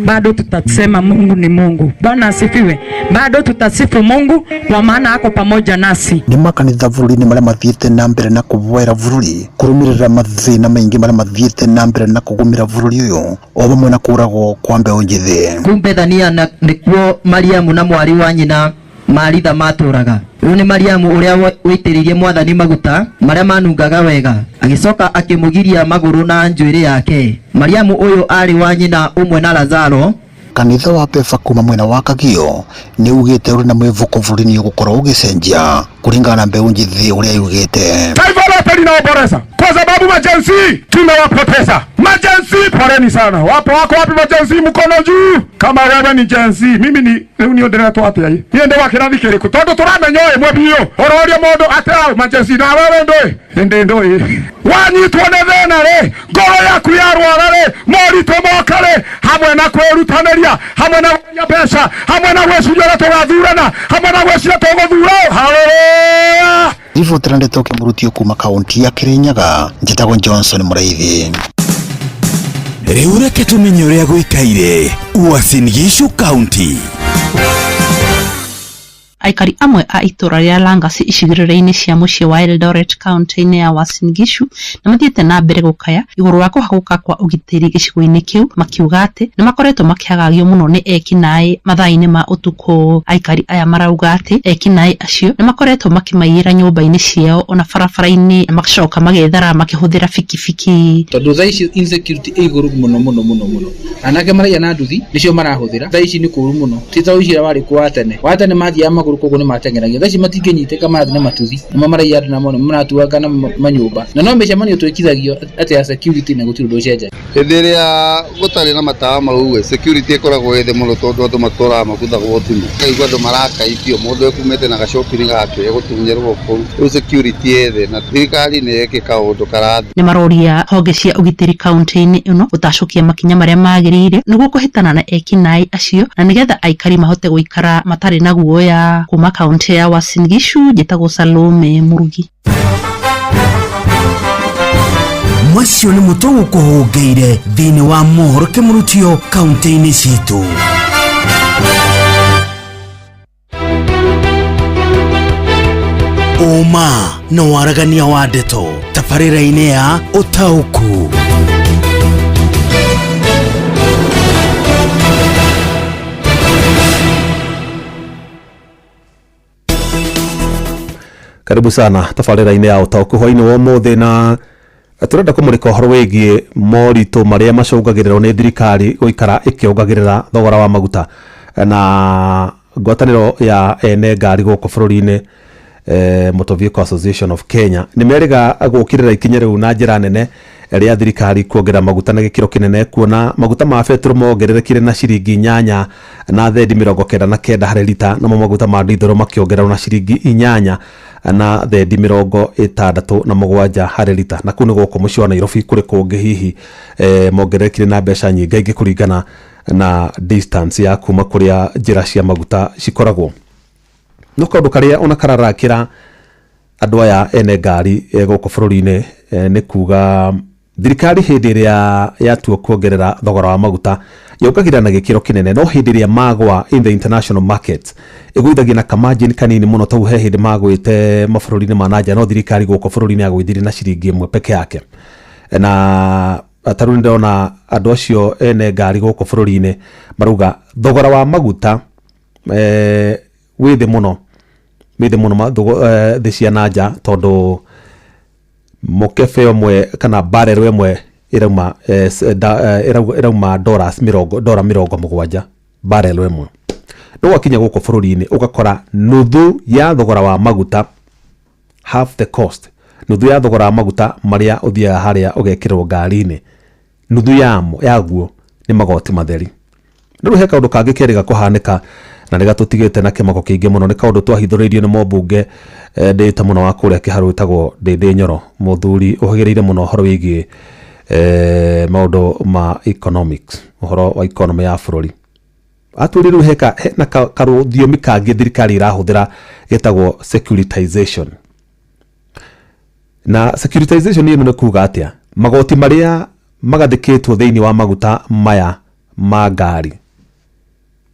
Bado tutasema Mungu ni Mungu. Bwana asifiwe. Bado tutasifu Mungu kwa maana ako pamoja nasi. Nĩ makanitha bũrũri-inĩ marĩa mathiĩte na mbere na kũboera bũrũri kũrũmĩrĩra mathĩna maingĩ marĩa mathiĩte na mbere na kũgũmĩra bũrũri ũyũ, o hamwe na kũragwo kwa mbeũ njĩthĩ. Kũu Bethania nĩkuo Mariamu na mwarĩ wa nyina Maritha matũũraga. Ũyũ nĩ Mariamu ũrĩa waitĩrĩirie Mwathani maguta marĩa manungaga wega, agĩcoka akĩmũgiria magũrũ na njuĩrĩ yake. Mariamu ũyũ aarĩ wa nyina ũmwe na Lazaro. Kanitha wa Pefa kuma mwena wa Kagio nĩ ugĩte ũrĩ na mwĩvũko bũrũri-inĩ ũgũkorwo ũgĩcenjia kũringana na mbeũ njĩthĩ ũrĩa yugĩte. Taifa lote linaomboleza kwa sababu ma-Gen Z tumewapoteza. Ma-Gen Z, poleni sana. Wapo wako wapi ma-Gen Z? Mkono juu kama wewe ni Gen Z. Mimi ni rĩu niĩ ndĩretwo atĩa ĩ? Niĩ ndĩ wa kĩrathi kĩrĩkũ? Tondũ tũramenya ĩmwe biũ. Ũroria mũndũ atĩa ma-Gen Z na wewe ndũĩ? Ĩndĩ ndũĩ. Wanyitwo nĩ thĩna rĩ, ngoro yaku yarwara rĩ, moritũ moka rĩ, hamwe na kwĩrutanĩria, hamwe na gũcaria mbeca, hamwe na gwĩciria ũrĩa tũgathurana, hamwe na gwĩciria tũgũthura. Haleluya! Ribotera ndeto Kĩmũrutio kuma kaunti ya Kirinyaga, njĩtagwo Johnson Mũraithi. Rĩu reke tũmenye ũrĩa gũikaire Uasin Gishu County. Aikari amwe a itũra rĩa Langasi icigĩrĩra-inĩ cia mũciĩ wa Eldoret kaunti-inĩ ya Uasin Gishu nĩ mathiĩte na mbere gũkaya igũrũ wa kũhagũka kwa ũgitĩri gĩcigo-inĩ kĩu, makiuga atĩ nĩ makoretwo makĩhagagio mũno nĩ eki-naĩ mathaa-inĩ ma ũtukũ. Aikari aya marauga atĩ eki-naĩ acio nĩ makoretwo makĩmaiyĩra nyũmba-inĩ ciao ona barabara-inĩ, na magacoka magethara makĩhũthĩra bikibiki. Tondũ thaa ici insecurity ĩ igũrũ mũno mũno mũno mũno, anake maraiya na nduthi nĩcio marahũthĩra. Thaa ici nĩ kũũru mũno, ti ta ũici ũrĩa warĩ kuo wa tene. Wa tene mathiaga magũrũ, koguo nĩ mateng'eragio. Thaa ici matingĩnyitĩka, marathiĩ na matuthi, nĩmo maraiya andũ namo, nĩmo maratuanga na manyũmba, na no mĩcemanio twĩkithagio atĩ ya security na gũtirĩ ũndũ ũcenjagia. Hĩndĩ ĩrĩa gũtarĩ na matawa mau ĩ, security ĩkoragwo ĩ thĩ mũno, tondũ andũ matũraga mabuthagwo thimũ, ũkaigua andũ marakaithio, mũndũ ekumĩte na gacopini gake egũtunyĩrwo kũu. Rĩu security ĩ thĩ na thirikari nĩ ĩke kaũndũ karathiĩ. Nĩ maroria honge cia ũgitĩri kaunti-inĩ ĩno gũtacũkia makinya marĩa magĩrĩire nĩguo kũhĩtana na eki-naĩ acio, na nĩgetha aikari mahote gũikara matarĩ na guoya. Kuma kaunti ya Uasin Gishu, njĩtagwo Salome Murugi. Macio nĩ mũtũ gũkũhũngĩire thĩinĩ wa mohoro Kĩmũrutio kaunti-inĩ citũ. Ũma na waragania wa ndeto tabarĩra-inĩ ya ũtaũku. Karibu sana tabarĩra-inĩ ya ũtaũku hwainĩ wa ũmũthĩ, na tũrenda kũmũrĩka ũhoro wĩgiĩ moritũ marĩa macũngagĩrĩrwo nĩ thirikari gũikara ĩkĩongagĩrĩra thogora wa maguta. Na ngwatanĩro ya ene ngari gũkũ bũrũri-inĩ, Motor Vehicle Association of Kenya, nĩ merĩga gũkĩrĩra ikinya rĩu na njĩra nene rĩa thirikari kuongerera maguta na gĩkĩro kĩnene, kuona maguta ma betũrũ mongererekire na ciringi 8 na thendi 99 harĩ rita, namo maguta ma ndithũrũ makĩongererwo na ciringi 8 na thendi 67 harĩ rita. Na kũu nĩ gũkũ mũciĩ wa Nairobi. Kũrĩ kũngĩ hihi mongererekire na mbeca nyingaingĩ kũringana na distance ya kuma kũrĩa njĩra cia maguta cikoragwo. No kaũndũ karĩa ona kararakĩra andũ aya ene ngari gũkũ bũrũri-inĩ nĩ kuga thirikari hĩndĩ ĩrĩa yatua kuongerera thogora wa maguta yongagĩrĩra na gĩkĩro kĩnene, no hĩndĩ ĩrĩa magwa in the international market ĩgũithagia na kamargin kanini mũno. Tau he hĩndĩ magwĩte mabũrũri-inĩ ma nanja, no thirikari gũkũ bũrũri-inĩ yagũithirie na ciringi 1 peke yake. Na tarĩu nĩndĩrona andũ acio ene ngari gũkũ bũrũri-inĩ marauga thogora wa maguta wĩ thĩ mũno, wĩ thĩ mũno thĩ cia nanja, tondũ mũkebe ũmwe kana barrel ĩmwe ĩrauma ĩrauma dollars mĩrongo dora 70 barrel ĩmwe. No gwakinya gũkũ bũrũri-inĩ ũgakora nuthu ya thogora wa maguta, half the cost, nuthu ya thogora wa maguta marĩa ũthiaga harĩa ũgekĩrwo ngari-inĩ, nuthu yamo yaguo nĩ magoti matheri. Rĩu he kaũndũ kangĩ kerĩga kũhanĩka na nĩ gatũtigĩte na kĩmako kĩingĩ mũno. Nĩ kaũndũ twahithũrĩirio nĩ mũmbunge ndĩte mũno wa kũrĩa Kĩharũ wĩtagwo Ndĩndĩ Nyoro, mũthuri ũhĩgĩrĩire mũno ũhoro wĩgiĩ maũndũ ma economics, ũhoro wa economy ya bũrũri. Atwĩrire rĩu heka hena karũthiomi kangĩ thirikari ĩrahũthĩra getagwo securitization. Na securitization ĩno nĩ kuga atĩa? Magoti marĩa magathĩkĩtwo thĩinĩ wa maguta maya ma ngari,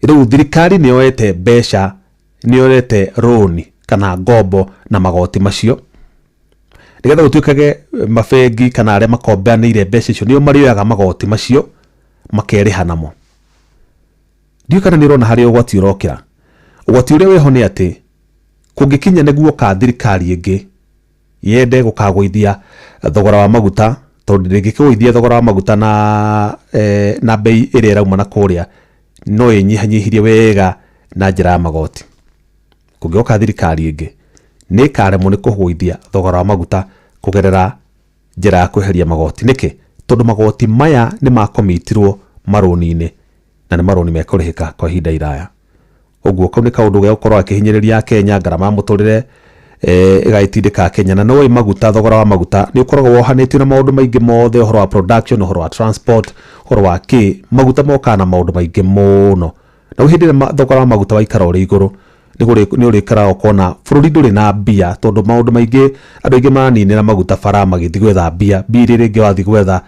rĩu thirikari nĩ yoete mbeca, nĩ yoete rũni kana ngombo na magoti macio, nĩgetha gũtuĩkage mabengi kana arĩa makombanĩire mbeca icio nĩo marĩoyaga magoti macio makerĩha namo. Ndiũĩ kana nĩ ũrona harĩa ũgwati ũrokĩra. Ũgwati ũrĩa wĩho nĩ atĩ kũngĩkinya nĩguo ka thirikari ĩngĩ yende gũkagũithia thogora wa maguta, tondũ ndĩngĩkĩgũithia thogora wa maguta na bei ĩrĩa ĩrauma na kũrĩa, no ĩnyihanyihirie wega na njĩra ya magoti. Kũngĩoka thirikari ĩngĩ nĩ ĩkaremwo nĩ kũgũithia thogora wa maguta kũgerera njĩra ya kweheria magoti. Nĩkĩ? Tondũ magoti maya nĩ makomitirwo marũni-inĩ, na nĩ marũni mekũrĩhĩka kwa ihinda iraya. Ũguo kau nĩ kaũndũ ge gũkorwo akĩhinyĩrĩria Akenya, ngarama ya mũtũrĩre ĩgagĩtindĩka Akenya. Na nĩũĩ maguta, thogora wa maguta nĩ ũkoragwo wohanĩtio na maũndũ maingĩ mothe, ũhoro wa production, ũhoro wa transport, ũhoro wa kĩ. Maguta mokaga na maũndũ maingĩ mũno, na hĩndĩ ĩrĩa thogora wa maguta waikara ũrĩ igũrũ, nĩ ũrĩkoraga ũkona bũrũri ndũrĩ na mbia, tondũ maũndũ maingĩ, andũ aingĩ maraninĩra maguta bara magĩthiĩ gwetha mbia. Mbia iria rĩngĩ wathiĩ gwetha,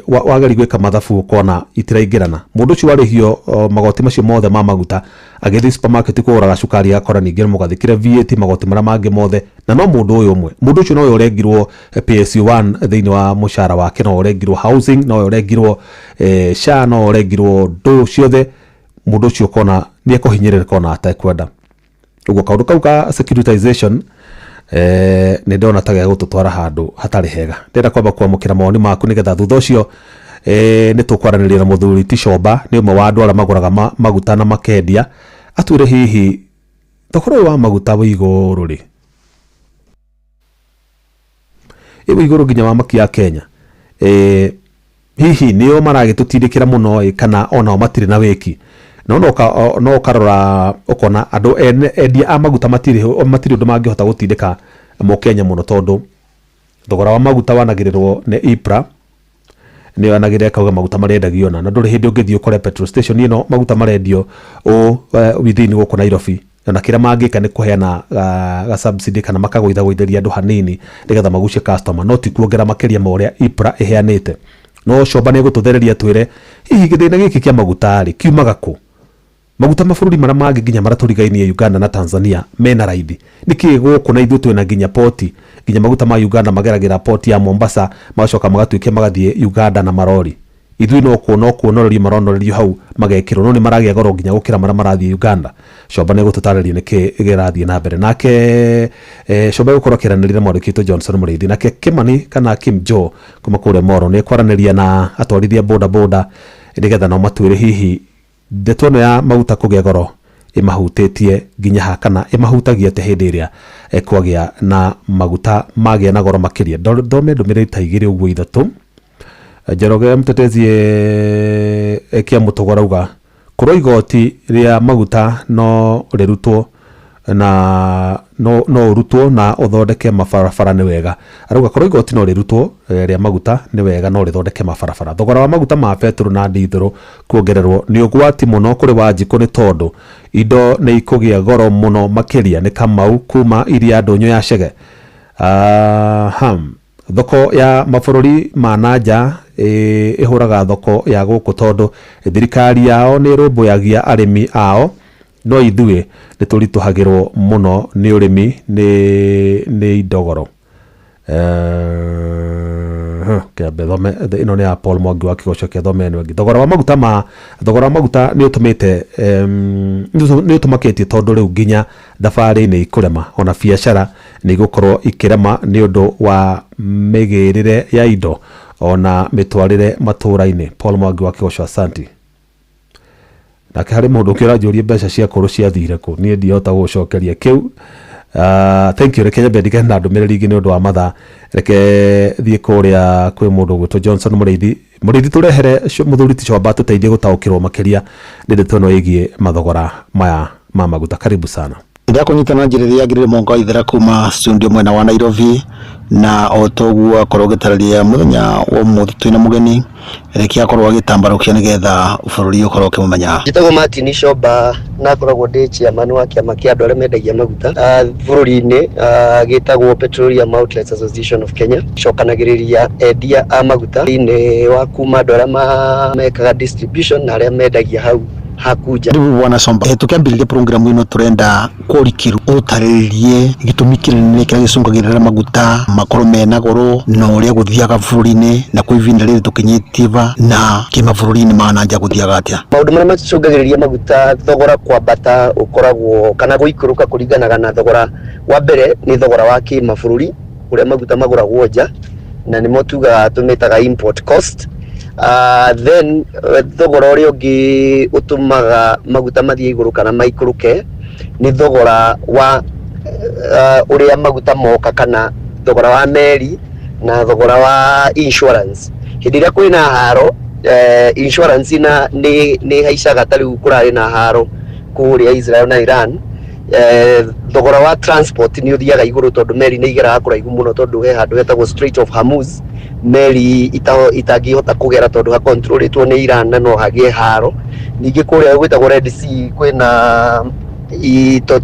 wageria gwĩka mathabu ũkona itiraingĩrana. Mũndũ ũcio warĩhio magoti macio mothe ma maguta, agĩthiĩ supermarket kũgũra gacukari, agakora ningĩ nĩ mũgathĩkĩre VAT, magoti marĩa mangĩ mothe, na no mũndũ ũyũ ũmwe. Mũndũ ũcio nowe ũrengirwo PSU1 thĩinĩ wa mũcara wake, nowe ũrengirwo housing, nowe ũrengirwo SHA, nowe ũrengirwo ndũ ciothe. Mũndũ ũcio ũkona nĩ ekũhinyĩrĩrĩka ona atekwenda. Ũguo kaũndũ kau ka securitization nĩ ndona ta gegũtũtwara handũ hatarĩ hega. Ndĩrenda kwamba kwamũkĩra mawoni maku, nĩgetha thutha ũcio nĩ tũkwaranĩria na mũthuri Ticoba, nĩ ũmwe wa andũ arĩa magũraga maguta na makendia, atwĩre hihi thogora ũyũ wa maguta wĩ igũrũ rĩ, ĩ igũrũ nginya wa makia Kenya, hihi nĩo maragĩtũtindĩkĩra mũno ĩ, kana onao matirĩ na wĩki? No ũkarora ũkona andũ ene endia a maguta matirĩ ũndũ mangĩhota gũtindĩka mũkenya mũno, tondũ thogora wa maguta wanagĩrĩrwo nĩ EPRA. Nĩyo yanagĩrĩra ĩkauga maguta marendagio na ndũrĩ hĩndĩ ũngĩthiĩ ũkore petrol station ĩno maguta marendio ũ within gũkũ Nairobi. Na kĩrĩa mangĩka nĩ kũheana ga subsidy kana makagũithagũithĩria andũ hanini nĩgetha magucie customer, no ti kuongerera makĩria ma ũrĩa EPRA ĩheanĩte. No Coba nĩ egũtũthereria twĩre hihi gĩthĩna gĩkĩ kĩa maguta rĩ kiumaga kũ. Maguta mabũrũri marĩa mangĩ nginya marĩa tũrigainie, Uganda na Tanzania, mena raithi nĩkĩ gũkũ? Na ithuĩ twĩna nginya poti, nginya maguta ma Uganda mageragĩra poti ya Mombasa, magacoka magatuĩkia magathiĩ Uganda na marori. Ithuĩ no kuona kuonorerio maronorerio hau magekĩrwo, no nĩ maragĩa goro nginya gũkĩra marĩa marathiĩ Uganda. Comba nĩ gũtũtarĩria nĩkĩ gĩrathiĩ na mbere. Nake Comba gũkorwo akĩaranĩria na mwandĩki witũ Johnson Mũrĩithi. Nake Kimani kana Kim Joe kuma kũrĩa Moro nĩ ekwaranĩria na atwarithia boda boda nĩgetha nao matwĩre hihi ndeto ĩno ya maguta kũgĩa goro ĩmahutĩtie nginya ha, kana ĩmahutagia atĩa hĩndĩ ĩrĩa kwagĩa na maguta magĩa na goro makĩria. Thome ndũmĩrĩri ta igĩrĩ ũguo ithatũ. Njoroge Mtetezi Kia Mũtũgo arauga korwo igoti rĩa maguta no rĩrutwo na no ũrutwo na ũthondeke mabarabara nĩ wega. Arauga korwo igoti no rĩrutwo rĩa maguta nĩ wega no rĩthondeke mabarabara. Thogora wa maguta ma betũrũ na ndithũrũ kuongererwo nĩ ũgwati mũno kũrĩ Wanjikũ, nĩ tondũ indo nĩ ikũgĩa goro mũno makĩria. Nĩ Kamau kuma Iria Ndũnyũ ya Chege. Thoko ya mabũrũri ma na nja ĩhũraga thoko ya gũkũ tondũ thirikari yao nĩ ĩrũmbũyagia arĩmi ao, no ithuĩ nĩ tũritũhagĩrwo mũno nĩ ũrĩmi nĩ indo goro. Kĩambe thome ĩno nĩ ya Paul Mwangi wa Kĩgoco kĩa thome ĩno ĩngĩ. Thogora wa maguta ma thogora wa maguta nĩ ũtũmĩte nĩ ũtũmakĩtie tondũ rĩu nginya thabarĩ nĩ ikũrema, ona biacara nĩ igũkorwo ikĩrema nĩ ũndũ wa mĩgĩrĩre ya indo ona mĩtwarĩre matũũra-inĩ. Paul Mwangi wa Kĩgoco, asanti. Nake harĩ mũndũ ũngĩ ũranjũria mbeca cia kũrũ ciathire kũ, niĩ ndihota gũgũcokeria kĩu. Thank you. Reke nyambe ndigane na ndũmĩrĩri ingĩ nĩ ũndũ wa mathaa. Reke thiĩ kũrĩa kwĩ mũndũ ũgwĩtwo Johnson Mũrĩithi. Mũrĩithi, tũrehere mũthuri ti Comba tũteithie gũtaũkĩrwo makĩria nĩ ndeto ĩno ĩgiĩ mathogora maya ma maguta. Karibu sana. Ndakũnyita na njĩra ĩrĩa yagĩrĩire mwongo wa ithera kuma studio mwena wa Nairobi, na o toguo akorwo ũgĩtarĩria mũthenya wa ũmũthĩ twĩna mũgeni, reke akorwo agĩtambarũkia nĩgetha bũrũri ũkorwo ũkĩmũmenya. Njĩtagwo Martin Comba na ngoragwo ndĩ chairman wa kĩama kĩa andũ arĩa mendagia maguta bũrũri-inĩ, gĩtagwo Petroleum Outlets Association of Kenya. Cokanagĩrĩria endia a maguta thĩinĩ wa kuma andũ arĩa mekaga distribution na arĩa mendagia hau hakunja. Karibu Bwana Somba. Tukiambĩrĩria programu ĩno tũrenda kũrikĩru ũtarĩrie gĩtũmi kĩnene kĩrĩa gĩcũngagĩrĩra maguta makorwo mena goro na ũrĩa gũthiaga bũrũri-inĩ, na kwa ihinda rĩrĩ tũkinyĩtie va, na kĩmabũrũri-inĩ ma na nja gũthiaga atĩa. Maũndũ marĩa macũngagĩrĩria maguta thogora kwambata ũkoragwo kana gũikũrũka kũringanaga na thogora. Wa mbere nĩ thogora wa kĩmabũrũri ũrĩa maguta magũragwo nja, na nĩmo tugaga tũmĩtaga import cost. Then thogora ũrĩa ũngĩ ũtũmaga maguta mathiĩ igũrũ kana maikũrũke nĩ thogora wa ũrĩa maguta moka, kana thogora wa meri na thogora wa insurance. Hĩndĩ ĩrĩa kwĩna haro, insurance na nĩ haicaga. Ta rĩu kũrarĩ na haro kũrĩa Israel na Iran, thogora wa transport nĩ ũthiaga igũrũ tondũ meri nĩ igeraga kũraihu mũno, tondũ he handũ hetagwo Strait of Hormuz meri itangĩhota kũgera tondũ hakontrolĩtwo nĩ Iran na no hagĩe haro. Ningĩ kũrĩa gwĩtagwo Red Sea kwĩna ito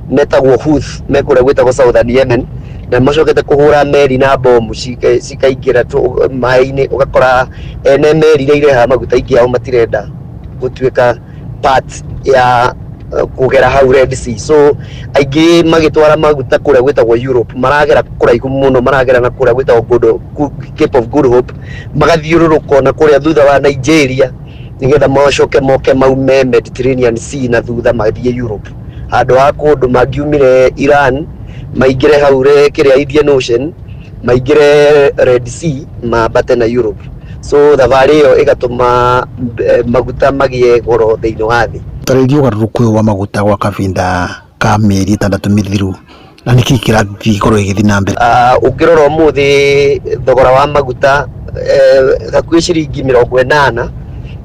metagwo Houthi me kũrĩa gwĩtagwo Southern Yemen, na macokete kũhũra meri na bomu cikaingĩra maĩ-inĩ, ũgakora ene meri iria irehaga maguta aingĩ ao matirenda gũtuĩka part ya kũgera hau Red Sea, so aingĩ magĩtwara maguta kũrĩa gwĩtagwo Europe maragera kũraihu mũno, maragera na kũrĩa gwĩtagwo Cape of Good Hope, magathiũrũrũka na kũrĩa thutha wa Nigeria nĩgetha macoke moke maume Mediterranean Sea na thutha mathiĩ Europe, handũ ha kũndũ mangiumire Iran maingĩre hau kĩrĩa Indian Ocean, maingĩre Red Sea, mambate na Europe. So thabarĩ ĩyo ĩgatũma maguta magĩe goro thĩinĩ wa thĩ. Tarĩria ũgarũrũku ũyũ wa maguta gwa kahinda ka mĩeri 6 mĩthiru, na nĩkĩ kĩrathiĩ korwo ĩgĩthiĩ na mbere. Ũngĩrora ũmũthĩ thogora wa maguta hakuhĩ ciringi 80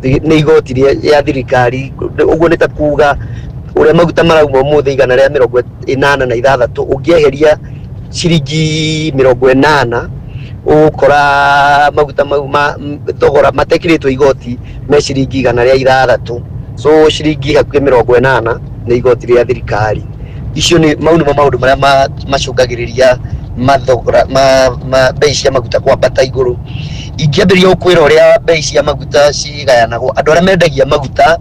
nĩ igoti rĩa thirikari. Ũguo nĩ ta kuga ũrĩa maguta marauma ũmũthĩ 186, ũngĩeheria ciringi 80 ũgũkora maguta mau ma thogora matekĩrĩtwo igoti me ciringi 106. So ciringi hakuhĩ 80 nĩ igoti rĩa thirikari. Icio nĩ mau nĩmo maũndũ marĩa macũngagĩrĩria mathogora ma bei cia maguta kwambata igũrũ. Ingĩambĩrĩria gũkwĩra ũrĩa bei cia maguta cigayanagwo, andũ arĩa mendagia maguta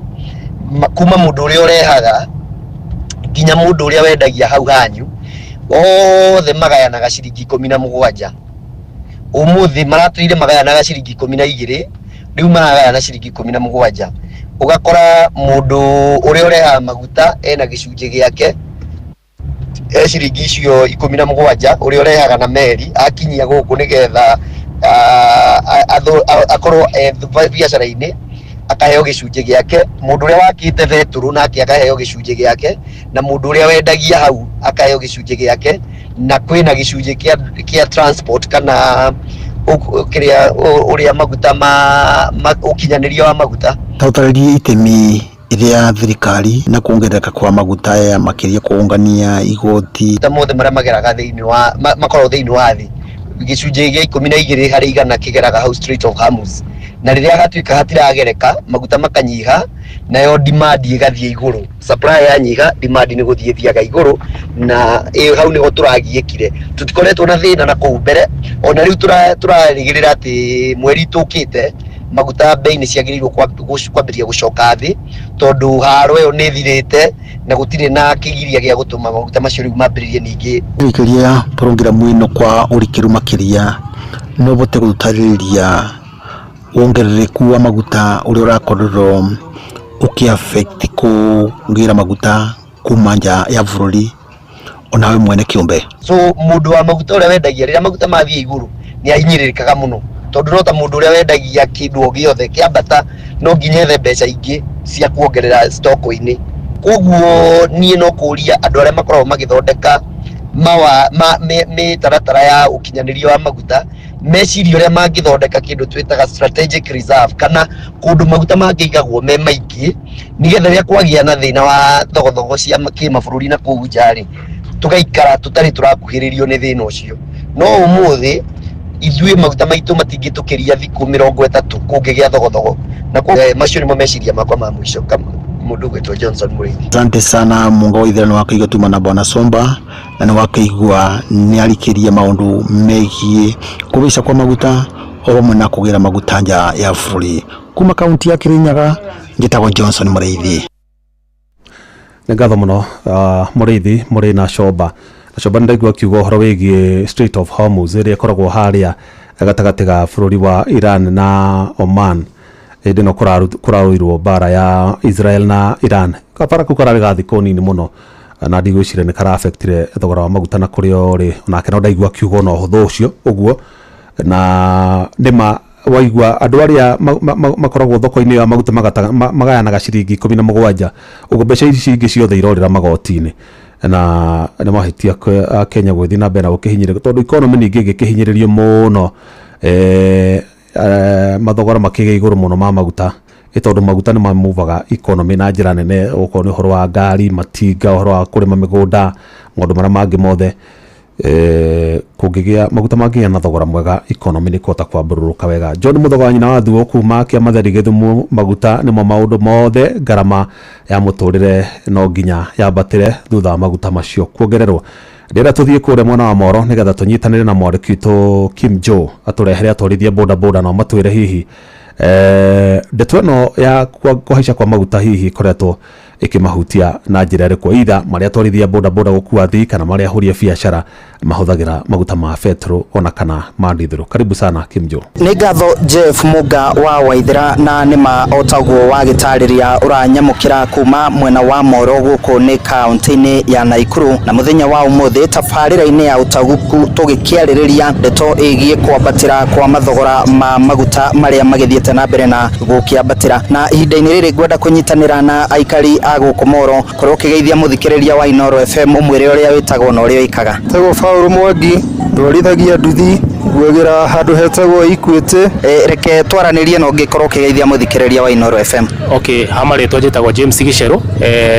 kuma mũndũ ũrĩa ũrehaga nginya mũndũ ũrĩa wendagia hau hanyu, othe magayanaga ciringi 17. Ũmũthĩ maratũire magayanaga ciringi 12, rĩu maragayana ciringi 17. Ũgakora mũndũ ũrĩa ũrehaga maguta ena gĩcunjĩ gĩake e ciringi icio 17, ũrĩa ũrehaga na meri akinyia gũkũ nĩgetha akorwo e biacara-inĩ akaheo gĩcunjĩ gĩake, mũndũ ũrĩa wakĩte betũrũ nake akaheo gĩcunjĩ gĩake, na mũndũ ũrĩa wendagia hau akaheo gĩcunjĩ gĩake, na kwĩna gĩcunjĩ kĩa transport kana kĩrĩa ũrĩa maguta ma ũkinyanĩria wa maguta. Ta ũtarĩrie itemi rĩa thirikari na kuongerereka kwa maguta aya makĩria kũũngania igoti. Ta mothe marĩa mageraga thĩinĩ wa makoragwo thĩinĩ wa thĩ, gĩcunjĩ gĩa 12 harĩ igana kĩgeraga hau Strait of Hormuz, na rĩrĩa hatuĩka hatiragereka maguta makanyiha, nayo demand ĩgathiĩ igũrũ, supply yanyiha demand nĩ gũthiĩ ĩthiaga igũrũ, na hau nĩho tũragiĩkire. Tũtikoretwo na thĩna na kũu mbere, ona rĩu tũrarĩgĩrĩra atĩ mweri tũkĩte maguta bei nĩ ciagĩrĩirwo kwambĩrĩria gũcoka thĩ, tondũ haro ĩyo nĩ ĩthirĩte na gũtirĩ na kĩgiria gĩa gũtũma maguta macio rĩu mambĩrĩrie ningĩ. Rĩkĩria programu ĩno kwa ũrikĩru makĩria, no ũhote gũtarĩria wongerereku wa maguta ũrĩa ũrakorirwo ũkĩ affect kũgĩra maguta kuma nja ya bũrũri onawe mwene kĩũmbe. So mũndũ wa maguta ũrĩa wendagia, rĩrĩa maguta mathiĩ igũrũ nĩ ahinyĩrĩrĩkaga mũno, tondũ no ta mũndũ ũrĩa wendagia kĩndũ o gĩothe kĩambata no nginya ethe mbeca ingĩ cia kuongerera stoko-inĩ. Koguo niĩ no kũria andũ arĩa makoragwo magĩthondeka mĩtaratara ya ũkinyanĩria wa maguta mecirie ũrĩa mangĩthondeka kĩndũ twĩtaga strategic reserve, kana kũndũ maguta mangĩigagwo me maingĩ, nĩgetha rĩrĩa kwagĩa na thĩna wa thogothogo cia kĩmabũrũri na kũu nja rĩ, tũgaikara tũtarĩ tũrakuhĩrĩrio nĩ thĩna ũcio. No ũmũthĩ ithuĩ maguta maitũ matingĩtũkĩria thikũ 30 kũngĩgĩa thogothogo, na macio nĩmo meciria makwa ma mũico mũndũ ũgwĩtwo Johnson Mũrĩithi. Asante sana Munga wa Ithera, nĩ wakaigua tuma na Bwana Somba, na nĩ wakaigua nĩ arikĩrie maũndũ megiĩ kũgĩca kwa maguta o hamwe na kũgĩra maguta nja ya bũrũri. Kuma kaunti ya Kirinyaga, njĩtagwo Johnson Mũrĩithi. Nĩ ngatho mũno Mũrĩithi mũrĩ na Comba. Na Comba nĩ ndaigua akiuga ũhoro wĩgiĩ Strait of Hormuz ĩrĩa ĩkoragwo harĩa gatagatĩ ga bũrũri wa Iran na Oman, hĩndĩ ĩno kũrarũirwo mbara ya Israel na Iran. Kabara kau kararĩ ga thikũ nini mũno, na ndigwĩciria nĩ kara-affectire thogora wa maguta na kũrĩa ũrĩ. Onake no ndaigua akiuga ona ũhũthũ ũcio ũguo, na nĩma waigua andũ arĩa makoragwo thoko-inĩ ya maguta magayanaga ciringi 17, ũguo mbeca ici ingĩ ciothe irorĩra magoti-inĩ, na nĩ mahĩtia a Kenya gũgĩthiĩ na mbere na gũkĩhinyĩrĩrio, tondũ economy ningĩ ĩngĩkĩhinyĩrĩrio mũno, mathogora makĩgĩa igũrũ mũno ma maguta, tondũ maguta nĩ mamuvaga economy na njĩra nene, okorwo nĩ ũhoro wa ngari, matinga, ũhoro wa kũrĩma mĩgũnda, maũndũ marĩa mangĩ mothe. Kũngĩgĩa maguta mangĩgĩa na thogora mwega, economy nĩ kũhota kwambũrũrũka wega. John Mũthogo wa nyina wa Thuo kuma Kĩamatheri Gĩthumo, maguta nĩmo maũndũ mothe, ngarama ya mũtũrĩre no nginya yambatĩre thutha wa maguta macio kuongererwo. Ndĩrenda tũthiĩ kũrĩa mwena wa Moro nĩgetha tũnyitanĩre na mwandĩki witũ Kim Joe atũrehere atwarithia boda boda, na matwĩre hihi ndeto ĩno ya kũhaica kwa maguta hihi ĩkoretwo ĩkĩmahutia na njĩra ĩrĩkũ, either marĩa atwarithia boda boda gũkua thii kana marĩa ahũri a biacara mahũthagĩra maguta ma betũrũ ona kana ma ndithũrũ. Karibu sana Kim Joe. Nĩ ngatho Jeff Mũnga wa Waithera, na nĩma o taguo wagĩtarĩria ũranyamũkĩra kuma mwena wa Moro gũkũ nĩ kaunti-inĩ ya Naikuru, na mũthenya wa ũmũthĩ tabarĩra-inĩ ya ũtaũku tũgĩkĩarĩrĩria ndeto ĩgiĩ kwambatĩra kwa mathogora ma maguta marĩa magĩthiĩte na mbere na gũkĩambatĩra. Na ihinda-inĩ rĩrĩ ngwenda kũnyitanĩra na aikari a gũkũ Moro korwo ũkĩgeithia mũthikĩrĩria wa Inooro FM ũmwĩre ũrĩa wĩtagwo na ũrĩa ũikaga. Tagwo Paul Mwangi, ndwarithagia nduthi, nguagĩra handũ hetagwo Equity. Reke twaranĩrie na ũngĩkorwo ũkĩgeithia mũthikĩrĩria wa Inooro FM. Okay, ha marĩtwa njĩtagwo James Gicheru,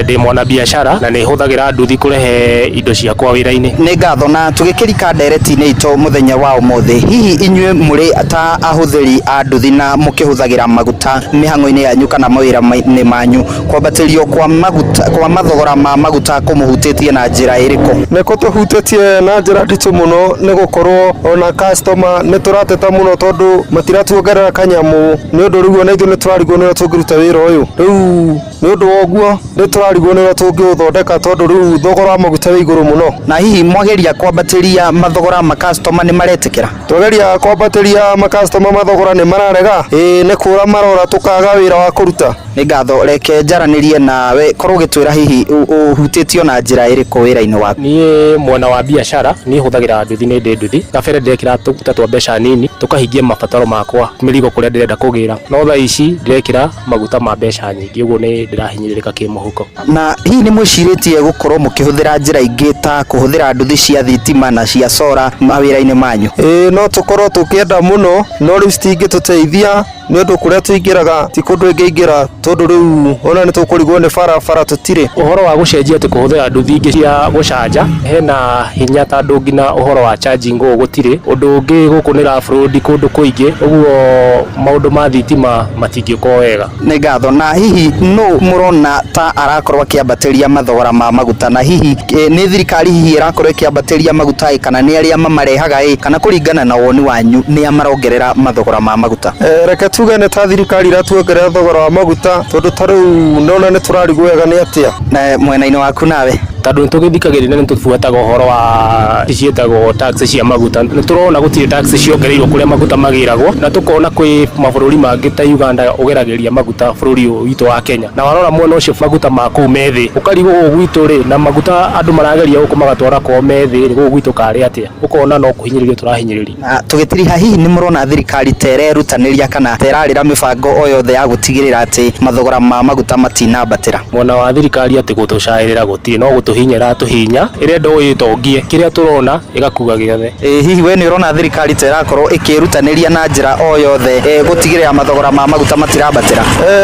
ndĩ mwana biacara na nĩ hũthagĩra nduthi kũrehe indo ciakwa wĩra-inĩ. Nĩ ngatho. Na tũgĩkĩrika ndereti-inĩ itũ mũthenya wa ũmũthĩ, hihi inyuĩ mũrĩ ta ahũthĩri a nduthi na mũkĩhũthagĩra maguta mĩhang'o-inĩ yanyu kana mawĩra-inĩ manyu, kwambatĩrio kwa maguta kwa mathogora ma maguta kũmũhutĩtie na njĩra ĩrĩkũ? Nĩ kũtũhutĩtie na njĩra nditũ mũno, nĩ gũkorwo ona cash makastoma nĩ tũrateta mũno tondũ matiratuongerera kanyamũ nĩ ũndũ rĩu ona ithuĩ nĩ tũrarigwo nĩ ũrĩa tũngĩruta wĩra ũyũ. Rĩu nĩ ũndũ wa ũguo nĩ tũrarigwo nĩ ũrĩa tũngĩũthondeka tondũ rĩu thogora wa maguta wĩ igũrũ mũno. Na hihi mwageria kwambatĩria mathogora makastoma nĩ maretĩkĩra? Twageria kwambatĩria makastoma mathogora nĩ mararega? Ĩĩ nĩ kũra marora tũkaga wĩra wa kũruta. Nĩ ngatho, reke njaranĩrie nawe korwo ũgĩtwĩra hihi ũhutĩtio na njĩra ĩrĩkũ wĩra-inĩ waku. Niĩ mwena wa biacara niĩ hũthagĩra nduthi nĩ ndĩ nduthi kabere ndĩrekĩra tũguta twa mbeca nini tũkahingia mabataro makwa mĩrigo kũrĩa ndĩrenda kũgĩra no thaa ici ndĩrekĩra maguta ma mbeca nyingĩ ũguo nĩ ndĩrahinyĩrĩrĩka kĩmũhuko. Na hihi nĩ mwĩcirĩtie gũkorwo mũkĩhũthĩra njĩra ingĩ ta kũhũthĩra nduthi cia thitima na cia cora mawĩra-inĩ manyu? Ĩĩ no tũkorwo tũkĩenda mũno no rĩu citingĩtũteithia nĩ ũndũ kũrĩa tũingĩraga ti kũndũ ĩngĩingĩra tondũ rĩu ona nĩ tũkũrigwo nĩ barabara tũtirĩ. Ũhoro wa gũcenjia atĩ kũhũthĩra nduthi ingĩ cia gũcanja hena hinya tondũ nginya ũhoro wa charging gũkũ gũtirĩ. Ũndũ ũngĩ gũkũ nĩ rough road kũndũ kũingĩ ũguo maũndũ ma thitima matingĩũka o wega. Nĩ ngatho. Na hihi nũ mũrona ta arakorwo akĩambatĩria mathogora ma maguta? Na hihi nĩ thirikari hihi ĩrakorwo ĩkĩambatĩria maguta ĩ kana nĩ arĩa mamarehaga ĩ kana kũringana na woni wanyu nĩa marongerera mathogora ma maguta? Reke tuge nĩ ta thirikari ĩratuongerera thogora wa maguta tondũ ta rĩu nona nĩ tũrarigwo wega nĩ atĩa. Na mwena-inĩ waku nawe? Tondũ nĩ tũgĩthikagĩrĩria na nĩ tũbuataga ũhoro wa ciĩtagwo tax cia maguta, nĩ tũrona gũtirĩ tax ciongereirwo kũrĩa maguta magĩragwo, na tũkona kwĩ mabũrũri mangĩ ta Uganda ũgeragĩria maguta bũrũri ũyũ witũ wa Kenya, na warora mwena ũcio maguta ma kũu me thĩ, ũkarigwo gũkũ gwitũ rĩ, na maguta andũ marageria gũkũ magatwara kwao me thĩ rĩ, gũkũ gwitũ karĩ atĩa? Ũkona no kũhinyĩrĩrio tũrahinyĩrĩrio. Na tũgĩtiriha hihi nĩ mũrona thirikari ta ĩrerutanĩria kana ta ĩrarĩra mĩbango o yothe ya gũtigĩrĩra atĩ mathogora ma maguta matinambatĩra? Mwena wa thirikari atĩ gũtũcaĩrĩra gũtirĩ no gũtũhinya ĩratũhinya, ĩrenda o ĩtongie, kĩrĩa tũrona ĩgakua gĩothe. Ĩ hihi we nĩ ũrona thirikari ta ĩrakorwo ĩkĩĩrutanĩria na njĩra o yothe gũtigĩrĩra mathogora ma maguta matirambatĩra?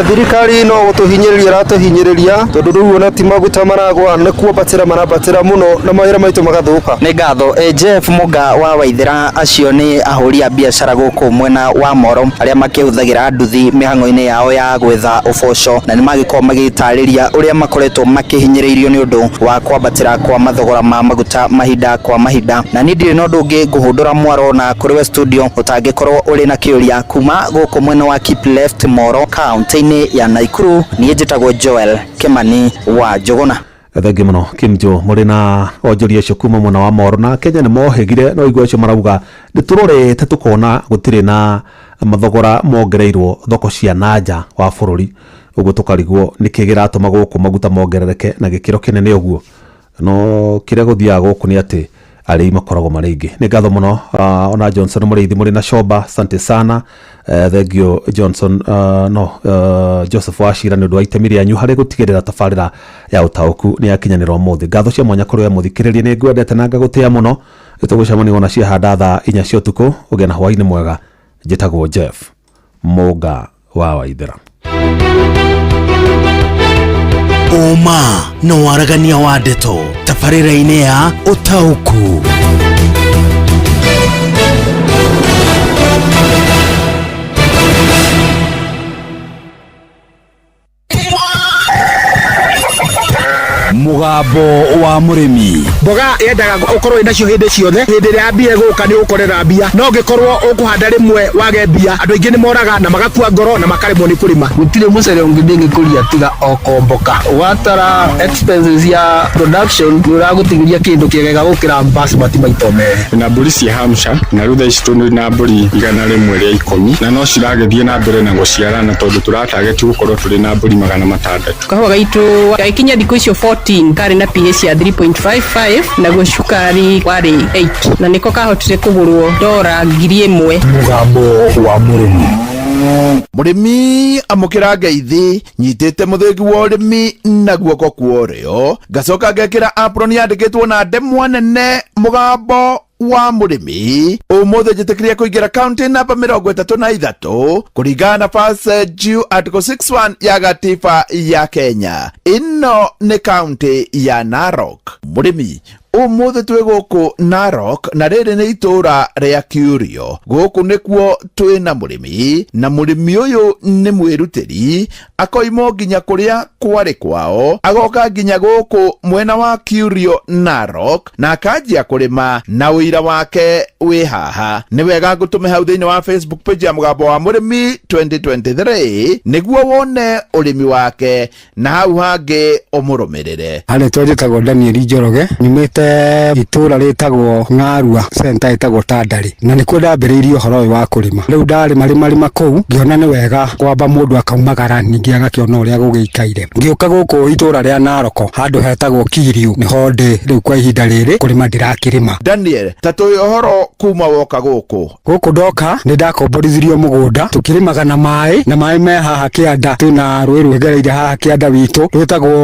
Thirikari no gũtũhinyĩrĩria ĩratũhinyĩrĩria tondũ rĩu ona ti maguta maragũa nĩ kwambatĩra marambatĩra mũno na mawĩra maitũ magathũka. Nĩ ngatho. Jeff Mũga wa Waithera, acio nĩ ahũri a biacara gũkũ mwena wa Moro arĩa makĩhũthagĩra nduthi mĩhang'o-inĩ yao ya gwetha ũboco, na nĩ magĩkorwo magĩtarĩria ũrĩa makoretwo makĩhinyĩrĩirio nĩ ũndũ wa kwambatĩra kwa mathogora ma maguta mahinda kwa mahinda. Na niĩ ndirĩ na ũndũ ũngĩ ngũhũndũra mwaro na kũrĩ we studio ũtangĩkorwo ũrĩ na kĩũria kuma gũkũ mwena wa Keep Left Moro kaunti-inĩ ya Naikuru. Niĩ njĩtagwo Joel Kĩmani wa Njũgũna. Thengiũ mũno Kim Joe mũrĩ na onjoria acio kuma mwena wa Moro na Kenya nĩ mohĩgire no igua acio marauga nĩ tũrorete tũkona gũtirĩ na mathogora mongereirwo thoko cia nanja wa bũrũri ũguo tũkarigwo nĩkĩ kĩratũma gũkũ maguta mongerereke na gĩkĩro kĩnene ũguo no kĩrĩa gũthiaga gũkũ nĩ atĩ arĩi makoragwo marĩ aingĩ. Nĩ ngatho mũno ona Johnson Mũrĩithi mũrĩ na Shomba, asante sana. Thank you Johnson, no Joseph Wachira nĩ ũndũ wa itemi rĩanyu harĩ gũtigĩrĩra tabarĩra ya ũtaũku nĩ yakinyanĩra ũmũthĩ. Ngatho cia mwanya kũrĩ we mũthikĩrĩria, nĩ ngwendete na ngagũtĩa mũno. Nĩ tũgũcemania ona ciahanda thaa 4 cia ũtukũ. Ũgĩe na hwaĩ-inĩ mwega. Njĩtagwo Jeff Mũnga wa Waithera. Ũma na waragania wa ndeto tabarĩra-inĩ ya ũtaũku. Mũgambo wa mũrĩmi. Mboga yendaga ũkorwo wĩ nacio hĩndĩ ciothe, hĩndĩ ĩrĩa mbia ĩgũka nĩ ũgũkorera mbia, no ũngĩkorwo ũkũhanda rĩmwe wage mbia, andũ aingĩ nĩ moraga na magakua ngoro na makaremwo nĩ kũrĩma. Gũtirĩ mũcere ũngĩ ndĩngĩkũria tiga o komboka. Watara expenses ya production nĩ ũragũtigĩria kĩndũ kĩega gũkĩra basmati maita merĩ. Na mbũri cia Hampshire, na rĩu thaa ici tũrĩ na mbũri 110 na no ciragĩthiĩ na mbere na gũciarana tondũ tũratageti gũkorwo tũrĩ na mbũri 600. Kahũa gaitũ gagĩkinya thikũ icio 14 karĩ na pH ya 3.55 naguo cukari warĩ 8 na nĩko kahotire kũgũrwo dora 1000. Mũgambo wa mũrĩmi. Mũrĩmi amũkĩra ngeithi nyitĩte mũthĩgi wa ũrĩmi na guoko kwa ũrĩo, ngacoka ngekĩra apron yandĩkĩtwo na ndemwa nene mũgambo wa mũrĩmi. Ũmũthĩ njĩtĩkĩria kũingĩra kaunti namba 33 kũringana na First Due Article 61 ya gatiba ya Kenya. Ĩno nĩ kaunti ya Narok. Mũrĩmi Ũmũthĩ twĩ gũkũ Narok na rĩrĩ nĩ itũũra rĩa Curio. Gũkũ nĩkuo twĩ na mũrĩmi, na mũrĩmi ũyũ nĩ mwĩrutĩri, akoima nginya kũrĩa kwarĩ kwao, agoka nginya gũkũ mwena wa Curio Narok, na akanjia kũrĩma na ũira wake wĩ haha. Nĩ wega ngũtũme hau thĩinĩ wa Facebook page ya Mũgambo wa Mũrĩmi 2023 nĩguo wone ũrĩmi wake na hau hangĩ ũmũrũmĩrĩre. Arĩtwa njĩtagwo Daniel Njoroge, nyumĩte itũra rĩtagwo Ng'arua, center ĩtagwo Tandari, na nĩkuo ndambĩrĩirie ũhoro ũyũ wa kũrĩma. Rĩu ndarĩma rĩma rĩma kũu, ngĩona nĩ wega kwamba mũndũ akaumagara ningĩ agakĩona ũrĩa gũgĩikaire. Ngĩũka gũkũ itũra rĩa Naroko, handũ hetagwo Kiriu, nĩho ndĩ rĩu kwa ihinda rĩrĩ, kũrĩma ndĩrakĩrĩma. Daniel, ta tũĩ ũhoro kuma woka gũkũ. Gũkũ ndoka nĩ ndakomborithirio mũgũnda, tũkĩrĩmaga na maĩ, na maĩ me haha kĩanda, twĩna rũĩ rwĩgereire haha kĩanda witũ rwĩtagwo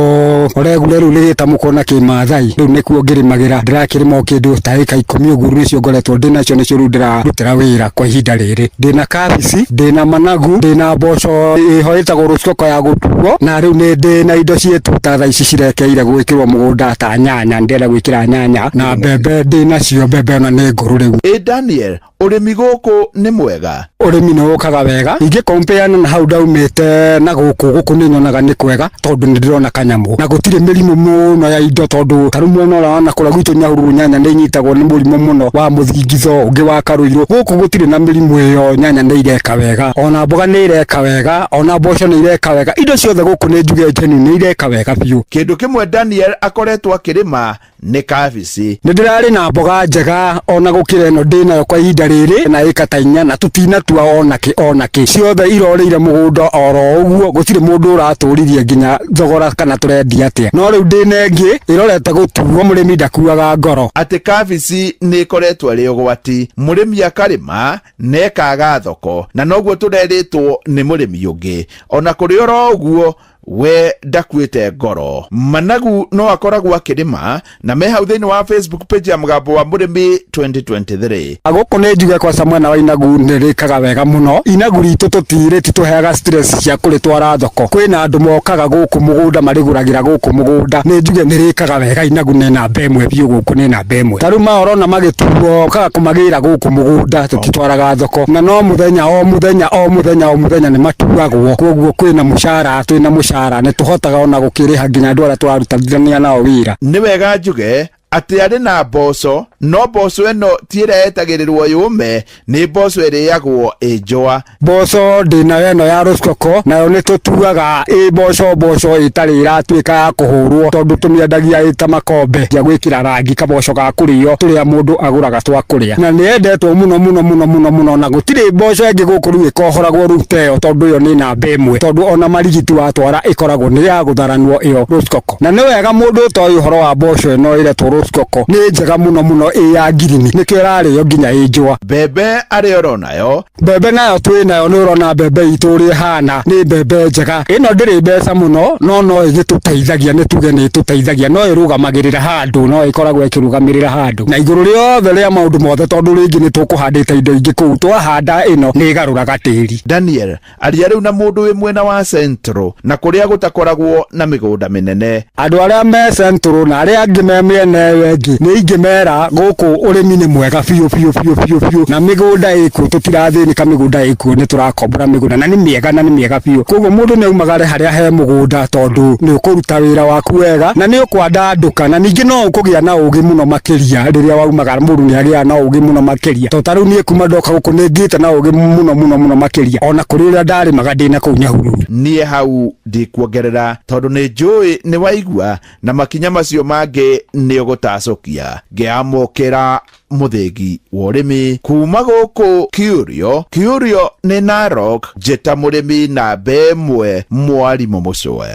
Oregure, rĩu rĩgĩtamũkwo na Kĩmathai. Rĩu nĩkuo ngĩrĩmagĩra, ndĩrakĩrĩma o kĩndũ ta ĩka 10 ũguo, nĩcio ngoretwo ndĩnacio, nĩcio rĩu ndĩrarutĩra wĩra kwa ihinda rĩrĩ. Ndĩna kabici, ndĩna managu, ndĩna mboco ĩho ĩtagwo rũcoko ya gũtuo, na rĩu nĩ ndĩna indo ciĩtuta thaa ici cirekeire gwĩkĩrwo mũgũnda ta nyanya, ndĩrenda gwĩkĩra nyanya na mbembe ndĩnacio, mbembe ona nĩ ngũrũ rĩu. Ĩ Daniel, ũrĩmi gũkũ nĩ mwega? Ũrĩmi nĩ ũkaga wega, ingĩ compare na hau ndaumĩte na gũkũ, gũkũ nĩ nyonaga nĩ kwega tondũ nĩ ndĩrona kanyamũ na gũtirĩ mĩrimũ mũno ya indo, tondũ ta rĩu mwena ũrĩa wa nakũrĩa gwitũ Nyahururu nyanya nĩ inyitagwo nĩ mũrimũ mũno wa mũthingitho, ũngĩ wa karũirũ. Gũkũ gũtirĩ na mĩrimũ ĩyo, nyanya nĩ ireka wega, ona mboga nĩ ireka wega, ona mboco nĩ ireka wega, indo ciothe gũkũ nĩ njuge genuine nĩ ireka wega biũ. Kĩndũ kĩmwe Daniel akoretwo akĩrĩma nĩ kabici. Nĩ ndĩrarĩ na mboga njega ona gũkĩra ĩno ndĩ nayo kwa ihinda rĩrĩ, na ĩka ta 4 na tũtinatua ona kĩ ona kĩ, ciothe irorĩire mũgũnda oro ũguo, gũtirĩ mũndũ ũratũririe nginya thogora kana tũrendia atĩa, no rĩu ndĩna ĩngĩ ĩrorete gũtuo, mũrĩmi ndakuaga ngoro. Atĩ kabici nĩ ĩkoretwo ĩrĩ ũgwati, mũrĩmi akarĩma na ĩkaga thoko, na noguo tũrerĩtwo nĩ mũrĩmi ũngĩ. Ona kũrĩ oro ũguo, we ndakuĩte ngoro. Managu no akoragwo akĩrĩma na me hau thĩinĩ wa Facebook page ya Mũgambo wa Mũrĩmi 2023. Gũkũ nĩ njuge kwaca mwena wa inagu nĩ rĩkaga wega mũno. Inagu ritũ tũtirĩtũheaga stress cia kũrĩtwara thoko. Kwĩna andũ mokaga gũkũ mũgũnda marĩgũragĩra gũkũ mũgũnda. Nĩ njuge nĩ rĩkaga wega, inagu nĩ namba 1 biũ gũkũ, nĩ namba 1. Ta rĩu maya ũrona magĩtuo, okaga kũmagĩra gũkũ mũgũnda, tũtitwaraga thoko. Na no mũthenya o mũthenya o mũthenya o mũthenya nĩ matuagwo. Koguo kwĩna mũcara, twĩna mũcara, nĩ tũhotaga ona gũkĩrĩha nginya andũ arĩa tũrarutithania nao wĩra. Nĩ wega njuge atĩ arĩ na mboco, no mboco ĩno ti ĩrĩa yetagĩrĩrwo yũme, nĩ mboco ĩrĩagwo ĩ njũa. Mboco ndĩnayo ĩno ya rũcoko, nayo nĩ tũtuaga ĩ mboco, mboco ĩtarĩ ĩratuĩka ya kũhũrwo, tondũ tũmĩendagia ĩ ta makombe ya gwĩkĩra rangi, kaboco ga kũrĩo tũrĩa mũndũ agũraga twa kũrĩa, na nĩ yendetwo mũno mũno mũno mũno mũno, na gũtirĩ mboco ĩngĩ gũkũ rĩu ĩkohoragwo rĩu ta ĩyo, tondũ ĩyo nĩ namba 1, tondũ ona marigiti watwara ĩkoragwo nĩ ya gũtharanwo ĩyo rũcoko. Na nĩ wega mũndũ ũtoĩ ũhoro wa mboco ĩno ĩretwo rũcoko, nĩ njega mũno mũno ĩ ya ngirini, nĩkĩo ĩrarĩo nginya ĩ njũa. Mbembe arĩ oro nayo. Mbembe nayo twĩ nayo, nĩ ũrona mbembe itũ ũrĩa ĩhana, nĩ mbembe njega. Ĩno ndĩrĩ mbeca mũno, no no ĩgĩtũteithagia, nĩ tuge nĩ ĩtũteithagia, no ĩrũgamagĩrĩra handũ, no ĩkoragwo ĩkĩrũgamĩrĩra handũ. Na igũrũ rĩothe rĩa maũndũ mothe, tondũ rĩngĩ nĩ tũkũhandĩte indo ingĩ kũu, twahanda ĩno nĩ ĩgarũraga tĩri. Daniel, aria rĩu na mũndũ wĩ mwena wa Central na kũrĩa gũtakoragwo na mĩgũnda mĩnene. Andũ arĩa me Central na arĩa angĩ me mĩena ĩyo ĩngĩ, nĩ ingĩmera gũkũ ũrĩmi nĩ mwega biũ biũ biũ biũ biũ, na mĩgũnda ĩkuo, tũtirathĩnĩka, mĩgũnda ĩkuo, nĩ tũrakombora mĩgũnda na nĩ mĩega, na nĩ mĩega biũ. Koguo mũndũ nĩ aumagare harĩa he mũgũnda, tondũ nĩ ũkũruta wĩra waku wega na nĩ ũkwandandũka, na ningĩ no ũkũgĩa na ũgĩ mũno makĩria rĩrĩa waumagara, mũndũ nĩ agĩaga na ũgĩ mũno makĩria. Tondũ ta rĩu niĩ kuma ndoka gũkũ nĩ ngĩte na ũgĩ mũno mũno mũno makĩria, ona kũrĩ ũrĩa ndarĩmaga ndĩna kũu Nyahururu. Niĩ hau ndikuongerera, tondũ nĩ njũĩ nĩ waigua, na makinya macio mangĩ nĩ ũgũtacũkia. Ngĩamũkĩra mũthĩgi wa ũrĩmi kuma gũkũ Curio, Curio nĩ Narok, njĩta mũrĩmi namba 1 mwarimũ mũcwe.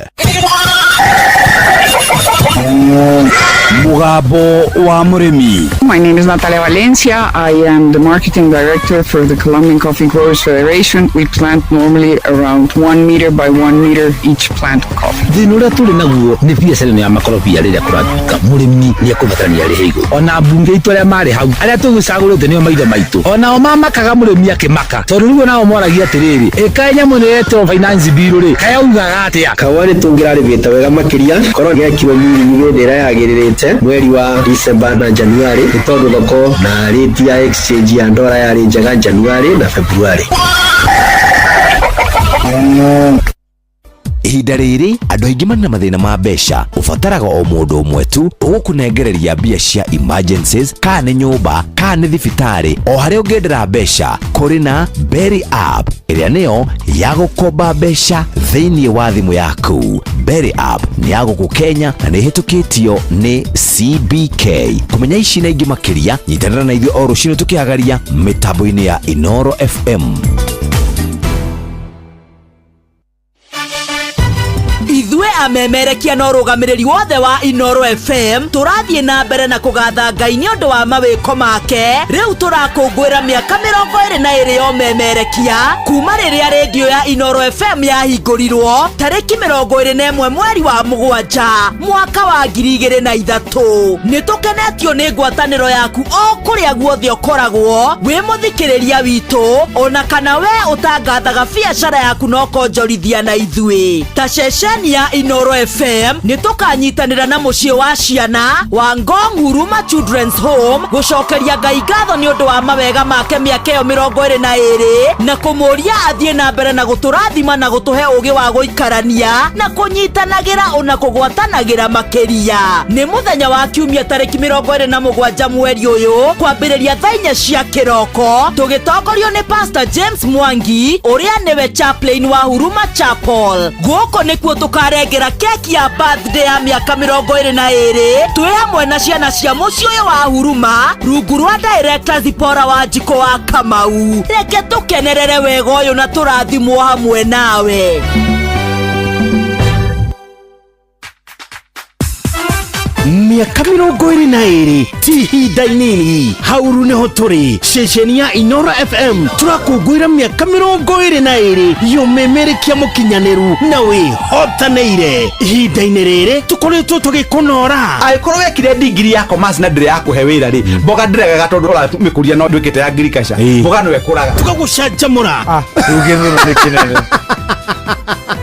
Mũgambo wa mũrĩmi. My name is Natalia Valencia. I am the marketing director for the Colombian Coffee Growers Federation. We plant normally around 1 meter by 1 meter each plant of coffee. Thĩna ũrĩa tũrĩ naguo nĩ biacara ĩno ya makorobia, rĩrĩa kũratuĩka mũrĩmi nĩ ekũbatarania arĩhe igũrũ. Ona mbunge itũ arĩa marĩ hau, arĩa tũgĩcagũrĩte nĩo maithe maitũ, onao mamakaga mũrĩmi akĩmaka, tondũ rĩu onao moragia atĩrĩrĩ, ĩkaĩ nyamũ ĩno yetwo finance bill rĩ, kayaugaga atĩa? Kawa nĩ tũngĩrarĩmĩte wega makĩria korwo gekirwo mĩrimũ hĩndĩ ĩrĩa yagĩrĩrĩte. 20 mweri wa December na January nĩ tondũ thoko na rate ya exchange ya ndora yarĩ njega January na February. Ihinda rĩrĩ andũ aingĩ marĩ na mathĩna ma mbeca. Ũbataraga o mũndũ ũmwe tu ũgũkũnengereria mbia cia emergencies, kana nĩ nyũmba kana nĩ thibitarĩ, o harĩa ũngĩendera mbeca. Kũrĩ na Berry App ĩrĩa nĩyo ya gũkomba mbeca thĩinĩ wa thimũ yaku. Berry App nĩ ya gũkũ Kenya na nĩ ĩhĩtũkĩtio nĩ CBK. Kũmenya ici na ingĩ makĩria, nyitanĩra na ithuĩ o rũcinĩ tũkĩhagaria mĩtambo-inĩ ya Inoro FM. Ithuĩ amemerekia na ũrũgamĩrĩri wothe wa Inoro FM tũrathiĩ na mbere na kũgatha Ngai nĩ ũndũ wa mawĩko make. Rĩu tũrakũngũĩra mĩaka 22 ya ũmemerekia kuma rĩrĩa rĩndiũ ya Inoro FM yahingũrirwo tarĩki 21 mweri wa 7 mwaka wa 2003. Nĩ tũkenetio nĩ ngwatanĩro yaku o kũrĩa guothe ũkoragwo wĩ mũthikĩrĩria witũ, ona kana we ũtangathaga biacara yaku na ũkonjorithia na ithuĩ. Ta ceceni ya Inoro FM nĩ tũkanyitanĩra na mũciĩ wa ciana wa Ngong Huruma Children's Home gũcokeria Ngai ngatho nĩ ũndũ wa mawega make mĩaka ĩyo 22 na kũmũria athiĩ na mbere na gũtũrathima na gũtũhe ũgĩ wa gũikarania na kũnyitanagĩra ona kũgwatanagĩra makĩria. Nĩ mũthenya wa kiumia tarĩki 27 mweri ũyũ kwambĩrĩria thaa 4 cia kĩroko tũgĩtongorio nĩ Pastor James Mwangi ũrĩa nĩwe chaplain wa Huruma Chapel. Gũkũ nĩkuo tũkarengera keki ya birthday ya mĩaka 22 twĩ hamwe na ciana cia mũciĩ ũyũ wa Huruma rungu rwa director Zipora wa Njiko wa Kamau. Reke tũkenerere wega ũyũ na tũrathimwo hamwe nawe. Mĩaka 22 ti ihinda inini. Hauru nĩho tũrĩ ceceni ya Inoro FM tũrakũngũĩra mĩaka 22 yũmĩmĩrĩkia mũkinyanĩru na wĩhotanĩire. Ihinda-inĩ rĩrĩ tũkoretwo tũgĩkũnora. Angĩkorwo wekire ndigiri ya commerce na ndĩrĩ yakũhe wĩra rĩ, mboga ndĩregaga tondũ ũramĩkũria no ndwĩkĩte ya agriculture, mboga no ĩkũraga. Tũgagũcanjamũra. Rĩu gĩthũnũ nĩ kĩnene.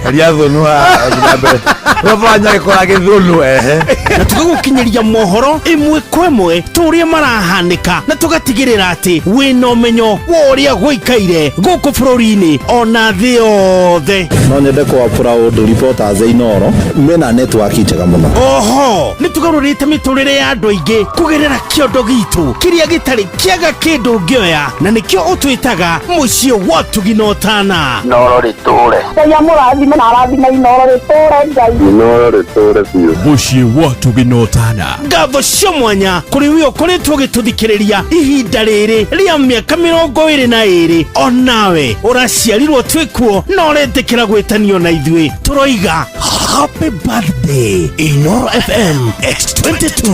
Heria thũnũ haha na mbere. Rũbanya gĩkũra gĩthũnũ ehe. Na tũgagũkinyĩria mohoro ĩmwe kwa ĩmwe tũrĩa marahanĩka na tũgatigĩrĩra atĩ wĩna ũmenyo wa ũrĩa gũikaire gũkũ bũrũri-inĩ ona thĩ yothe. No nyende kwa proud reporters a Inoro mena network njega mũno. Oho nĩ tũgarũrĩte mĩtũrĩre ya andũ aingĩ kũgerera kĩondo gitũ kĩrĩa gĩtarĩ kĩaga kĩndũ ũngĩoya, na nĩkĩo ũtwĩtaga mũciĩ wa ũtugi na ũtana. Inoro rĩtũre. Ngai amũrathime na arathime Inoro rĩtũre Ngai. Inoro rĩtũre biũ. Mũciĩ wa ũtugi na ũtana. Ngatho cia mwanya kũrĩ we ũkoretwo ũgĩtũthikĩrĩria ihinda rĩrĩ rĩa mĩaka 22, onawe ũraciarirwo twĩkuo na ũretĩkĩra gwĩtanio na ithuĩ. Tũroiga happy birthday Inoro FM X22.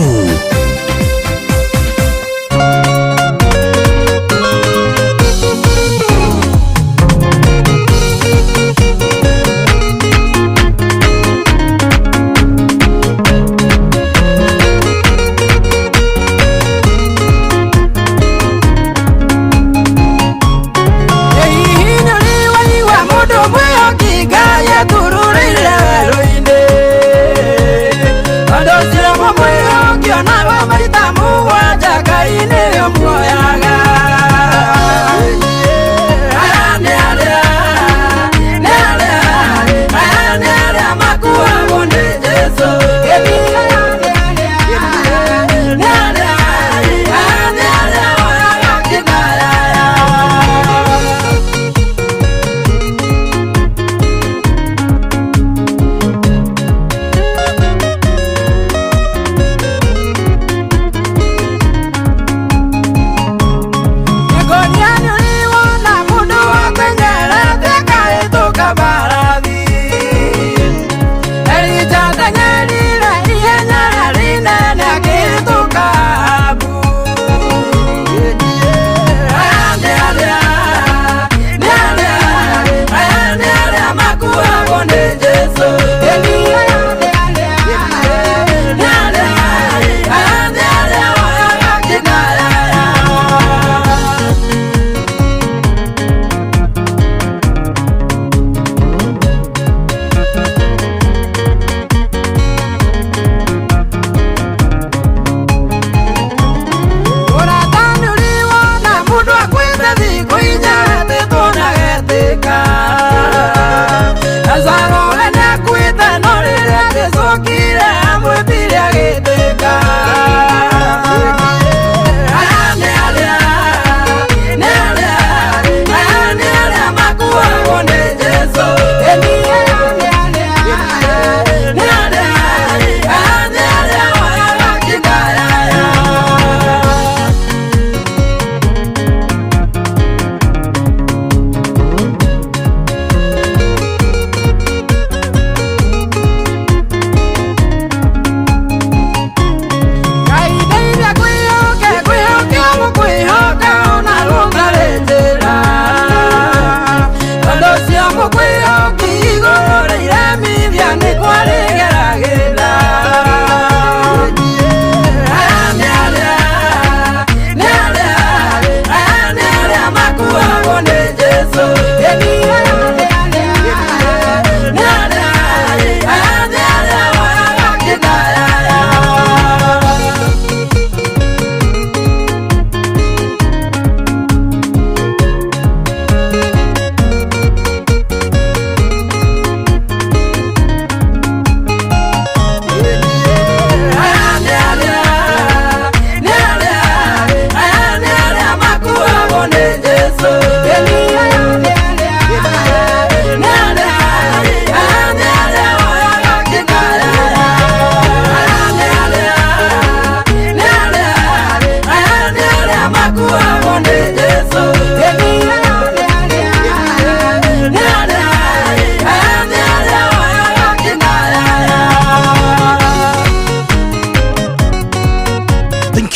Andũ cia mũmwĩra ũkĩona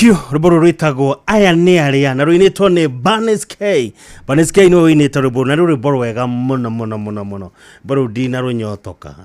Thank you. Rwĩmbo rũrũ rwĩtagwo Aya nĩ Arĩa na rũinĩtwo nĩ Banes K. Banes K nĩwe ũinĩte rwĩmbo rũu, na rĩ rwĩmbo rwega mũno mũno mũno mũno. Rwĩmbo rũu ndinarũnyotoka,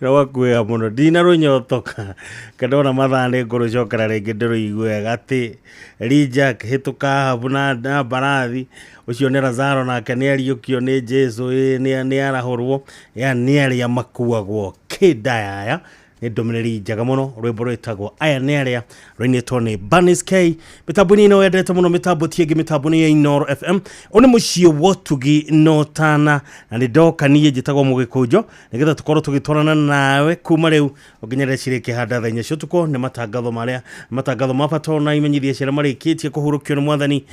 rwakuĩha mũno, ndinarũnyotoka. Kendona mathaa nĩ ngũrũcokera rĩngĩ ndĩrũigue wega atĩ Elijah akĩhĩtũka Ahabu na mbarathi. Ũcio nĩ Lazaro, nake nĩ ariũkio nĩ Jesu, ĩ, nĩ arahũrwo. Ya nĩ arĩa makuagwo kĩndayaya nĩ ndũmĩrĩri njega mũno. Rwĩmbo rwĩtagwo Aya nĩ Arĩa, rũinĩtwo nĩ Banis K. Mĩtambo-inĩ ĩno wendete mũno, mĩtambo ti ĩngĩ, mĩtambo nĩ ya Inoro FM. Ũyũ nĩ mũciĩ wa ũtugi na ũtana, na nĩ ndoka niĩ njĩtagwo Mũgĩkũnjo nĩgetha tũkorwo tũgĩtwarana nawe kuma rĩu nginya rĩrĩa cirĩkĩhanda thaa 4 cia ũtukũ. Nĩ matangatho marĩa matangatho ma bata na imenyithia ciarĩa marĩkĩtie kũhurũkio nĩ mwathani.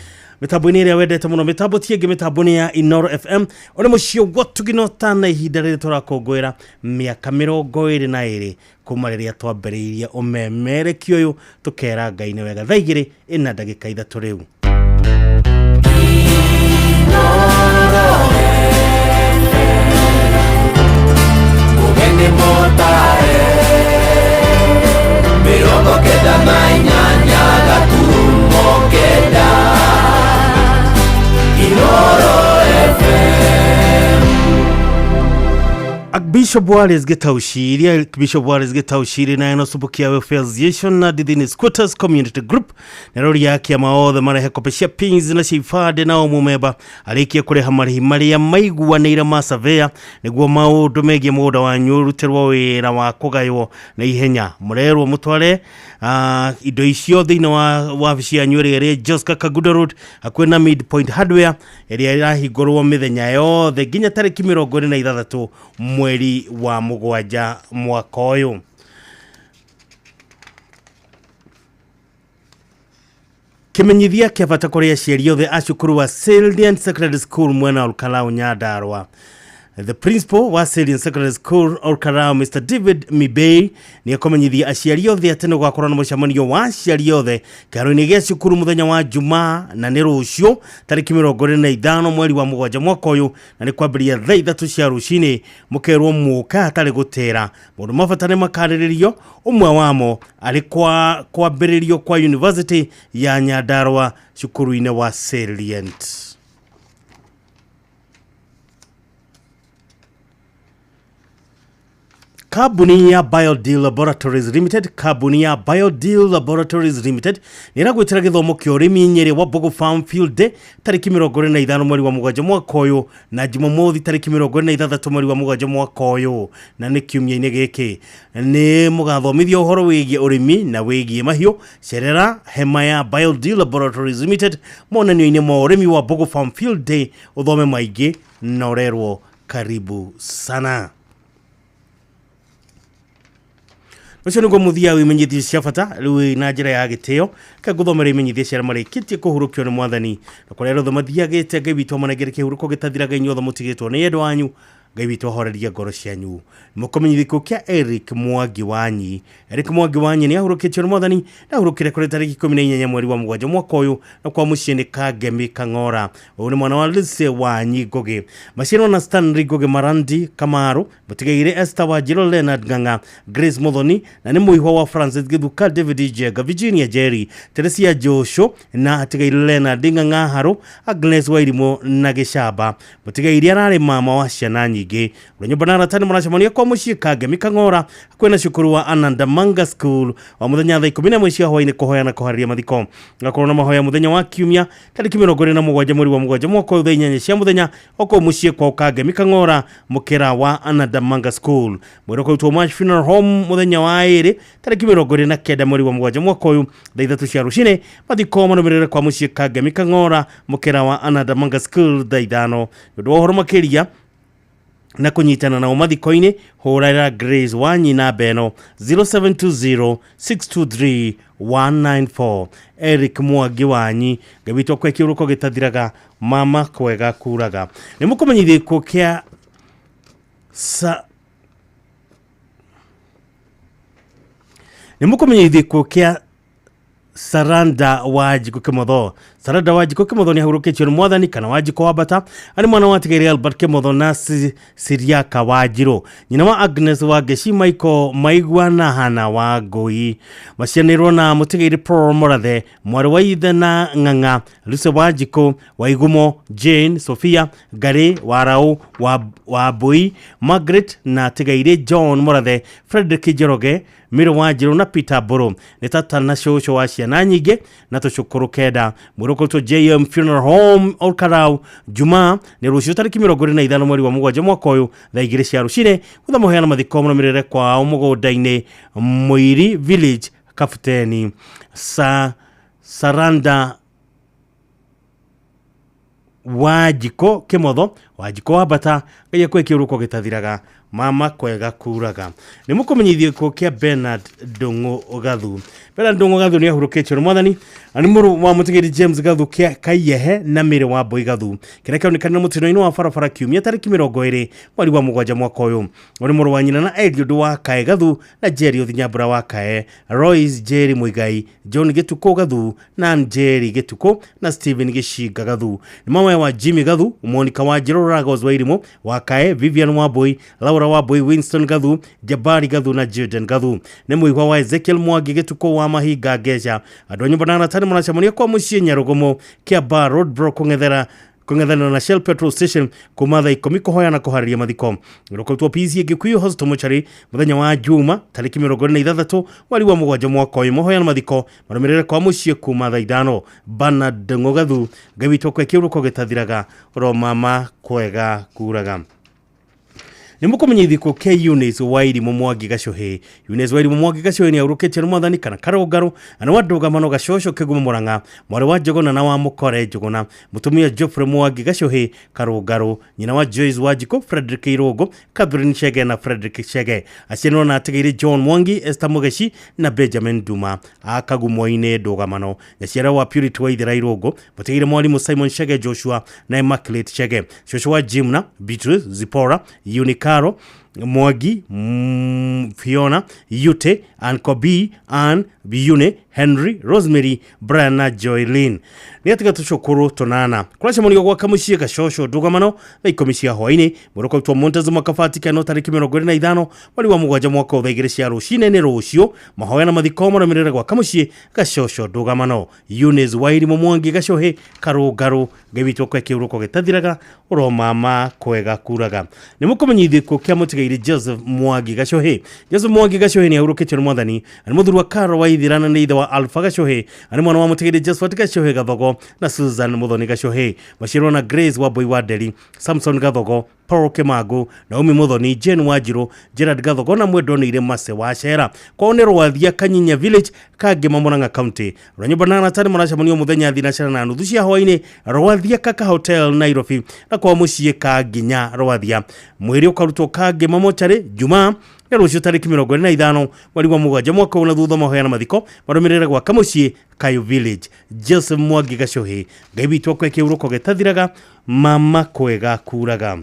Mĩtambo-inĩ ĩrĩa wendete mũno, mĩtambo ti ĩngĩ, mĩtambo nĩ ya Inoro FM. Ũyũ nĩ mũciĩ wa ũtugi na ũtana, ihinda rĩrĩ tũrakũngũĩra mĩaka 22 kuma rĩrĩa twambĩrĩirie ũmemerekia ũyũ, tũkera Ngai nĩ wega. Thaa 2:03 rĩu. Ũgeni mũtare 98.9 Inoro FM. Bishop Wallace Gitaushiri, Bishop Wallace Gitaushiri na eno Subukia Welfare Association na Dithini Squatters Community Group na rori ya kĩama othe marehe kope cia pins na cia ibandĩ, na o mũmemba arĩkie kũrĩha marĩhi marĩa maiguanĩire ma surveyor nĩguo maũndũ megiĩ mũgũnda wanyu ũrutĩrwo wĩra wa kũgaywo na ihenya. Mũrerwo mũtware indo icio thĩinĩ wa wabici yanyu ĩrĩa ĩrĩ Joska Kagudo Road, hakuhĩ na Midpoint Hardware, ĩrĩa ĩrahingũrwo mĩthenya yothe nginya tarĩki 26 mweri wa mũgwanja mwaka ũyũ. Kĩmenyithia kĩa bata kũrĩ aciari othe a cukuru wa Salesian Secondary School mwena wa Olkalau, Nyandarua. The principal wa Salesian Secondary School Olkalau, Mr. David Mibei, nĩ ekũmenyithia aciari othe atĩ nĩ gũgakorwo na mũcemanio wa aciari othe kĩharo-inĩ gĩa cukuru mũthenya wa Jumaa, na nĩ rũciũ tarĩki 25 mweri wa mũgwanja mwaka ũyũ, na nĩ kwambĩrĩria thaa 3 cia rũcinĩ. Mũkerwo mũke hatarĩ gũtĩra. Maũndũ ma bata nĩ makarĩrĩrio, ũmwe wamo arĩ kwa kwambĩrĩrio kwa University ya Nyandarua cukuru-inĩ wa Salient. Kambuni ya Biodeal Laboratories Limited, kambuni ya Biodeal Laboratories Limited nĩ ĩragwĩtĩra gĩthomo kĩa ũrĩmi Nyĩrĩ wa Mbogo Farm Field Day tarĩki 25 mweri wa mũgwanja mwaka ũyũ, na Jumamothi tarĩki 26 mweri wa mũgwanja mwaka ũyũ, na nĩ kiumia-inĩ gĩkĩ. Nĩ mũgathomithio ũhoro wĩgiĩ ũrĩmi na wĩgiĩ mahiũ. Cerera hema ya Biodeal Laboratories Limited monanio-inĩ ma ũrĩmi wa Mbogo Farm Field Day ũthome maingĩ na ũrerwo karibu sana. Ũcio nĩguo mũthia wa imenyithia cia bata. Rĩu na njĩra ya gĩtĩo ke ngũthomera imenyithia cia arĩa marĩkĩtie kũhurũkio nĩ mwathani, na kũrĩa arĩa othe mathiagĩte, Ngai witũ amanengere kĩhurũko gĩtathiraga. Inyuothe mũtigĩtwo nĩ endwa anyu, Ngai witũ ahorerie ngoro cianyu. Mũkũmenyithia gĩkuũ kĩa Eric Mwangi Wanyi. Eric Mwangi Wanyi nĩ ahurũkĩtio nĩ mwathani na ahurũkire kũrĩ tarĩki 18 mweri wa mũgwanja mwaka ũyũ, na kwa mũciĩ nĩ Kangemi Kang'ora. Ũyũ nĩ mwana wa Lucy Wanyi Ngũgĩ maciarwo na Stanley Ngũgĩ Marandi Kamaru. Mũtigaire Esther Wanjirũ, Leonard Ng'ang'a, Grace Muthoni, na nĩ mũihwa wa Francis Githuka, David Njenga, Virginia Jerry, Teresia Joshua, na atigaire Leonard Ng'ang'a Haru, Agnes Wairimũ na Gĩcamba. Mũtigaire ararĩ mama wa ciana nyingĩ. Ũrĩa nyũmba na arata nĩ maracemania kwa mũciĩ Kangemi Kang'ora, hakuhĩ na cukuru wa Ananda Manga School, wa mũthenya thaa 11 cia hwaĩ-inĩ kũhoya na kũharĩria mathiko. Gakorwo na mahoya mũthenya wa kiumia tarĩki 27 mweri wa mũgwanja mwaka ũyũ thaa 8 cia mũthenya o kũu mũciĩ kwao Kangemi Kang'ora, mũkĩra wa Ananda Manga School. Mwĩrĩ ũkũrutwo March Funeral Home mũthenya wa ĩrĩ tarĩki 29 mweri wa mũgwanja mwaka ũyũ thaa 3 cia rũcinĩ. Mathiko marũmĩrĩre kwa mũciĩ Kangemi Kang'ora, mũkĩra wa Ananda Manga School, thaa 5. Nĩ ũndũ wa ũhoro makĩria na kũnyitana nao mathiko-inĩ, hũrĩra Grace Wanyi namba ĩno 0720 623 194. Eric Mwangi Wanyi, Ngai witũ akwe kĩũrũko gĩtathiraga, mama kwega kuraga. Nĩ mũkũmenyithia gĩkuũ kĩa sa nĩ mũkũmenyithia gĩkuũ kĩa Saranda Wanjiku Kimotho. Sarada Wanjikũ Kĩmotho nĩ ahurũkĩtio nĩ mwathani kana Wanjikũ Wambata arĩ mwana wa Tigĩrĩ Albert Kĩmotho na Siriaka Wanjirũ, nyina wa Agnes Wangeci, Michael Maigua na Hana wa Ngũi. Macianĩrwo na Mũtigĩrĩ Paul Mũrathe, mwarĩ wa ithe na Ng'ang'a, Lucy Wanjikũ, Waigumo, Jane, Sophia, Ngarĩ, Waraũ, wa Mbũi, Margaret na Tigairĩ John Mũrathe, Frederick Njoroge, Mĩrũ Wanjirũ na Peter Mbũrũ. Nĩ tata na cũcũ wa ciana nyingĩ na tũcũkũrũ kenda. Mwĩrĩ ũkoretwo JM Funeral Home Olkarau Jumaa nĩ rũciũ tarĩki 25 mweri wa mũgwanja mwaka ũyũ thaa 2 cia rũcinĩ gũtha mũheana mathiko mũrũmĩrĩre kwao mũgũnda-inĩ Mũiri Village Kabuteni. Saranda Wanjikũ Kĩmotho, Wanjikũ Wambata, Ngai akũhe kĩũrũko gĩtathiraga, mama kwega kuraga. Nĩ mũkũmenyithio gĩkuũ kĩa Bernard Ndung'u Gathu. Bernard Ndung'u Gathu nĩ ahurũkĩtio nĩ mwathani, na nĩ mũrũ wa mũtigĩri James Gathu kĩa Kaiyehe na Mĩrĩ wa Mbũi Gathu, kĩrĩa kĩonekanire mũtino-inĩ wa barabara kiumia tarĩki 20 mweri wa mũgwanja mwaka ũyũ. Ũrĩ mũrũ wa nyina na Eliud wa Kae Gathu na Jerry Nyambura wa Kae, Royce Jerry Muigai, John Gĩtukũ Gathu na Njeri Gĩtukũ na Stephen Gĩcinga Gathu. Nĩ mama wa Jimmy Gathu, Monica wa Njĩrũ Ragos wa Irimũ, wa Kae, Vivian Wambui, Laura Wambui, Winston Gathu, Jabari Gathu na Jordan Gathu. Nĩ mũihwa wa Ezekiel Mwangi Gĩtukũ wa Mahinga Ngeca. Andũ a nyũmba na arata nĩ maracemania kwa mũciĩ Nyarugumo, Kĩambaa Road Block kũng'ethanĩra na Shell Petrol Station kuma thaa 10 kũhoya na kũharĩria mathiko. Rũkoretwo PCA Gĩkuyu Hospital Mortuary mũthenya wa Juma tarĩki 26 mweri wa mũgwanja mwaka ũyũ. Mahoya na mathiko marũmĩrĩre kwa mũciĩ kuma thaa 5. Bernard Ndung'u Gathu, Ngai witũ akũhe kĩũrũko gĩtathiraga, oro mama kwega kuraga. Nĩ mũkũmenyithio gĩkuũ kĩa Eunice Wairimũ Mwangi Gacuhĩ. Eunice Wairimũ Mwangi Gacuhĩ nĩ ahurũkĩtio nĩ mwathani kana karũngarũ, na nĩ wa ndũgamano Gacoco Kĩgumo Mũrang'a, mwarĩ wa Njũgũna na wa Mũkore Njũgũna, mũtumia Geoffrey Mwangi Gacuhĩ Karũngarũ, nyina wa Joyce Wanjikũ, Frederick Irũngũ, Catherine Chege na Frederick Chege. Aciarirwo na atigĩire John Mwangi, Esther Mũgeci na Benjamin Duma a Kagumo-inĩ ndũgamano. Nyaciara wa Purity Waithera Irũngũ, mũtigĩire mwarimũ Simon Chege Joshua na Immaculate Chege, cũcũ wa Jimna, Beatrice, Zipporah, Unicaro Mwangi, Fiona, Yute, Ann Kobi, Ann, Biyune, Henry, Rosemary, Brian na Joylin. Nĩ atiga tũcũkũrũ tũnana. Kũracemanio gwaka mũciĩ Gacoco ndũgamano thaa 10 cia hwaĩ-inĩ. Mũrũko Montezuma Kabati kano tarĩki 25 mweri wa mũgwanja mwaka thaa 2 cia rũcinĩ nĩ rũciũ. Mahoya na mathiko marũmĩrĩre gwaka mũciĩ Gacoco ndũgamano. Eunice Wairimũ Mwangi Gacuhĩ Karũngarũ, Ngai witũ akũhe kĩũrũko gĩtathiraga, oro mama kwega kuraga. Nĩ mũkũmenyithio gĩkuũ kĩa mũtigĩire Joseph Mwangi Gacuhĩ. Joseph Mwangi Gacuhĩ nĩ ahurũkĩtio nĩ mwathani, na nĩ mũthuri wa Carol Waithira na nĩ ithe wa Alpha Gacuhĩ, na nĩ mwana wa mũtigĩire Josephat Gacuhĩ Gathogo na Susan Muthoni Gacuhĩ. Maciarwo na Grace Wambui wa Nderi, Samson Gathogo, Paul Kĩmangũ, Naomi Muthoni, Jane Wanjirũ, Gerard Gathogo na mwendwa nĩ Mase wa Cera. Kwao nĩ Rwathia Kanyinya Village, Kangema Murang'a County. Rwa nyũmba na arata nĩ maracemanio mũthenya thinacara na nuthu cia hwaĩ-inĩ Rwathia Kaka Hotel Nairobi, na kwao mũciĩ Kanginya Rwathia. Mwĩrĩ ũkarutwo Kangema Mochari Jumaa na rũciũ tarĩki 25 mweri wa mũgwanja mwaka ũyũ, na thutha mahoya na mathiko marũmĩrĩre gwaka mũciĩ Kayo Village. Joseph Mwangi Gacuhĩ, Ngai witũ akũhe kĩũrũko gĩtathiraga, mama kwega kuraga.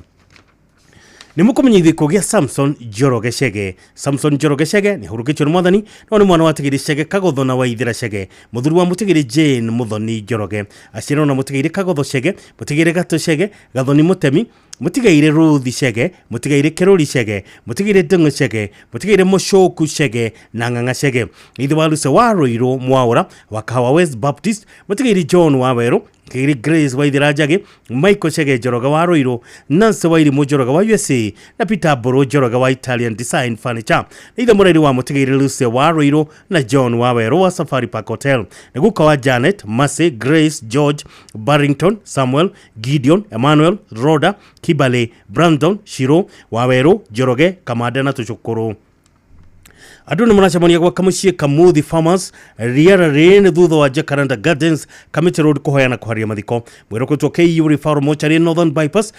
Nĩ mũkũmenyithio gĩkuũ gĩa Samson Njoroge Chege. Samson Njoroge Chege nĩ ahurũkĩtio nĩ mwathani, no nĩ mwana wa Tigĩrĩ Chege Kagotho na Waithera Chege, mũthuri wa mũtigĩrĩ Jane Muthoni Njoroge. Aciarwo na mũtigĩrĩ Kagotho Chege, mũtigĩrĩ Gatũ Chege, Gathoni Mũtemi, mũtigaire Ruthi Chege, mũtigaire Kĩrũri Chege, mũtigaire Ndung'u Chege, mũtigaire Mũcũku Chege na Ng'ang'a Chege. Ithe wa Lucy wa Rũirũ Mwaũra wa Kahawa West Baptist, mũtigaire John wa Werũ, mũtigaire Grace Waithera Njagĩ, Michael Chege Njoroge wa Rũirũ, Nancy Wairimũ Njoroge wa USA na Peter Mbũrũ Njoroge wa Italian Design Furniture. Nĩ ithe mũreri wa mũtigaire Lucy wa Rũirũ na John wa Werũ wa Safari Park Hotel. Nĩ guka wa Janet, Mercy, Grace, George, Barrington, Samuel, Gideon, Emmanuel, Rhoda, Kibale, Brandon, Shiro, Wawerũ, Njoroge, Kamande na tũcũkũrũ. Andũ nĩ maracemania gwaka mũciĩ Kamuthi Farmers Riara Lane thutha wa Jacaranda Gardens Kamiti Road kũhoya na kũharia mathiko. Mwĩrĩ ũkoretwo KU Referral Mortuary Northern Bypass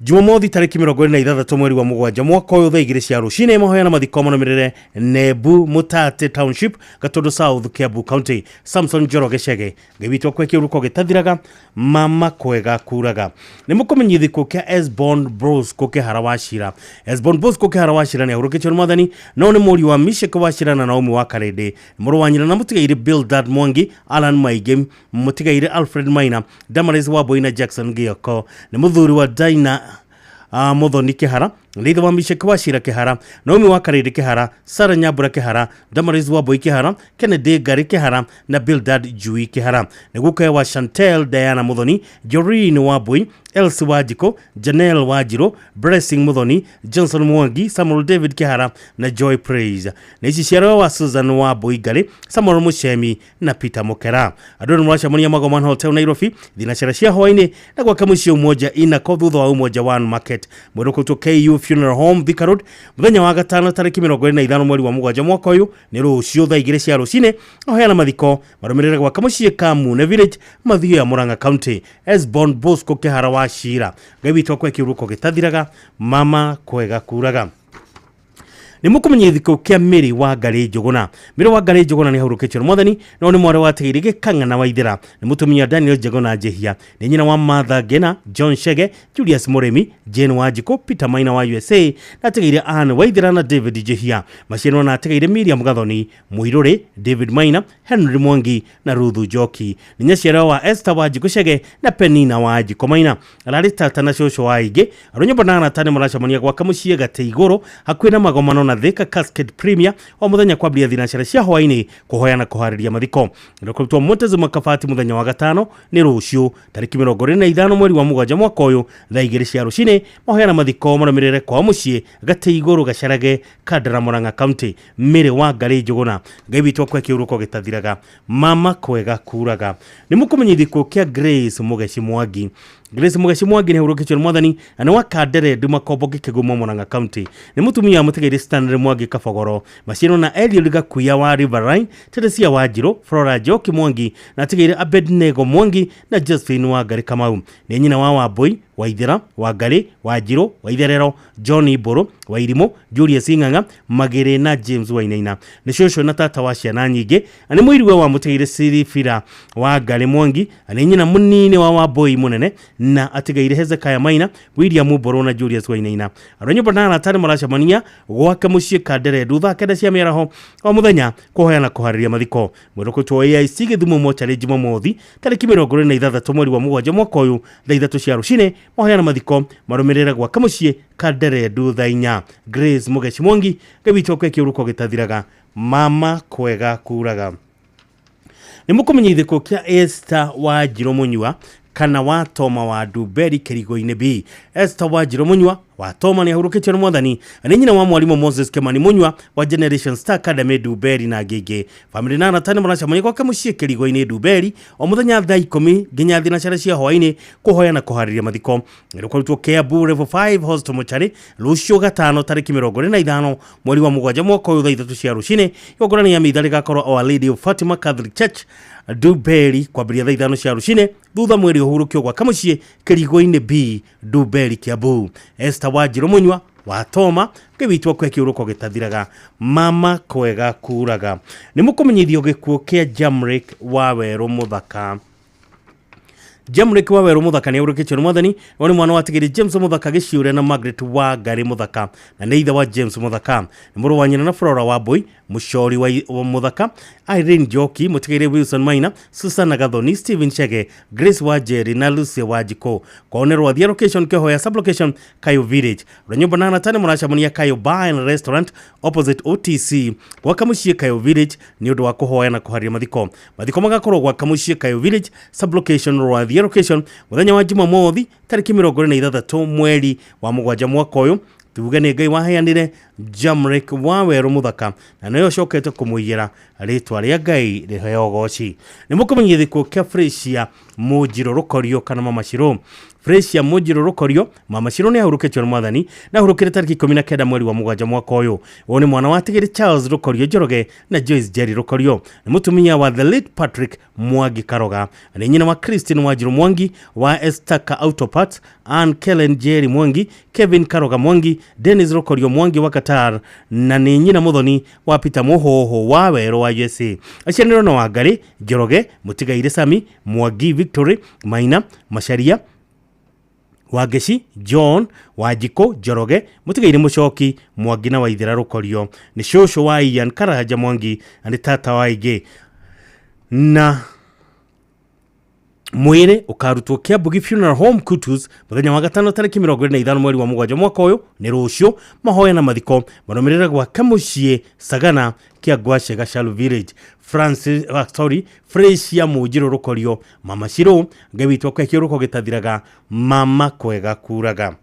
Jumamothi tarĩki 26 mweri wa mũgwanja mwaka ũyũ thaa 2 cia rũcinĩ mahoya na mathiko marũmĩrĩre Nebu Mũtate Township, Gatundu South, Kiambu County. Samson Njoroge Chege, Ngai witũ akwe kĩũruko gĩtathiraga, mama kwega kuraga. Nĩ mũkũmenyithio gĩkuũ kĩa Esbon Bosco Kĩhara wa Cira. Esbon Bosco Kĩhara wa Cira nĩ ahurũkĩtio nĩ mwathani, no nĩ mũriũ wa Mishek wa Cira na Naomi wa Karĩndĩ, mũrũ wa nyina na mũtigairĩ Bildad Mwangi, Alan Maingĩ, mũtigairĩ Alfred Maina, Damaris Wambui na Jackson Gioko. Nĩ mũthuri wa Daina Muthoni Kĩhara, nĩ ithe wa Mishek wa Cira Kĩhara, Naomi wa Karĩndĩ Kĩhara, Sara Nyambura Kĩhara, Damaris Wambui Kĩhara, Kennedy Ngari Kĩhara na Bildad Jui Kĩhara. Nĩ gukae wa Chantel Diana Muthoni, Joreen Wambui, Elsie Wanjikũ, Janelle Wanjirũ, Blessing Muthoni, Johnson Mwangi, Samuel David Kĩhara na Joy Praise. Nĩ ici ciarwa wa Susan Wambui Ngari, Samuel Muchemi na Peter Mukera. Andũ nĩ maracemania Magoman Hotel Nairobi thinacara cia hwaĩ-inĩ na gwaka mũciĩ Umoja inako thutha wa Umoja One Market. Mwĩrĩ ũkũrutwo KU Funeral Home Thika Road mũthenya wa gatano tarĩki 25 mweri wa mũgwanja mwaka ũyũ nĩ rũciũ thaa 2 cia rũcinĩ. Ahoyana mathiko marũmĩrĩre gwaka mũciĩ Kamune Village, Mathioya, Murang'a County. Esbon Bosco Kĩhara wa Cira, Ngai witũ akwe kĩhuruko gĩtathiraga, mama kwega kuraga. Nĩ mũkũmenya gĩthiko kĩa Mary wa Ngarĩ Njũgũna. Mary wa Ngarĩ Njũgũna nĩ ahurũkĩtio nĩ mwathani, no nĩ mwarĩ wa Tigiri Gĩkang'a wa Ithĩra, nĩ mũtumia Daniel Njũgũna Njĩhia, nĩ nyina wa Martha Ngena, John Chege, Julius Mũrĩmi, Jane Wanjikũ, Peter Maina wa USA, na atigĩire Anne Waithĩra na David Njĩhia. Maciarwo na atigĩire Miriam Gathoni, Mũirũrĩ, David Maina, Henry Mwangi na Ruth Njoki. Nĩ nyaciara wa Esther Wanjikũ Chege na Penina Wanjikũ Maina. Ararĩ tata na cũcũ wa aingĩ. Arũnyũmba na arata nĩ maracemania gwaka mũciĩ gatĩ igũrũ hakuhĩ na magomano na Thika Cascade Premier o mũthenya kwambĩrĩria thinacara cia hwaĩ-inĩ kũhoya na kũharĩria mathiko. Nĩkũrutwo Montezuma Kabati mũthenya wa gatano nĩ rũciũ tarĩki 25 mweri wa mũgwanja mwaka ũyũ thaa 2 cia rũcinĩ. Mahoya na mathiko marũmĩrĩre kwao mũciĩ gatĩ igũrũ Gacarage, Kandara, Murang'a County. Mary wa Ngarĩ Njũgũna, Ngai witũ akwe kĩhuruko gĩtathiraga, mama kwega kuraga. Nĩ mũkũmenya gĩkuũ kĩa Grace Mũgeci Mwangi. Grace Mũgeci Mwangi nĩ ahurũkĩtio nĩ mwathani na nĩ wa Kandere Ndumakombo Gĩkĩgumo Murang'a County. Nĩ mũtumia wa mũtigairĩ Stanley Mwangi Kabogoro, maciarwo na Eliud Gakuya wa Riverine, Teresia Wanjirũ, Flora Njoki Mwangi na atigĩire Abednego Mwangi na Josephine Wangari Kamau. Nĩ nyina wa Wambui, Waithĩra, Wangari, Wanjirũ, Waitherero, John Mbũrũ, Wairimũ, Julius Ng'ang'a, Magĩrĩ na James Wainaina. Nĩ cũcũ na tata wa ciana nyingĩ na nĩ mũiriwe wa mũtigĩire Sirifira Wangari Mwangi na nĩ nyina mũnini wa Wambui mũnene na atigaire Hezekiah Maina, William Mbũrũ na Julius Wainaina. Andũ a nyũmba na arata nĩ maracemania gwake mũciĩ Kandere thutha 9 cia mĩaraho o mũthenya kũhoya na kũharĩria mathiko. Mwĩrĩ ũkũrutwo AIC Gĩthumo mocarĩ Jumamothi tarĩki 26 mweri wa mũgwanja mwaka ũyũ thaa 3 cia rũcinĩ. Mahoya na mathiko marũmĩrĩre gwaka mũciĩ Kandere thutha 4. Grace Mũgeci Mwangi, Ngai witũ akwe kĩhuruko gĩtathiraga, mama kwega kuraga. Nĩ mũkũmenya gĩthiko kĩa Esther Wanjirũ Mũnyua kana wa Toma wa Ndumberi Kĩrigo-inĩ B. Esther Wanjirũ Mũnyua wa Toma nĩ ahurũkĩtio nĩ mwathani na nĩ nyina wa mwarimũ Moses Kimani Mũnyua wa Generation Star Academy Ndumberi na ngĩngĩ. Famĩlĩ na arata nĩ maracemania gwake mũciĩ Kĩrigo-inĩ Ndumberi o mũthenya thaa 10 nginya thinacara cia hwaĩ-inĩ kũhoya na kũharĩria mathiko. Nĩ kũrutwo Kiambu Level 5 Hostel Mochari rũciũ gatano tarĩki 25 mweri wa mũgwanja mwaka ũyũ thaa 3 cia rũcinĩ. Igongona rĩa mitha rĩgakorwo Our Lady of Fatima Catholic Church Ndumberi kwambĩrĩria thaa 5 cia rũcinĩ thutha mwĩrĩ ũhurũkio gwaka mũciĩ Kĩrigo-inĩ B Ndumberi Kiambu. Esther Wanjirũ Mũnyua wa Toma, Ngai witũ akwe kĩhuruko gĩtathiraga, mama kwega kuraga. Nĩ mũkũmenyithio gĩkuũ kĩa Jamrick wa Werũ Mũthaka. Jamrick wa Werũ Mũthaka nĩ ahurũkĩtio nĩ mwathani, no nĩ mwana wa Tigiri James Mũthaka Gĩciũre na Margaret wa Ngarĩ Mũthaka na nĩ ithe wa James Mũthaka. Nĩ mũrũ wa nyina na Flora Wambui, Mũcori wa Mũthaka, Irene Njoki, mũtigairĩ Wilson Maina, Susana Gathoni, Stephen Chege, Grace Wanjeri na Lucy Wanjikũ. Kwao nĩ Rwathia location Kĩhoya sublocation Kayo Village. Rwanyũmba na arata nĩ maracemania Kayo Bar and Restaurant opposite OTC gwaka mũciĩ Kayo Village nĩ ũndũ wa kũhoya na kũharĩria mathiko. Mathiko magakorwo gwaka mũciĩ Kayo Village sublocation Rwathia location mũthenya wa Jumamothi tarĩki 26 mweri wa mũgwanja mwaka ũyũ. Tuge nĩ Ngai waheanire Jamrick wa Werũ Mũthaka na nĩwe ũcokete kũmũiyĩra rĩtwa rĩa Ngai rĩheo ũgoci. Nĩ mũkũmenya gĩkuũ kĩa Fresia Mũnjirũ Rũkorio kana Mama Shiro. Fresia Mũnjirũ Rũkorio Mama Shiro nĩ ahurũkĩtio nĩ mwathani na ahurũkire tarĩki 19 mweri wa mũgwanja mwaka ũyũ. Ũyũ nĩ mwana wa Tigĩrĩ Charles Rũkorio Njoroge na Joyce Jerry Rũkorio, nĩ mũtumia wa the late Patrick Mwangi Karoga, nĩ nyina wa Christine Wanjiru Mwangi wa Estaka Auto Parts, Ann Kellen Jerry Mwangi, Kevin Karoga Mwangi, Dennis Rũkorio Mwangi wa Qatar, na nĩ nyina mũthoni wa Peter Mũhũhũ wa Werũ wa USA. Aciaranĩrwo na Wangari Njoroge, Mũtigaire Sami Mwangi, Victory Maina Macharia, Wangeci John Wanjikũ Njoroge, Mũtigaire Mũcoki Mwangi na Waithera Rũkorio, nĩ cũcũ wa Ian Karanja Mwangi na nĩ tata wa aingĩ. Na mwĩrĩ ũkarutwo Kiambugi Funeral Home Kutus mũthenya wa gatano tarĩki 25 mweri wa mũgwanja mwaka ũyũ nĩ rũciũ. Mahoya na mathiko marũmĩrĩre gwake mũciĩ Sagana kĩa Ngwacĩ Gacaru Village. Francis, sorry, Fresia Mũnjirũ Rũkorio Mama Shiro, Ngai witũ akũhe kĩũrũko gĩtathiraga, mama kwega kuraga.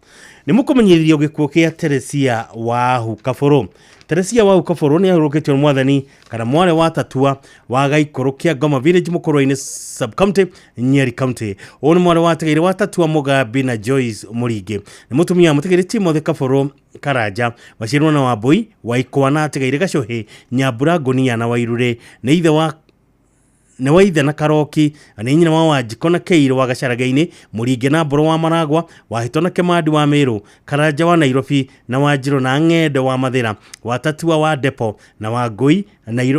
Nĩ mũkũmenyithio gĩkuũ kĩa Teresia Wahu Kabũrũ. Teresia Wahu Kabũrũ nĩ ahurũkĩtio nĩ mwathani kana mwarĩ wa Tatua wa Gaikũrũ kĩa Ngoma Village Mũkũrwe-inĩ Sub-County Nyeri County. Ũyũ nĩ mwarĩ wa Tigĩrĩ wa Tatua Mũgambi na Joyce Mũringĩ, nĩ mũtumia wa Mũtigĩrĩ Timothy Kabũrũ Karanja, Wacirwo na Wambui wa Ikwa na Tigĩrĩ Gacũhĩ Nyambura Ngũnia na Wairure, nĩ ithe wa nĩ wa ithe na Karoki, na nĩ nyina wa Wanjikũ na Keirũ wa Gacarage-inĩ, Mũringe na Mbũrũ wa Maragwa, Wahĩto na Kĩmandi wa Mĩrũ, Karanja wa Nairobi na Wanjirũ na Ng'endo wa Mathĩra, wa Tatua wa Depo na wa Ngũi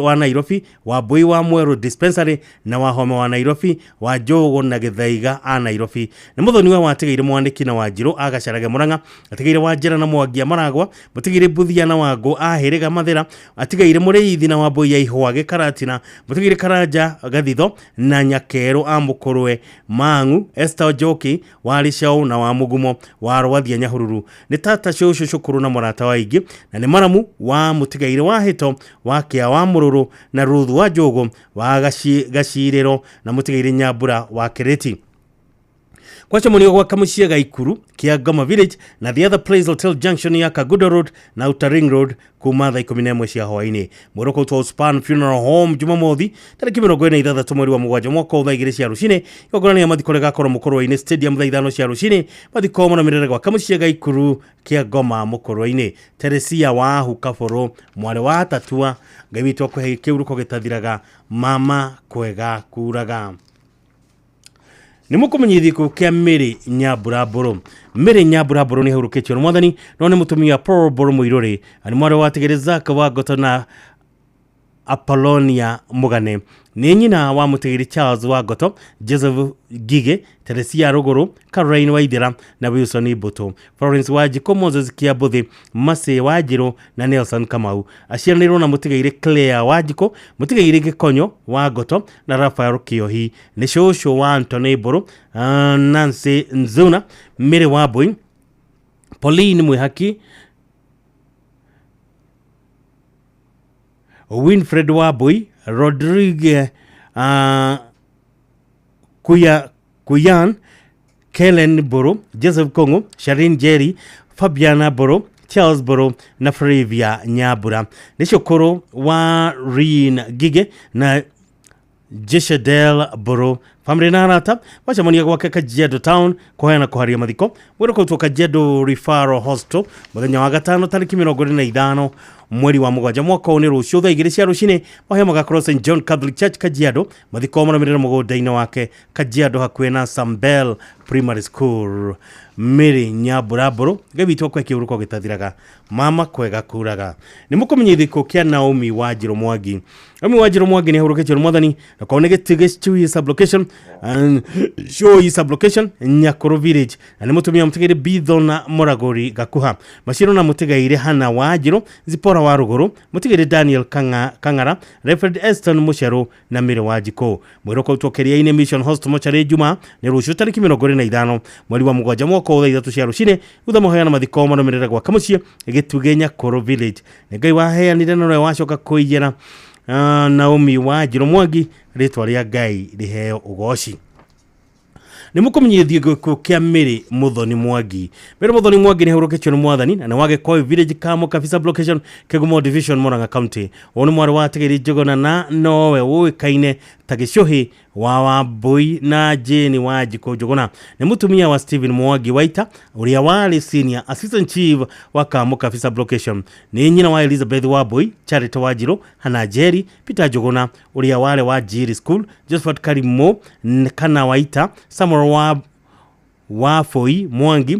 wa Nairobi, wa Mbũi wa Mwerũ Dispensary na wa Home wa Nairobi, wa Njũgũ na Gĩthaiga a Nairobi. Nĩ mũthoni wa Watigĩire Mwanĩki na Wanjirũ a Gacarage Mũrang'a, Atigĩire Wanjĩra na Mwangi a Maragwa, Mũtigĩire Mbuthia na Wangũ a Hĩrĩga Mathĩra, Atigĩire Mũrĩithi na Wambũi ya Ihwagĩ Karatina, Mũtigĩire Karanja Gathitho na Nyakerũ a Mũkũrwe Mang'u, Esther Njoki wa Rĩcaũ na wa Mũgumo wa Rwathia Nyahururu, nĩ tata cũcũ cũkũrũ na mũrata wa aingĩ, na nĩ maramu wa Mũtigaire wa Hĩto wa Kĩa wa Mũrũrũ na Ruthu wa Njũgũ wa Gacirĩro na Mũtigaire Nyambura wa Kĩrĩti. Kwacemanio gwa Kamuciĩ Gaikuru kĩa Ngoma Village na The Other Place Hotel Junction ya Kagudo Road na Outer Ring Road kuma thaa 11 cia hwaĩ-inĩ. Mwĩrĩ ũkautwo Span Funeral Home Jumamothi tarĩki 26 mweri wa mũgwanja mwaka ũyũ thaa 2 cia rũcinĩ. Igongona rĩa mathiko rĩgakorwo Mũkũrwe-inĩ Stadium thaa 5 cia rũcinĩ. Mathiko marũmĩrĩre gwa Kamuciĩ Gaikuru kĩa Ngoma Mũkũrwe-inĩ. Teresia Wahu Kabũrũ mwarĩ wa Tatua, Ngai witũ akũhe kĩurũko gĩtathiraga, mama kwega kuraga. Nĩ mũkũmenyithio gĩkuũ kĩa Mary Nyambura Mbũrũ. Mary Nyambura Mbũrũ nĩ ahurũkĩtio nĩ mwathani no nĩ mũtumia Paul Mbũrũ Mũirũrĩ, na nĩ mwarĩ wa Tigĩrĩ Zack wa Ngoto na Apollonia Mũgane, nĩ nyina wa Mũtigĩrĩ Charles wa Ngoto, Joseph Ngigĩ, Teresia Rũgũrũ, Caroline Waithera na Wilson Mbũtũ, Florence Wanjikũ, Moses Kĩambũthĩ, Mercy Wanjirũ na Nelson Kamau. Aciaranĩirwo na Mũtigairĩ Claire Wanjikũ, Mũtigairĩ Gĩkonyo wa Ngoto na Raphael Kĩohi, nĩ cũcũ wa Anthony Mbũrũ, Nancy Nzuna, Mary Wambui, Pauline Mwihaki, Winfred Wambui, Rodrigue Kuyan, Kellen Mbũrũ, Joseph Kong'u, Sharin Jerry, Fabiana Mbũrũ, Charles Mbũrũ na Flavia Nyambura. Nĩ cũkũrũ wa Rin Ngigĩ na Jeshadel Mbũrũ. Famĩlĩ na arata macemania gwake Kajiado Town kũheana kũharia mathiko. Mwĩrĩ ũkautwo Kajiado Referral Hospital mũthenya wa gatano tarĩki 25 mweri wa mũgwanja mwaka ũyũ nĩ rũciũ thaa 2 cia rũcinĩ. Mahoya magakorwo St John Catholic Church Kajiado. Mathiko marũmĩrĩre mũgũnda-inĩ wake Kajiado hakuhĩ na Sambel Primary School. Mary Nyambura Mbũrũ, Ngai witũ akũhe kĩurũko gĩtathiraga, mama kwega kuraga. Nĩ mũkũmenyithio gĩkuũ kĩa Naomi Wanjirũ Mwangi. Naomi Wanjirũ Mwangi nĩ ahurũkĩtio nĩ mwathani na kwao nĩ Gĩtugĩ Chui Sublocation, Chui Sublocation Nyakũrũ Village, na nĩ mũtumia Mũtigairĩ Bitho na Mũragũri Gakuha. Maciaro na Mũtigairĩ Hana Wanjirũ, Zipora wa Rũgũrũ, Mũtigairĩ Daniel Kang'ara, Reverend Eston Mũcerũ na Mary Wanjikũ. Mwĩrĩ ũkautwo Kĩrĩa-inĩ Mission Hospital Mochari Juma nĩ rũciũ tarĩki 25 mweri wa mũgwanja mwaka ũyũ thaa 3 cia rũcinĩ. Thutha mahoya na mathiko marũmĩrĩre gwa Kamuciĩ Gĩtugĩ Nyakũrũ Village. Nĩ Ngai waheanire na ũrĩa wacoka kũiyĩra Naomi Wanjirũ Mwangi, rĩtwa rĩa Ngai rĩheo ũgoci. Nĩ mũkũmenyithio gĩkuũ kĩa Mary Muthoni Mwangi. Mary Muthoni Mwangi nĩ ahurũkĩtio nĩ mwathani na nĩ wa Gĩkoĩ Village, Kamo Kabisa Location, Kĩgumo Division, Murang'a County. Ũyũ nĩ mwarĩ wa Tigĩri Njũgũna na nowe ũĩkaine ta Gĩcũhĩ wa Wambui na Jane wa Njikũ Njũgũna. Nĩ mũtumia wa Stephen Mwangi Waita ũrĩa warĩ Senior Assistant Chief wa Kamo Kabisa Location. Nĩ nyina wa Elizabeth Wambui, Charity Wanjirũ, Hannah Njeri, Peter Njũgũna ũrĩa warĩ wa Njiri School, Josephat Karimũ kana Waita, Samuel wa Wafoi Mwangi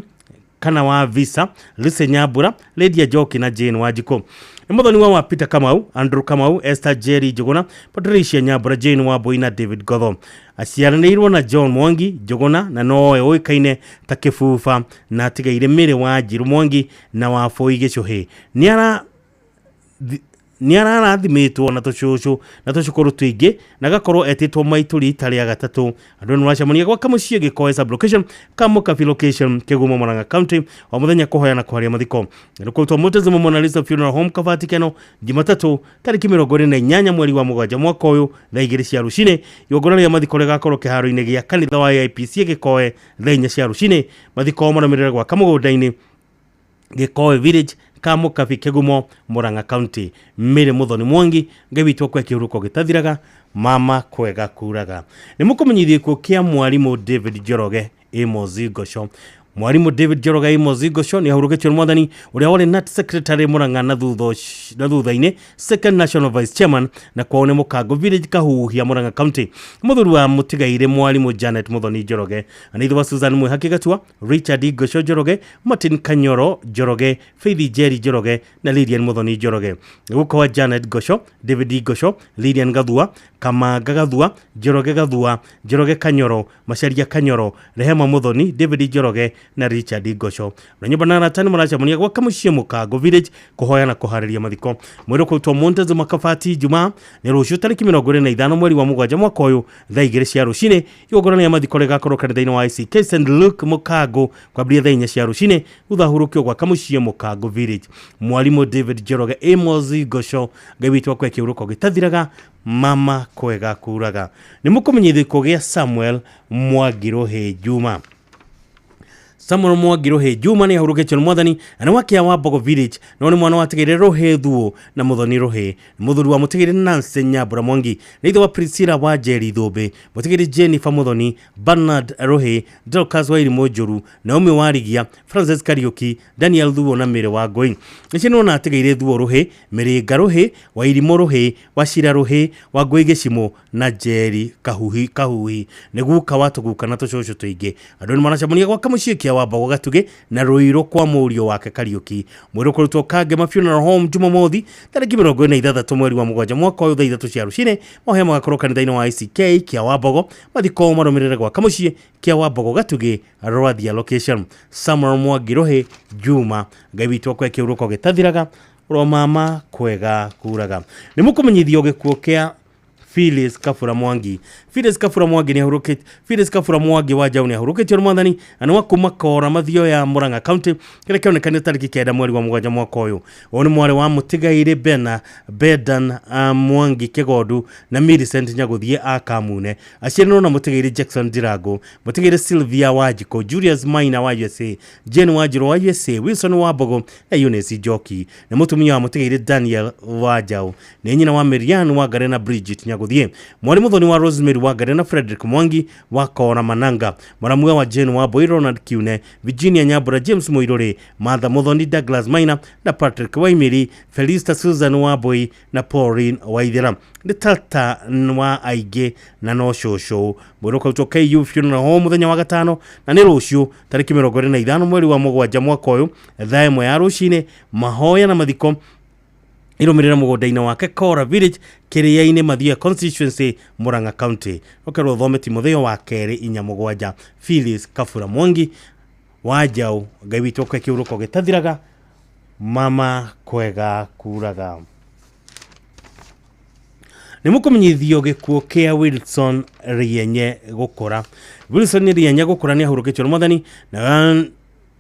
kana wa Visa, Lucy Nyambura, Lydia Njoki na Jane Wanjikũ. Nĩ mũthoni wa Peter Kamau, Andrew Kamau, Esther Jerry Njũgũna, Patricia Nyambura, Jane Wambui na David Gotho. Aciaranĩirwo na John Mwangi Njũgũna na nowe ũĩkaine ta Kĩbuba na atigaire Mary Wanjirũ Mwangi na Wafoi Gĩcũhĩ. Nĩ ararathimĩtwo na tũcũcũ na tũcũkũrũ tũingĩ na agakorwo etĩtwo maitũ rita rĩa gatatũ. Andũ nĩ maracemania gwaka mũciĩ Gĩkoe sub-location, Kamukabi location, Kĩgumo, Murang'a County o mũthenya kũhoya na kũharia mathiko. Nĩ Mutazamo Mona Lisa Funeral Home Kabati Keno Jumatatũ tarĩki 28 mweri wa mũgwanja mwaka ũyũ thaa 2 cia rũcinĩ. Igongona rĩa mathiko rĩgakorwo kĩharo-inĩ gĩa kanitha wa AIPC Gĩkoe thaa 4 cia rũcinĩ. Mathiko marũmĩrĩre gwaka mũgũnda-inĩ Gĩkoe Village, Kamukabi, Kĩgumo, Murang'a County. Mary Muthoni Mwangi, Ngai witũ akwe kĩhuruko gĩtathiraga, mama kwega kuraga. Nĩ mũkũmenyithio gĩkuũ kĩa mwarimũ David Njoroge Amos Ngosho. Mwarimũ David Njoroge Amos Ngosho nĩ ahurũkĩtio nĩ mwathani ũrĩa warĩ NAT Secretary Murang'a na thutha-inĩ Second National Vice Chairman na kwao nĩ Mũkango Village, Kahuhia, Murang'a County. Mũthuri wa mũtigaire mwarimũ Janet Muthoni Njoroge, na ithe wa Susan Mwihaki Gatua, Richard Ngosho Njoroge, Martin Kanyoro Njoroge, Faith Njeri Njoroge na Lilian Muthoni Njoroge. Guka wa Janet Ngosho, David Ngosho, Lilian Gathua, Kamanga Gathua, Njoroge Gathua, Njoroge Kanyoro, Macharia Kanyoro, Rehema Muthoni, David Njoroge na Richard Ngosho. Na nyũmba na arata nĩ maracemania gwaka mũciĩ Mũkango Village kũhoya na kũharĩria mathiko. Mwĩrĩ ũkũrutwo Montezuma Kabati Jumaa nĩ rũciũ tarĩki 25 mweri wa mũgwanja mwaka ũyũ thaa 2 cia rũcinĩ. Igongona rĩa mathiko rĩgakorwo kanitha-inĩ wa ICK St Luke Mũkango kwambĩrĩria thaa 4 cia rũcinĩ thutha hurũkio gwaka mũciĩ Mũkango Village. Mwarimũ David Njoroge Amos Ngosho, Ngai witũ akwe kĩhuruko gĩtathiraga, mama kwega kuraga. Nĩ mũkũmenyithio gĩkuũ gĩa Samuel Mwangi Rũhĩ Juma. Samuel Mwangi Rũhĩ Juma nĩ ahurũkĩtio nĩ mwathani na nĩ wakia wa Mbogo Village no nĩ mwana watigĩire Rũhĩ Thuo na Muthoni Rũhĩ. Mũthuri wa mũtigĩire Nancy Nyambura Mwangi, nĩ ithe wa Priscilla wa Njeri Thũmbĩ, mũtigĩire Jennifer Muthoni, Bernard Rũhĩ, Dorcas Wairimũ Njũru, Naomi Warigia, Francis Kariuki, Daniel Thuo na Mary Wangũi. Nĩcio nĩwona atigĩire Thuo Rũhĩ, Mĩrĩnga Rũhĩ, Wairimũ Rũhĩ, Wacira Rũhĩ, Wangũi Gĩcimũ na Njeri Kahuhi Kahuhi. Nĩ guka wa tũguka na tũcũcũ tũingĩ. Andũ nĩ maracemania gwaka mũciĩ kĩa wa Mbogo Gatugĩ na Rũirũ kwa mũriũ wake Kariuki. Mwĩrĩ ũkũrutwo Kangema Funeral Home Jumamothi tarĩki 26 mweri wa mũgwanja mwaka ũyũ thaa 3 cia rũcinĩ. Mahoya magakorwo kanitha-inĩ wa ICK kĩa wa Mbogo. Mathiko marũmĩrĩre gwaka mũciĩ kĩa wa Mbogo Gatugĩ, Rwathia location. Samuel Mwangi Rũhĩ Juma, Ngai witũ akwe kĩhuruko gĩtathiraga, ro mama kwega kuraga. Nĩ mũkũmenyithio gĩkuũ kĩa Phyllis Kabura Mwangi. Phyllis Kabura Mwangi nĩ ahurũkĩte. Phyllis Kabura Mwangi wa Njaũ nĩ ahurũkĩtio nĩ mwathani na nĩ wa kuma Kora Mathio ya Murang'a County kĩrĩa kĩonekanire tarĩki 9 mweri wa mũgwanja mwaka ũyũ. Ũyũ nĩ mwarĩ wa mũtigairĩ Bena Bedan Mwangi Kĩgondu na Millicent Nyagũthiĩ a Kamune. Aciaranĩirwo na mũtigairĩ Jackson Ndirango, mũtigairĩ Sylvia Wanjikũ, Julius Maina wa USA, Jane Wanjirũ wa USA, Wilson wa Mbogo na Eunice Njoki. Nĩ mũtumia wa mũtigairĩ Daniel wa Njaũ. Nĩ nyina wa Marianne wa Ngare na Bridget Nyagũthiĩ. Mwarĩ mũthoni wa Rosemary wa Ngare na Frederick Mwangi wa Kora Mananga. Mũramwe wa Jane wa Boy Ronald Kiune, Virginia Nyambura, James Mũirũrĩ, Martha Mũthoni, Douglas Maina na Patrick Waimiri, Felista Susan wa Boy na Pauline Waithera. Nĩ tata wa aingĩ na no cũcũ. Mwĩrĩ ũkarutwo KU Funeral Home mũthenya wa gatano na nĩ rũciũ tarĩki 25 mweri wa mũgwanja mwaka ũyũ thaa 1 ya rũcinĩ. Mahoya na mathiko irũmĩrĩra mũgũnda-inĩ wake Kora Village kĩrĩa-inĩ Mathia Constituency, Murang'a County. Ũkerwo ũthome Timotheo wa kerĩ 4:7. Phyllis Kabura Mwangi wa Njaũ, Ngai witũ akwe kĩhuruko gĩtathiraga, mama kwega kuraga. Nĩ mũkũmenyithio gĩkuũ kĩa Wilson Rienye Gũkũra. Wilson Rienye Gũkũra nĩ ahurũkĩtio nĩ mwathani na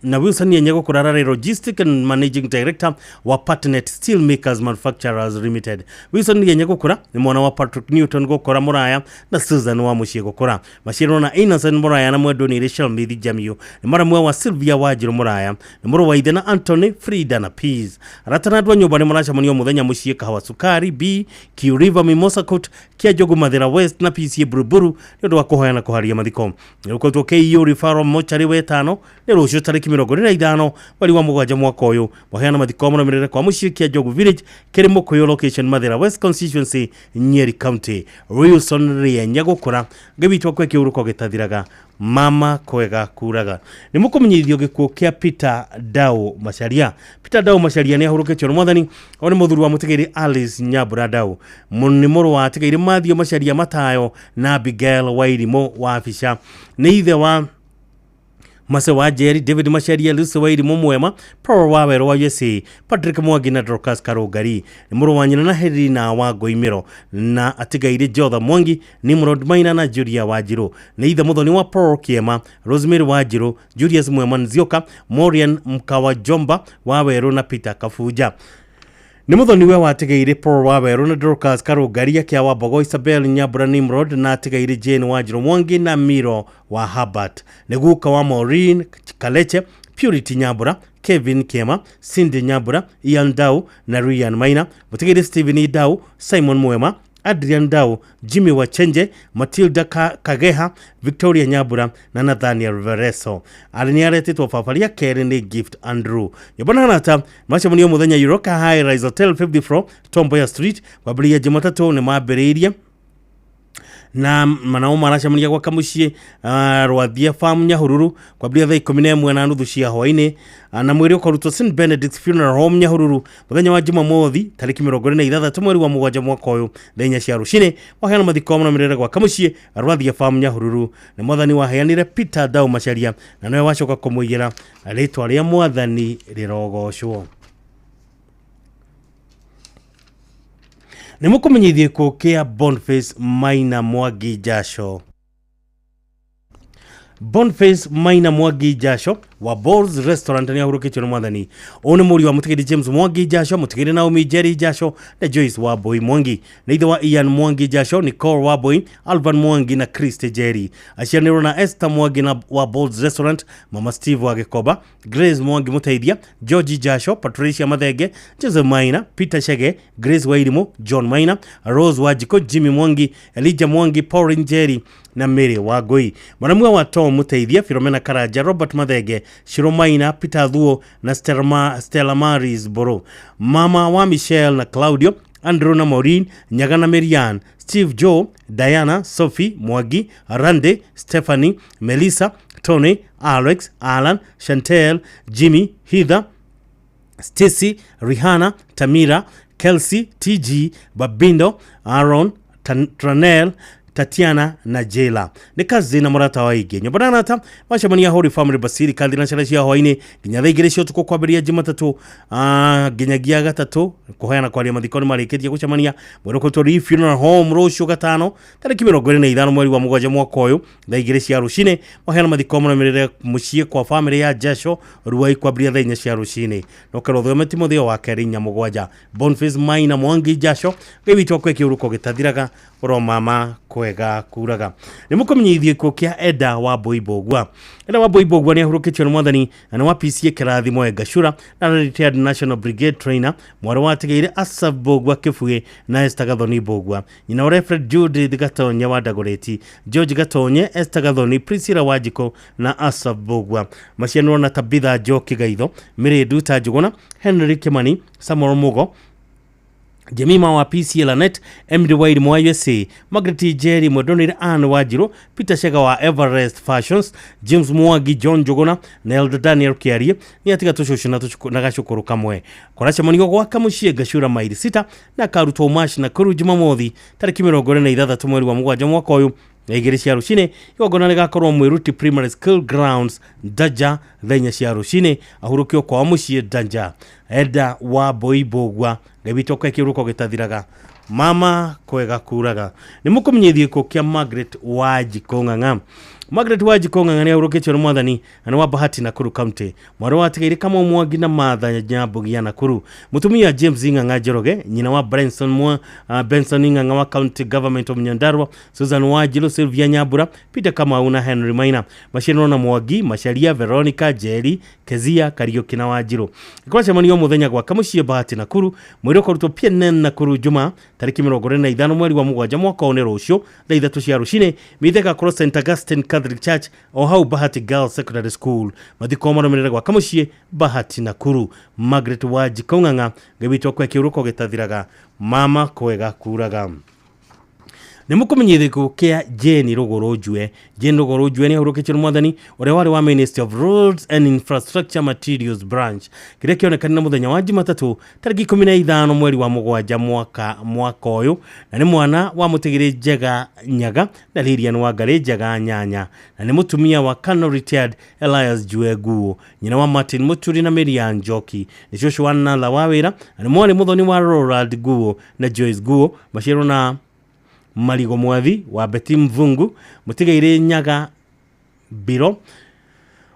Na Wilson Yenye Gukura ararĩ Logistic and Managing Director wa Partnet Steel Makers Manufacturers Limited. Wilson Yenye Gukura nĩ mwana wa Patrick Newton Gukura Muraya na Susan wa Muciĩ Gukura. Maciarwo na Innocent Muraya na mwendwo nĩ Rachel Mithi Jamiu. Nĩ maramwe wa Sylvia Wanjiru Muraya. Nĩ mũrũ wa ithe na Anthony, Frida na Peace. Arata na andũ a nyũmba nĩ maracemanio mũthenya mũciĩ Kahawa Sukari B, Q River, Mimosa Court, Kiajogu Mathira West na PCA Buruburu nĩ ũndũ wa kũhoya na kũharia mathiko. Nĩ rũkoretwo KU Referral Mochari wetano nĩ rũciũ tarĩki 25 mweri wa mũgwanja mwaka ũyũ. Maheana mathiko marũmĩrĩre kwa mũciĩ Kiajogu Village, Kĩrĩmũ Kũyũ location, Mathira West constituency, Nyeri County. Wilson Rienya Gũkũra, Ngai witũ akwe kĩhurũko gĩtathiraga, mama kwega kuraga. Nĩ mũkũmenyithio gĩkuũ kĩa Peter Dau Macharia. Peter Dau Macharia nĩ ahurũkĩtio nĩ mwathani. O nĩ mũthuri wa mũtigĩri Alice Nyambura Dau. Nĩ mũrũ wa atigĩri Mathio Macharia Matayo na Abigail Wairimũ wa Bisha. Nĩ ithe wa Mase wa Jerry, David Macharia, Lucy Wairimũ Mwema, Paul wa Werũ wa USA, Patrick Mwangi na Dorcas Karũngari. Nĩ mũrũ wa nyina na Heri na wa Ngoimĩro na atigaire Jotha Mwangi, Nimrod Maina na Julia Wanjiru. Nĩ ithe mũthoni wa Paul Kiema, Rosemary Wanjiru, Julius Mwema Nzioka, Morian Mkawa Jomba wa Werũ na Peter Kabuja. Nĩ mũthoni we watigaire Paul wa Werũ na Dorcas Karũngari, Akia wa Mbogo, Isabel Nyambura Nimrod na atigaire Jane Wanjiru Mwangi na Miro wa Herbert. Nĩ guka wa Maureen Kaleche, Purity Nyambura, Kevin Kema, Cindy Nyambura, Ian Dau na Ryan Maina. Mũtigaire Stephen Dau, Simon Mwema, Adrian Dau, Jimmy Wachenje, Matilda Kageha, Victoria Nyambura na Nathaniel Vereso. Arĩ nĩ aretĩtwo babaria kerĩ nĩ Gift Andrew. Nyũmba na arata macemanio mũthenya Europa High Rise Hotel 54 Tomboya Street kwambĩrĩria Jumatatũ nĩ mambĩrĩirie na manao maracemania gwa kamuciĩ Rwathia Farm Nyahururu kwambĩrĩria thaa 11:30 cia hwaĩ-inĩ, na mwĩrĩ ũkarutwo St Benedict Funeral Home Nyahururu mũthenya wa Jumamothi tarĩki 26 mweri wa mũgwanja mwaka ũyũ thaa 4 cia rũcinĩ. Waheana mathiko marũmĩrĩre gwa kamuciĩ Rwathia Farm Nyahururu. Nĩ mwathani waheanire Peter Dau Macharia na nĩwe wacoka kũmũigĩra rĩtwa rĩa mwathani rĩrogocwo. Nĩ mũkũmenyithio gĩkuũ kĩa Boniface Maina Mwangi Jasho. Boniface Maina Mwangi Jasho wa Balls Restaurant nĩ ahurũkĩtio nĩ mwathani. Ũyũ nĩ mũriũ wa mũtigĩri James Mwangi Jasho, mũtigĩri Naomi Jerry Jasho na Joyce Wambui Mwangi. Nĩ ithe wa Ian Mwangi Jasho, Nicole Wambui, Alvan Mwangi na Christy Jerry. Aciaranĩirwo na Esther Mwangi na wa Balls Restaurant, Mama Steve wa Gĩkomba, Grace Mwangi Mũteithia, George Jasho, Patricia Mathenge, Joseph Maina, Peter Chege, Grace Wairimũ, John Maina, Rose Wanjikũ, Jimmy Mwangi, Elijah Mwangi, Pauline Jerry na Mary Wangui. Mwanamwe wa Tom Mũteithia, Philomena Karanja, Robert Mathenge, Shiro Maina, Peter Thuo na Stella Maris Boro. Mama wa Michelle na Claudio, Andrew na Maureen, Nyaga na Marianne, Steve Joe, Diana, Sophie, Mwangi, Rande, Stephanie, Melissa, Tony, Alex, Alan, Chantel, Jimmy, Heather, Stacy, Rihanna, Tamira, Kelsey, TG, Babindo, Aaron, Tranel, Tatiana na Jela. Nĩ kazi na mũrata wa ingĩ. Nyũmba na arata macemania Holy Family Basilica thinacara cia hwaĩ-inĩ nginya thaa 2 cia ũtukũ kwambĩrĩria Jumatatũ nginyagia gatatũ. Kũheana kwaria mathiko nĩ marĩkĩtie gũcemania mwĩrĩ ũkoretwo Lee Funeral Home rũciũ gatano tarĩki 25 mweri wa mũgwanja mwaka ũyũ thaa 2 cia rũcinĩ. Maheana mathiko marũmĩrĩre mũciĩ kwa famĩlĩ ya Jasho Ruai kwambĩrĩria thaa 4 cia rũcinĩ. No kerwo thome Timotheo wa kerĩ 4:7. Boniface Maina Mwangi Jasho, Ngai witũ akwe kĩhurũko gĩtathiraga, oro mama kwega kuraga. Nĩ mũkũmenyithio gĩkuũ kĩa Eda wa Mbũi. Eda wa Mbũi nĩ ahurũkĩtio nĩ mwathani na nĩ wa PCA Kĩrathimo Engashura na retired National Brigade trainer, mwarĩ wa atigĩire Asaph Mbũgua Kĩbugĩ na Esther Gathoni Mbũgua, nyina wa Alfred Judith Gatonye wa Ndagũrĩti, George Gatonye, Esther Gathoni, Priscilla Wanjikũ na Asaph Mbũgua. Macianĩrwo na Tabitha Njoki Gaitho, Mary Nduta Njũgũna, Henry Kimani, Samuel Mugo, Jemima wa PCA Lanet, Emily Wairimu wa USA, Margaret Jerry Mwendonire, Ann Wanjiru, Peter Shega wa Everest Fashions, James Mwangi, John Njũgũna na Elder Daniel Kiarie. Nĩ atiga tũcũcũ na gacũkũrũ kamwe. Kũracemanio gwaka mũciĩ Ngacura maili 6 na karutwo Mash na kũru Jumamothi tarĩki 26 mweri wa mũgwanja mwaka ũyũ thaa 2 cia rũcinĩ. Igongona rĩgakorwo Mwĩruti Primary School Grounds Danja thaa 4 cia rũcinĩ. Ahurũkio kwao mũciĩ Danja. Eda wa Mbũi Mbũgua, Ngai witũ akwe kĩhurũko gĩtathiraga, mama kwega kuraga. Nĩ mũkũmenyithio gĩkuũ kĩa Margaret Wanjikũ Ng'ang'a. Margaret Wanjikũ Ng'ang'a nĩ ahurũkĩtio nĩ mwathani na nĩ wa Bahati Nakuru County. Mwarĩ wa Atigaire Kamau Mwangi na Martha Nyambugia Nakuru. Mũtumia James Ng'ang'a Njoroge, nyina wa Benson Mwa, Benson Ng'ang'a wa County Government of Nyandarua, Susan Wanjiru, Sylvia Nyambura, Peter Kamau na Henry Maina. Maciarwo na Mwangi, Macharia, Veronica, Jerry, Kezia, Kariuki na Wanjiru. Kũracemanio mũthenya gwaka mũciĩ Bahati Nakuru, mwĩrĩ ũkarutwo PNN Nakuru Juma, tarĩki 25 mweri wa mũgwanja mwaka ũyũ nĩ rũciũ, thaa 3 cia rũcinĩ, mĩthe ĩgakorwo St Augustine Catholic Church o hau Bahati Girls Secondary School. Mathiko marũmĩrĩre gwaka mũciĩ Bahati Nakuru. Margaret Wanjikũ Ng'ang'a, Ngai witũ akwe kĩũrũko gĩtathiraga, mama kwega kuraga. Nĩ mũkũmenyithia gĩkuũ kĩa Jane Rũgũrũ Njue. Jane Rũgũrũ Njue nĩ ahurũkĩtio nĩ mwathani ũrĩa warĩ wa Ministry of Roads and Infrastructure Materials Branch, kĩrĩa kĩonekanire na mũthenya wa Jumatatũ tarĩki 15 mweri wa mũgwanja mwaka ũyũ, na nĩ mwana wa Mũtigĩrĩ Njega Nyaga na Lilian Wangarĩ Njega Nyanya, na nĩ mũtumia wa Colonel Retired Elias Njue Nguo, nyina wa Martin Mũturi na Miriam Njoki, nĩ cũcũ wa Nala wa wĩra, na nĩ mwarĩ mũthoni wa Roland Nguo na Joyce Nguo, maciarwo na Marigo Mwathi wa Betty Mvungu, Mũtigairĩ Nyaga Mbiro,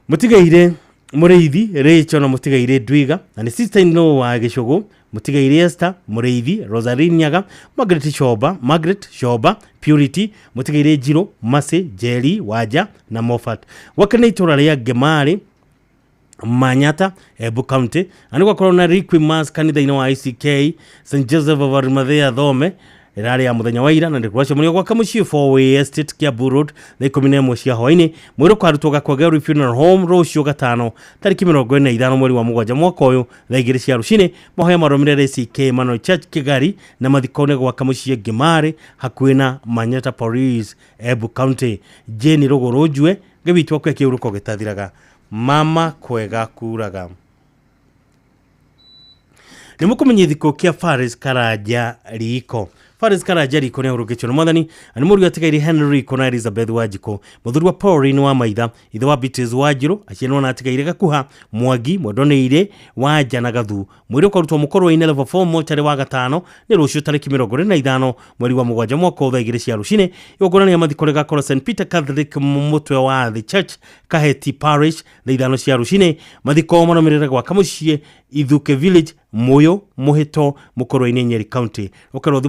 Mũtigairĩ Mũrĩithi Rachel na Mũtigairĩ Ndwiga, na nĩ sister in law wa Gĩcũgũ, Mũtigairĩ Esther Mũrĩithi, Rosaline Nyaga, Margaret Shoba, Purity, Mũtigairĩ Njirũ, Mercy, Jerry, Wanja na Moffat. Gwake nĩ itũra rĩa Ngemarĩ Manyata, Embu County, na nĩ gwakorwo na Requiem Mass kanitha-inĩ wa ICK St Joseph of Arimathea Thome, ĩrarĩ ya mũthenya wa ira, na nĩ kũracemanio gwaka mũciĩ 4-way Estate Kiambu Road thaa 11 cia hwaĩ-inĩ. Mwĩrĩ ũkarutwo Gakwageri Funeral Home rũciũ gatano tarĩki 45 mweri wa mũgwanja mwaka ũyũ thaa 2 cia rũcinĩ. Mahoya marũmĩrĩre ACK Emmanuel Church Kigari, na mathiko nĩ gwaka mũciĩ Ngĩmarĩ hakuhĩ na Manyata Police, Embu County. Jane Rũgũrũ Njue, Ngai witũ akwe kĩũrũko gĩtathiraga, mama kwega kuraga. Nĩ mũkũmenyithia gĩkuũ kĩa Faris Karanja Riko. Faris Karanja Riko nĩ ahurũkĩtio nĩ mwathani, na nĩ mũriũ atigaire Henry Riko na Elizabeth Wanjikũ, mũthuri wa Pauline wa Maitha, ithe wa Beatrice Wanjirũ, aciarwo na atigaire Gakuha, Mwangi, Mwendonĩire, Wanja na Gathu. Mwĩrĩ ũkarutwo Mũkũrwe-inĩ level 4 mocarĩ wa gatano nĩ rũciũ tarĩki 25 mweri wa mũgwanja mwaka thaa 2 cia rũcinĩ. Igongona rĩa mathiko rĩgakorwo St Peter Catholic mũtwe wa The Church Kaheti Parish thaa 5 cia rũcinĩ. Mathiko marũmĩrĩre gwaka mũciĩ Ithuke Village, Mũyũ, Mũhĩto, Mũkũrwe-inĩ, Nyeri County. Ũkerwo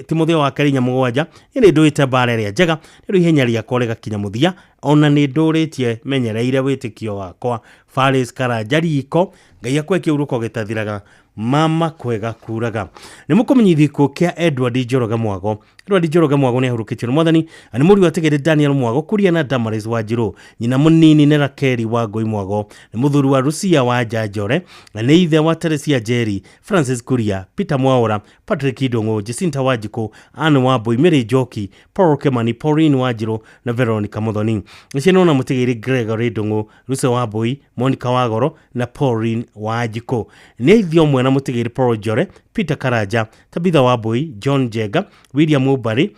Timotheo wa kerĩ 7 nĩ ndũĩte mbara ĩrĩa njega, nĩ ihenya rĩakwa rĩgakinya mũthia, ona nĩ ndũrĩtie menyereire wĩtĩkio wakwa. Faris Karanja Riko, Ngai akwe kĩũrũko gĩtathiraga, mama kwega kuraga. Nĩ mũkũmenyithia gĩkuũ kĩa Edward Njoroge Mwago. Edward Njoroge Mwago nĩ ahurũkĩtio nĩ mwathani, na nĩ mũriũ atigĩrĩ Daniel Mwago Kuria na Damaris Wanjirũ, nyina mũnini nĩ Rakeli Wangũi Mwago, nĩ mũthuri wa Lucia wa Njanjore, na nĩ ithe wa Teresia Njeri, Francis Kuria, Peter Mwaura, Patrick Ndung'u, Jacinta Wanjikũ, Anne Wambui, Mary Njoki, Paul Kimani, Pauline Wanjirũ na Veronica Muthoni. Nĩcianwo na mũtigĩrĩ Gregory Ndung'u, Lucy Wambui, Monica Wagoro na Pauline Wanjikũ. Nĩ ithe ũmwe na mũtigĩrĩ Paul Njore, Peter Karanja, Tabitha Wambui, John Njenga, William Ũmbarĩ,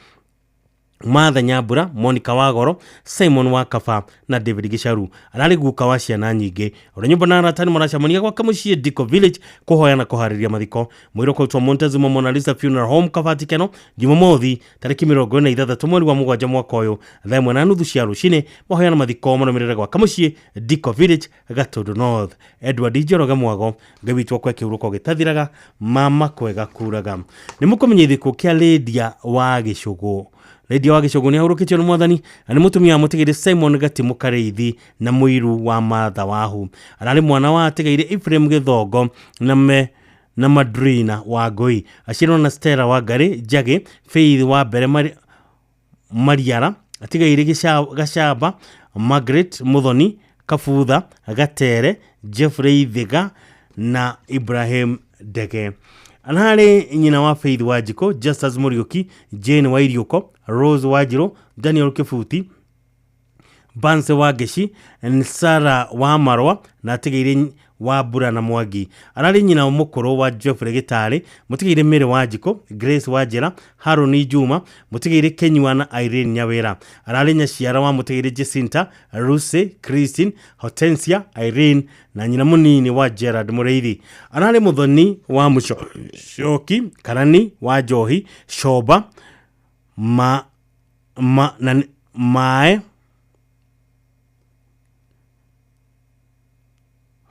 Martha Nyambura, Monica Wagoro, Simon Wakaba na David Gicharu. Ararĩ guka wa ciana nyingĩ. Ũrĩa nyũmba na arata nĩ maracemania gwaka mũciĩ Diko Village kũhoya na kũharĩria mathiko. Mwĩrĩ ũkarutwo Montezuma Mona Lisa Funeral Home Kabati Keno Jumamothi tarĩki 26 mweri wa mũgwanja mwaka ũyũ thaa 1:30 cia rũcinĩ. Mahoya na mathiko marũmĩrĩre gwaka mũciĩ Diko Village, Gatundu North. Edward Njoroge Mwago, Ngai witũ akwe kĩhurũko gĩtathiraga, mama kwega kuraga. Nĩ mũkũmenyithia gĩkuũ kĩa Lydia wa Gĩcũgũ. Lydia wa Gĩcũgũ nĩ ahurũkĩtio nĩ mwathani, na nĩ mũtumia wa mũtigĩrĩ Simon Gatimu Karĩithi na mũiru wa Martha Wahu. Ararĩ mwana wa atigĩrĩ Ephraim Gĩthongo na Madrina wa Ngũi. Aciarwo na Stella wa Ngarĩ Njagĩ, Faith wa Mbere Mariara, atigĩrĩ Gacamba, Margaret Muthoni, Kabutha, Gatere, Jeffrey Thiga na Ibrahim Ndege. Ararĩ nyina wa Faith Wanjikũ, Justus Mũriũki, Jane Wairiũko, Rose Wanjirũ, Daniel Kĩbuti, Banse wa Ngeci, Sarah wa Marwa na atigĩrĩ wa Mbura na Mwangi. Ararĩ nyina mũkũrũ wa Geoffrey Gĩtarĩ, mũtigĩrĩ Mary Wanjikũ, Grace Wanjĩra, Harũni Juma, mũtigĩrĩ Kenyua na Irene Nyawĩra. Ararĩ nyaciara wa mũtigĩrĩ Jacinta, Lucy, Christine, Hortensia, Irene na nyina mũnini wa Gerard Mũrĩithi. Ararĩ mũthoni wa Mũcoki, Karani wa Njohi, Coba, Mae,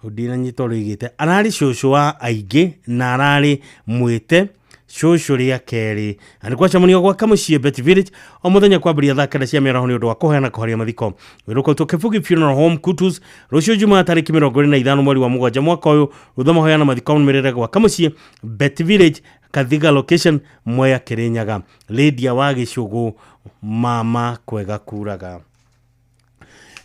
Ndinanyita ũrĩa oigĩte. Ararĩ cũcũ wa aingĩ na ararĩ mwĩte cũcũ rĩa kerĩ. Na nĩ kwacemanio gwake mũciĩ Betty Village o mũthenya kwambĩrĩria thaa 9 cia mĩaraho nĩ ũndũ wa kũheana kũharia mathiko. Wĩra ũkoretwo Kĩbugi Funeral Home Kutus rũciũ Jumaa tarĩki 25 mweri wa 7 mwaka ũyũ rutha mahoyana mathiko marũmĩrĩre gwake mũciĩ Betty Village Kathiga location Mwea Kĩrĩnyaga. Lydia wa Gĩcũgũ mama kwega kuraga.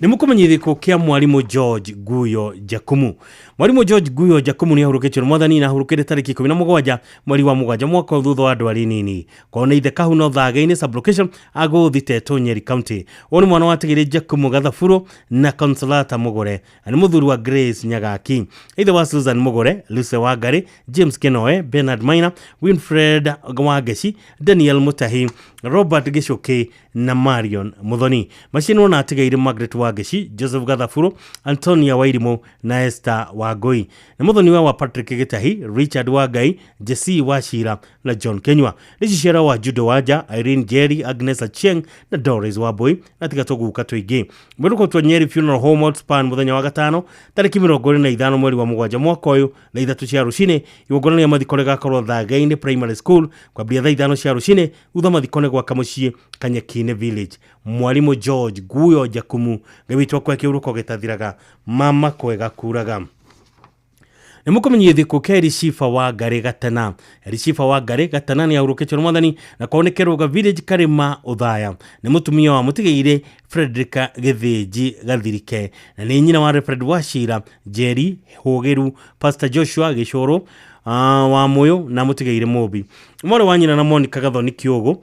Nĩ mũkũmenyithia gĩkuũ kĩa mwarimũ George Guyo Jakumu. Mwarimũ George Guyo Jakumu nĩ ahurũkĩtio nĩ mwathani na ahurũkire tarĩki 17 mweri wa 7 mwaka ũyũ thutha wa ndwari nini. Kwao nĩ ithe Kahuno Thage-inĩ sublocation Agũthi Tetũ Nyeri County. Ũyũ nĩ mwana wa Tigĩrĩ Jakumu Gathaburo na Consolata Mũgũre. Na nĩ mũthuri wa Grace Nyagaki. Ithe wa Susan Mũgũre, Lucy Wangari, James Kenoe, Bernard Maina, Winfred Wangeci, Daniel Mutahi, Robert Gĩcũkĩ na Marion Muthoni. Macinwo na atigaire Margaret Wangeci, Joseph Gathaburo, Antonia Wairimu na Esther Wangui. Nĩ muthoni wa Patrick Gĩtahi, Richard Wangai, Jesse Wachira na John Kenywa. Nĩ ciciara wa Jude Wanja, Irene Jerry, Agnes Achieng na Doris Wambui na tiga tũguka tũingĩ. Mwĩrũko twa Nyeri Funeral Home Outspan mũthenya wa gatano tarĩki 25 mweri wa 7 mwaka ũyũ thaa 3 cia rũcinĩ. Igongona rĩa mathiko rĩgakorwo Thage-inĩ Primary School kwambĩrĩria thaa 5 cia rũcinĩ thutha mathiko nĩ gwaka mũciĩ Kanyeki-inĩ Village. Mwarimũ George Guyo Jakumu Ngai witũ akũhe kĩhurũko gĩtathiraga mama kwega kuraga. Nĩ mũkũmenyithio gĩkuũ kĩa Elishiba wa Ngarĩ Gatana. Elishiba wa Ngarĩ Gatana nĩ ahurũkĩtio nĩ mwathani na kwao nĩ Kĩrũga Village Karĩma Ũthaya. Nĩ mũtumia wa mũtigĩire Frederica Gĩthĩnji Gathirike na nĩ nyina wa Alfred Wachira, Njeri Hũgĩru, Pastor Joshua Gĩcũrũ wa Mũyũ na mũtigĩire Mũmbi. Mwarĩ wa nyina na Monica Gathoni Kiugo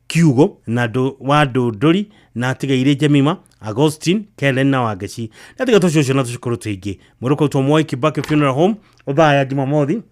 Kiugo na wa Ndũndũri na atigaire Jemima, Agustin, Kellen na Wangeci. Na tiga tũcũcũ na tũcukuru tũingĩ. Mwĩrũko ũtwo Mwai Kibaki Funeral Home Ũthaya Jumamothi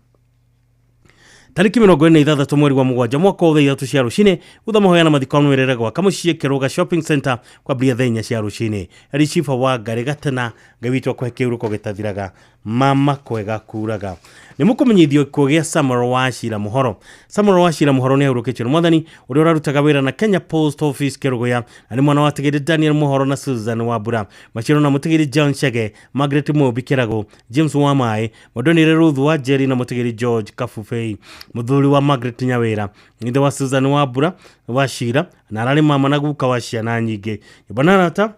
tarĩki 26 mweri wa 7 mwaka wa thaa 3 cia rũcinĩ thutha mahoya na mathiko marũmĩrĩre gwaka mũciĩ Kĩrũga Shopping Center kwambĩrĩria thaa 4 cia rũcinĩ. Elishiba wa Ngarĩ Gatana Ngai witũ akũhe kĩhurũko gĩtathiraga mama kwega kuraga. Nĩ mũkũmenyithio gĩkuũ gĩa Samuel Wachira Mũhoro. Samuel Wachira Mũhoro nĩ ahurũkĩtio nĩ mwathani ũrĩa ũrarutaga wĩra na Kenya Post Office Kĩrũgũya na nĩ mwana wa Tigĩrĩ Daniel Mũhoro na Susan Wambura. Maciaro na mũtigĩrĩ John Chege, Margaret Mũmbi Kĩragũ, James Wamaĩ, Mwendonire Ruth wa Njeri na mũtigĩrĩ George Kabubei. Mũthuri wa Margaret Nyawĩra, ithe wa Susan Wambura Wachira na ararĩ mama na guka wa ciana nyingĩ. Nyũmba na arata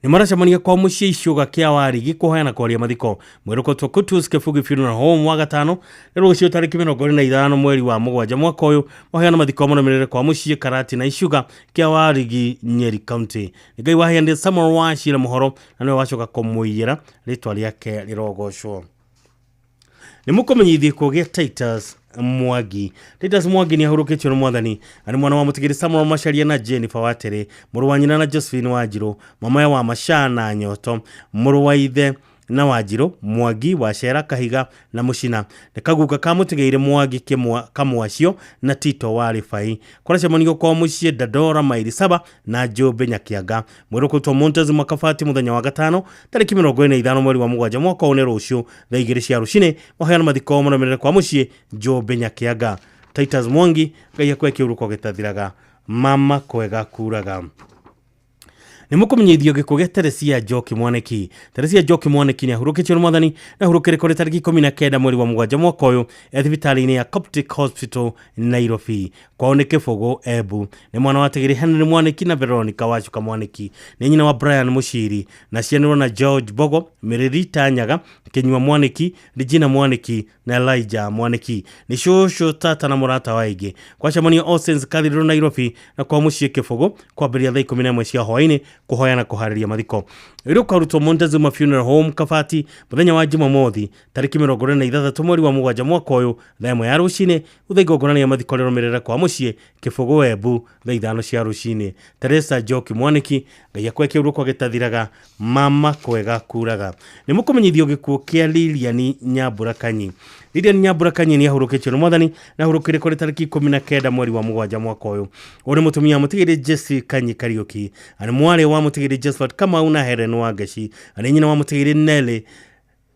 nĩ maracemania kwa mũciĩ Icũga kĩa Warigi kũhoya na kwaria mathiko. Mwĩrũko twa Kutus Kĩbugi Funeral Home wa gatano nĩ rũciũ tarĩki 25 mweri wa 7 mwaka ũyũ mahoya mathiko marũmĩrĩre kwa mũciĩ Karati na Icuga kĩa Warigi Nyeri County. Nĩ Ngai waheanire Samuel Wachira Mũhoro na nĩwe wacoka kũmũiyĩra rĩtwa rĩake rĩrogocwo. Nĩ mũkũmenyithio gĩkuũ gĩa Titus Mwangi. Titus Mwangi nĩ ahurũkĩtio nĩ mwathani. Arĩ mwana wa mũtigĩrĩ Samuel Macharia na Jennifer Waterĩ, mũrũ wa nyina na Josephine Wanjirũ, mamawe wa Macha na Nyoto, mũrũ wa ithe na Wanjirũ, Mwangi wa Cera Kahiga na Mũcina. Nĩ kaguka ka mũtigĩire Mwangi Kamwacio na Tito wa Rĩbai. Kũracemanio kwa mũciĩ Dandora maili 7 na Njũmbĩ Nyakianga. Mwĩrĩ ũkũrutwo Montezuma Kabati mũthenya wa gatano tarĩki 25 mweri wa 7 mwaka ũyũ nĩ rũciũ thaa 2 cia rũcinĩ. Mahoya na mathiko marũmĩrĩre kwa mũciĩ Njũmbĩ Nyakianga. Titus Mwangi Ngai akũhe kĩhurũko gĩtathiraga mama kwega kuraga. Nĩ mũkũmenyithio gĩkuũ gĩa Teresia Njoki Mwaniki. Teresia Njoki Mwaniki nĩ ahurũkĩtio nĩ mwathani na ahurũkire kũrĩ tarĩki 19 mweri wa 7 mwaka ũyũ e thibitarĩ-inĩ ya Coptic Hospital Nairobi. Kwao nĩ Kĩbũgũ Embu. Nĩ mwana wa Tigĩrĩ Henry Mwaniki na Veronica Wacuka Mwaniki. Nĩ nyina wa Brian Mũciri na cianĩrwo na George Bogo, Mĩrĩrita Nyaga, Kĩnyua Mwaniki, Regina Mwaniki na Elijah Mwaniki. Nĩ cũcũ tata na mũrata wa aingĩ. Kwacemanio All Saints Cathedral Nairobi na kwa mũciĩ Kĩbũgũ kwambĩrĩria thaa 11 cia hwaĩ-inĩ kũhoya na kũharĩria mathiko. Wĩra ũkarutwo Montezuma Funeral Home Kabati mũthenya wa Jumamothi tarĩki 26 mweri wa 7 mwaka ũyũ thaa 1 ya rũcinĩ thutha igongona rĩa mathiko rĩrũmĩrĩre kwa mũciĩ Kĩbũgũ Embu thaa 5 cia rũcinĩ. Teresa Njoki Mwaniki Ngai akũhe kĩhurũko gĩtathiraga mama kwega kuraga. Nĩ mũkũmenyithio gĩkuũ kĩa Lilian Nyambura Kanyi. Lilian Nyambura Kanyi nĩ ahurũkĩtio nĩ mwathani na ahurũkire kũrĩ tarĩki 19 mweri wa 7 mwaka ũyũ. Ũyũ nĩ mũtumia mũtigĩrĩ Jesse Kanyi Kariũki. Arĩ mwarĩ wa mũtigĩrĩ Josephat Kamau na Helen Wangeci. Arĩ nyina wa mũtigĩrĩ Nelly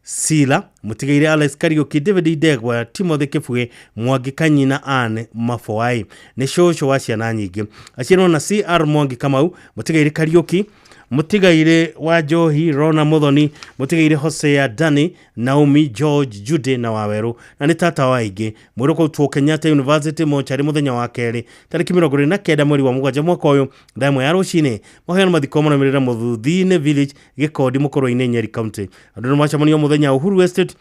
Sila, mũtigĩire Alex Kariũki, David Ndegwa, Timothy Kĩbugĩ, Mwangi Kanyi na Anne Maboai. Nĩ cũcũ wa ciana nyingĩ. Aciarwo na CR Mwangi Kamau, mũtigĩire Kariũki, Mũtigairĩ wa Njohi Rona Mũthoni, Mũtigairĩ Hosea Dani, Naomi George Jude na Wawerũ, na nĩ tata wa aingĩ. Mwĩrĩ ũkũrutwo Kenyatta University mocarĩ mũthenya wa kerĩ tarĩki 29 mweri wa mũgwanja mwaka ũyũ thaa 1 ya rũcinĩ. Mahoya mathiko marũmĩrĩra Mũthuthiinĩ Village, Gĩkondi, Mũkũrwe-inĩ, Nyeri County. Andũ nĩ macemanio mũthenya Uhuru Estate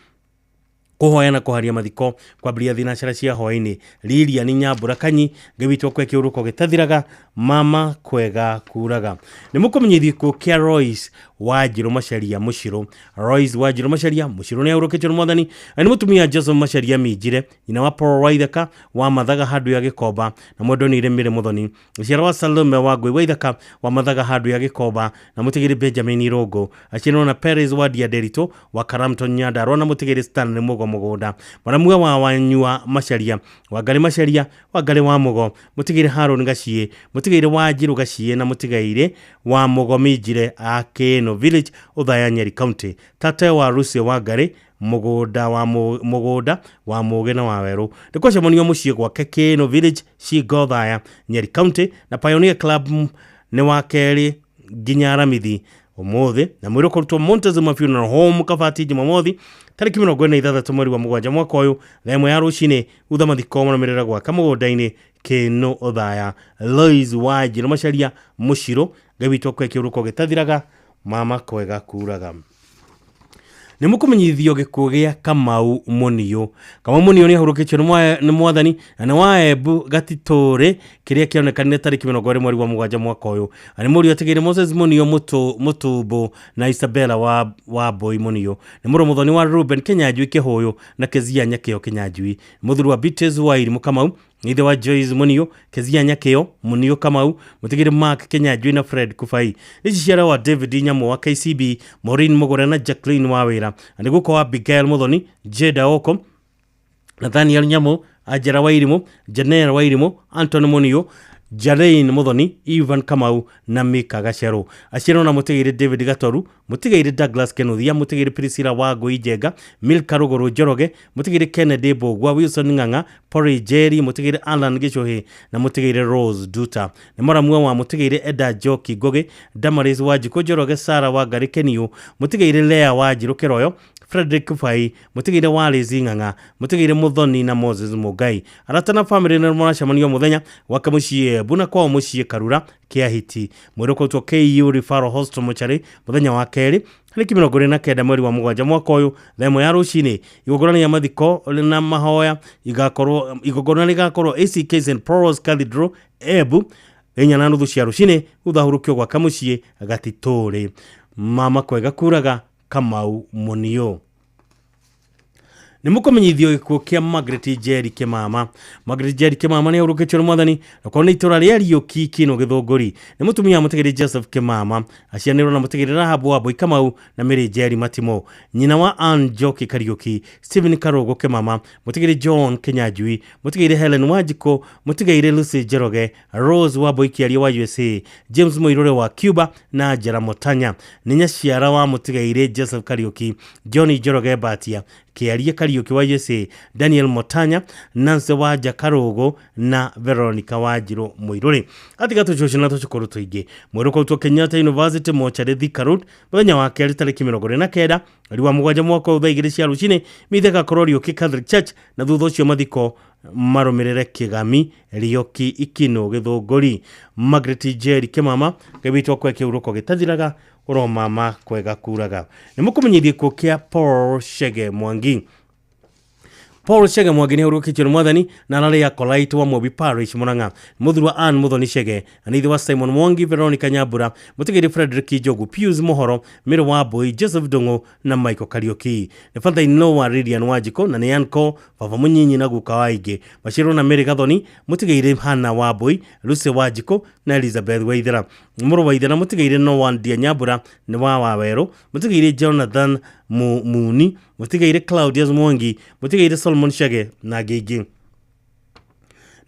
kũhoya na kũharia mathiko kwambĩrĩria thinacara cia hwaĩ-inĩ. Lilian Nyambura Kanyi, Ngai witũ akwe kĩũrũko gĩtathiraga, mama kwega kuraga. Nĩ mũkũmenyithio gĩkuũ kĩa Royce Wanjirũ Macharia Mũcirũ. Royce Wanjirũ Macharia Mũcirũ nĩ ahurũkĩtio nĩ mwathani, na nĩ mũtumia Joseph Macharia Minjire, nyina wa Paul Waithaka wa Mathaga handũ ya Gĩkomba, na mwendwa nĩ Mary Mũthoni, ũciaro wa Salome wa Ngũi Waithaka wa Mathaga handũ ya Gĩkomba, na mũtigĩri Benjamin Irũngũ, aciarĩrwo na Perez wa Ndia Nderitu wa Karamton Nyandarua, na mũtigĩri Stanley Mũgo Mũgũnda, Maramue wa Wanyua Macharia, Wangarĩ Macharia, Wangarĩ wa Mũgo, mũtigĩri Harũni Gaciĩ, mũtigĩri Wanjirũ Gaciĩ, na mũtigĩri wa Mũgo Minjire a Kĩĩnũ Village, Othaya, Nyeri County. Tate wa Lucy Wangarĩ Mũgũnda wa Mũgũnda wa Mũgĩ na Wawerũ. Nĩ kwacemanio mũciĩ gwake Kĩĩnũ Village, Shingo, Othaya, Nyeri County, na Pioneer Club nĩ wa kerĩ nginya Aramithi ũmũthĩ, na mwĩrĩ ũkũrutwo Montezuma Funeral Home Kabati Jumamothi tarĩki 46 mweri wa mũgwanja mwaka ũyũ thaa 1 ya rũcinĩ. Thutha mathiko marũmĩrĩra gwaka mũgũnda-inĩ Kĩnũ Othaya. Lois Wanjirũ Macharia Mũcirũ, Ngai witũ akwe kĩũrũko gĩtathiraga, mama kwega kuraga. Nĩ mũkũmenyithio gĩkuũ gĩa Kamau Mũniũ. Kamau Mũniũ nĩ ahurũkĩtio nĩ mwathani na nĩ wa Embu Gatitũrĩ kĩrĩa kĩonekanire tarĩki 20 mweri wa mũgwanja mwaka ũyũ. Na nĩ mũriũ atigĩire Moses Mũniũ Mũtumbo na Isabella wa Mbũi Mũniũ. Nĩ mũrũ mũthoni wa Ruben Kĩnyanjui Kĩhũyũ na Kezia Nyakĩo Kĩnyanjui. Mũthuri wa Beatrice Wairimũ Kamau, ithe wa Joyce Mũniũ, Kezia Nyakĩo, Mũniũ Kamau, mũtigĩri Mark Kĩnyanjui na Fred Kubai. Nĩ ciara wa David Nyamũ wa KCB, Maureen Mũgũre na Jacqueline Wawĩra. Na nĩ guka wa Abigail Mũthoni, Jeda Oko, Nathaniel Nyamũ, Angela Wairimũ, Janelle Wairimũ, Anthony Mũniũ, Jarain Mũthoni, Ivan Kamau na Mika Gacerũ. Aciarwo na mũtigĩri David Gatoru, mũtigĩri Douglas Kenuthia, mũtigĩri Priscilla Wangũi Njenga, Milka Rũgũrũ Njoroge, mũtigĩri Kennedy Mbũgua, Wilson Ng'ang'a, Polly Njeri, mũtigĩri Alan Gĩcũhĩ na mũtigĩri Rose Duta. Nĩ mũramua wa mũtigĩri Eda Njoki Ngũgĩ, Damaris Wanjikũ Njoroge, Sarah Wangarĩ Keniu, mũtigĩri Lea Wanjirũ Kĩroyo, Frederick Bai, mũtigĩri Wallace Ng'ang'a, mũtigĩri Mũthoni na Moses Mũngai. Arata na famĩlĩ nĩ maracemanio mũthenya gwake mũciĩ Embu na kwao mũciĩ Karura Kĩahiti. Mwĩrĩ ũkũrutwo KU Referral Hospital Mochari mũthenya wa kerĩ tarĩki 29 mweri wa mũgwanja mwaka ũyũ thaa 1 ya rũcinĩ. Igongona rĩa mathiko na mahoya igakorwo igongona rĩgakorwo ACK St Paul's Cathedral Embu 4:30 cia rũcinĩ, thutha hurũkio gwake mũciĩ Gatitũrĩ. Mama kwega kuraga, Kamau Mũniũ. Nĩ mũkũmenyithio gĩkuũ kĩa Margaret Njeri Kĩmama. Margaret Njeri Kĩmama nĩ ahurũkĩtio nĩ mwathani na korwo nĩ itũra rĩa Riũki Kĩnũ Gĩthũngũri. Nĩ mũtumia wa mũtigĩri Joseph Kĩmama, acianĩrwo na mũtigĩri Rahabu wa Mbũi Kamau na Mary Njeri Matimo. Nyina wa Ann Njoki Kariũki, Stephen Karũgũ Kĩmama, mũtigĩri John Kĩnyanjui, mũtigĩri Helen Wanjikũ, mũtigĩri Lucy Njoroge, Rose wa Mbũi Kĩaria wa USA, James Mũirũrĩ wa Cuba na Angela Motanya. Nĩ nyaciara wa mũtigĩri Joseph Kariũki, John Njoroge Mbatia, Kĩaria Kariũki wa USA, Daniel Motanya, Nancy Wanja Karũgũ na Veronica Wanjirũ Mũirũrĩ. Atiga tũcũcũ na tũcũkũrũ tũingĩ. Mwĩrĩ ũkũrutwo Kenyatta University Mochari Thika Road mũthenya wa kerĩ tarĩki 29 mweri wa mũgwanja mwaka ũyũ thaa 2 cia rũcinĩ. Mitha ĩgakorwo Riũki Catholic Church na thutha ũcio mathiko marũmĩrĩre Kĩgami Rĩoki Ikinũ Gĩthũngũri. Margaret Njeri Kĩmama, Ngai witũ akwe kĩhurũko gĩtathiraga, ũromama kwega kuraga. Nĩ mũkũmenyithio gĩkuũ kĩa Paul Chege Mwangi. Paul Chege Mwangi nĩ ahurũkĩtio nĩ mwathani na ararĩ acolyte wa Mobi Parish Murang'a. Mũthuri wa Ann Muthoni Chege, na nĩ ithe wa Simon Mwangi, Veronica Nyambura, mũtigĩri Frederick Njogu, Pius Mohoro, Mary wa Mbũi, Joseph Ndung'u na Michael Kariũki. Nĩ father in law wa Lilian Wanjikũ na nĩ uncle, baba mũnyinyi na guka wa aingĩ. Maciarwo na Mary Gathoni, mũtigĩri Hannah wa Mbũi, Lucy Wanjikũ na Elizabeth Waithera. Mũrũ wa ithe na mũtigĩri Noah Ndia Nyambura nĩ wa Wawerũ, mũtigĩri Jonathan Muni, mũtigĩri Claudius Mwangi, mũtigĩri Solomon Chege na angĩ aingĩ.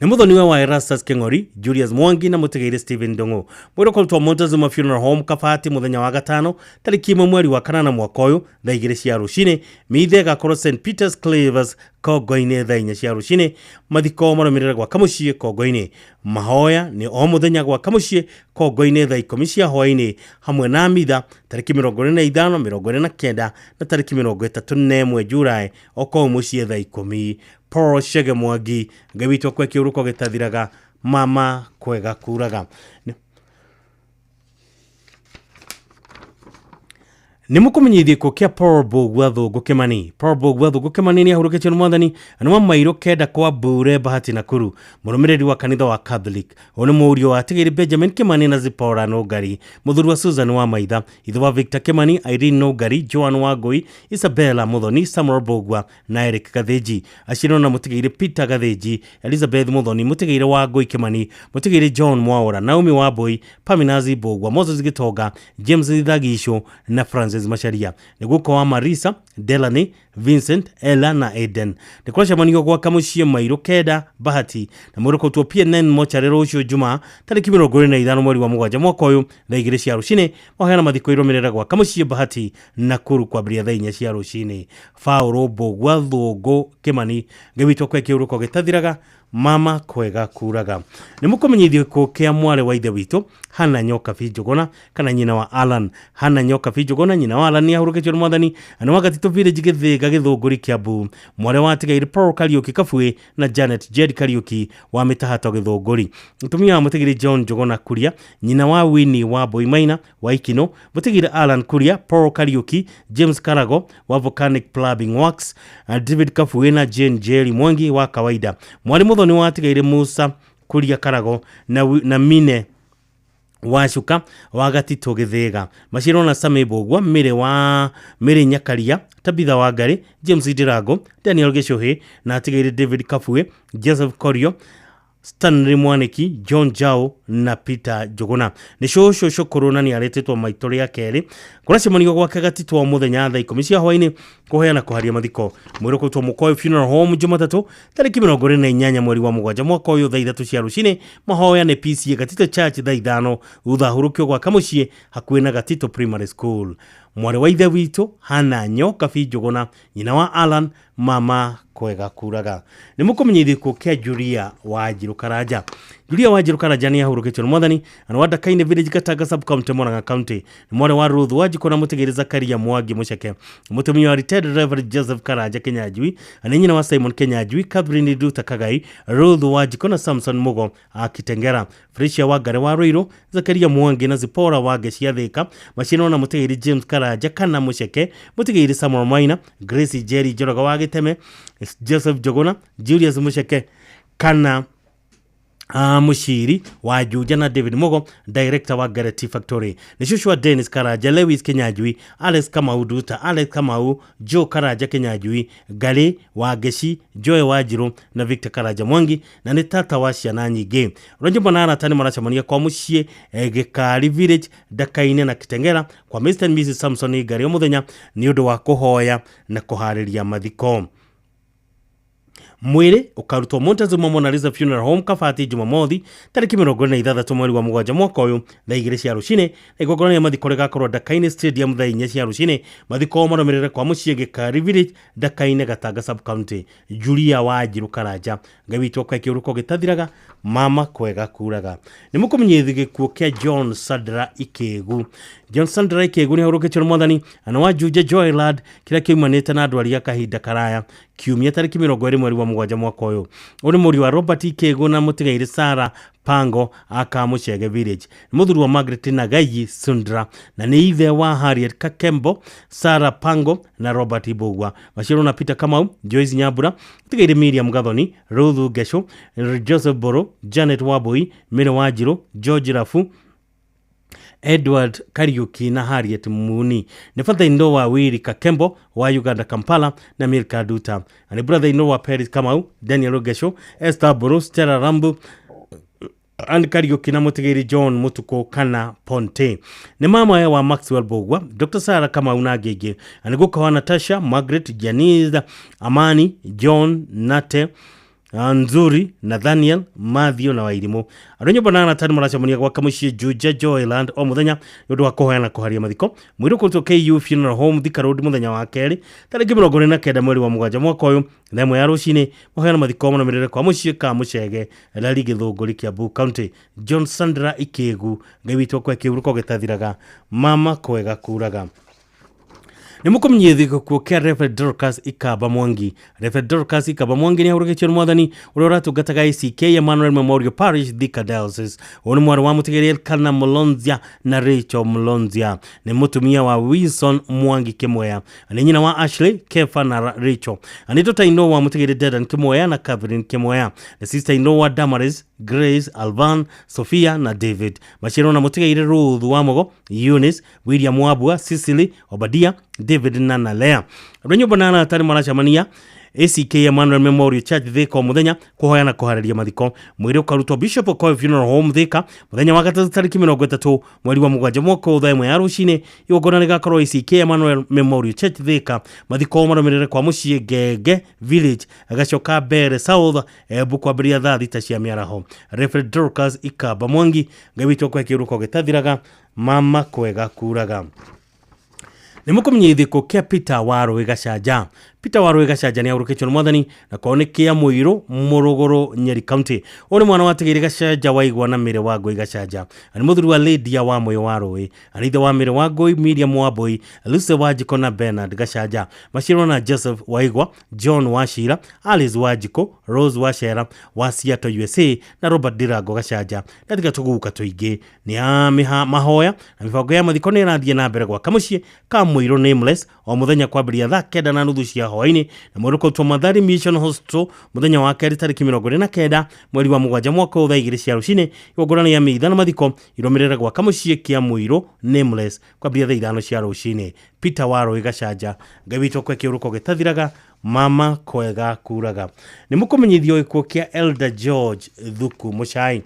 Nĩ mũthoniwe wa Erastus Kĩng'ori, Julius Mwangi na mũtigairĩ Stephen Ndung'u. Mwĩrĩ ũkũrutwo Montezuma Funeral Home Kabati mũthenya wa gatano tarĩki 1 mweri wa kanana mwaka ũyũ thaa 2 cia rũcinĩ. Mitha ĩgakorwo St Peters Clavers Kongo-inĩ thaa 4 cia rũcinĩ. Mathiko marũmĩrĩre gwa Kamũciĩ Kongo-inĩ. Mahoya nĩ o mũthenya gwa Kamũciĩ Kongo-inĩ thaa 10 cia hwaĩ-inĩ hamwe na mitha tarĩki 25, 29 na tarĩki 31 Julaĩ o kũu mũciĩ thaa 10. Paul Chege Mwangi, Ngai witũ akwe kĩũrũko gĩtathiraga, mama kwega kuraga. Nĩ mũkũmenyithia gĩkuũ kĩa Paul Mbũgua Thũngũ Kĩmani. Paul Mbũgua Thũngũ Kĩmani nĩ ahurũkĩtio nĩ mwathani na nĩ wa mairũ 9 kwa Mbure Bahati Nakuru, mũrũmĩrĩri wa kanitha wa Catholic. Ũyũ nĩ mũriũ wa Atigĩri Benjamin Kĩmani na Zipporah Nũngari, mũthuri wa Susan wa Maitha, ithe wa Victor Kĩmani, Irene Nũngari, Joan Wangũi, Isabella Mũthoni, Samuel Mbũgua na Eric Gathĩnji. Aciarĩrwo na mũtigairĩ Peter Gathĩnji, Elizabeth Mũthoni, mũtigairĩ Wangũi Kĩmani, mũtigairĩ John Mwaũra, Naomi Wambũi, Paminazi Mbũgua, Moses Gĩtonga, James Thagicũ na Francis Macharia. Nĩ guka wa Marisa, Delany, Vincent, Ella na Eden. Nĩ kũracemanio gwaka mũciĩ mairũ 9 Bahati na mwĩrĩ ũkũrutwo PNN mocarĩ rũciũ Jumaa tarĩki 25 mweri wa 7 mwaka ũyũ thaa 2 cia rũcinĩ. Mahoya mathiko irũmĩrĩra gwaka mũciĩ Bahati Nakuru kwambĩrĩria thaa 4 cia rũcinĩ. Paul Mbũgua Thũngũ Kĩmani, Ngai witũ akwe kĩũrũko gĩtathiraga, mama kwega kuraga. Nĩ mũkũmenyithio gĩkuũ kĩa mwarĩ wa ithe witũ Hana Nyokabi Njũgũna kana nyina wa Alan. Hana Nyokabi Njũgũna nyina wa Alan nĩ ahurũkĩtio nĩ mwathani na nĩ wa Gatitũ Village Gĩthĩga Gĩthũngũri Kiambu. Mwarĩ wa Atigairĩ Paul Kariũki Kabuĩ na Janet Jed Kariũki wa Mĩtahato Gĩthũngũri. Mũtumia wa mũtigĩri John Njũgũna Kuria, nyina wa Winnie wa Boimaina wa Ikino, mũtigĩri Alan Kuria, Paul Kariũki, James Karago wa Volcanic Plumbing Works, David Kabuĩ na Jane Jerry Mwangi wa kawaida. Mwarĩ mũthoni wa Atigairĩ Musa Kuria Karago na Mine Wacuka wa Gatitũ Gĩthĩga. Macirwo na Sami Mbũgua, Mĩrĩ wa Mĩrĩ Nyakaria, Tabitha Wangari, James Ndirango, Daniel Gĩcũhĩ na Atigairĩ David Kabuĩ, Joseph Korio, Stanley Mwaniki, John Jao na Peter Njũgũna. Nĩ cũcũ cũkũrũ na nĩ arĩtĩtwo maitũ rĩa kerĩ. Kũracemanio gwake Gatitũ o mũthenya thaa 10 cia hwaĩ-inĩ kũheana kũharia mathiko. Mwĩrĩ ũkũrutwo Mũkoyo Funeral Home Jumatatũ tarĩki 28 mweri wa 7 mwaka ũyũ thaa 3 cia rũcinĩ. Mahoya nĩ PCA Gatitũ Church thaa 5 thutha ahurũkio gwa Kamũciĩ hakuhĩ na Gatitũ Primary School. Mwarĩ wa ithe witũ Hana Nyokabi Njũgũna, nyina wa Alan, mama kwega kuraga. Nĩ mũkũmenyithio gĩkuũ kĩa Julia Wanjirũ Karanja. Julia Wanjirũ Karanja nĩ ahurũkĩtio nĩ mwathani na nĩ wa Ndakaine Village Gatanga Sub County Murang'a County. Nĩ mwarĩ wa Ruth Wanjikũ na mũtigĩrĩ Zakaria Mwangi Mũceke. Mũtumia wa retired Reverend Joseph Karanja Kinyanjui na nĩ nyina wa Simon Kinyanjui, Catherine Nduta Kagai, Ruth Wanjikũ na Samson Mugo Akitengera, Felicia Wangari wa Ruiru, Zakaria Mwangi na Zipporah Wange cia Thika. Macinwo na mũtigĩrĩ James Karanja kana Mũceke, mũtigĩrĩ Samuel Maina, Grace Jerry Njoroge wa Gĩteme, Joseph Njũgũna, Julius Mũceke kana Mũciri wa Juja na David Mugo, director wa Gareth Factory. Nĩ cũcũ wa Dennis Karanja, Lewis Kinyanjui, Alex Kamau Nduta, Alex Kamau, Joe Karanja Kinyanjui, Gary wa Ngeci, Joy Wanjirũ na Victor Karanja Mwangi, na nĩ tata wa ciana nyingĩ. Rwanyũmba na arata nĩ maracemania kwa mũciĩ Gĩkari Village, Ndakaine na Kitengera kwa Mr and Mrs Samson Ngari o mũthenya nĩ ũndũ wa kũhoya na kũharĩria mathiko. Mwĩrĩ ũkarutwo Montezuma Mona Lisa Funeral Home Kabati Jumamothi tarĩki 26 mweri wa 7 mwaka ũyũ thaa 2 cia rũcinĩ na igongona rĩa mathiko rĩgakorwo Ndakaine Stadium thaa 4 cia rũcinĩ. Mathiko marũmĩrĩre kwa mũciĩ Gĩkari Village, Ndakaine, Gatanga Sub County. Julia Wanjirũ Karanja, Ngai witũ akwe kĩũrũko gĩtathiraga, mama kwega kuraga. Nĩ mũkũmenyithio gĩkuũ kĩa John Sandra Ikĩgu. John Sandra Ikĩgu nĩ ahurũkĩtio nĩ mwathani na nĩ wa Juja Joyland kĩrĩa kĩumanĩte na ndwari ya kahinda karaya kiumia tarĩki 20 mweri wa 7 mwaka ũyũ. Ũyũ nĩ mũriũ wa Robert Ikĩgu na mũtigairĩ Sarah Pango aka Mũchege Village. Nĩ mũthuri wa Margaret Nagayi Sundra na nĩ ithe wa Harriet Kakembo, Sarah Pango na Robert Mbũgua. Maciarwo na Peter Kamau, Joyce Nyambura, mũtigairĩ Miriam Gathoni, Ruth Ngesho, Joseph Boro, Janet Wambui, Mary Wanjirũ, George Rafu, Edward Kariuki na Harriet Muni. Nĩ father-in-law wa Willy Kakembo wa Uganda Kampala na Milka Duta. Na nĩ brother-in-law wa Peris Kamau, Daniel Ngesho, Esther Boro, Stella Rambu, Ann Kariuki na mũtigĩri John Mutuku kana Ponte. Nĩ mama wa Maxwell Mbũgua, Dr. Sarah Kamau na angĩ aingĩ. Na nĩ guka wa Natasha, Margaret, Janice, Amani, John, Nate, Nzuri, Nathaniel, Matthew na Wairimũ. Andũ a nyũmba na arata nĩ maracemania gwaka mũciĩ Juja Joyland o mũthenya nĩ ũndũ wa kũhoya na kũharia mathiko. Mwĩrĩ ũkũrutwo KU Funeral Home Thika Road mũthenya wa kerĩ tarĩki 29 mweri wa mũgwanja mwaka ũyũ thaa 1 ya rũcinĩ. Mahoya na mathiko marũmĩrĩre kwa mũciĩ ka Mũcege Rari Gĩthũngũri Kiambu County. John Sandra Ikĩgu, Ngai witũ akũhe kĩhurũko gĩtathiraga, mama kwega kuraga. Nĩ mũkũmenyithio gĩkuũ kĩa Reverend Dorcas Ikamba Mwangi. Reverend Dorcas Ikamba Mwangi nĩ ahurũkĩtio nĩ mwathani ũrĩa ũratungataga ACK Emmanuel Memorial Parish Thika Diocese. Ũyũ nĩ mwarĩ wa mũtigĩrĩ Elkana Mulonzia na Rachel Mulonzia. Nĩ mũtumia wa Wilson Mwangi Kĩmweya. Nĩ nyina wa Ashley, Kefa na Rachel. Nĩ daughter-in-law wa mũtigĩrĩ Dedan Kĩmweya na Catherine Kĩmweya. Nĩ sister-in-law wa Damaris, Grace, Alvan, Sophia na David. Maciarwo na mũtigairĩ Ruth wa Mogo, Eunice, William Wabua, Cecily, Obadia, David na Nalea. Andũ a nyũmba na arata nĩ maracemania ACK Emmanuel Memorial Church Thika o mũthenya kũhoya na kũharĩria mathiko. Mwĩrĩ ũkarutwo Bishop Okoye Funeral Home Thika mũthenya wa gatatũ tarĩki 30 mweri wa mũgwanja mwaka ũyũ thaa 1 ya rũcinĩ. Igongona rĩgakorwo ACK Emmanuel Memorial Church Thika. Mathiko marũmĩrĩre kwa mũciĩ Ngenge Village Gacoka Mbere South Embu kwambĩrĩria thaa 6 cia mĩaraho. Reverend Dorcas Ikamba Mwangi, Ngai witũ akũhe kĩhurũko gĩtathiraga, mama kwega kuraga. Nĩ mũkũmenyithio gĩkuũ kĩa Peter Warũĩ Gacanja. Peter Warũĩ Gacanja nĩ ahurũkĩtio nĩ mwathani na kwao nĩ kĩa Mũirũ Mũrũgũrũ Nyeri County. Ũyũ nĩ mwana wa Tigĩrĩ Gacanja Waigwa na Mĩrĩ wa Ngũi Gacanja. Nĩ mũthuri wa Lydia wa Mũyũ Warũĩ. Arĩ ithe wa Mĩrĩ wa Ngũi, Miriam wa Mbũi, Lucy wa Njikũ na Bernard Gacanja. Maciarwo na Joseph Waigwa, John wa Cira, Alice wa Njikũ, Rose wa Cera wa Seattle USA na Robert Ndirango Gacanja. Na tiga tũguka tũingĩ nĩ a mahoya na mĩbango ya mathiko nĩ ĩrathiĩ na mbere gwaka mũciĩ ka Mũirũ Nameless o mũthenya kwambĩrĩria thaa 9:30 cia hwaĩ-inĩ na mwĩrĩ ũkarutwo Mathari Mission Hospital mũthenya wa kerĩ tarĩki 29 mweri wa mũgwanja mwaka ũyũ thaa 2 cia rũcinĩ. Igongona rĩa mĩitha na mathiko irũmĩrĩre gwaka mũciĩ kĩa Mũirũ Nameless kwambĩrĩria thaa 5 cia rũcinĩ. Peter Warũĩ Gacanja, Ngai witũ akũhe kĩhurũko gĩtathiraga, mama kwega kuraga. Nĩ mũkũmenyithio gĩkuũ kĩa Elder George Thuku Mũcai.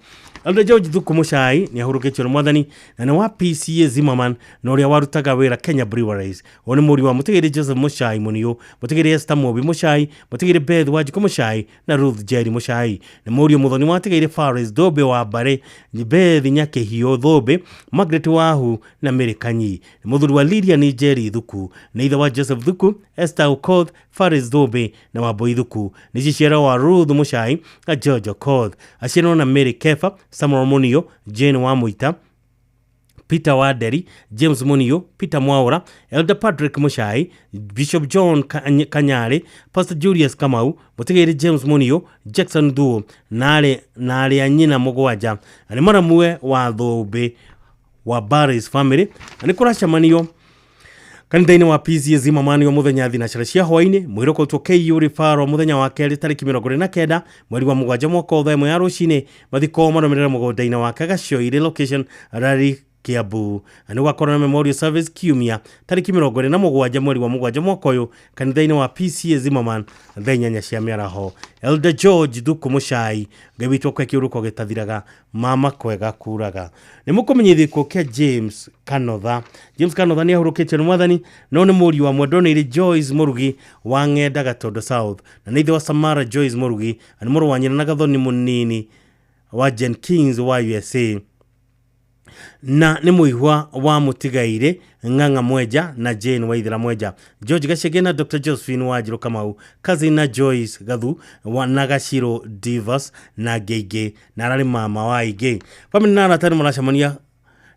Elder George Thuku Mũcai nĩ ahurũkĩtio nĩ mwathani na nĩ wa PCA Zimmerman na ũrĩa warutaga wĩra Kenya Breweries. Ũyũ nĩ mũriũ wa mũtigĩrĩ Joseph Mũcai Mũniũ, mũtigĩrĩ Esther Mũmbi Mũcai, mũtigĩrĩ Beth Wanjikũ Mũcai na Ruth Jerry Mũcai. Nĩ mũriũ mũthoni wa tigĩrĩ Faris Thũmbĩ wa Mbarĩ, Beth Nyakĩhiũ Thũmbĩ, Margaret Wahu na Mary Kanyi. Nĩ mũthuri wa Lilian Njeri Thuku, nĩ ithe wa Joseph Thuku, Esther Okoth, Faris Thũmbĩ na Wambui Thuku. Nĩ ciciarwo wa Ruth Mũcai na George Okoth. Aciarwo na Mary Kefa, Samuel Munio, Jane wa Mũita, Peter Wanderi, James Munio, Peter Mwaura, Elder Patrick Muchai, Bishop John Kanyari, Pastor Julius Kamau, Mũtigĩrĩ James Munio, Jackson Thuo, na arĩa nyina mũgwanja. Na nĩ mũramwe wa Thũmbĩ wa Barris family. Na nĩ kũracemanio kanitha-inĩ wa PCA Zimmerman o mũthenya thinacara cia hwaĩ-inĩ mwĩrĩ ũkorwo KU Referral mũthenya wa kerĩ tarĩki 29 mweri wa mũgwanja mwaka ũyũ thaa 1 ya rũcinĩ. Mathiko marũmĩrĩra mũgũnda-inĩ wake Gacoirĩ location Rari Kiambu. Na nĩ gũgakorwo na memorial service kiumia tarĩki 27 mweri wa mũgwanja mwaka ũyũ kanitha-inĩ wa PCA Zimmerman thaa 8 cia mĩaraho. Elder George Thuku Mũcai, Ngai witũ akũhe kĩhurũko gĩtathiraga, mama kwega kuraga. Nĩ mũkũmenyithio gĩkuũ kĩa James Kanotha. James Kanotha nĩ ahurũkĩtio nĩ mwathani no nĩ mũriũ wa mwendwa Joyce Mũrugi wa Ng'enda Gatondo South na nĩ ithe wa Samara Joyce Mũrugi na nĩ mũrũ wa nyina na Gathoni mũnini wa Jenkins wa USA na nĩ mũihwa wa mũtigairĩ Ng'ang'a Mwenja na Jane Waithera Mwenja, George Gachege na Dr. Josephine Wanjiru Kamau, cousin na Joyce Gathu na Gaciro Divas na Ngĩingĩ na ararĩ mama wa Ingĩ. Family na arata nĩ maracemania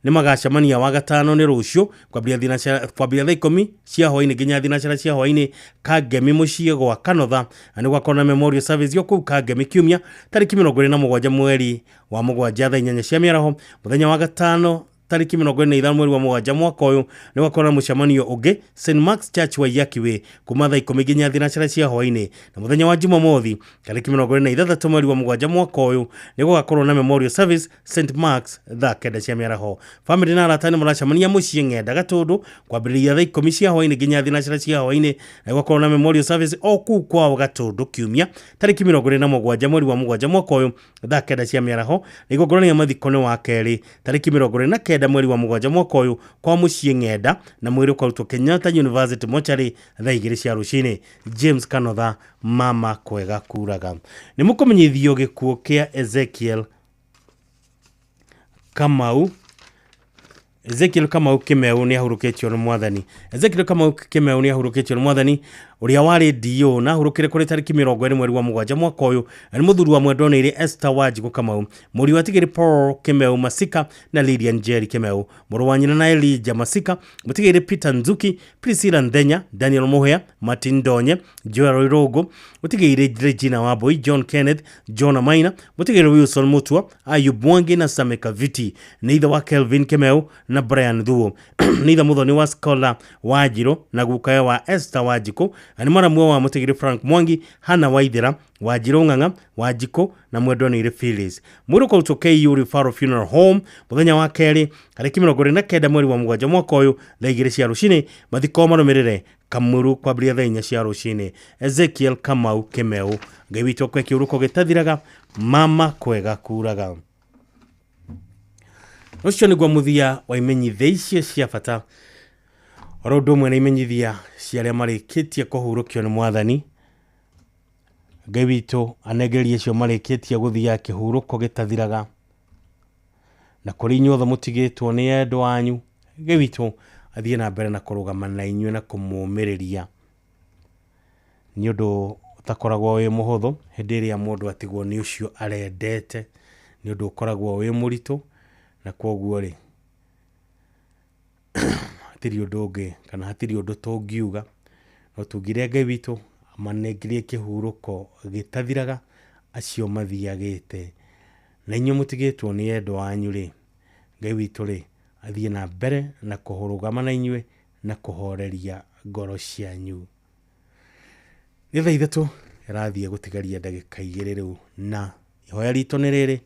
nĩ magacemania wa gatano nĩ rũciũ kwambĩrĩria thaa 10 cia hwaĩ-inĩ nginya thinacara cia hwaĩ-inĩ Kangemi mũciĩ gwa Kanotha na nĩ gwakorwo na memorial service yo kũu Kangemi kiumia tarĩki 27 mweri wa mũgwanja thaa 8 cia mĩaraho. Mũthenya wa gatano tarĩki 25 mweri wa mũgwanja mwaka ũyũ nĩ gwakorwo na mũcemanio ũngĩ St Mark's Church wa Yakiwe kuma thaa 10 nginya thinacara cia hwaĩ-inĩ. Na mũthenya wa Jumamothi tarĩki 26 mweri wa mũgwanja mwaka ũyũ nĩ gũgakorwo na memorial service St Mark's thaa 9 cia mĩaraho. Family na arata nĩ maracemania mũciĩ Ng'enda Gatũndũ kwambĩrĩria thaa 10 cia hwaĩ-inĩ nginya thinacara cia hwaĩ-inĩ na gũgakorwo na memorial service o kũu kwao Gatũndũ kiumia tarĩki 27 mweri wa mũgwanja mwaka ũyũ thaa 9 cia mĩaraho. Na igongona rĩa mathiko nĩ wa kerĩ tarĩki 29 9 mweri wa mũgwanja mwaka ũyũ kwa mũciĩ Ng'enda na mwĩrĩ ũkarutwo Kenyatta University mochari thaa 2 cia rũcinĩ. James Kanotha mama kwega kuraga. Nĩ mũkũmenyithio gĩkuũ kĩa Ezekiel Kamau. Ezekiel Kamau Kimeu nĩ ahurũkĩtio nĩ mwathani. Ezekiel Kamau Kimeu nĩ ahurũkĩtio nĩ mwathani ũrĩa warĩ DO na ahurũkire kũrĩ tarĩki 20 mweri wa mũgwanja mwaka ũyũ. Nĩ mũthuri wa mwendwa-nĩire Esther Wanjikũ Kamau, mũriũ wa Tigiri Paul Kimeu Masika na Lilian Njeri Kimeu, mũrũ wa nyina na Elijah Masika, mũtigĩrĩ Peter Nzuki, Priscilla Nthenya, Daniel Muhea, Martin Ndonye, Joel Irũngũ, mũtigĩrĩ Regina Wambui, John Kenneth, John Maina, mũtigĩrĩ Wilson Mutua, Ayub Mwangi na Same Kaviti. Nĩ ithe wa Kelvin Kimeu na Brian Thuo. Nĩ ithe mũthoni wa Scholar Wanjirũ na gukawe wa Esther Wanjikũ, na nĩ mwaramua wa mũtigĩrĩ Frank Mwangi, Hannah Waithera, Wanjirũ Ng'ang'a, Wanjikũ na mwendwa-nĩire Phyllis. Mwĩrĩ ũkarutwo KU Referral Funeral Home mũthenya wa kerĩ tarĩki 29 mweri wa mũgwanja mwaka ũyũ thaa 2 cia rũcinĩ. Mathiko marũmĩrĩre Kamuru kwambĩrĩria thaa 4 cia rũcinĩ. Ezekiel Kamau Kimeu, Ngai witũ akwe kĩũrũko gĩtathiraga, mama kwega kuraga. Ũcio nĩguo mũthia wa imenyithia icio cia bata oro ũndũ ũmwe na imenyithia cia arĩa marĩkĩtie kũhurũkio nĩ mwathani. Ngai witũ anengererie acio marĩkĩtie gũthiaga kĩhurũko gĩtathiraga, na kũrĩ inyuothe mũtigĩtwo nĩ endwa anyu, Ngai witũ athiĩ na mbere na kũrũgama na inyuĩ na kũmũmĩrĩria. Nĩ ũndũ ũtakoragwo wĩ mũhũthũ hĩndĩ ĩrĩa mũndũ atigwo nĩ ũcio arendete, nĩ ũndũ ũkoragwo wĩ mũritũ, na kwoguo rĩ hatirĩ ũndũ ũngĩ kana hatirĩ ũndũ tũngiuga, no tungire Ngai witũ amanengerie kĩhurũko gĩtathiraga acio mathiagĩte, na inyuĩ mũtigĩtwo nĩ endwa anyu rĩ, Ngai witũ rĩ athiĩ na mbere na kũrũgama na inyuĩ na kũhoreria ngoro cianyu. Nĩ thaa 3 ĩrathiĩ gũtigaria ndagĩka 2 rĩu, na ihoya ritũ nĩ rĩrĩ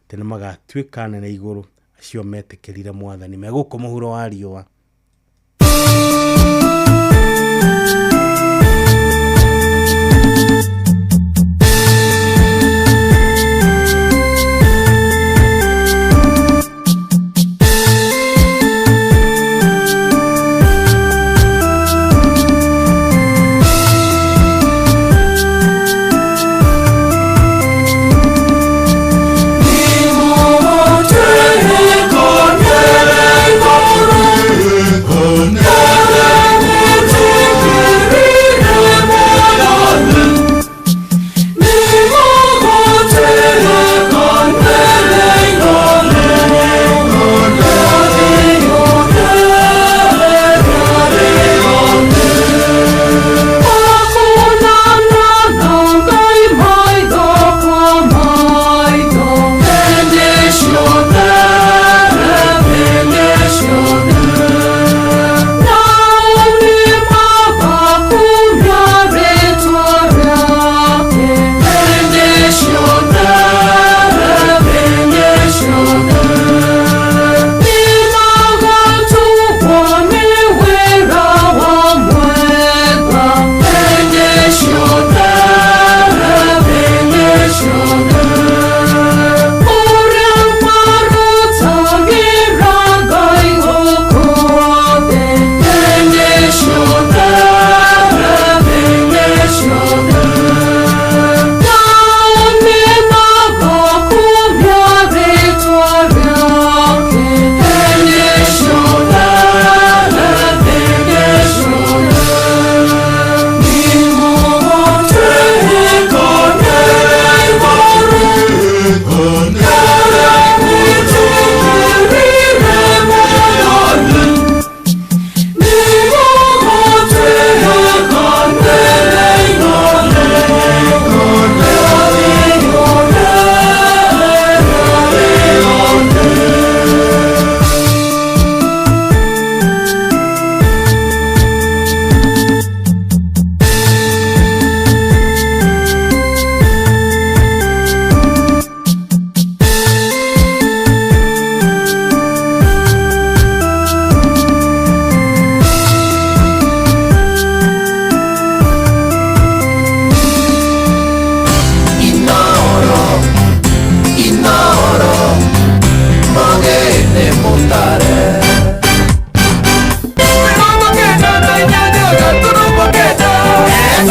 atĩ nĩ magatuĩka nene igũrũ acio metĩkĩrire mwathani me gũkũ mũhuro wa riũa.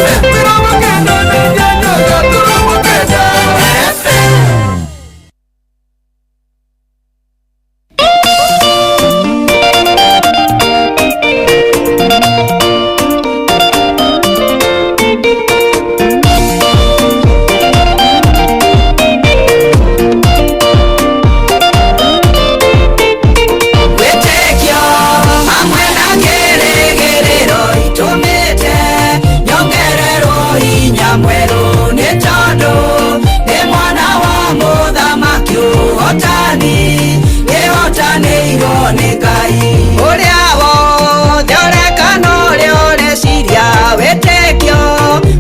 98.9 FM. Wĩtĩkio hamwe na kĩrĩgĩrĩro itũmĩte nyongererwo hinya mwerũ nĩ tondũ nĩ mwana wa mũthamaki ũhotani nĩhotanĩirwo nĩ Ngai ũrĩa wothe ũreka na ũrĩa ũreciria wĩtĩkio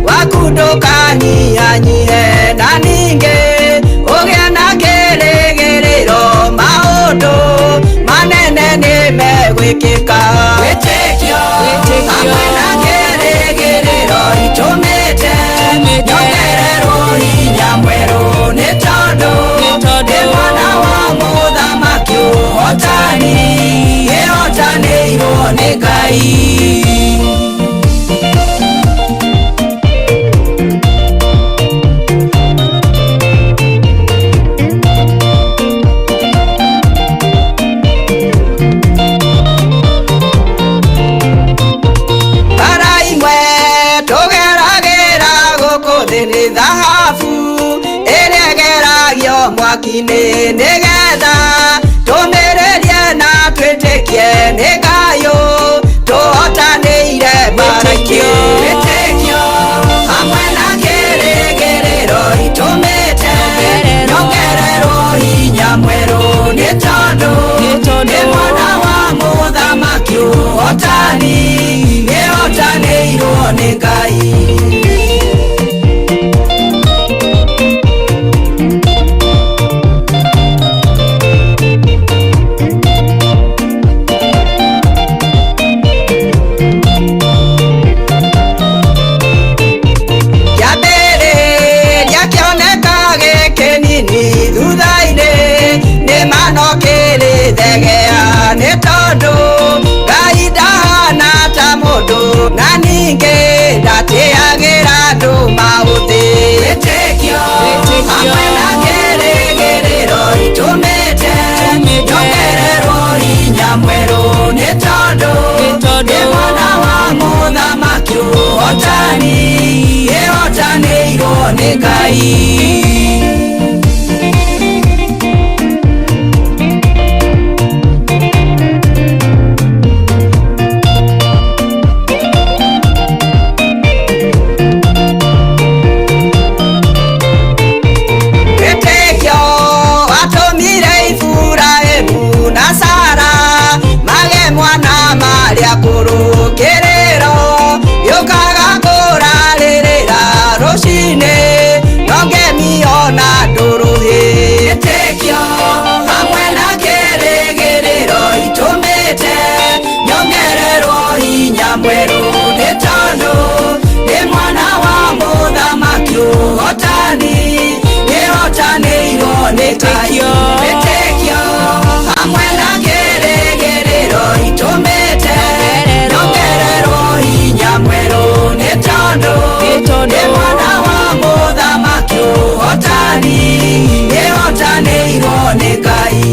waku ndũkanyihanyihe na ningĩ ũgĩe na kĩrĩgĩrĩro maũndũ manene nĩ megwĩkĩka wĩtĩkio hamwe na kĩrĩgĩrĩro itũmĩte nyongererwo hinya mwerũ nĩ tondũ nĩ mwana wa mũthamaki ũhotani ĩhotanĩirwo nĩ Ngai. Bara imwe tũgeragĩra gũkũ thĩ nĩ thahabu ĩrĩa ĩgeragio mwaki-inĩ nĩgetha tũmĩrĩrie na twĩtĩkie nĩ Ngai tũhotanĩire mbara-inĩ. Wĩtĩkio hamwe na kĩrĩgĩrĩro itũmĩte nyongererwo hinya mwerũ nĩ tondũ nĩ mwana wa mũthamaki ũhotani nĩhotanĩirwo nĩ Ngai. Kĩambĩrĩria kĩoneka gĩkĩnini thutha-inĩ nĩ mano kĩrĩthegea nĩ tondũ Ngai ndahana ta mũndũ na ningĩ ndatĩagĩra andũ maũthĩ. Wĩtĩkio hamwe na kĩrĩgĩrĩro itũmĩte nyongererwo hinya mwerũ nĩ tondũ nĩ mwana wa mũthamaki ũhotani ĩhotanĩirwo nĩ Ngai. Wĩtĩkio watũmire Iburahĩmu na Sara mage mwana marĩ akũrũ kĩrĩro gĩũkaga kũrarĩrĩra rũcinĩ no ngemi ona ndũrũhĩ. Wĩtĩkio hamwe na kĩrĩgĩrĩro itũmĩte nyongererwo hinya mwerũ nĩ tondũ nĩ mwana wa mũthamaki ũhotani nĩhotanĩirwo nĩ Ngai. Wĩtĩkio hamwe na kĩrĩgĩrĩro itũmĩte nyongererwo hinya mwerũ nĩ tondũ nĩ mwana wa mũthamaki ũhotani nĩhotanĩirwo nĩ Ngai.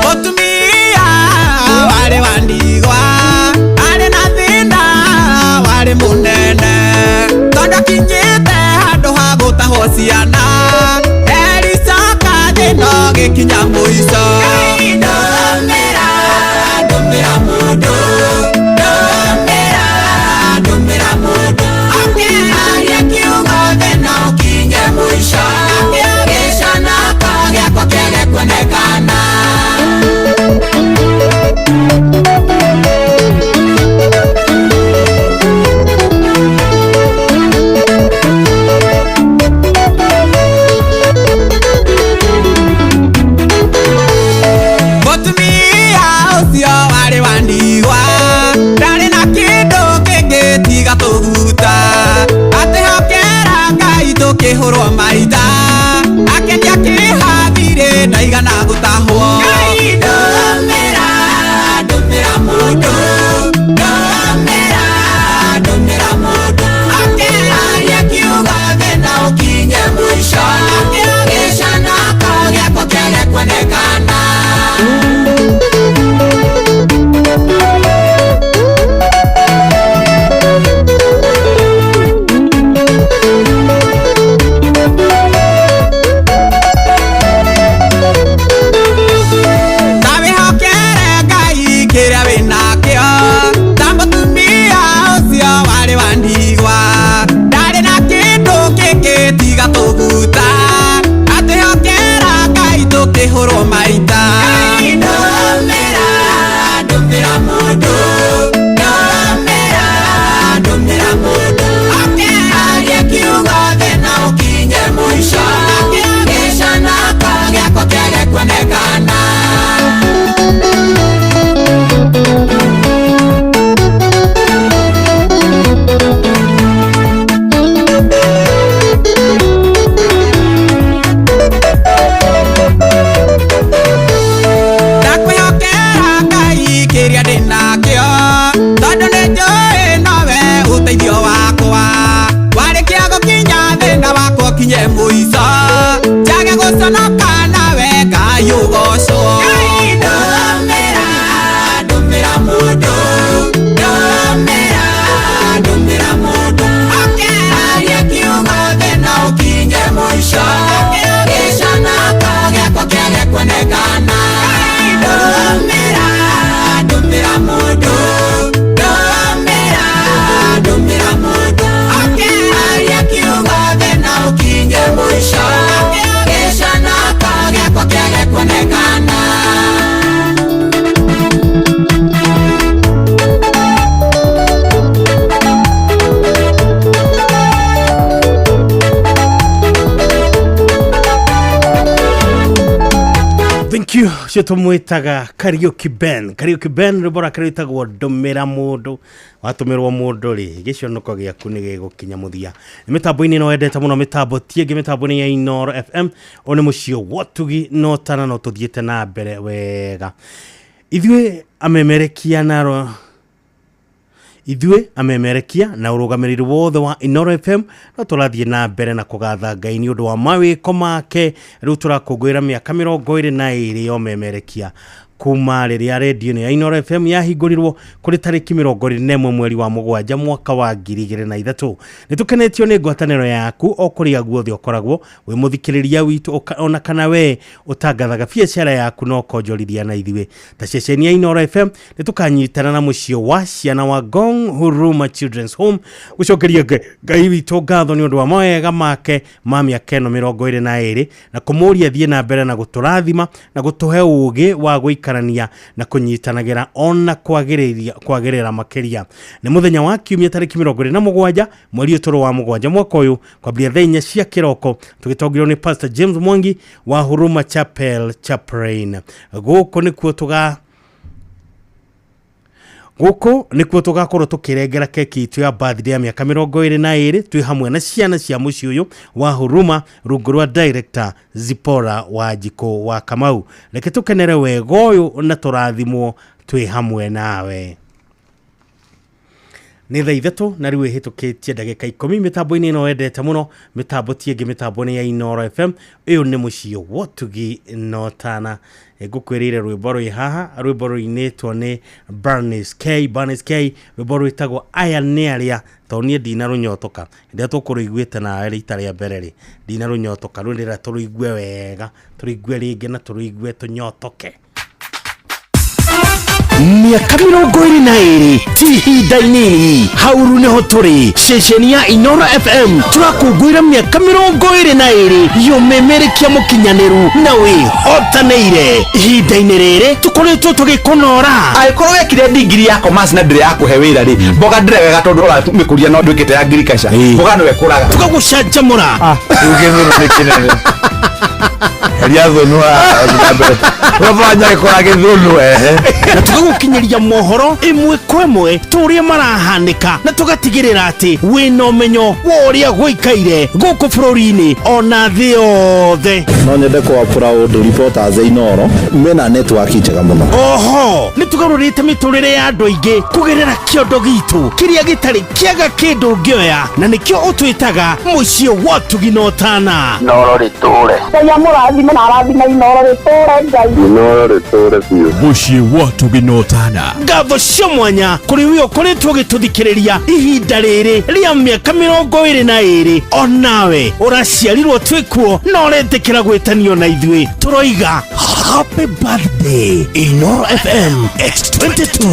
Mũtumia warĩ wa ndigwa arĩ na thĩna warĩ mũnene tondũ akinyĩte handũ ha gũtahwo ciana ericoka thĩna ũgĩkinya mũico. Ndũmĩra, ndũmĩra mũndũ, ndũmĩra. Thengiũ. Ũcio tũmwĩtaga Kariũki Ben. Kariũki Ben, rwĩmbo rwake rwĩtagwo Ndũmĩra Mũndũ. Watũmĩrwo mũndũ rĩ, gĩconoko gĩaku nĩ gĩgũkinya mũthia. Nĩ mĩtambo-inĩ ĩno wendete mũno, mĩtambo ti ĩngĩ, mĩtambo nĩ ya Inooro FM. Ũyũ nĩ mũciĩ wa ũtugi na ũtana, no tũthiĩte na mbere wega. Ithuĩ amemerekia na ithuĩ amemerekia na ũrũgamĩrĩri wothe wa Inooro FM no tũrathiĩ na mbere na kũgatha Ngai nĩ ũndũ wa mawĩko make. Rĩu tũrakũngũĩra mĩaka 22 ya ũmemerekia kuma rĩrĩa redio ĩno ya Inooro FM yahingũrirwo kũrĩ tarĩki 21 mweri wa mũgwanja mwaka wa 2003. Nĩ tũkenetio nĩ ngwatanĩro yaku o kũrĩa guothe ũkoragwo wĩ mũthikĩrĩria witũ, ona kana we ũtangathaga biacara yaku na ũkonjorithia na ithuĩ ta ceceni ya Inooro FM. Nĩ tũkanyitana na mũciĩ wa ciana wa Ngong Huruma Children's Home gũcokeria Ngai witũ ngatho nĩ ũndũ wa mawega make ma mĩaka ĩno 22 na kũmũria thiĩ na mbere na gũtũrathima na gũtũhe ũũgĩ wa gũikarania na kũnyitanagĩra ona kwagĩrĩra makĩria. Nĩ mũthenya wa kiumia tarĩki 27 mweri ũtũrũ wa mũgwanja mwaka ũyũ kwambĩrĩria thaa 4 cia kĩroko, tũgĩtongorio nĩ Pastor James Mwangi wa Huruma Chapel Chaplain. Gũkũ nĩkuo tũga gũkũ nĩkuo tũgakorwo tũkĩrengera keki itũ ya birthday ya mĩaka 22 twĩ hamwe na ciana cia mũciĩ ũyũ wa Huruma rungu rwa director Zipora wa Njikũ wa Kamau. Reke tũkenere wega ũyũ na tũrathimwo twĩ hamwe nawe. Nĩ thaa 3 na rĩu ĩhĩtũkĩtie ndagĩka 10 mĩtambo-inĩ ĩno wendete mũno, mĩtambo ti ĩngĩ, mĩtambo nĩ ya Inooro FM. Ũyũ nĩ mũciĩ wa ũtugi na ũtana. Ngũkwĩrĩire rwĩmbo rwĩ haha, rwĩmbo rũinĩtwo nĩ Bernice K. Bernice K, rwĩmbo rwĩtagwo Aya nĩ Arĩa, tondũ niĩ ndinarũnyotoka. Rĩrĩa tũkũrũiguĩte nawe rita rĩa mbere rĩ, ndinarũnyotoka. Rĩu ndĩrenda tũrũigue wega, tũrũigue rĩngĩ na tũrũigue tũnyotoke. Mĩaka 22 ti ihinda inini. Hauru nĩho tũrĩ ceceni ya Inooro FM, tũrakũngũĩra mĩaka 22 yũmemerekia mũkinyanĩru na wĩhotanĩire. Ihinda-inĩ rĩrĩ tũkoretwo tũgĩkũnora. Angĩkorwo wekire ndigiri ya commerce na ndĩrĩ ya kũhe wĩra rĩ, mboga ndĩregaga tondũ ũramĩkũria no ndwĩkĩte ya agriculture, mboga no ĩkũraga. Tũgagũcanjamũra. Rĩu gĩthũnũ nĩ kĩnene. Heria thũnũ haha na mbere. Ũrabanya gĩkora gĩthũnũ ehe. Na tũgagũkinyĩria mohoro ĩmwe kwa ĩmwe ta ũrĩa marahanĩka, na tũgatigĩrĩra atĩ wĩna ũmenyo wa ũrĩa gũikaire gũkũ bũrũri-inĩ ona thĩ yothe. No nyende kwa proud reporters a Inooro mena network njega mũno. Oho nĩ tũgarũrĩte mĩtũrĩre ya andũ aingĩ kũgerera kĩondo gitũ kĩrĩa gĩtarĩ kĩaga kĩndũ ũngĩoya, na nĩkĩo ũtwĩtaga mũciĩ wa ũtugi na ũtana. Inooro rĩtũre. Ngai amũrathime na arathime Inooro rĩtũre Ngai. Inooro rĩtũre biũ. Mũciĩ wa ũtugi na ũtana. Ngatho cia mwanya kũrĩ we ũkoretwo ũgĩtũthikĩrĩria ihinda rĩrĩ rĩa mĩaka 22, onawe ũraciarirwo twĩkuo na ũretĩkĩra gwĩtanio na ithuĩ. Tũroiga happy birthday Inooro FM X22.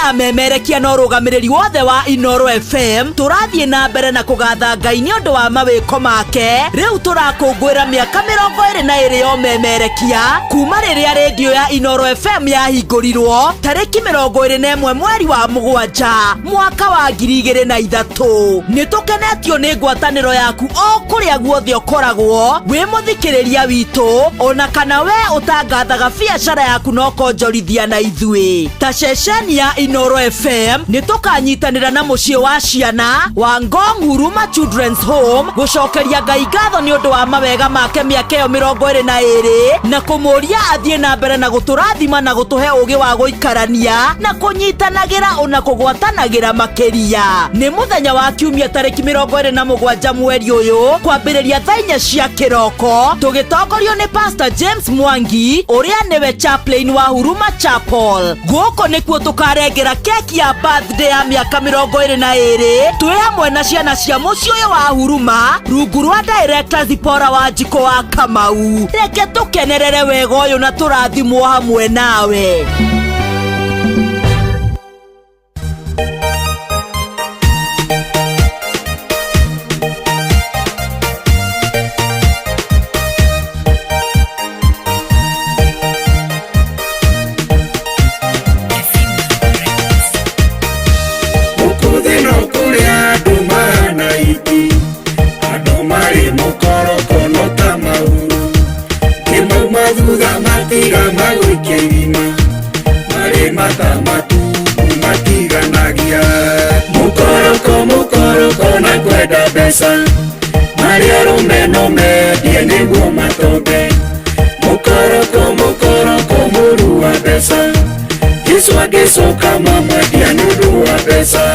Amemerekia na ũrũgamĩrĩri wothe wa Inoro FM tũrathiĩ na mbere na kũgatha Ngai nĩ ũndũ wa mawĩko make. Rĩu tũrakũngũĩra mĩaka 22 ya ũmemerekia kuma rĩrĩa rĩndiũ ya Inoro FM yahingũrirwo tarĩki 21 mweri wa 7 mwaka wa 2003. Nĩ tũkenetio nĩ ngwatanĩro yaku o kũrĩa guothe ũkoragwo wĩ mũthikĩrĩria witũ, ona kana we ũtangathaga biacara yaku na ũkonjorithia na ithuĩ. Ta ceceni ya Inoro FM nĩ tũkanyitanĩra na mũciĩ wa ciana wa Ngong Huruma Children's Home gũcokeria Ngai ngatho nĩ ũndũ wa mawega make mĩaka ĩyo 22 na kũmũria athiĩ na mbere na gũtũrathima na gũtũhe ũgĩ wa gũikarania na kũnyitanagĩra ona kũgwatanagĩra makĩria. Nĩ mũthenya wa kiumia tarĩki 27 mweri ũyũ kwambĩrĩria thaa 4 cia kĩroko tũgĩtongorio nĩ Pastor James Mwangi ũrĩa nĩwe chaplain wa Huruma Chapel. Gũkũ nĩkuo tũkarengera keki ya birthday ya mĩaka 22 twĩ hamwe na ciana cia mũciĩ ũyũ wa Huruma rungu rwa director Zipporah Wanjikũ wa Kamau. Reke tũkenerere wega ũyũ na tũrathimwo hamwe nawe. Maria rume no mendie nĩguo matonge. Mũkoroko mũkoroko mũru wa mbeca, Jesũ angĩcoka mamwendia nĩ ũndũ wa mbeca.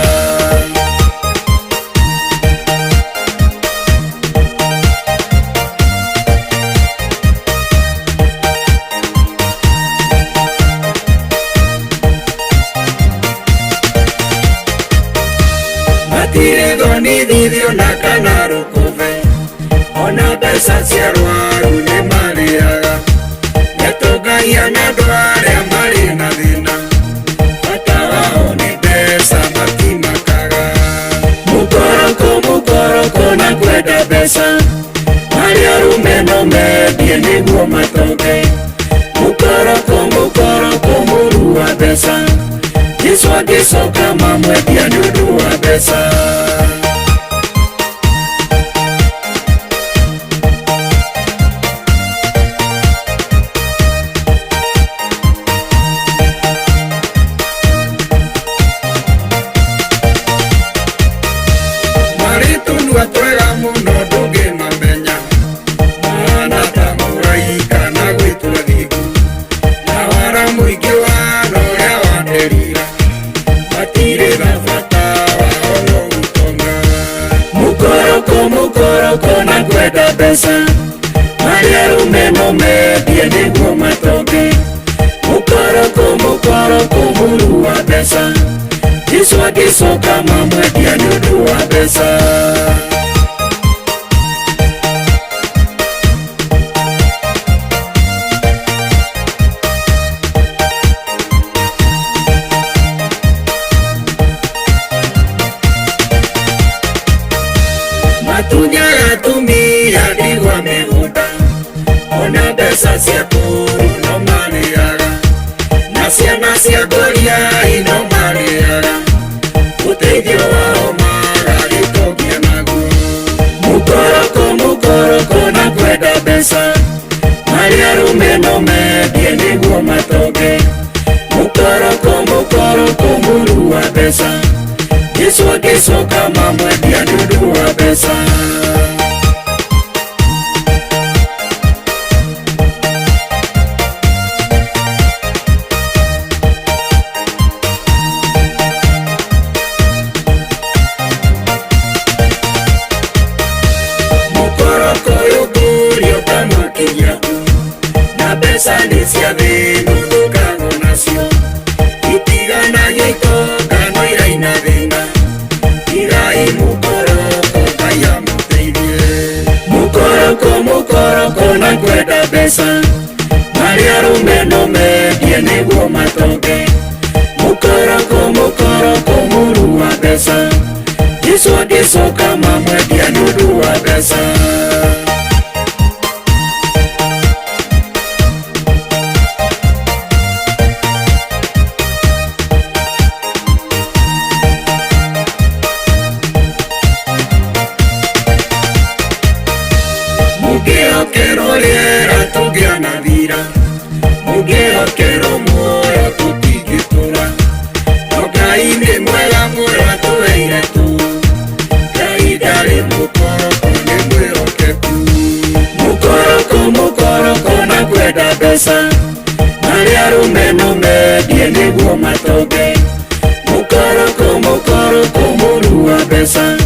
Matirĩ thoni thithio na kana rũkũbe, ona mbeca cia rwaru nĩ marĩaga. Metongagia na andũ arĩa marĩ na thĩna, bata wao nĩ mbeca matimakaga. Mũkoroko mũkoroko na kwenda mbeca, marĩ arũme no mendie nĩguo matonge. Mũkoroko mũkoroko mũru wa mbeca, Jesũ angĩcoka mamwendia nĩ ũndũ wa mbeca. Marĩ arũme no mendie nĩguo matonge. Mũkoroko mũkoroko mũru wa mbeca, Jesũ angĩcoka mamwendia nĩ ũndũ wa mbeca. Matunyaga atumia ndigwa mĩgũnda, ona mbeca cia kũũru no marĩaga, na ciana cia ngoriai no marĩaga, ũteithio wao magagĩtongia naguo. Mũkoroko mũkoroko na kwenda mbeca, marĩ arũme no mendie nĩguo matonge. Mũkoroko mũkoroko mũru wa mbeca, Jesũ angĩcoka mamwendia nĩ ũndũ wa mbeca. Mũkoroko ũyũ ngũria ũkamwakinya na mbeca nĩ cia thĩna ũthũkagwo nacio, itiganagia itonga no iraina thĩna. Igai mũkoroko Ngai amũteithie. Mũkoroko mũkoroko na kwenda mbeca, marĩ arũme no mendie nĩguo matonge. Mũkoroko mũkoroko Angĩcoka mamwendia nĩ ũndũ wa mbeca. Mũngĩhokerwo rĩera tũngĩona thira, mũngĩhokerwo muoyo tũtingĩtũra. No Ngai nĩ mwega muoyo atũheire tu, Ngai ndarĩ mũkoroko nĩ mwĩhokeku. Mũkoroko mũkoroko na kwenda mbeca, marĩa arũme no mendie nĩguo matonge. Mũkoroko mũkoroko mũru wa mbeca,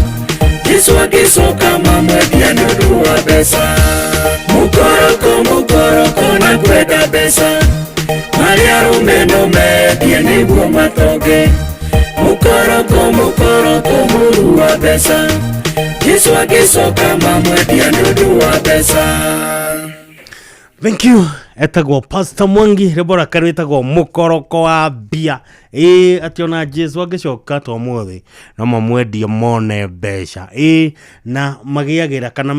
Jesu angĩcoka mamwendia nĩ ũndũ wa mbeca. Mũkoroko mũkoroko na kwenda mbeca, marĩa arũme no mendie nĩguo matonge. Mũkoroko mũkoroko mũru wa mbeca, Jesu angĩcoka mamwendia nĩ ũndũ wa mbeca. Thank you. Etagwo Pastor Mwangi, rwĩmbo rwake rwĩtagwo mũkoroko wa mbia. Ĩĩ atĩ ona Jesu angĩcoka to mũthĩ no mamwendie mone mbeca. Ĩĩ na magĩagĩra kana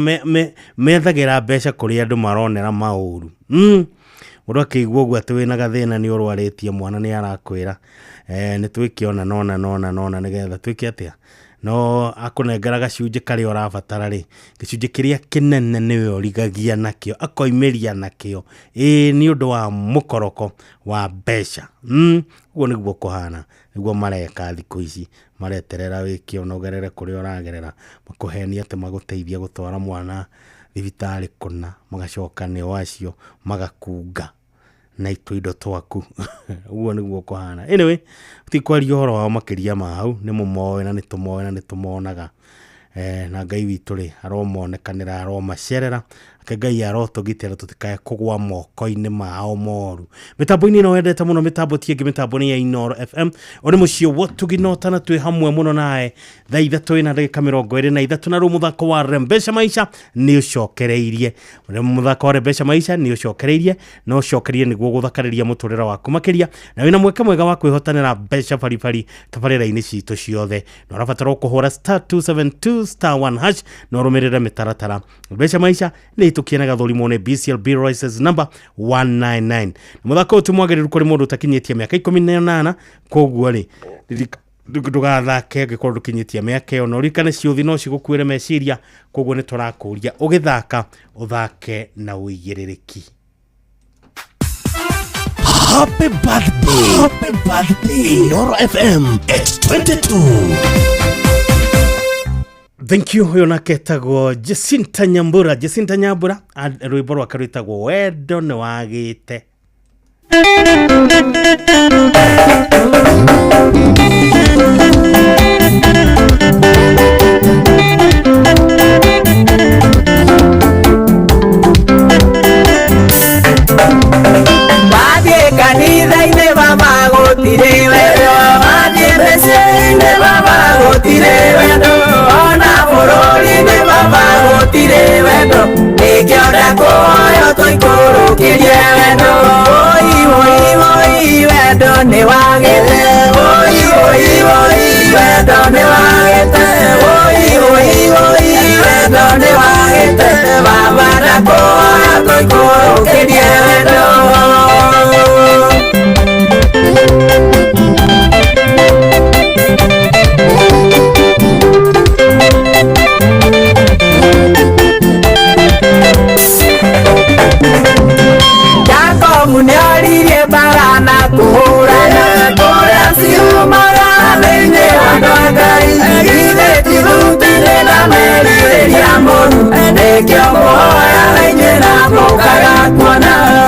methagĩra mbeca kũrĩ andũ maronera maũru. Mũndũ akĩigua ũguo atĩ wĩna gathĩna nĩ ũrwarĩtie mwana nĩ arakwĩra nĩ twĩke ona nona nona nona nĩgetha twĩke atĩa, no akũnengera gacunjĩ karĩa ũrabatara rĩ, gĩcunjĩ kĩrĩa kĩnene nĩwe ũrigagia nakĩo, akoimĩria nakĩo. Ĩĩ nĩ ũndũ wa mũkoroko wa mbeca. Ũguo nĩguo kũhana, nĩguo mareka thikũ ici, mareterera wĩke ona ũgerere kũrĩa ũragerera, makũhenie atĩ magũteithie gũtwara mwana thibitarĩ kũna, magacoka nĩo acio magakunga na tũindo twaku. Ũguo nĩguo kũhana. Anyway, ti kwaria ũhoro wao makĩria ma hau, nĩ mũmoĩ na nĩ tũmoĩ na nĩ tũmonaga. Na Ngai witũ rĩ, aromonekanĩra, aromacerera, ake Ngai arotũgitĩra tũtikae kũgwa moko-inĩ mao moru. Mĩtambo-inĩ ĩno wendete mũno, mĩtambo ti ĩngĩ, mĩtambo nĩ ya Inooro FM. Ũyũ nĩ mũciĩ wa ũtugi na ũtana, twĩ hamwe mũno nawe thaa ithatũ ĩna ndagĩka mĩrongo ĩrĩ na ithatũ, na rĩu mũthako wa Rembesha Maisha nĩ ũcokereirie. Mũthako wa Rembesha Maisha nĩ ũcokereirie, na ũcokereirie nĩguo gũthakarĩria mũtũrĩre waku makĩria, na wĩna mweke mwega wa kwĩhotanĩra mbeca baribari tabarĩra-inĩ citũ ciothe. Na ũrabatara kũhũra star 272 star 1 hash na ũrũmĩrĩre mĩtaratara. Mbeca Maisha nĩ ĩtũkie na gathũrimwo nĩ BCLB license number 199. Na mũthako ũyũ ti mwagĩrĩru kũrĩ mũndũ ũtakinyĩtie mĩaka 18, koguo rĩ ndũgathake angĩkorwo ndũkinyĩtie mĩaka ĩyo, na ũririkane ciũthi no cigũkuĩre meciria, koguo nĩ tũrakũria ũgĩthaka ũthake na ũigĩrĩrĩki. Happy birthday. Happy birthday. Inooro FM at 22. Thank you. Ũyũ nake etagwo Jacinta Nyambura. Jacinta Nyambura, rwĩmbo rwake rwĩtagwo Wendo nĩ wagĩte. Wathiĩ kanitha-inĩ baba gũtirĩ wendo, wathiĩ mĩciĩ-inĩ baba gũtirĩ wendo, ona bũrũri-inĩ baba gũtirĩ wendo, nĩkĩo ndakũhoya tũikũrũkĩrie wendo. Woi woi woi wendo nĩ wagĩte, woi woi woi wendo nĩ wagĩte, woi woi woi wendo nĩ wagĩte, baba ndakũhoya tũikũrũkĩrie wendo. Jacobu nĩoririe mbara na kũhũrana, kũrĩa ciumaga thĩinĩ wa andũ a Ngai, githĩ ti thuti-inĩ na merirĩria moru, nĩkĩo mũhoyaga inyuĩ na mũkaga kuona.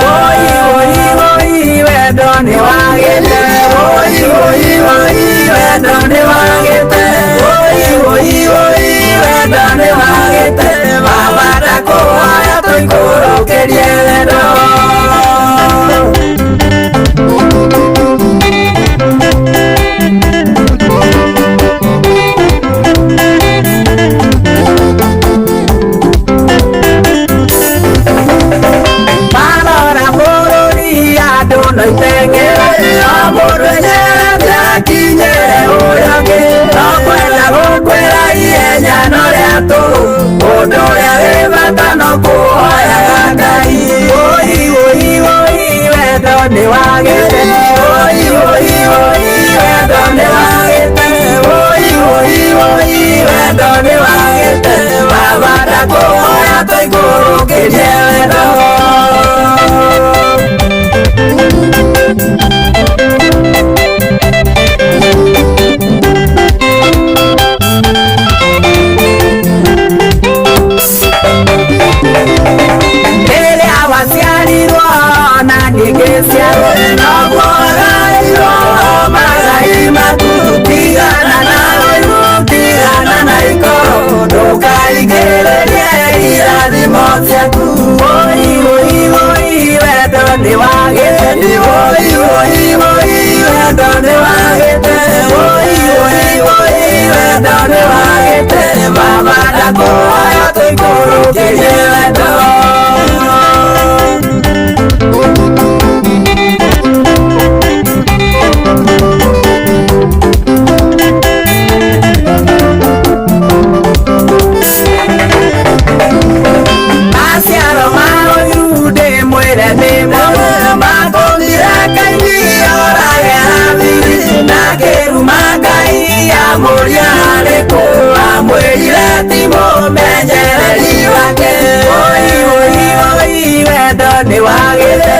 nĩ wagĩte Oi oi oi wendo nĩ wagĩte Oi oi oi wendo nĩ wagĩte Baba ndakũhoya tũikũrũkĩrie wendo. Rĩrĩa waciarirwo na ngĩgĩciarwo noguo wagairwo magai maku tigana na ũiru tigana na ikoro ndũkaigĩrĩrie irathimo ciaku Oi oi oi wendo nĩ wagĩte Oi oi oi wendo nĩ wagĩte Oi oi oi wendo nĩ wagĩte Baba ndakũhoya tũikũrũkĩrie wendo. Maciaro ma ũiru ndĩmwĩre nĩ moru makũthira kaingĩ orage Habili na kĩruma Ngai amũria arĩkũ amwĩrire ti mũmenyereri wake Oi oi oi wendo nĩ wagĩte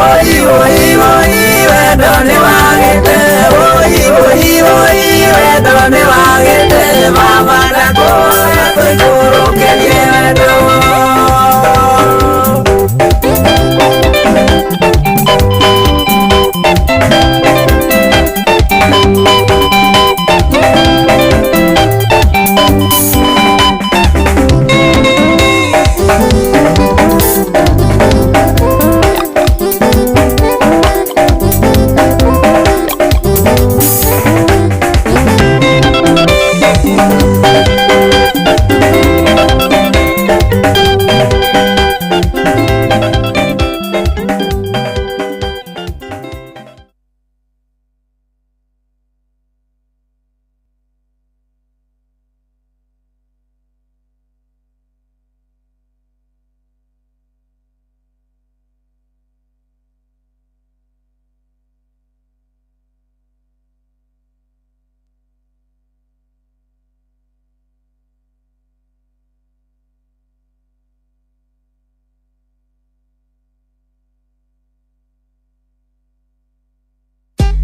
Oi oi oi wendo nĩ wagĩte Oi oi oi wendo nĩ wagĩte Baba ndakũhoya tũikũrũkĩrie wendo.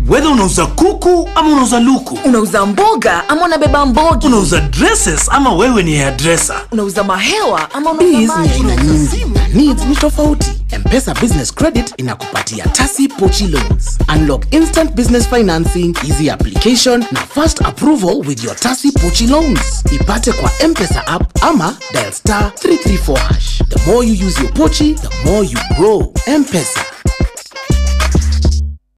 Whether unauza kuku ama unauza luku, unauza mboga ama unabeba mbogi, unauza dresses ama wewe ni hairdresser, unauza mahewa ama unauza Biz ni maji. aina nyingi na needs ni tofauti. M-Pesa Business Credit inakupatia Tasi Pochi Loans. Unlock instant business financing, easy application na fast approval with your Tasi Pochi Loans. Ipate kwa M-Pesa app ama dial star 334 hash. The more you use your Pochi, the more you grow. M-Pesa,